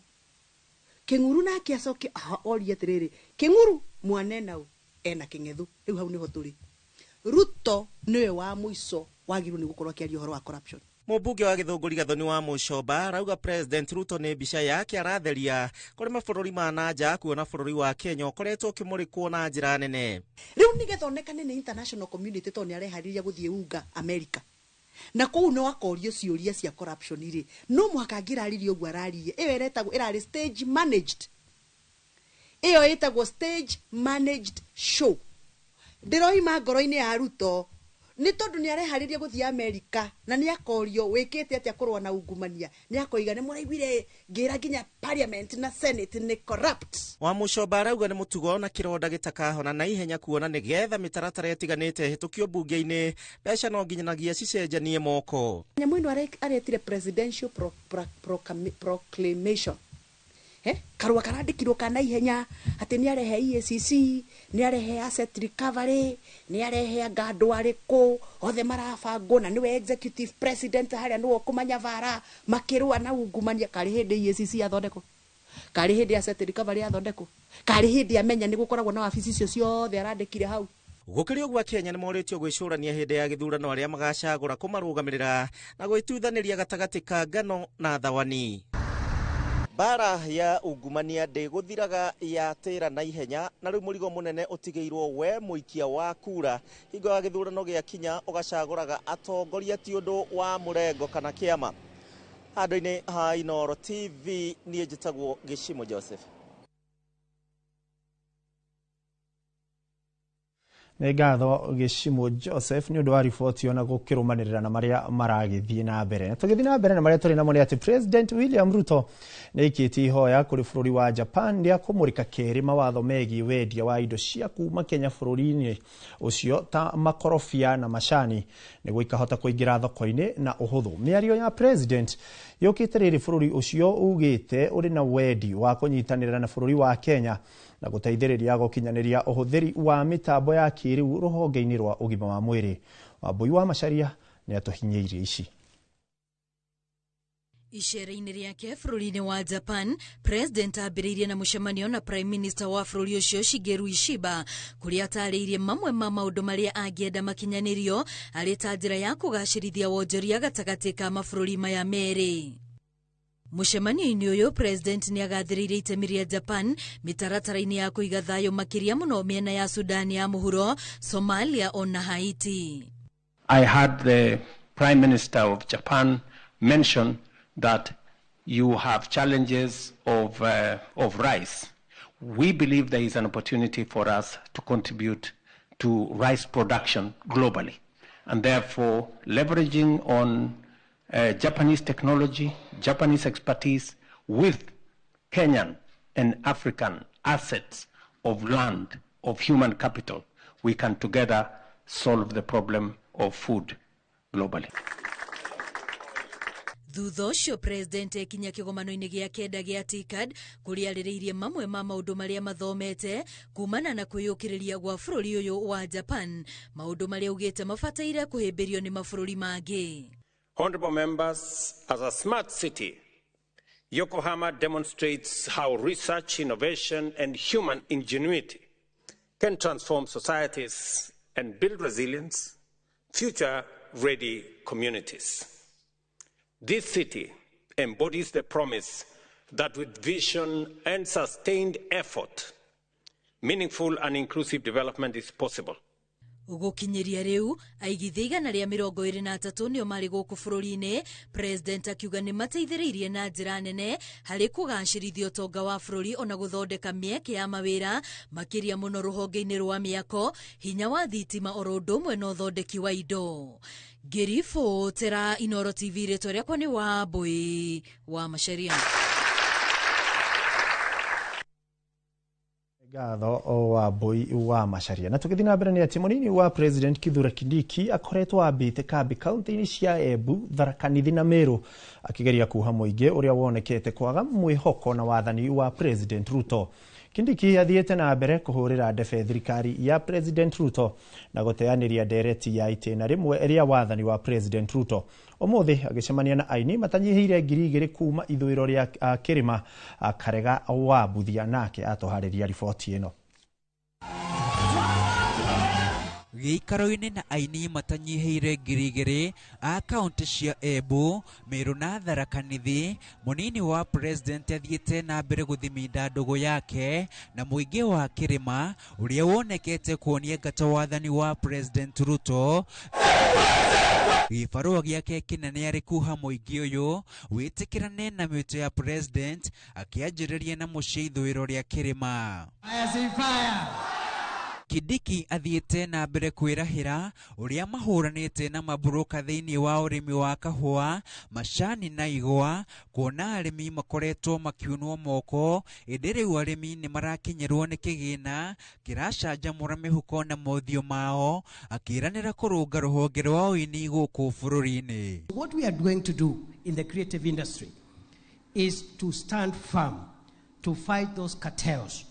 King'uru nake acoke orie atiriri, King'uru mwane nau ena King'ethu. Riu hau niho turi. Ruto niwe wa muico wagirwo ni gukorwo akiaria uhoro wa corruption. Mũmbunge wa Gĩthũngũri Gathoni wa Mũcomba arauga President Ruto nĩ mbica yake aratheria kũrĩ mabũrũri ma na nja kuona bũrũri wa Kenya ũkoretwo ũkĩmũrĩkwo na njĩra nene. Rĩu nĩgetha onekane nĩ international community tondũ nĩareharĩria gũthiĩ unga America, na kũu no akorio ciũria cia corruption rĩ, no mũhaka angĩraririe ũguo araririe. Ĩyo ĩretagwo ĩrarĩ stage managed, ĩyo ĩtagwo stage managed show. Ndĩroima ngoro-inĩ ya Ruto nĩ tondũ nĩ areharĩria gũthiĩ America na nĩ akorio wĩkĩte atĩa kũrũa na ungumania, nĩ akoiga nĩ mũraiguire ngĩra nginya parliament na senate nĩ corrupt. Wa Mũcomba arauga nĩ mũtugo na kĩronda gĩtakahona na ihenya kuona nĩgetha mĩtaratara ĩtiganĩte ĩhĩtũkio bunge-inĩ, mbeca no nginyanagia cicenjanie moko. Nyamũ ĩno aretire presidential proclamation. Karua karandĩkirwo ka naihenya atĩ nĩ arehe EACC, nĩ arehe asset recovery, nĩ arehe anga andũ arĩkũ othe marabangwo, na nĩwe executive president harĩa nĩwe ũkũmanya bara makĩrũa na ungumania. Karĩ hĩndĩ EACC yathondekwo, karĩ hĩndĩ asset recovery yathondekwo, karĩ hĩndĩ amenya nĩ gũkoragwo na wabici icio ciothe arandĩkire hau. Gũkĩrĩ ũguo Akenya nĩ morĩtio gwĩcũrania hĩndĩ ya gĩthurano arĩa magacagũra kũmarũgamĩrĩra na gwĩtuithanĩria gatagatĩ ka ngano na thawani. Bara ya ungumania ndĩgũthiraga ya tĩra na ihenya, na rĩu mũrigo mũnene ũtigĩirwo we mũikia wa kura. Hingo ya gĩthurano gĩakinya ũgacagũraga atongoria ti ũndũ wa mũrengo kana kĩama. Handũ-inĩ ha Inooro TV niĩ njĩtagwo Gĩcimo Joseph. Nĩ ngatho Gĩcimo Joseph nĩ ũndũ wa riboti ona gũkĩrũmanĩrĩra na marĩa maragĩthiĩ na mbere. Tũgĩthiĩ na mbere na marĩa tũrĩ namo nĩ atĩ President William Ruto nĩ aikĩtie ihoya kũrĩ bũrũri wa Japan rĩa kũmũrĩka kerĩ mawatho megiĩ wendia wa indo cia kuma Kenya bũrũri-inĩ ũcio ta makorobia na macani nĩguo ikahota kũingĩra thoko-inĩ na ũhũthũ. Mĩario ya President Yũkĩte rĩrĩ bũrũri ũcio ugĩte ũrĩ na wendi wa kũnyitanĩra na bũrũri wa Kenya na gũteithĩrĩria gũkinyanĩria ũhũthĩri wa mĩtambo ya kĩrĩu rũhonge-inĩ rwa ũgima wa mwĩrĩ. Wambui wa Macharia nĩ atũhinyĩirie ici. Icera-inĩ rĩake bũrũri-inĩ wa Japan, President ambĩrĩirie na mũcemanio na Prime Minister wa bũrũri ũcio Shigeru Ishiba, kũrĩa atarĩirie mamwe ma maũndũ marĩa angĩenda makinyanĩrio arĩ ta njĩra ya kũgacĩrithia wonjoria gatagatĩ ka mabũrũri maya merĩ. Mũcemanio-inĩ ũyũ, President nĩ agathĩrĩirie itemi rĩa Japan mĩtaratara-inĩ ya kũiga thayũ makĩria mũno mĩena ya Sudan ya mũhuro, Somalia ona Haiti. I had the Prime Minister of Japan mention that you have challenges of rice. We believe there is an opportunity for us to contribute to rice production globally, and therefore leveraging on Japanese technology, Japanese expertise with Kenyan and African assets of land, of human capital, we can together solve the problem of food globally. Thutha ũcio President ekinya kĩgomano-inĩ gĩa kenda gĩa TICAD, kũrĩa arĩrĩirie mamwe ma maũndũ marĩa mathomete kumana na kwĩyũkĩrĩria gwa bũrũri ũyũ wa Japan, maũndũ marĩa augĩte mabataire kũhĩmbĩrio nĩ mabũrũri mangĩ. Honorable members, as a smart city, Yokohama demonstrates how research, innovation, and human ingenuity can transform societies and build resilience, future-ready communities. This city embodies the promise that with vision and sustained effort, meaningful and inclusive development is possible. Gũkinyĩria rĩu aigithia 123 nĩo marĩ gũkũ bũrũri-inĩ. President akiuga nĩ mateithĩrĩirie na njĩra nene harĩ kũgacĩrithia ũtonga wa bũrũri ona gũthondeka mĩeke ya mawĩra makĩria mũno rũhonge-inĩ rwa mĩako, hinya wa thitima oro ũndũ ũmwe na ũthondeki wa indo. Ngĩribotera Inooro TV, rĩtwa rĩakwa nĩ Wambui wa Macharia. Ngatho Wambui wa Macharia. Na tũgĩthiĩ na mbere nĩ atĩ mũnini wa President Kithure Kindiki akoretwo ambĩte kambi kaunti-inĩ cia Embu, Tharaka Nithi na Meru akĩgeria kuha mũingĩ ũrĩa wonekete kwaga mwĩhoko na wathani wa President Ruto. Kindiki athiĩte na mbere kũhũrĩra ndebe thirikari ya President Ruto na gũteanĩria ndereti ya itĩna rĩmwe rĩa wathani wa President Ruto. Ũmũthĩ agĩcemania na aini matanyihĩire 2000 kuma ithũĩro rĩa kĩrĩma. Karega wa Mbuthia nake atũharĩria riboti ĩno. Gĩikaro-inĩ na aini matanyihĩire 2000 a kaunti cia Embu, Meru na Tharaka Nithi, mũnini wa President athiĩte na mbere gũthiminda ndũgũ yake na mũingĩ wa kĩrĩma ũrĩa wonekete kuonia ngata wathani wa President Ruto. Gĩbarũa gĩake kĩnene arĩ kuha mũingĩ ũyũ wĩtĩkĩrane na mĩtĩ ya President, akĩanjĩrĩria na mũciĩ ithũĩro rĩa kĩrĩma. Kindiki athiĩte na mbere kwĩrahĩra ũrĩa mahũranĩte na maburoka thĩinĩ wa ũrĩmi wa kahũa, macani na igwa, kuona arĩmi makoretwo makiunwo moko, ĩndĩ rĩu arĩmi nĩ marakinyĩrwo nĩ kĩgĩna kĩracanjamũra mĩhuko na mothiũ mao, akĩranĩra kũrũnga rũhonge rwa ũini gũkũ bũrũri-inĩ. What we are going to do in the creative industry is to stand firm to fight those cartels.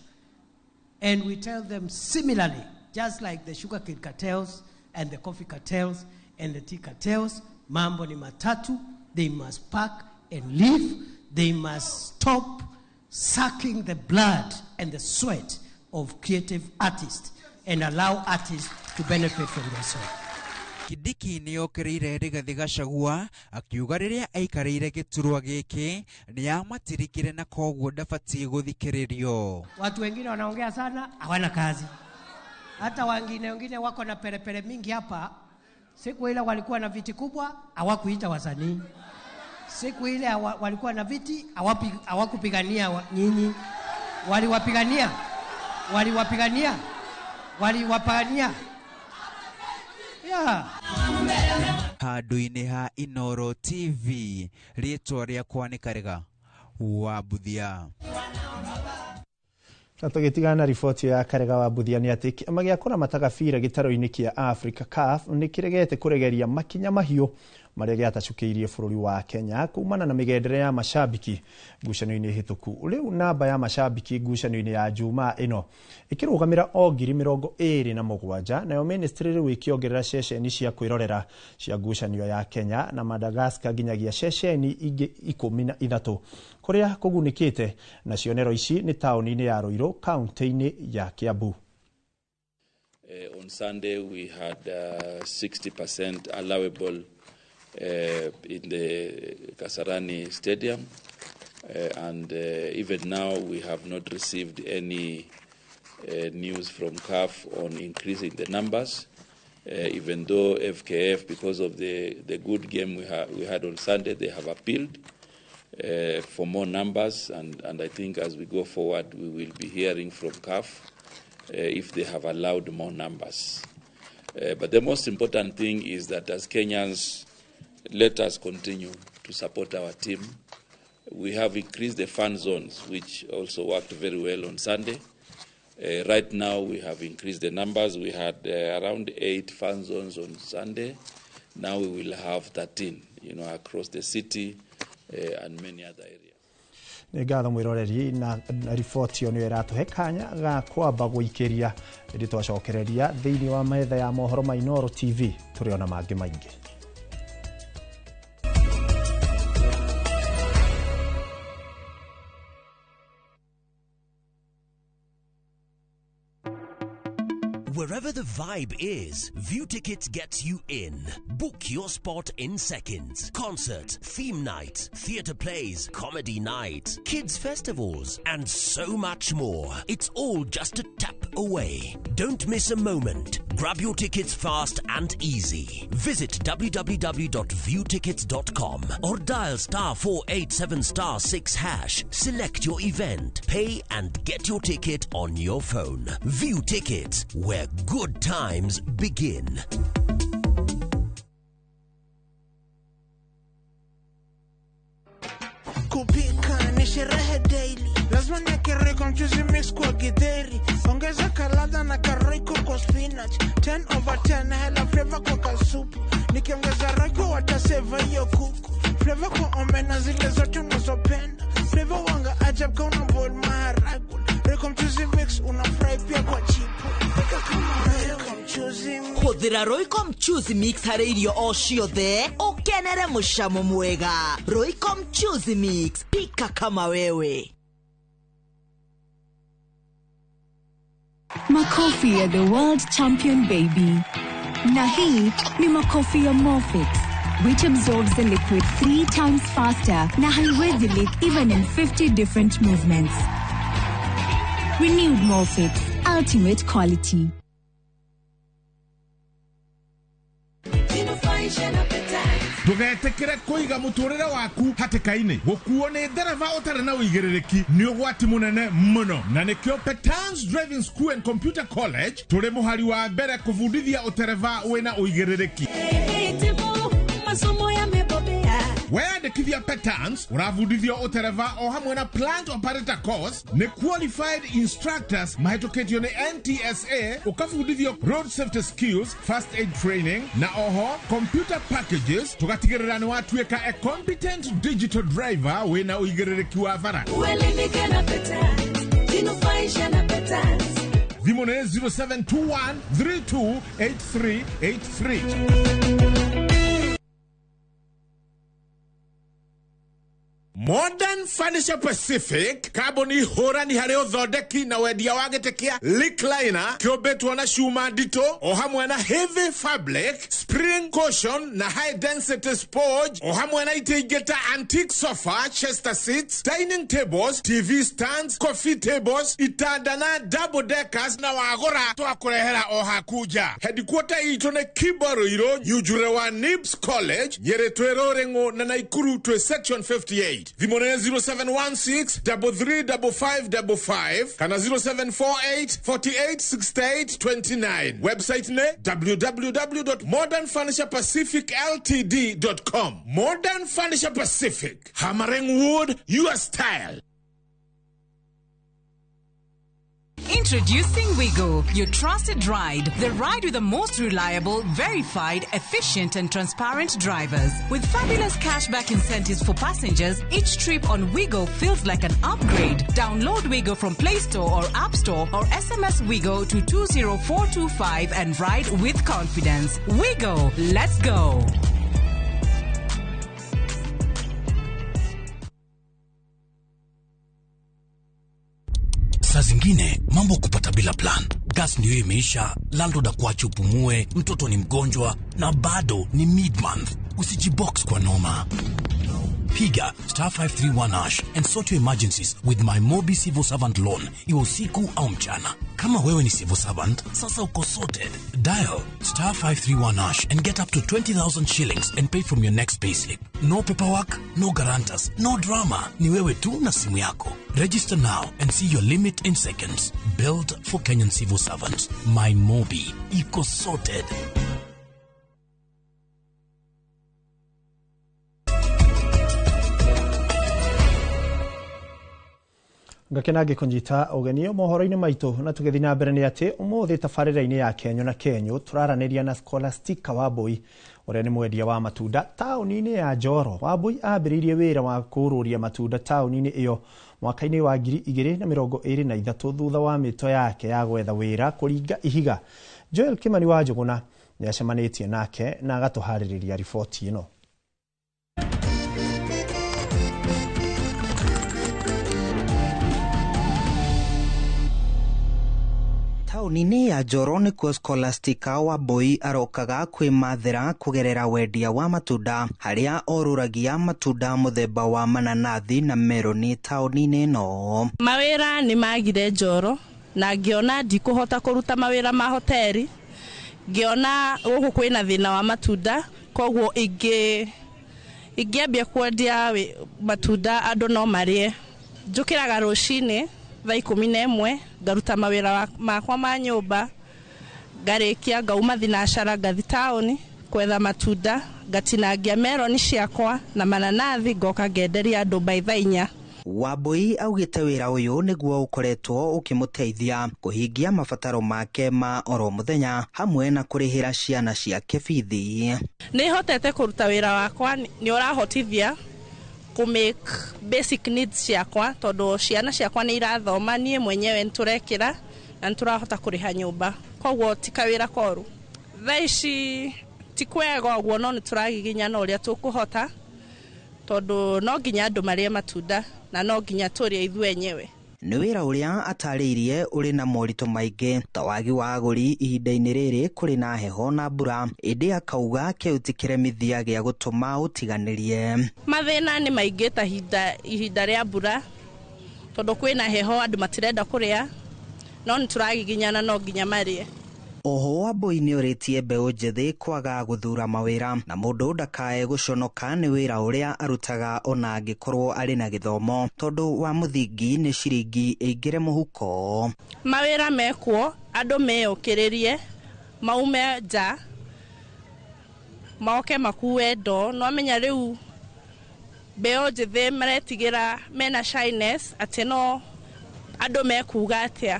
And we tell them similarly, just like the sugarcane cartels and the coffee cartels and the tea cartels, mambo ni matatu, they must pack and leave. They must stop sucking the blood and the sweat of creative artists and allow artists to benefit from their sweat. Kindiki nĩ okĩrĩire Rigathĩ Gachagua akiuga rĩrĩa aikarĩire gĩturwa gĩkĩ nĩ amatirikire na koguo ndabatiĩ gũthikĩrĩrio. Watu wengine wanaongea sana hawana kazi. Hata wengine wako na perepere mingi hapa. Siku ile walikuwa na viti kubwa hawakuita wasanii. Siku ile walikuwa na viti hawakupigania nyinyi. Waliwapigania. Waliwapigania. Waliwapigania. Yeah. Handũ-inĩ ha Inooro TV, rĩtwa rĩakwa nĩ Karega wa Mbuthia. Na tũgĩtigana na riboti ya Karega wa Mbuthia nĩ atĩ kĩama gĩa kũramata gabira gĩtaro-inĩ kĩa Africa CAF nĩ kĩregete kũregeria makinya mahiũ marĩa gĩatacũkĩirie bũrũri wa Kenya kumana na mĩgendere ya macambiki ngucanio-inĩ hĩtũku. Rĩu namba ya macambiki ngucanio-inĩ ya Jumaa ĩno ĩkĩrũgamĩra o 27,000, nayo ministry rĩu ĩkĩongerera ceceni cia kwĩrorera cia ngucanio ya Kenya na Madagascar nginyagia ceceni ingĩ 13 kũrĩa kũgunĩkĩte na cionero ici nĩ taũni-inĩ ya Ruiru kaunti-inĩ ya Kiambu. On Sunday we had 60% allowable in the Kasarani Stadium, and even now we have not received any news from CAF on increasing the numbers, even though FKF, because of the good game we had on Sunday, they have appealed for more numbers, and I think as we go forward we will be hearing from CAF if they have allowed more numbers. But the most important thing is that as Kenyans, let us continue to support our team. We have increased the fan zones, which also worked very well on Sunday. Right now we have increased the numbers. We had around 8 fan zones on Sunday. Now we will have 13, across the city and many other areas. Nĩ ngatho mwĩroreri na riboti ĩyo nĩyo ĩratũhe kanya ga kwamba gũikĩria ĩndĩ twacokereria thĩinĩ wa metha ya mohoro ma Inooro TV tũrĩ ona mangĩ maingĩ. Wherever the vibe is, View Tickets gets you in. Book your spot in seconds. Concert, theme night, theatre plays, comedy night, kids festivals, and so much more. It's all just a tap away. Don't miss a moment. Grab your tickets fast and easy. Visit www.viewtickets.com or dial *487*6#. Select your event, pay and get your ticket on your phone. View Tickets, where good times begin. Kupika ni sherehe daily, lazima niweke Royco mchuzi mix kwa githeri, ongeza kaladha na karoiko kwa spinach, 10/10 hela flavor kwa kasupu, nikiongeza Royco wataseva hiyo kuku, flavor kwa omena zile zote unazopenda, flavor wanga ajab ka una boil maharagwe, Royco mchuzi mix una fry pia kwa chipo. Hũthĩra Royco mchuzi mix harĩ irio o ciothe ũkenere mũcamo mwega. Royco mchuzi mix, pika kama wewe. Makofi ya the world champion baby. Na hii ni makofi ya Morfix, which absorbs the liquid 3 times faster na haiwezi leak even in 50 different movements. Renewed Morfix, ultimate quality. Ndũgetĩkĩre kũiga mũtũrĩre waku hatĩka-inĩ. Gũkuo nĩ ndereba ũtarĩ na ũigĩrĩrĩki nĩ ũgwati mũnene mũno, na nĩkĩo Petans Driving School and Computer College tũrĩ mũhari wa mbere kũbundithia ũtereba wĩna ũigĩrĩrĩki. Weyandĩkithia Petans ũrabundithio ũtereba o hamwe na plant operator course nĩ qualified instructors mahĩtũkĩtio nĩ NTSA, ũkabundithio road safety skills, first aid training na oho computer packages, tũgatigĩrĩra nĩ watuĩka a competent digital driver wĩna ũigĩrĩrĩki wa bara. Thimũ nĩ 0721 328383. Modern Furniture Pacific kambuni hũrani harĩ ũthondeki na wendia wa gĩtĩ kĩa recliner kĩũmbĩtwo na cuma nditũ o hamwe na heavy fabric, spring cushion na high density sponge o hamwe na itĩ ingĩ ta antique sofa, chester seats, dining tables, TV stands, coffee tables, itanda na double deckers, na wagũra twakũrehera o haku nja. Headquarter itũ nĩ Kimbo Ruiru, Nyunjure wa Nibs College, Nyĩrĩ twĩ Rũrĩng'ũ na Naikuru twĩ section 58. Thimũ nĩ 0716 335555 kana 0748 48 68 29. Website nĩ www.modernfurniturepacificltd.com. Modern Furniture Pacific, hammering wood, your style. Introducing Wigo, your trusted ride. The ride with the most reliable, verified, efficient, and transparent drivers. With fabulous cashback incentives for passengers, each trip on Wigo feels like an upgrade. Download Wigo from Play Store or App Store or SMS Wigo to 20425 and ride with confidence. Wigo, let's go. Saa zingine mambo kupata bila plan. Gas ndio imeisha, landlord akuache upumue, mtoto ni mgonjwa na bado ni mid-month. Usijibox kwa noma. Piga star 531 hash and sort your emergencies with my Mobi Civil Servant Loan, iwe usiku au mchana. Kama wewe ni civil servant, sasa uko sorted. Dial star 531 hash and get up to 20,000 shillings and pay from your next payslip. No paperwork, no guarantors, no drama. Ni wewe tu na simu yako. Register now and see your limit in seconds. Built for Kenyan civil servants. My Mobi. Iko sorted. Ngakena ngĩkũnyita ũgeni mohoro-inĩ maitũ na tũgĩthiĩ na mbere nĩ atĩ ũmũthĩ tabarĩra-inĩ ya Kenyo na Kenyo tũraranĩria na Scholastica Wambui ũrĩa nĩ mwendia wa matunda taũni-inĩ ya Njoro. Wambui ambĩrĩirie wĩra wa kũrũria matunda taũni-inĩ ĩyo mwaka-inĩ wa 2023 thutha wa mĩto yake ya gwetha wĩra kũringa ihiga. Joel Kimani wa Njũgũna nĩ acemanĩtie nake na agatũharĩrĩria riboti ĩno. Taũni-inĩ ya Njoro nĩkuo Scholastica Wambui arokaga kwĩmathĩra kũgerera wendia wa matunda harĩa orũragia matunda mũthemba wa mananathi na meroni taũni-inĩ ĩno. Mawĩra nĩ magire Njoro na ngĩona ndikũhota kũruta mawĩra ma hoteli, ngĩona gũkũ kwĩna thĩna wa matunda, koguo ingĩambia kwendia matunda andũ no marĩe. Njũkĩraga rũcinĩ thaa 11 ngaruta mawĩra makwa ma nyũmba, ngarĩkia ngauma thinacara ngathi taũni kwetha matunda, ngatinangia meroni ciakwa na mananathi ngoka ngenderia andũ by thaa 4. Wambui augĩte wĩra ũyũ nĩguo ũkoretwo ũkĩmũteithia kũhingia mabataro make ma oro mũthenya hamwe na kũrĩhĩra ciana ciake bithi. Nĩ hotete kũruta wĩra wakwa, nĩ ũrahotithia kũ make basic needs ciakwa tondũ ciana ciakwa nĩ irathoma, niĩ mwenyewe nĩtũrekĩra na nĩtũrahota kũrĩha nyũmba, koguo ti kawĩra koru. Thaa ici ti kwega ũguo no nĩtũragiginyana ũrĩa tũkũhota tondũ no nginya andũ marĩe matunda na no nginya tũrĩe ithuĩ enyewe. Nĩ wĩra ũrĩa atarĩirie ũrĩ na moritũ maingĩ ta wagi wa agũri ihinda-inĩ rĩrĩ kũrĩ na heho na mbura, ĩndĩ akauga kĩu ti kĩremithia gĩa gũtũma ũtiganĩrie. Mathĩna nĩ maingĩ ta ihinda rĩa mbura tondũ kwĩna heho andũ matirenda kũrĩa, no nĩtũragiginyana no nginya marĩe. Oho Wambui nĩ ũrĩtie mbeũ njĩthĩ kwaga gũthura mawĩra na mũndũ ndakae gũconoka nĩ wĩra ũrĩa arutaga ona angĩkorwo arĩ na gĩthomo tondũ wa mũthingi nĩ ciringi ĩingĩre mũhuko. Mawĩra mekuo andũ meyũkĩrĩrie maume nja moke makue ndoo, no amenya rĩu mbeũ njĩthĩ maretigĩra mena shyness atĩ no andũ mekuga atĩa.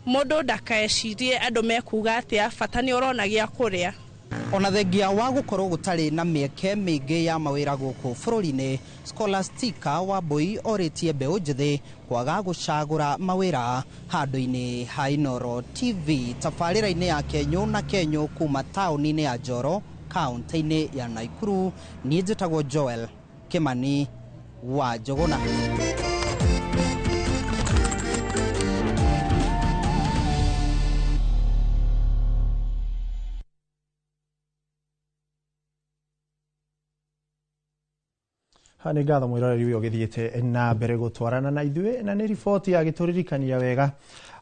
Mũndũ ndakaecirie andũ mekuga atĩa, bata nĩ ũrona gĩa kũrĩa. Ona thengia wa gũkorwo gũtarĩ na mĩeke mĩingĩ ya mawĩra gũkũ bũrũri-inĩ, Scholastica Wambui orĩtie mbeũ njĩthĩ kwaga gũcagũra mawĩra handũ-inĩ ha Inooro TV tabarĩra-inĩ ya Kenyo na Kenyo kuma taũni-inĩ ya Njoro kaũntĩ-inĩ ya Nakuru. Niĩ njĩtagwo Joel Kimani wa Njũgũna. Nĩ ngatho mwĩroreri ũyũ ũgĩthiĩte na mbere gũtwarana na ithuĩ na nĩ riboti yagĩtũririkania wega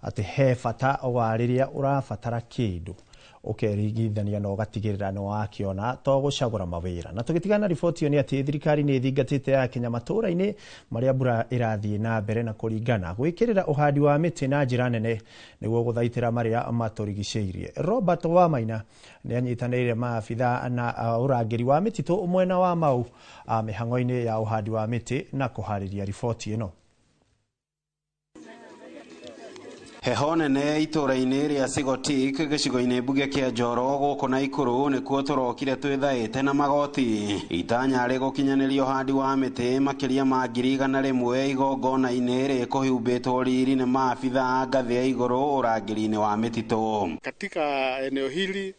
atĩ he bata wa rĩrĩa ũrabatara kĩndũ ũkeringithania na ũgatigĩrĩra nĩ wakĩona to gũcagũra mawĩra. Na tũgĩtigana riboti ĩyo nĩ atĩ thirikari nĩ ĩthingatĩte ya Kenya matũũra-inĩ marĩa mbura ĩrathiĩ na mbere na kũringana gwĩkĩrĩra ũhandi wa mĩtĩ na njĩra nene nĩguo gũthaitĩra marĩa matũrigicĩirie. Robert Wamaina nĩ anyitanĩire maabitha na ũrangĩri wa mĩtitũ mwena wa Mau mĩhang'o-inĩ ya ũhandi wa mĩtĩ na kũharĩria riboti ĩno. Heho nene itũra-inĩ rĩa Sigotik gĩcigo-inĩ mbunge kĩa Njoro gũkũ Naikuru nĩkuo tũrokire twĩthaĩte na magoti itanya rĩgũkinyanĩria ũhandi wa mĩtĩ makĩria ma 100,000 igongona-inĩ rĩkũhumbĩtwo riri nĩ maabitha a ngathĩ ya igũrũ ũrangĩri-inĩ wa mĩtitũ. Katika eneo hili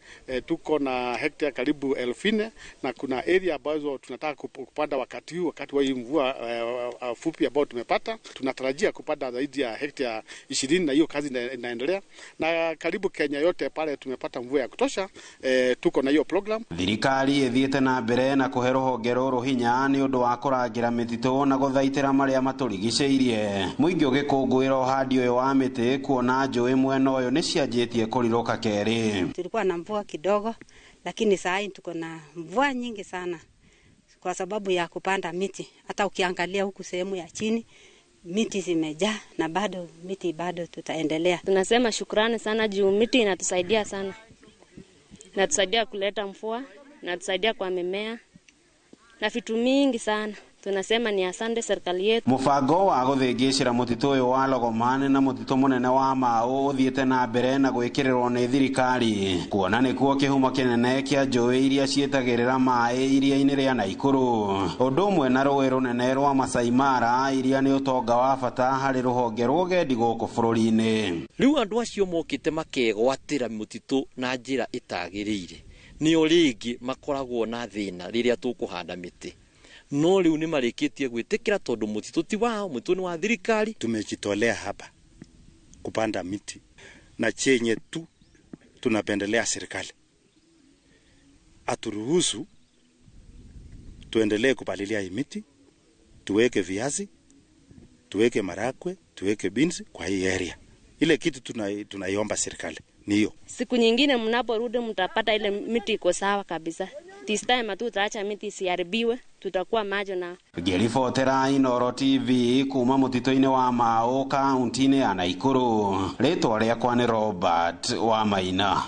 tuko na hekta karibu 4,000 na kuna area ambazo tunataka kupanda wakati huu, wakati wa hii mvua fupi ambayo tumepata, tunatarajia kupanda zaidi ya hekta 20 na hiyo kazi inaendelea, na karibu Kenya yote pale tumepata mvua ya kutosha. Tuko na hiyo program. Thirikari ĩthiĩte na mbere na kũhe rũhonge rũrũ hinya nĩ ũndũ wa kũrangĩra mĩtitũ na gũthaitĩra marĩa matũrigicĩirie. Mũingĩ ũgĩkũngũĩra ũhandi ũyũ wa mĩtĩ kuona njũĩ mwena ũyũ nĩ cianjĩtie kũrirũka kerĩ. Tulikuwa na mvua kidogo, lakini saa hii tuko na mvua nyingi sana kwa sababu ya kupanda miti. Hata ukiangalia huku sehemu ya chini miti zimejaa na bado miti bado tutaendelea. Tunasema shukrani sana juu miti inatusaidia sana. Inatusaidia kuleta mvua, inatusaidia kwa mimea na vitu mingi sana. Tunasema ni asante serikali yetu. Mubango wa guthingicira mutitu uyu wa Logomane na mutitu munene wa Mau uthiite na mbere na gwikirirwo ni thirikari kuona nikuo kihumo kinene kia njui iria ciitagirira mai iria-ini ria Naikuru undu umwe na rũĩ rũnene rwa Masai Mara iria ni utonga wa bata harĩ rũhonge rwa ũgendi gũkũ bũrũri-inĩ. Riu andu acio mokite makegwatĩra mũtitũ na njĩra ĩtagĩrĩire nĩo rĩngĩ makoragwo na thĩna rĩrĩa tũkũhanda mĩtĩ, no rĩu nĩ marĩkĩtie gwĩtĩkĩra tondũ mũtitũ ti wao, mũtitũ nĩ wa thirikari. Tumejitolea hapa kupanda miti na chenye tu tunapendelea serikali aturuhusu tuendelee kupalilia hii miti, tuweke viazi, tuweke marakwe, tuweke beans kwa hii area. Ile kitu tunaiomba serikali ni hiyo. Siku nyingine mnaporudi mtapata ile miti iko sawa kabisa. This time tutaacha miti isiharibiwe, tutakuwa macho na. Ngĩribotera Inooro TV kuma mũtitũ-inĩ wa Mau kaunti-inĩ ya Naikuru, rĩtwa rĩakwa nĩ Robert wa Maina.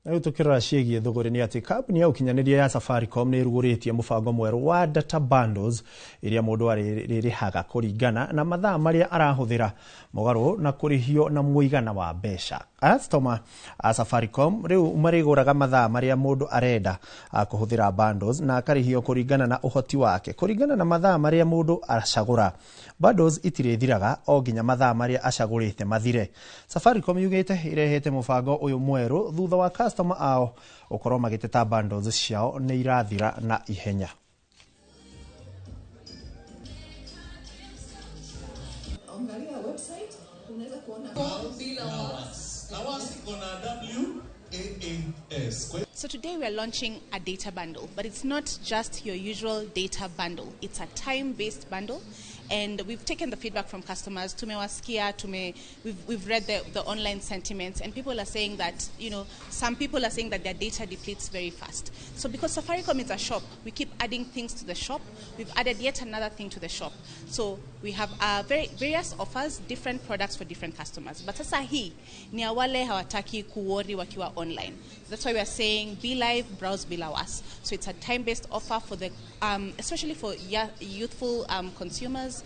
Rĩu tũkĩrora ciĩgiĩ thũgũrĩ nĩ atĩ kambuni ya ũkinyanĩria ya Safaricom nĩ ĩrugũrĩtie mũbango mwerũ wa data bundles iria mũndũ arĩrĩhaga kũringana na mathaa marĩa arahũthĩra mũgarũ na kũrĩhio na mũigana wa mbeca. Customer a Safaricom rĩu marĩgũraga mathaa marĩa mũndũ arenda kũhũthĩra bundles na akarĩhio kũringana na ũhoti wake kũringana na mathaa marĩa mũndũ acagũra. Bundles itirĩthiraga o nginya mathaa marĩa acagũrĩte mathire. Safaricom yugĩte ĩrehete mũbango ũyũ mwerũ thutha wa customer ao ũkorwo magĩteta bundles ciao nĩ irathira na ihenya. So today we are launching a data bundle, but it's not just your usual data bundle. It's a time-based bundle, and we've taken the feedback from customers. Tumewasikia, we've read the online sentiments, and people are saying that, you know, some people are saying that their data depletes very fast. So because Safaricom is a shop, we keep adding things to the shop. We've added yet another thing to the shop. So we have various offers, different products for different customers. But sasa hii ni wale hawataki kuworry wakiwa online. That's why we are saying be live, browse bila was. So it's a time-based offer for the, especially for youthful consumers,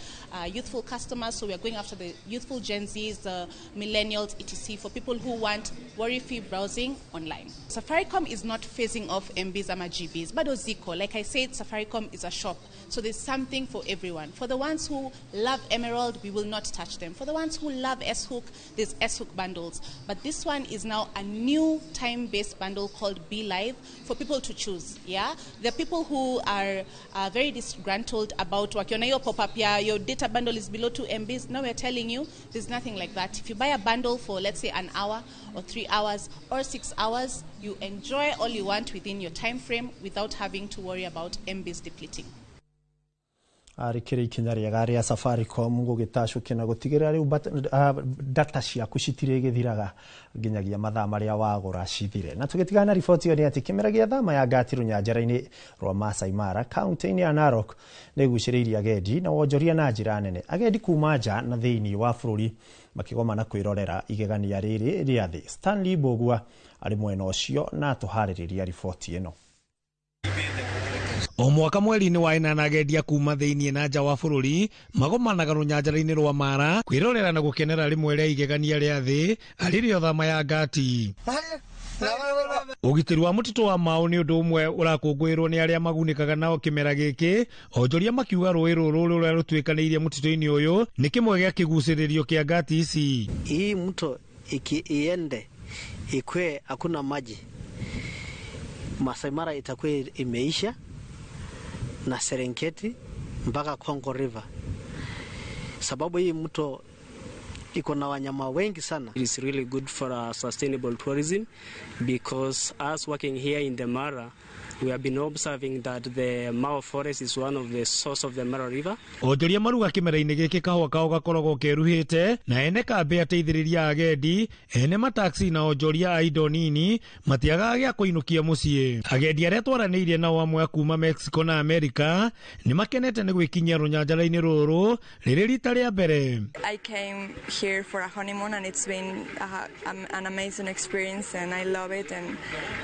youthful customers. So we are going after the youthful Gen Zs, the millennials, etc., for people who want worry-free browsing online. Safaricom is not phasing off MBs ama GBs, but ziko. Like I said, Safaricom is a shop. So there's something for everyone. For the ones who love Emerald, we will not touch them. For the ones who love S-Hook, there's S-Hook bundles. But this one is now a new time-based bundle called Be Live for people to choose. Yeah, there are people who are very disgruntled about wakiona hiyo pop-up ya your data bundle is below 2 MBs. Now we're telling you there's nothing like that. If you buy a bundle for, let's say, an hour or 3 hours or 6 hours, you enjoy all you want within your time frame without having to worry about MBs depleting. Arĩkĩrĩ ikinya rĩega rĩa Safaricom gũgĩtacũkia na gũtigĩrĩra rĩu data ciaku citirĩgĩthiraga nginyagia mathaa marĩa wagũra cithire. Na tũgĩtigana na riboti ĩyo nĩ atĩ kĩmera gĩa thama ya ngati rũnyanjara-inĩ rwa Masai Mara kaunti-inĩ ya Narok nĩ ĩgucĩrĩirie agendi na wonjoria na njĩra nene. Agendi kuma nja na thĩinĩ wa bũrũri makĩgomana kwĩrorera igegania rĩrĩ rĩa thĩ. Stanley Mbũgua arĩ mwena ũcio na atũharĩrĩria riboti ĩno. O mwaka mweri-inĩ wa ĩnana agendia kuma thĩinĩ na nja wa bũrũri magomanaga rũnyanjara-inĩ rwa Mara kwĩrorera na gũkenera rĩmwe rĩa igegania rĩa thĩ arĩ rĩo thama ya ngati. Ũgitĩri wa mũtitũ wa Mau nĩ ũndũ ũmwe ũrakũngũĩrwo nĩ arĩa magunĩkaga nao kĩmera gĩkĩ, onjoria makiuga rũĩ rũrũ rũrĩa rũtuĩkanĩirie mũtitũ-inĩ ũyũ nĩ kĩmwe gĩa kĩgucĩrĩrio kĩa ngati ici. Hii mto ikiende ikwe hakuna maji, Masai Mara itakuwa imeisha na Serengeti mpaka Congo River, sababu hii mto iko na wanyama wengi sana. It is really good for sustainable tourism because us working here in the Mara, we have been observing that the Mau forest is one of the source of the Mara River. Onjoria maruga kĩmera-inĩ gĩkĩ kahũa kao gakoragwo keruhĩte na ene kambĩ ateithĩrĩria agendi, ene mataxi na onjoria a indo nini matiagaga gĩa kũinũkia mũciĩ. Agendi arĩa twaranĩirie nao amwe a kuma Mexico na Amerika nĩ makenete nĩ gwĩkinyia rũnyanjara-inĩ rũrũ rĩrĩ rita rĩa mbere. I came here for a honeymoon and it's been an amazing experience and I love it, and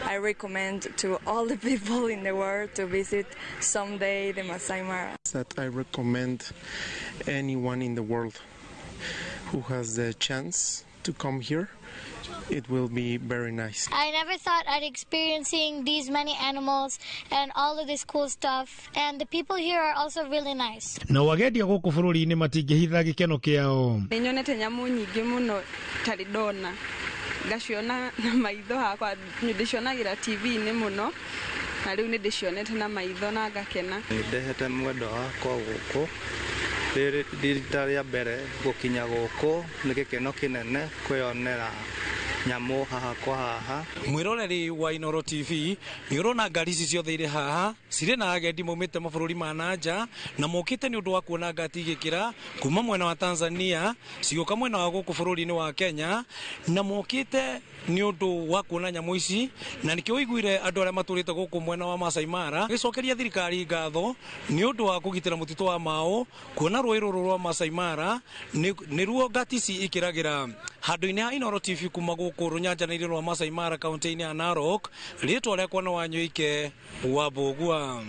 I recommend to all the people in the world to visit someday the Masai Mara. That I recommend anyone in the world who has the chance to come here. It will be very nice. I never thought I'd experience seeing these many animals and all of this cool stuff, and the people here are also really nice. Na wagendia gũkũ bũrũri-inĩ matingĩhitha gĩkeno kĩao. Nĩnyonete nyamũ nyingĩ mũno tarĩ ndona, ngaciona na maitho hakwa, ndĩcionagĩra TV-inĩ mũno, na rĩu nĩndĩcionete na maitho na ngakena. Nĩndehete mwendwa wakwa gũkũ rĩrĩ rita rĩa mbere gũkinya gũkũ, nĩ gĩkeno kĩnene kwĩyonera nyamũ haha kwa haha. Mwĩroreri wa Inooro TV nĩ ũrona ngari ici ciothe irĩ haha cirĩ na agendi maumĩte mabũrũri ma na nja na mokĩte nĩ ũndũ wa kuona ngati igĩkĩra kuma mwena wa Tanzania cigũka mwena wa gũkũ bũrũri-inĩ wa Kenya, na mokĩte nĩ ũndũ wa kuona nyamũ ici, na nĩkĩo ũiguire andũ arĩa matũrĩte gũkũ mwena wa Masai Mara gĩcokeria thirikari ngatho nĩ ũndũ wa kũgitĩra mũtitũ wa Mau, kuona rũĩ rũrũ rwa Masai Mara nĩruo ngati ici ikĩragĩra. Handũ-inĩ ha Inooro TV kuma gũkũ rũnyanjara-inĩ rwa Masai Mara kaunti-inĩ ya Narok, rĩtwa rĩakwa nĩ Wanyoike wa Mbũgua.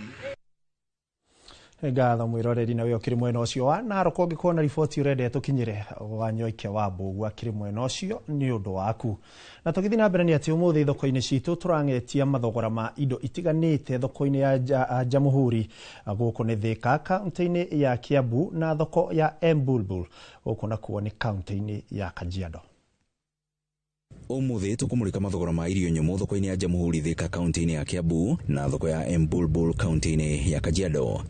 Ngatho mwiroreri na we ukiri mwena ucio wa Narok, ũngĩkorwo na riboti ũrenda ĩtũkinyĩre Wanyoike wa Mbũgua akĩrĩ mwena ũcio nĩ ũndũ waku. Na tũgĩthiĩ na mbere nĩ atĩ ũmũthĩ thoko-inĩ citũ tũrang'etia mathogora ma indo itiganĩte thoko-inĩ ya Jamhuri gũkũ nĩ Thika kaunti-inĩ ya Kiambu na thoko ya Embulbul gũkũ nakuo nĩ kaunti-inĩ ya Kajiado. Umuthi tukumulika mathogora ma irio nyũmũ thoko-inĩ ya Jamhuri Thika kaunti-inĩ ya Kiambu na thoko ya Embulbul kaunti-inĩ ya Kajiado.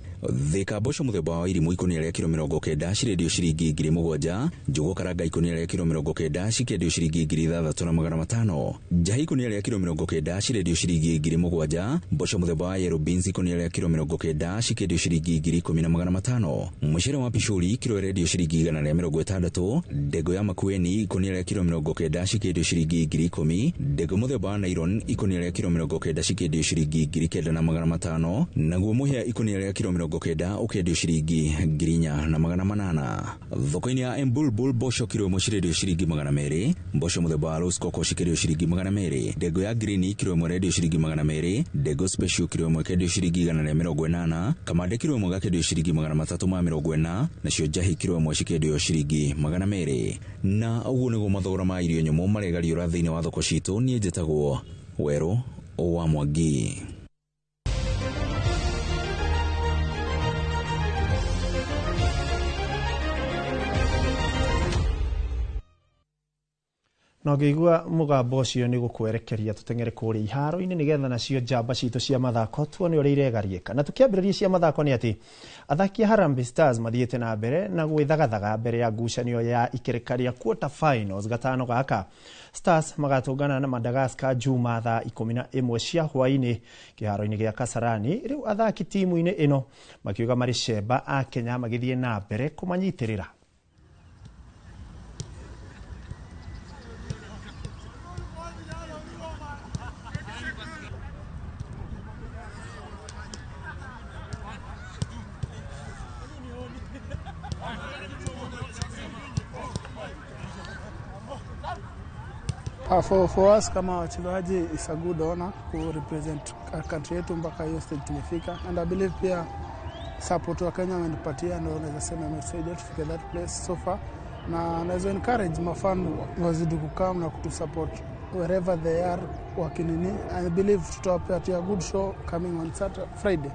Thika mboco mũthemba wa irimũ ikũnia rĩa kiro 90 cirendio ciringi 7,000, njũgũ karanga ikũnia rĩa kiro 90 cikendio ciringi 6,500, njahi ikũnia rĩa kiro 90 cirendio ciringi 7,000, mboco mũthemba wa yellow beans ikũnia rĩa kiro 90 cikendio ciringi 10,500, mũcere wa picuri kiro ĩrendio ciringi 160, ndengũ ya makueni ikũnia rĩa kiro 90 cikendio ciringi 10,000, ndengũ mũthemba wa nylon ikũnia rĩa kiro 90 cikendio ciringi 9,500, naguo mũhĩa ikũnia rĩa kiro 90 ũkendio ciringi 4,800. Thoko-inĩ ya Embulbul mboco kiro ĩmwe cirendio ciringi 200, mboco mũthemba wa rose coco cikendio ciringi 200, ndengũ ya green kiro ĩmwe rendio ciringi 200, ndengũ special kiro ĩmwe kendio ciringi 180, kamande kiro ĩmwe gakendio ciringi 340, nacio njahi kiro ĩmwe cikendio ciringi 200. Na ũguo nĩguo mathogora ma irio nyũmũ maregariũra thĩinĩ wa thoko citũ. Niĩ njĩtagwo Werũ wa Mwangi. Na ũngĩigua mũgambo ũcio nĩ gũkwerekeria tũteng'ere kũrĩa iharo-inĩ nĩgetha nacio njamba citũ cia mathako tuone ũrĩa iregariĩka. Na tũkĩambĩrĩria cia mathako nĩ atĩ athaki a Harambee Stars mathiĩte na mbere na gwĩthagathaga mbere ya ngucanio ya ikereka rĩa quarter finals gatano gaka. Stars magatũngana na Madagascar Juma thaa 11 cia hwaĩ-inĩ kĩharo-inĩ gĩa Kasarani. Rĩu athaki timu-inĩ ĩno makiuga marĩ cemba a Kenya magĩthiĩ na mbere kũmanyitĩrĩra. For us kama wachezaji, is a good honor ku represent country yetu mpaka hiyo stage tumefika, and I believe pia support wa Kenya wamenipatia ndio naweza sema imetusaidia tufike that place so far, na naweza encourage mafan wazidi kukam na kutusupport wherever they are wakinini. I believe tutawapatia good show coming on Saturday, Friday.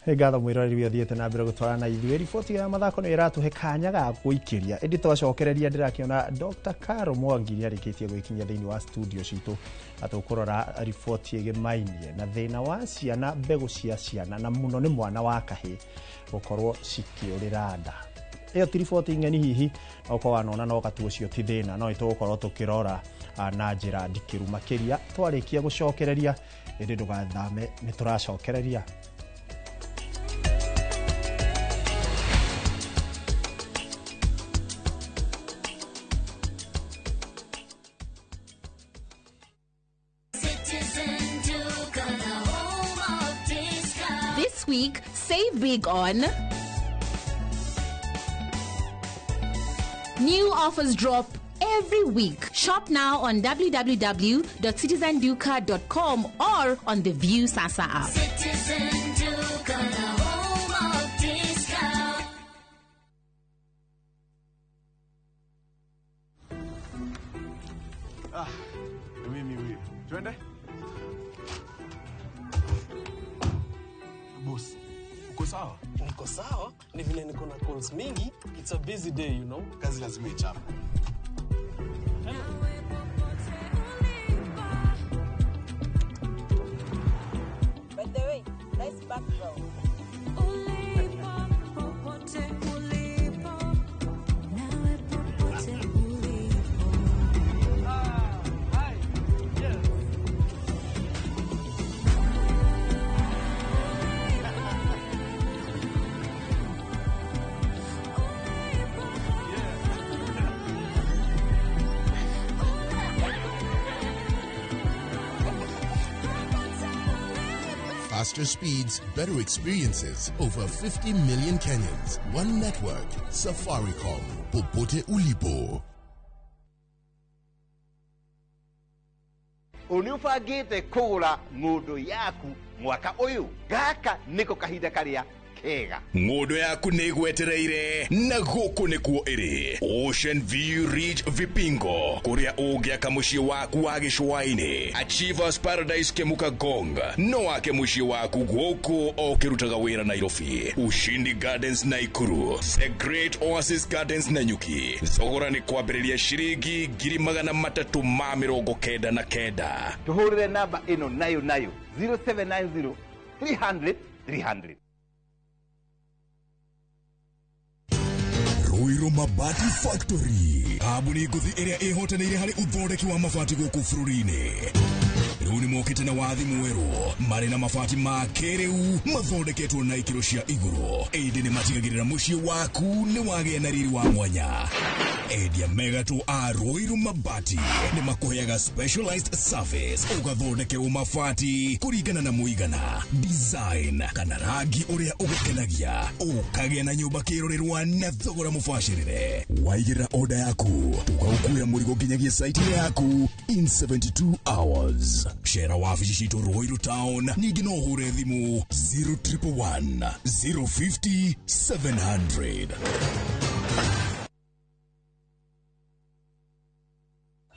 Nĩ ngatho mwĩroreri ũrĩa ũthiĩte na mbere gũtwarana ithuĩ. Riboti ya mathako nĩ ĩratũhe kanya ga gũikĩria, ĩndĩ twacokereria ndĩrakĩona Dr. Caro Mwangi nĩ arĩkĩtie gwĩkinyia thĩinĩ wa studio citũ, na tũkũrora riboti ĩgĩmainie na thĩna wa ciana, mbegũ cia ciana, na mũno nĩ mwana wa kahĩĩ gũkorwo cikĩũrĩra nda. Ĩyo ti riboti ng'eni, hihi okorwo wanona no gatu ũcio ti thĩna, no ĩtũgũkorwo tũkĩrora na njĩra ndikĩru makĩria twarĩkia gũcokereria, ĩndĩ ndũgathame, nĩ tũracokereria. This week, save big on new offers drop every week. Shop now on www.citizenduka.com or on the View Sasa app. Citizen Duka, the home of discount. Ah, mimi huyu. Twende? Boss, uko sawa? Niko sawa, ni vile niko na calls mingi. It's a busy day. Kazi lazima ichape. By the way, nice background. Popote ulipo, nawe popote ulipo. Hi. Yes. Faster speeds, better experiences. Over 50 million Kenyans. One network. Safaricom. Popote ulipo. Nĩ ũbangĩte kũgũra ng'ũndũ yaku mwaka ũyũ? Gaka nĩko kahinda karĩa kega. Ng'ũndũ yaku nĩ ĩgwetereire, na gũkũ nĩkuo ĩrĩ. Ocean View Ridge Vipingo, kũrĩa ũngĩaka mũciĩ waku wa gĩcũa-inĩ. Achievers Paradise Kemuka Gong, no wake mũciĩ waku gũkũ o ũkĩrutaga wĩra Nairobi. Ushindi Gardens Naikuru, The Great Oasis Gardens Nanyuki. Thogora nĩ kwambĩrĩria ciringi 399,000. Tũhũrĩre namba ĩno nayo nayo 0790 300 300. Ruiru Mabati Factory, kambuni ngũthi ĩrĩa ĩhotanĩire harĩ ũthondeki wa mabati gũkũ bũrũri-inĩ. Rĩu nĩ mokĩte na wathi mwerũ, marĩ na mabati ma kĩrĩu mathondeketwo na ikĩro cia igũrũ, ĩndĩ nĩ matigagĩrĩra mũciĩ waku nĩ wagĩa na riri wa mwanya. Endia megatũ a Ruiru Mabati nĩ makũheaga specialized service, ũgathondekerwo mabati kũringana na mũigana, design kana rangi ũrĩa ũgũkenagia, ũkagĩa na nyũmba kĩrorerwa na thogora mũbacĩrĩre. Waigĩrĩra oda yaku, tũgagũkuĩra mũrigo nginyagia site yaku in 72 hours. Cera wabici citũ Ruiru Town, ningĩ no ũhũre thimũ 0111 050 700.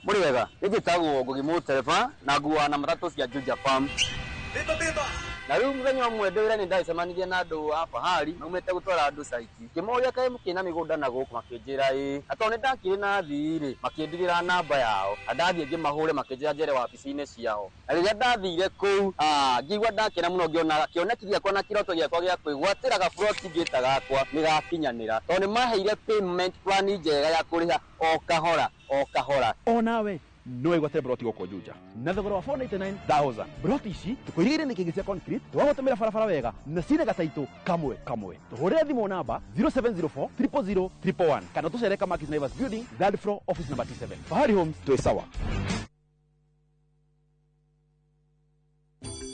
Mũrĩ wega, nĩ njĩtagwo Ngugi Mũtereba na nguaga na matatũ cia Juja Farm. Na rĩu mũthenya ũmwe ndĩ wĩra-inĩ ndagĩcemanirie na andũ a Fahari maumĩte gũtwara andũ caiti. Ngĩmoria kaĩ mũkĩrĩ na mĩgũnda na gũkũ, makĩnjĩra ĩĩ. Na tondũ nĩ ndakĩrĩ na thii rĩ, makĩndigĩra namba yao. Na ndathiĩ ngĩmahũre makĩnjĩra njere wabici-inĩ ciao. Na rĩrĩa ndathire kũu, ngĩigua ndakena mũno ngĩona kĩoneki gĩakwa na kĩroto gĩakwa gĩa kwĩgwatĩra gaburoti ngĩta gakwa nĩ gakinyanĩra. Tondũ nĩ maheire payment plan njega ya kũrĩha o kahora o kahora. Onawe no wĩgwatĩre broti gũkũ Juja na thogora wa 499,000. Broti ici tũkũirigĩire nĩ kĩngĩ cia concrete, twagũtũmĩra barabara wega na cina gataitũ kamwe kamwe. Tũhũrĩre thimũ namba 0704 000 111 kana tũcere Kamakis Naivas Building, third floor, office number T7. Fahari Homes, twĩ sawa.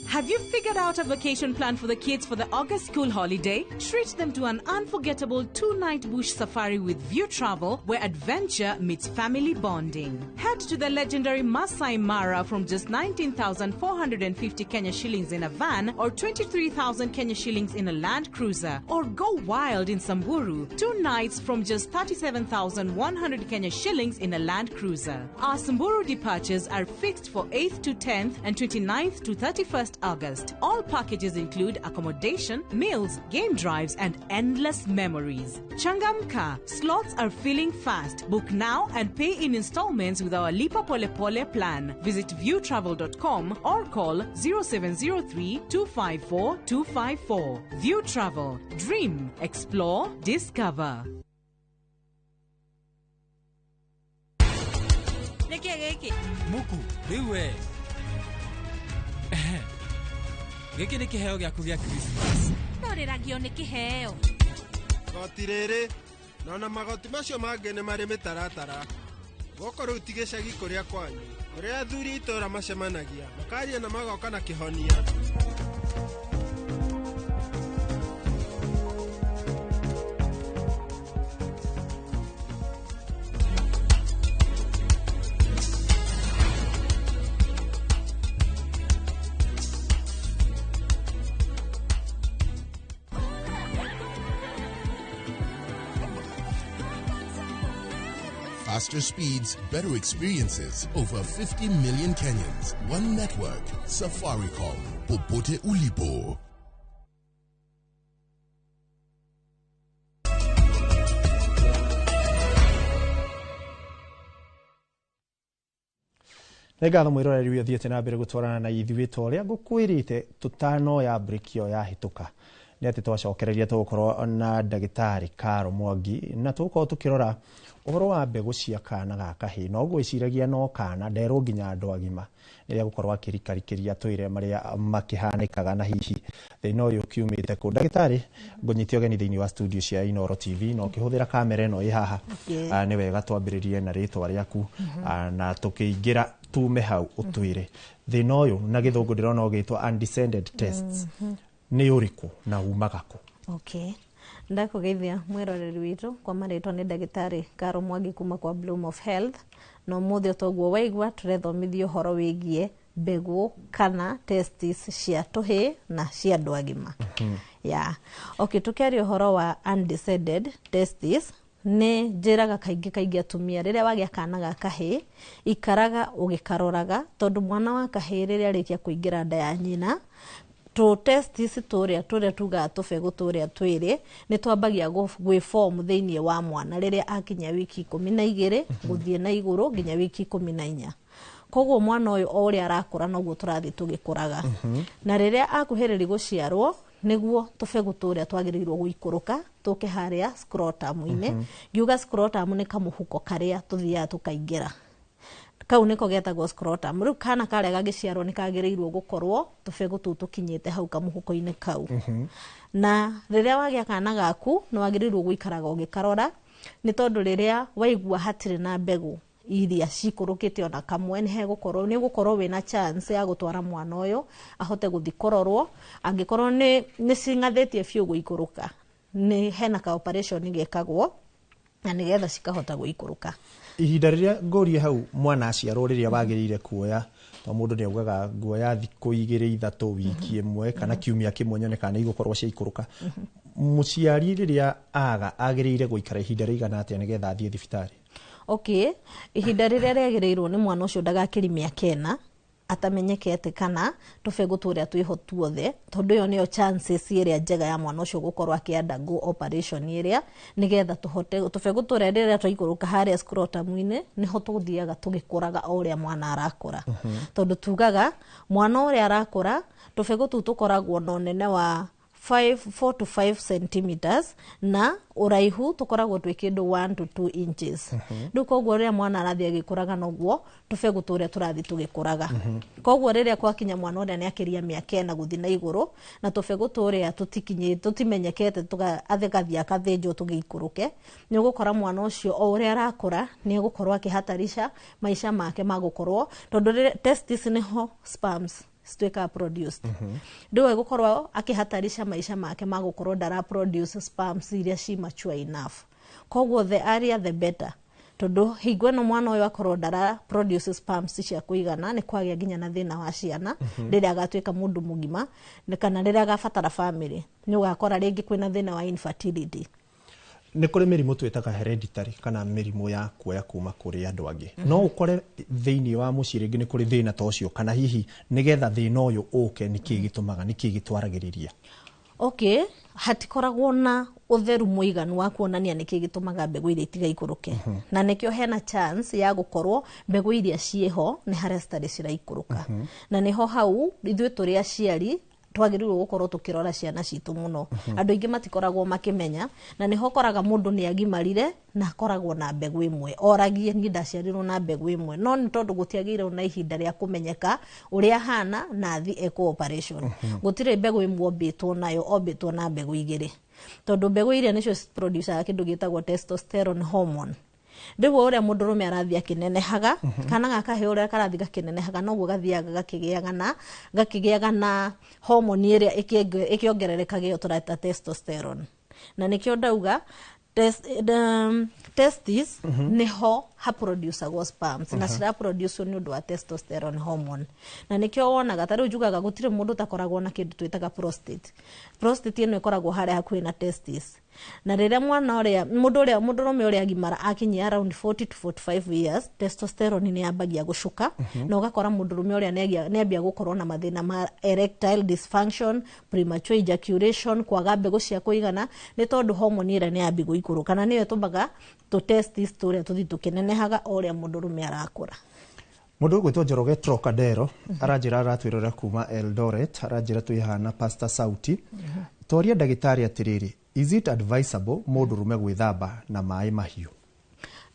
Have Have you figured out a vacation plan for the kids for the August school holiday? Treat them to an unforgettable 2-night bush safari with View Travel, where adventure meets family bonding. Head to the legendary Masai Mara from just 19,450 Kenya shillings in a van or 23,000 Kenya shillings in a Land Cruiser. Or go wild in Samburu, 2 nights from just 37,100 Kenya shillings in a Land Cruiser. Our Samburu departures are fixed for 8th to 10th and 29th to 31st August. All packages include accommodation, meals, game drives, and endless memories. Changamka, slots are filling fast. Book now and pay in installments with our Lipa Pole Pole plan. Visit viewtravel.com or call 0703 254 254. View Travel. Dream, explore, discover. Nĩkĩ gĩkĩ? Muku rĩu we gĩkĩ nĩ kĩheo gĩaku gĩa Christmas. Ndũrĩragio nĩ kĩheo. Goti rĩrĩ nona magoti macio mangĩ nĩ marĩ mĩtaratara. Gũkũ rĩu ti gĩcagi kũrĩa kwanyu, kũrĩa athuri itũra macemanagia makaria na magoka na kĩhonia. Faster speeds, better experiences. Over 50 million Kenyans. One network. Safaricom. Popote ulipo. Nĩ ngatho mwĩroreri ũyũ ũthiĩte na mbere gũtwarana na ithuĩ ta ũrĩa ngũkwĩrĩte tũtanoya break ĩyo yahĩtũka nĩ atĩ twacokereria tũgũkorwo na ndagĩtarĩ Caro Mwangi na tũgũkorwo tũkĩrora ũhoro wa mbegũ cia kana ga kahĩĩ. No ngwĩciragia no kana nderwo nginya andũ agima rĩrĩa gũkorwo akĩrikarikĩria twĩre marĩa makĩhanĩkaga na hihi thĩna ũyũ ũkiumĩte kũ. Ndagĩtarĩ, ngũnyite ũgeni thĩinĩ wa studio cia Inooro TV na ũkĩhũthĩra kamera ĩno ĩ haha. Nĩ wega twambĩrĩrie na rĩtwa rĩaku na tũkĩingĩra tume hau ũtwĩre thĩna ũyũ na gĩthũngũ ndĩrona ũgĩtwo undescended tests nĩ ũrĩkũ na umaga kũ? Okay. Ndakũgeithia mwĩroreri witũ kwa marĩtwa nĩ ndagĩtarĩ Caro Mwangi kuma kwa Bloom of Health na ũmũthĩ toguo waigua tũrethomithio ũhoro wĩgiĩ mbegũ kana testis cia tũhĩĩ na cia andũ agima. Yeah. Okay, tũkĩaria ũhoro wa undescended testis nĩ njĩraga kaingĩ kaingĩ atumia rĩrĩa wagĩa kana ga kahĩĩ ikaraga ũgĩkaroraga tondũ mwana wa kahĩĩ rĩrĩa arĩkia kũingĩra nda ya nyina tũ testis tũrĩa tũrĩa tugaga tũbegũ tũrĩa twĩrĩ nĩ twambagia gwĩform thĩinĩ wa mwana rĩrĩa akinya wiki 12 gũthiĩ na igũrũ nginya wiki 14. Koguo mwana ũyũ o ũrĩa arakũra noguo tũrathiĩ tũgĩkũraga. Na rĩrĩa akuhĩrĩria gũciarwo nĩguo tũbegũ tũrĩa twagĩrĩirwo gũikũrũka tũke harĩa scrotum-inĩ. Ngiuga scrotum nĩ kamũhuko karĩa tũthiaga tũkaingĩra. Kau nĩko getagwo scrotum. Rĩu kana karĩa gagĩciarwo nĩ kagĩrĩirwo gũkorwo tũbegũ tũu tũkinyĩte hau kamũhuko-inĩ kau. Na rĩrĩa wagĩa kana gaku nĩ wagĩrĩirwo gũikaraga ũgĩkarora nĩ tondũ rĩrĩa waigua hatirĩ na mbegũ iria cikũrũkĩte ona kamwe nĩ hegũkorwo nĩ ũgũkorwo wĩna chance ya gũtwara mwana ũyũ ahote gũthiĩ kũrorwo angĩkorwo nĩ cing'athĩtie biũ gũikũrũka nĩ hena ka operation gekagwo na nĩgetha cikahota gũikũrũka. Ihinda rĩrĩa ngũrie hau mwana aciarwo rĩrĩa wagĩrĩire kuoya to mũndũ nĩ augaga nguoya thikũ 2 3 wiki ĩmwe kana kiumia kĩmwe nyone kana igũkorwo ciaikũrũka. Mũciari rĩrĩa aga agĩrĩire gũikara ihinda rĩigana atĩa nĩgetha athiĩ thibitarĩ? Okay, ihinda rĩrĩa rĩagĩrĩirwo nĩ mwana ũcio ndagakĩri mĩaka 4 atamenyekete kana tũbegũ tũrĩa twĩho tuothe tondũ ĩyo nĩyo chances ĩrĩa njega ya mwana ũcio gũkorwo akĩ undergo operation ĩrĩa nĩgetha tũhote tũbegũ tũrĩa rĩrĩa twaikũrũka harĩa scrotum-inĩ nĩho tũthiaga tũgĩkũraga o ũrĩa mwana arakũra. Tondũ tugaga mwana ũrĩa arakũra tũbegũ tũu tũkoragwo na ũnene wa 4 to 5 centimeters na ũraihu tũkoragwo twĩ kĩndũ 1 to 2 inches. Rĩu koguo rĩrĩa mwana arathiĩ agĩkũraga noguo tũbegũ tũrĩa tũrathiĩ tũgĩkũraga. Koguo rĩrĩa gwakinya mwana ũrĩa nĩakĩria mĩaka 4 gũthiĩ na igũrũ na tũbegũ tũrĩa tũtimenyekete agathiĩ akathĩnjwo tũgĩikũrũke nĩ ũgũkora mwana ũcio o ũrĩa arakũra nĩ egũkorwo akĩhatarisha maica make ma gũkorwo tondũ testis nĩho sperms cituĩkaga produced. Rĩu egũkorwo akĩhatarisha maica make ma gũkorwo ndara produce sperms iria ci mature enough. Koguo the earlier the better, tondũ hingo ĩno mwana ũyũ akorwo ndara produce sperms cia kũigana, nĩ kwagĩa nginya na thĩna wa ciana. Rĩrĩa agatuĩka mũndũ mũgima kana rĩrĩa agabatara family, nĩ ũgakora rĩngĩ kwĩna thĩna wa infertility. Nĩ kũrĩ mĩrimũ twĩtaga hereditary kana mĩrimũ ya kuoya kuma kũrĩ andũ angĩ. No ũkore thĩinĩ wa mũciĩ rĩngĩ nĩ kũrĩ thĩna ta ũcio, kana hihi nĩgetha thĩna ũyũ ũke nĩkĩ gĩtũmaga, nĩkĩ gĩtwaragĩrĩria? Okay, hatikoragwo na ũtheru mũiganu wa kuonania nĩkĩ gĩtũmaga mbegũ iria itigaikũrũke, na nĩkĩo hena chance ya gũkorwo mbegũ iria ciĩho nĩ harĩa citarĩ ciraikũrũka. Na nĩho hau ithuĩ tũrĩ aciari twagĩrĩirwo gũkorwo tũkĩrora ciana citũ mũno. Andũ aingĩ matikoragwo makĩmenya, na nĩho ũkoraga mũndũ nĩ agimarire na akoragwo na mbegũ ĩmwe, oragie niĩ ndaciarirwo na mbegũ ĩmwe, no nĩ tondũ gũtiagĩrĩirwo na ihinda rĩa kũmenyeka ũrĩa ahana na athi ekwo operation. Gũtirĩ mbegũ ĩmwe ombĩtwo nayo, ombĩtwo na mbegũ igĩrĩ, tondũ mbegũ iria nĩcio producaga kĩndũ gĩtagwo testosterone hormone. Rĩu o ũrĩa mũndũrũme arathiĩ akĩnenehaga, kana gakahĩ ũrĩa karathiĩ gakĩnenehaga, noguo gathiaga gakĩgĩaga na hormone ĩrĩa ĩkĩongererekaga, ĩyo tũreta testosterone. Na nĩkĩo ndauga testis nĩho haproducagwo sperms, na ciraproduce nĩ ũndũ wa testosterone hormone. Na nĩkĩo wonaga ta rĩu njugaga gũtirĩ mũndũ ũtakoragwo na kĩndũ twĩtaga prostate. Prostate ĩno ĩkoragwo harĩa hakuhĩ na testis, na rĩrĩa mwana ũrĩa mũndũ ũrĩa mũndũrũme ũrĩa agimara akinyia around 40 to 45 years, testosterone nĩ yambagia gũcuka, na ũgakora mũndũrũme ũrĩa nĩambia gũkorwo na mathĩna ma erectile dysfunction, premature ejaculation, kwaga mbegũ cia kũigana, nĩ tondũ hormone ĩrĩa nĩ yambia gũikũrũka, na nĩyo ĩtũmaga tũ testis tũrĩa tũthiĩ tũkĩnenehaga o ũrĩa mũndũrũme arakũra. Mũndũ ũgwĩtwo Njoroge Trocadero aranjĩra aratwĩrora kuma Eldoret, aranjĩra twĩhana Pastor Sauti. Toria ndagĩtarĩ atĩrĩrĩ, is it advisable mũndũrũme gwĩthamba na maĩ mahiũ?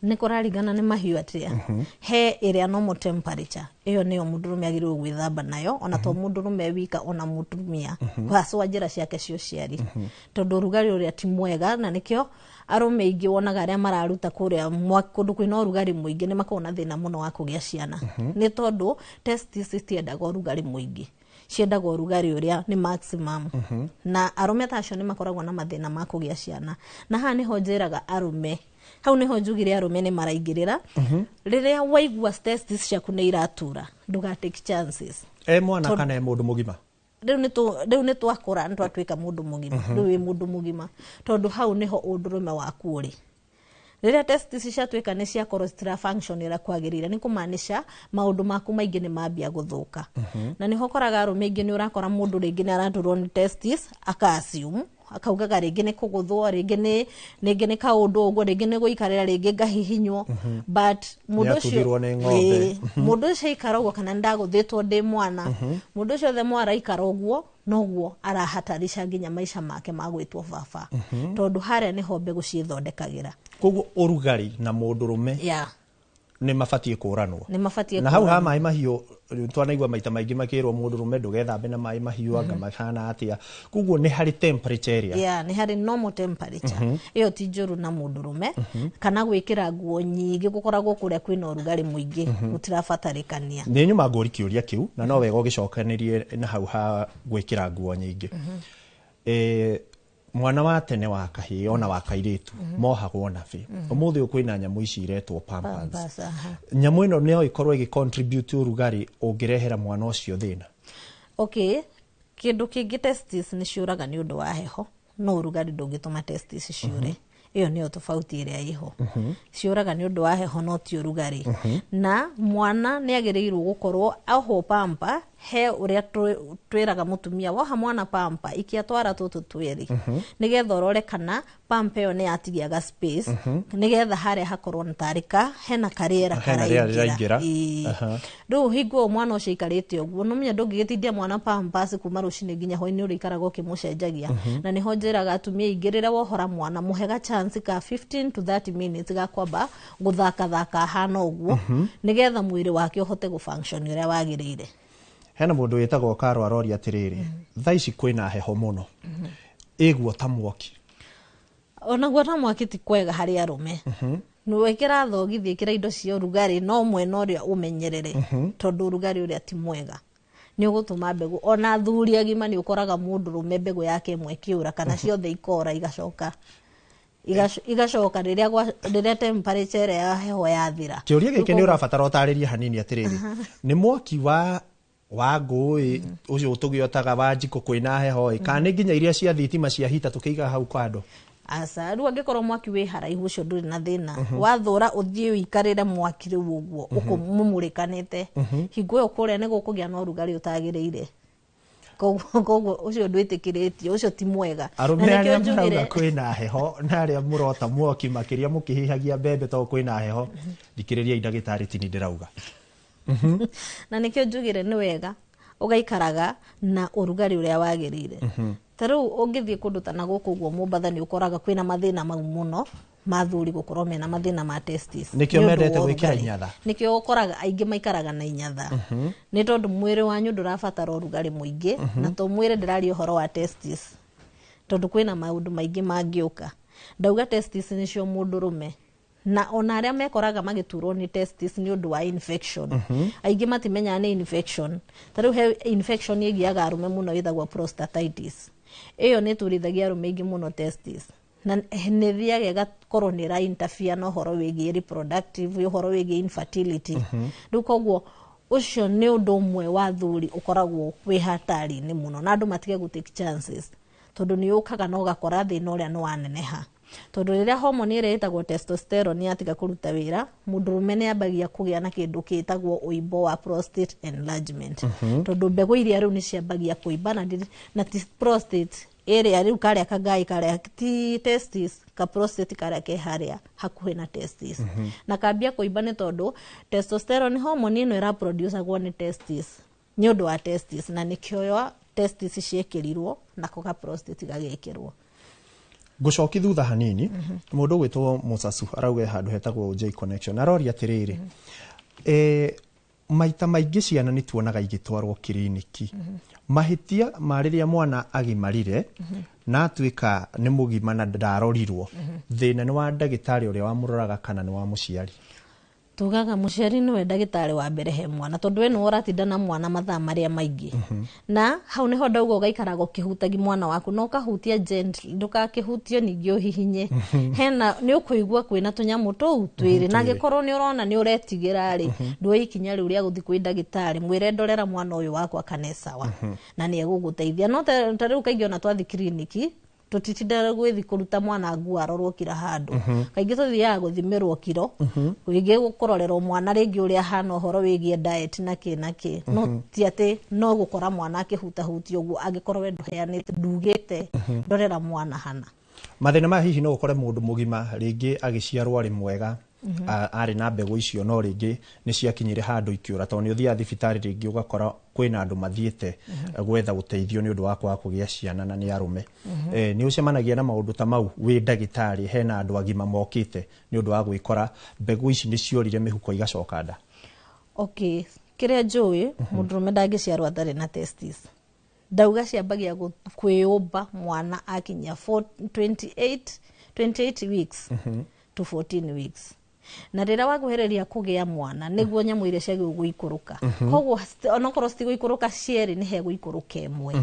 Nĩ kũraringana nĩ mahiũ atĩa. He ĩrĩa normal temperature, ĩyo nĩyo mũndũrũme agĩrĩirwo gwĩthamba nayo, ona to mũndũrũme wika, ona mũtumia, haswa njĩra ciake cia ũciari, tondũ ũrugarĩ ũrĩa ti mwega. Na nĩkĩo arũme aingĩ wonaga arĩa mararuta kũrĩa kũndũ kwĩna ũrugarĩ mũingĩ nĩ makoragwo na thĩna mũno wa kũgĩa ciana, nĩ tondũ testis citiendaga ũrugarĩ mũingĩ, ciendaga ũrugarĩ ũrĩa nĩ maximum. Na arũme ta acio nĩ makoragwo na mathĩna ma kũgĩa ciana. Na haha nĩho njĩraga arũme, hau nĩho njugire arũme nĩ maraingĩrĩra. Rĩrĩa waigua testis ciaku nĩ iratura, ndũga take chances. E mwana kana e mũndũ mũgima? Rĩu nĩ twakũra, nĩ twatuĩka mũndũ mũgima. Rĩu wĩ mũndũ mũgima, tondũ hau nĩho ũndũrũme waku ũrĩ. Rĩrĩa testis ciatuĩka nĩ ciakorwo citira function ũrĩa kwagĩrĩire, nĩ kũmaanisha maũndũ maku maingĩ nĩ mambia gũthũka. Na nĩho ũkoraga arũme aingĩ, nĩ ũrakora mũndũ rĩngĩ nĩ araturwo nĩ testis, aka assume, akaugaga rĩngĩ nĩ kũgũthwo, rĩngĩ nĩ kaũndũ ũguo, rĩngĩ nĩ gũikarĩra, rĩngĩ ngahihinywo, but mũndũ ũcio Nĩatuthirwo nĩ ng'ombe. Ĩĩ, mũndũ ũcio aikara ũguo, kana nĩndagũthĩtwo ndĩ mwana, mũndũ ũcio othe mwaraikara ũguo, noguo arahatarisha nginya maica make ma gwĩtwo baba, tondũ harĩa nĩho mbegũ ciĩthondekagĩra. Koguo ũrugarĩ na mũndũrũme nĩ mabatiĩ kũranwo? Nĩ mabatiĩ Na hau ha kũranwo. maĩ mahiũ, rĩu twanaigua maita maingĩ makĩrwo mũndũrũme ndũgethambe na maĩ mahiũ, anga mahana atĩa. Koguo nĩ harĩ temperature ĩrĩa Yeah, nĩ harĩ normal temperature. Ĩyo ti njũru na mũndũrũme, kana gwĩkĩra nguo nyingĩ gũkoragwo kũrĩa kwĩna ũrugarĩ mũingĩ, gũtirabatarĩkania. Nĩ nyuma ngũri kĩũria kĩu, na no wega ũgĩcokanĩrie na hau ha gwĩkĩra nguo nyingĩ. Mwana wa tene wa kahĩĩ ona wa kairĩtu mohagwo nabĩ. Ũmũthĩ ũyũ kwĩna nyamũ ici iretwo Pampers. Pampers, aha. Nyamũ ĩno no ĩkorwo ĩgĩ contribute ũrugarĩ ũngĩrehera mwana ũcio thĩna? Okay, kĩndũ kĩngĩ, testis nĩ ciũraga nĩ ũndũ wa heho, no ũrugarĩ ndũngĩtũma testis ciũre. Ĩyo nĩyo tofauti ĩrĩa ĩho. Ciũraga nĩ ũndũ wa heho, no ti ũrugarĩ. Na mwana nĩ agĩrĩirwo gũkorwo ohwo pamper. He ũrĩa twĩraga mũtumia, woha mwana pamper, ikia twara tũtũ twĩrĩ, nĩgetha ũrore kana pamper ĩyo nĩ yatigiaga space, nĩgetha harĩa hakorwo na tarĩ ka hena karĩera Hena rĩera karaingĩra. rĩraingĩra. Ĩĩ. Rĩu hingo mwana ũcio aikarĩte ũguo, nĩũmenya ndũngĩgĩtindia mwana pampers kuma rũcinĩ nginya hwainĩ, ũrĩikaraga ũkĩmũcenjagia. Na nĩho njĩraga atumia aingĩ, rĩrĩa wohora mwana, mũhe ga chance ka 15 to 30 minutes ga kwamba gũthakathaka ahana ũguo, nĩgetha mwĩrĩ wake ũhote gũfunction ũrĩa wagĩrĩire. Hena mũndũ wĩtagwo Karo aroria atĩrĩrĩ, thaa ici kwĩna heho mũno, ĩguo ta mwaki. Onaguo ta mwaki ti kwega harĩ arũme. Wĩkĩra thogithi, ĩkĩra indo cia ũrugarĩ, no mwena ũrĩa ũmenyerere, tondũ ũrugarĩ ũrĩa ti mwega. Nĩ ũgũtũma mbegũ, ona athuri agima nĩ ũkoraga mũndũrũme mbegũ yake ĩmwe ĩkĩũra kana ciothe ikora, igacoka igacoka rĩrĩa temperature ĩrĩa ya heho yathira. Kĩũria gĩkĩ nĩ ũrabatara ũtarĩrie hanini atĩrĩrĩ, nĩ mwaki wa ngũĩ ũcio tũgĩotaga wa njiko kwĩna heho ĩ, kana nĩ nginya iria cia thitima cia hita tũkĩiga hau kando? Aca, rĩu angĩkorwo mwaki wĩ haraihu, ũcio ndũrĩ na thĩna. Wathũra ũthiĩ ũikarĩre mwaki rĩu ũguo ũkũmũmũrĩkanĩte, hingo ĩyo kũrĩa nĩ gũkũgĩa na ũrugarĩ ũtagĩrĩire, koguo ũcio ndwĩtĩkĩrĩtio, ũcio ti mwega. Arũme Na nĩkĩo arĩa marauga kwĩna heho na arĩa mũrota mwaki makĩria mũkĩhihagia mbembe tondũ kwĩna heho, thikĩrĩriai ndagĩtarĩ tini ndĩrauga. Na nĩkĩo njugire nĩ wega ũgaikaraga na ũrugarĩ ũrĩa wagĩrĩire. Ta rĩu ũngĩthiĩ kũndũ ta na gũkũ ũguo Mombatha, nĩ ũkoraga kwĩna mathĩna mau mũno ma thuri gũkorwo mena mathĩna ma testis. Nĩkĩo Nĩ ũndũ mendete wa gwĩkĩra ũrugarĩ. Inyatha. Nĩkĩo ũkoraga aingĩ maikaraga na inyatha, nĩ tondũ mwĩrĩ wanyu ndũrabatara ũrugarĩ mũingĩ. Na to mwĩrĩ, ndĩraria ũhoro wa testis, tondũ kwĩna maũndũ maingĩ mangĩũka. Ndauga testis nĩcio mũndũrũme, na ona arĩa mekoraga magĩturwo nĩ testis nĩ ũndũ wa infection, aingĩ matimenyaga nĩ infection. Ta rĩu he infection ĩgiaga arũme mũno ĩtagwo prostatitis. Ĩyo nĩ ĩturithagia arũme aingĩ mũno testis, na nĩ ĩthiaga ĩgakorwo nĩ ĩra interfere na ũhoro wĩgiĩ reproductive, ũhoro wĩgiĩ infertility. Rĩu koguo ũcio nĩ ũndũ ũmwe wa thuri ũkoragwo wĩ hatari-inĩ mũno, na andũ matige gũ take chances, tondũ nĩ ũkaga na ũgakora thĩna ũrĩa nĩ waneneha, tondũ rĩrĩa hormone ĩrĩa ĩtagwo testosterone yatiga kũruta wĩra, mũndũrũme nĩ ambagia kũgĩa na kĩndũ kĩtagwo ũimbo wa prostate enlargement, tondũ mbegũ iria rĩu nĩ ciambagia kũimba na ti prostate ĩrĩa rĩu karĩa kagai karĩa ti testis, ka prostate karĩa ke harĩa hakuhĩ na testis, na kambia kũimba nĩ tondũ testosterone hormone ĩno ĩraproducagwo nĩ testis, nĩ ũndũ wa testis, na nĩkĩo yo testis ciĩkĩrirwo nako ka prostate gagĩkĩrwo. Ngũcoki thutha hanini. Mũndũ ũgwĩtwo Musasu arauga he handũ hetagwo J Connection, aroria atĩrĩrĩ, maita maingĩ ciana nĩ tuonaga igĩtwarwo kiriniki, mahĩtia ma rĩrĩa mwana agimarire na atuĩka nĩ mũgima na ndarorirwo, thĩna nĩ wa ndagĩtarĩ ũrĩa wamũroraga kana nĩ wa mũciari? Tugaga mũciari nĩwe ndagĩtarĩ wa mbere he mwana, tondũ we nĩwe ũratinda na mwana mathaa marĩa maingĩ. Na hau nĩho ndauga ũgaikaraga ũkĩhutagia mwana waku, na ũkahutia gently, ndũgakĩhutie ningĩ ũhihinye. Hena nĩ ũkũigua kwĩna tũnyamũ tũu twĩrĩ, na twĩrĩ. Angĩkorwo nĩ ũrona nĩ ũretigĩra rĩ, nduoe ikinya rĩu rĩa gũthiĩ kwĩ ndagĩtarĩ, mwĩre, "Ndorera mwana ũyũ wakwa kana e sawa," na nĩ egũgũteithia. No ta rĩu kaingĩ ona twathiĩ kiriniki, tũtitindaga gwĩthi kũruta mwana nguo arorwo kila handũ. Kaingĩ tũthiaga gũthimĩrwo kiro, rĩngĩ kũrorerwo mwana rĩngĩ ũrĩa ahana, ũhoro wĩgiĩ diet na kĩ na kĩ, no ti atĩ no gũkora mwana akĩhutahutia ũguo angĩkorwo we ndũheanĩte, ndugĩte, "Ndorera mwana hana." Mathĩna maya hihi no ũkore mũndũ mũgima rĩngĩ agĩciarwo arĩ mwega, arĩ na mbegũ icio, no rĩngĩ nĩ ciakinyire handũ ikĩũra, tondũ nĩ ũthiaga thibitarĩ rĩngĩ ũgakora kwĩna andũ mathiĩte gwetha ũteithio nĩ ũndũ wa kwaga kũgĩa ciana na nĩ arũme. Nĩ ũcemanagia na maũndũ ta mau wĩ ndagĩtarĩ, hena andũ agima mokĩte nĩ ũndũ wa gwĩkora mbegũ ici nĩ ciorire mĩhuko igacoka nda? Okay, kĩrĩa njũĩ, mũndũrũme ndangĩciarwo atarĩ na testis. Ndauga ciambagia kwĩyũmba mwana akinyia 28 weeks to 14 weeks, na rĩrĩa wakuhĩrĩria kũgĩa mwana nĩguo nyamũ iria ciagĩrĩirwo gũikũrũka. Koguo onokorwo citigũikũrũka cierĩ, nĩ hegũikũrũka ĩmwe,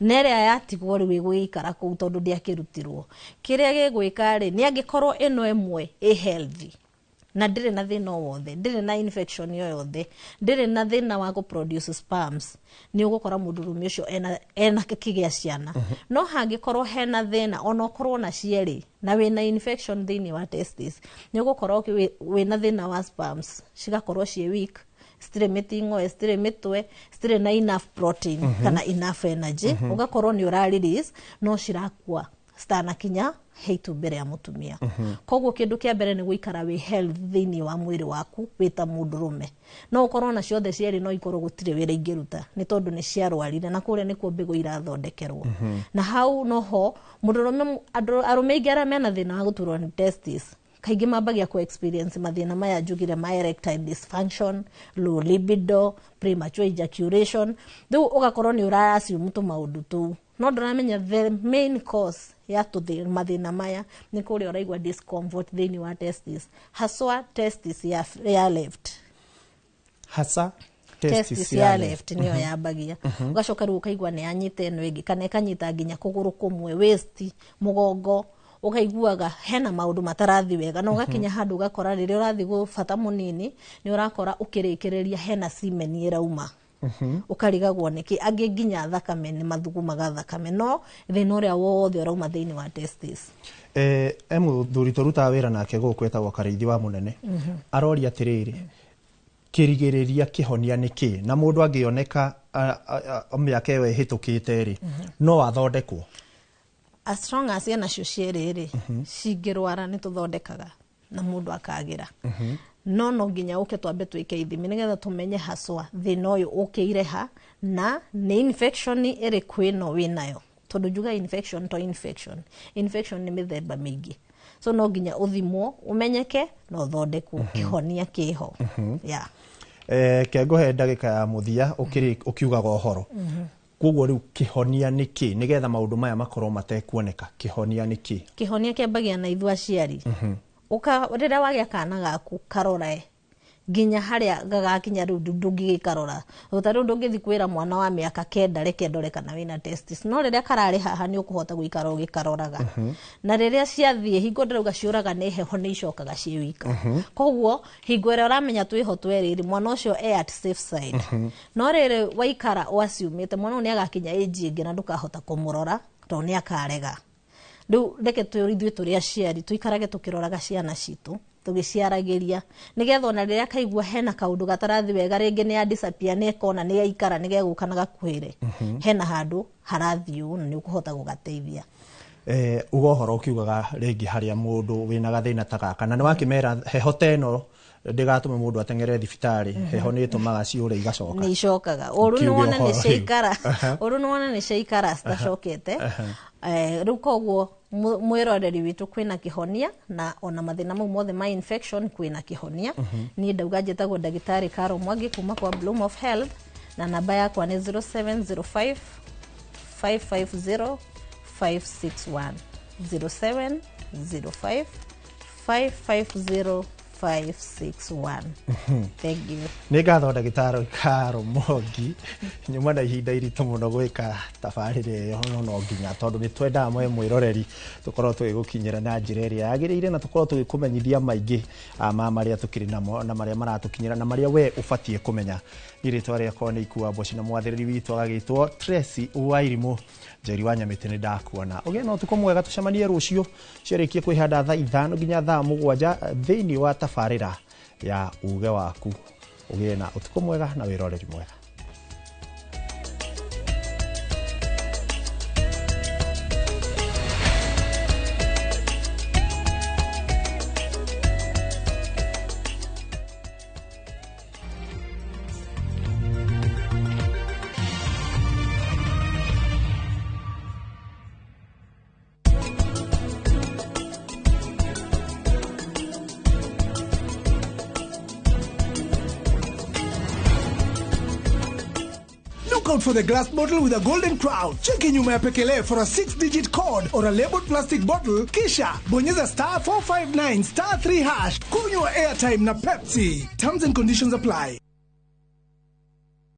na ĩrĩa yatigwo rĩu ĩgũgĩikara kũu tondũ ndĩakĩrutirwo. Kĩrĩa gĩgwĩka rĩ, nĩ angĩkorwo ĩno ĩmwe ĩ healthy na ndĩrĩ na thĩna o wothe, ndĩrĩ na infection o yothe, ndĩrĩ na thĩna wa gũproduce sperms, nĩ ũgũkora mũndũrũme ũcio ena kĩgĩa ciana. No hangĩkorwo hena thĩna, ona ũkorwo na cierĩ na wĩna infection thĩinĩ wa testis, nĩ ũgũkorwo wĩna thĩna wa sperms, cigakorwo ciĩ weak, citirĩ mĩting'oe, citirĩ mĩtwe, citirĩ na enough protein kana enough energy. Ũgakorwo nĩ ũra release no cirakua citanakinya he itumbĩ rĩa mũtumia. Koguo kĩndũ kĩa mbere nĩ gũikara wĩ health thĩinĩ wa mwĩrĩ waku wĩ ta mũndũrũme. No ũkorwo na ciothe cierĩ, no ikorwo gũtirĩ wĩra ingĩruta nĩ tondũ nĩ ciarwarire, na kũrĩa nĩkuo mbegũ irathondekerwo. Na hau noho mũndũrũme, andũ arũme aingĩ arĩa mena thĩna wa gũturwo nĩ testis kaingĩ mambagia ku experience mathĩna maya njugire ma erectile dysfunction, low libido, premature ejaculation. Rĩu ũgakorwo nĩ ũra assume tũmaũndũ tũu, no ndũramenya the main cause ya mathĩna maya nĩ kũrĩa ũraigua discomfort thĩinĩ wa testis, haswa testis ya left. Hasa Testis ya left nĩyo yambagia. Ũgacoka rĩu ũkaigua nĩ yanyita ĩno ĩngĩ, kana ĩkanyita nginya kũgũrũ kũmwe, waist, mũgongo, ũkaiguaga hena maũndũ matarathi wega, na ũgakinya handũ ũgakora rĩrĩa ũrathiĩ gũbata mũnini nĩ ũrakora ũkĩrĩkĩrĩria hena semen ĩrauma. Ũkarigagwo nĩkĩ. Angĩ nginya thakame nĩ mathugumaga thakame, no thĩna ũrĩa wothe ũrauma thĩinĩ wa testis. E mũthuri tũrutaga wĩra nake gũkũ etagwo Karĩithi wa Mũnene, aroria atĩrĩrĩ, kĩrigĩrĩria kĩhonia nĩ kĩ, na mũndũ angĩoneka mĩaka ĩyo ĩhĩtũkĩte rĩ, no athondekwo? As long as ciana cio cierĩ rĩ, cingĩrwara nĩ tũthondekaga na mũndũ akagĩra, no nginya ũke twambe twĩke ithimi nĩgetha tũmenye haswa thĩna ũyũ ũkĩire ha, na nĩ infection ĩrĩkũ ĩno wĩnayo, tondũ njuga infection to infection, infection nĩ mĩthemba mĩingĩ, so no nginya ũthimwo ũmenyeke na ũthondekwo. Kĩhonia kĩho. Yeah. Ke ngũhe ndagĩka ya mũthia ũkiugaga ũhoro. Koguo rĩu kĩhonia nĩ kĩ, nĩgetha maũndũ maya makorwo matekuoneka? Kĩhonia nĩ kĩ? Kĩhonia kĩambagia na ithuĩ aciari. Ũka rĩrĩa wagĩa kana gaku, karorae nginya harĩa gagakinya. Rĩu ndũngĩgĩkarora ta rĩu, ndũngĩthi kwĩra mwana wa mĩaka 9, "Reke ndore kana wĩna testis," no rĩrĩa kararĩ haha nĩ ũkũhota gũikara ũgĩkaroraga. Na rĩrĩa ciathiĩ, hingo ndĩrauga ciũraga nĩ heho, nĩ icokaga ciĩ wika. Koguo hingo ĩrĩa ũramenya twĩho twerĩ rĩ, mwana ũcio e at safe side. No rĩrĩ waikara waciumĩte, mwana ũyũ nĩ agakinya age ĩngĩ na ndũkahota kũmũrora tondũ nĩ akarega. Rĩu reke ithuĩ tũrĩ aciari tũikarage tũkĩroraga ciana citũ, tũgĩciaragĩria, nĩgetha ona rĩrĩa kaigua hena kaũndũ gatarathi wega, rĩngĩ nĩ ya disappear, nĩ ekona nĩ yaikara, nĩ gegũka na gakwĩre hena handũ harathiĩ ũũ, na nĩ ũkũhota gũgateithia. Uga ũhoro ũkiugaga rĩngĩ harĩa mũndũ wĩna gathĩna ta gaka, na nĩ wakĩmera heho ta ĩno ndĩgatũme mũndũ ateng'ere thibitarĩ. Heho nĩ ĩtũmaga ciũre igacoka. Nĩ icokaga. Ũru nĩ Kiuge wona nĩ ũhoro rĩu. ciaikara, ũru nĩ wona nĩ ciaikara citacokete. Rĩu koguo mwĩroreri witũ, kwĩna kĩhonia, na ona mathĩna mau mothe ma infection kwĩna kĩhonia. Niĩ ndauga njĩtagwo ndagĩtarĩ Caro Mwangi kuma kwa Bloom of Health, na namba yakwa nĩ 0705 550 561, 0705 550 561. Thank you. Nĩ ngatho, ndagĩtarĩ Caro Mwangi. Nyuma na ihinda iritũ mũno gwĩka tabarĩra ĩyo, no no nginya, tondũ nĩ twendaga mwe mwĩroreri tũkorwo tũgĩgũkinyĩra na njĩra ĩrĩa yagĩrĩire, na tũkorwo tũgĩkũmenyithia maingĩ ma marĩa tũkĩrĩ namo na marĩa maratũkinyĩra na marĩa we ũbatiĩ kũmenya. Niĩ rĩtwa rĩakwa nĩ Ikua Mboci, na mwathĩrĩri witũ agagĩtwo Tracy Wairimũ Njeri wa Nyamĩtĩ. Nĩ ndakuona. Ũgĩe na ũtukũ mwega, tũcemanie rũciũ ciarĩkie kwĩhanda thaa 5 nginya thaa 7 thĩinĩ wa tabarĩra ya Uge Waku. Ũgĩe na ũtukũ mwega na wĩroreri mwega. Look out for the glass bottle with a golden crown. Cheki nyuma ya pekele for a 6-digit code or a labeled plastic bottle. Kisha bonyeza *459*3#. Kunywa airtime na Pepsi. Terms and conditions apply.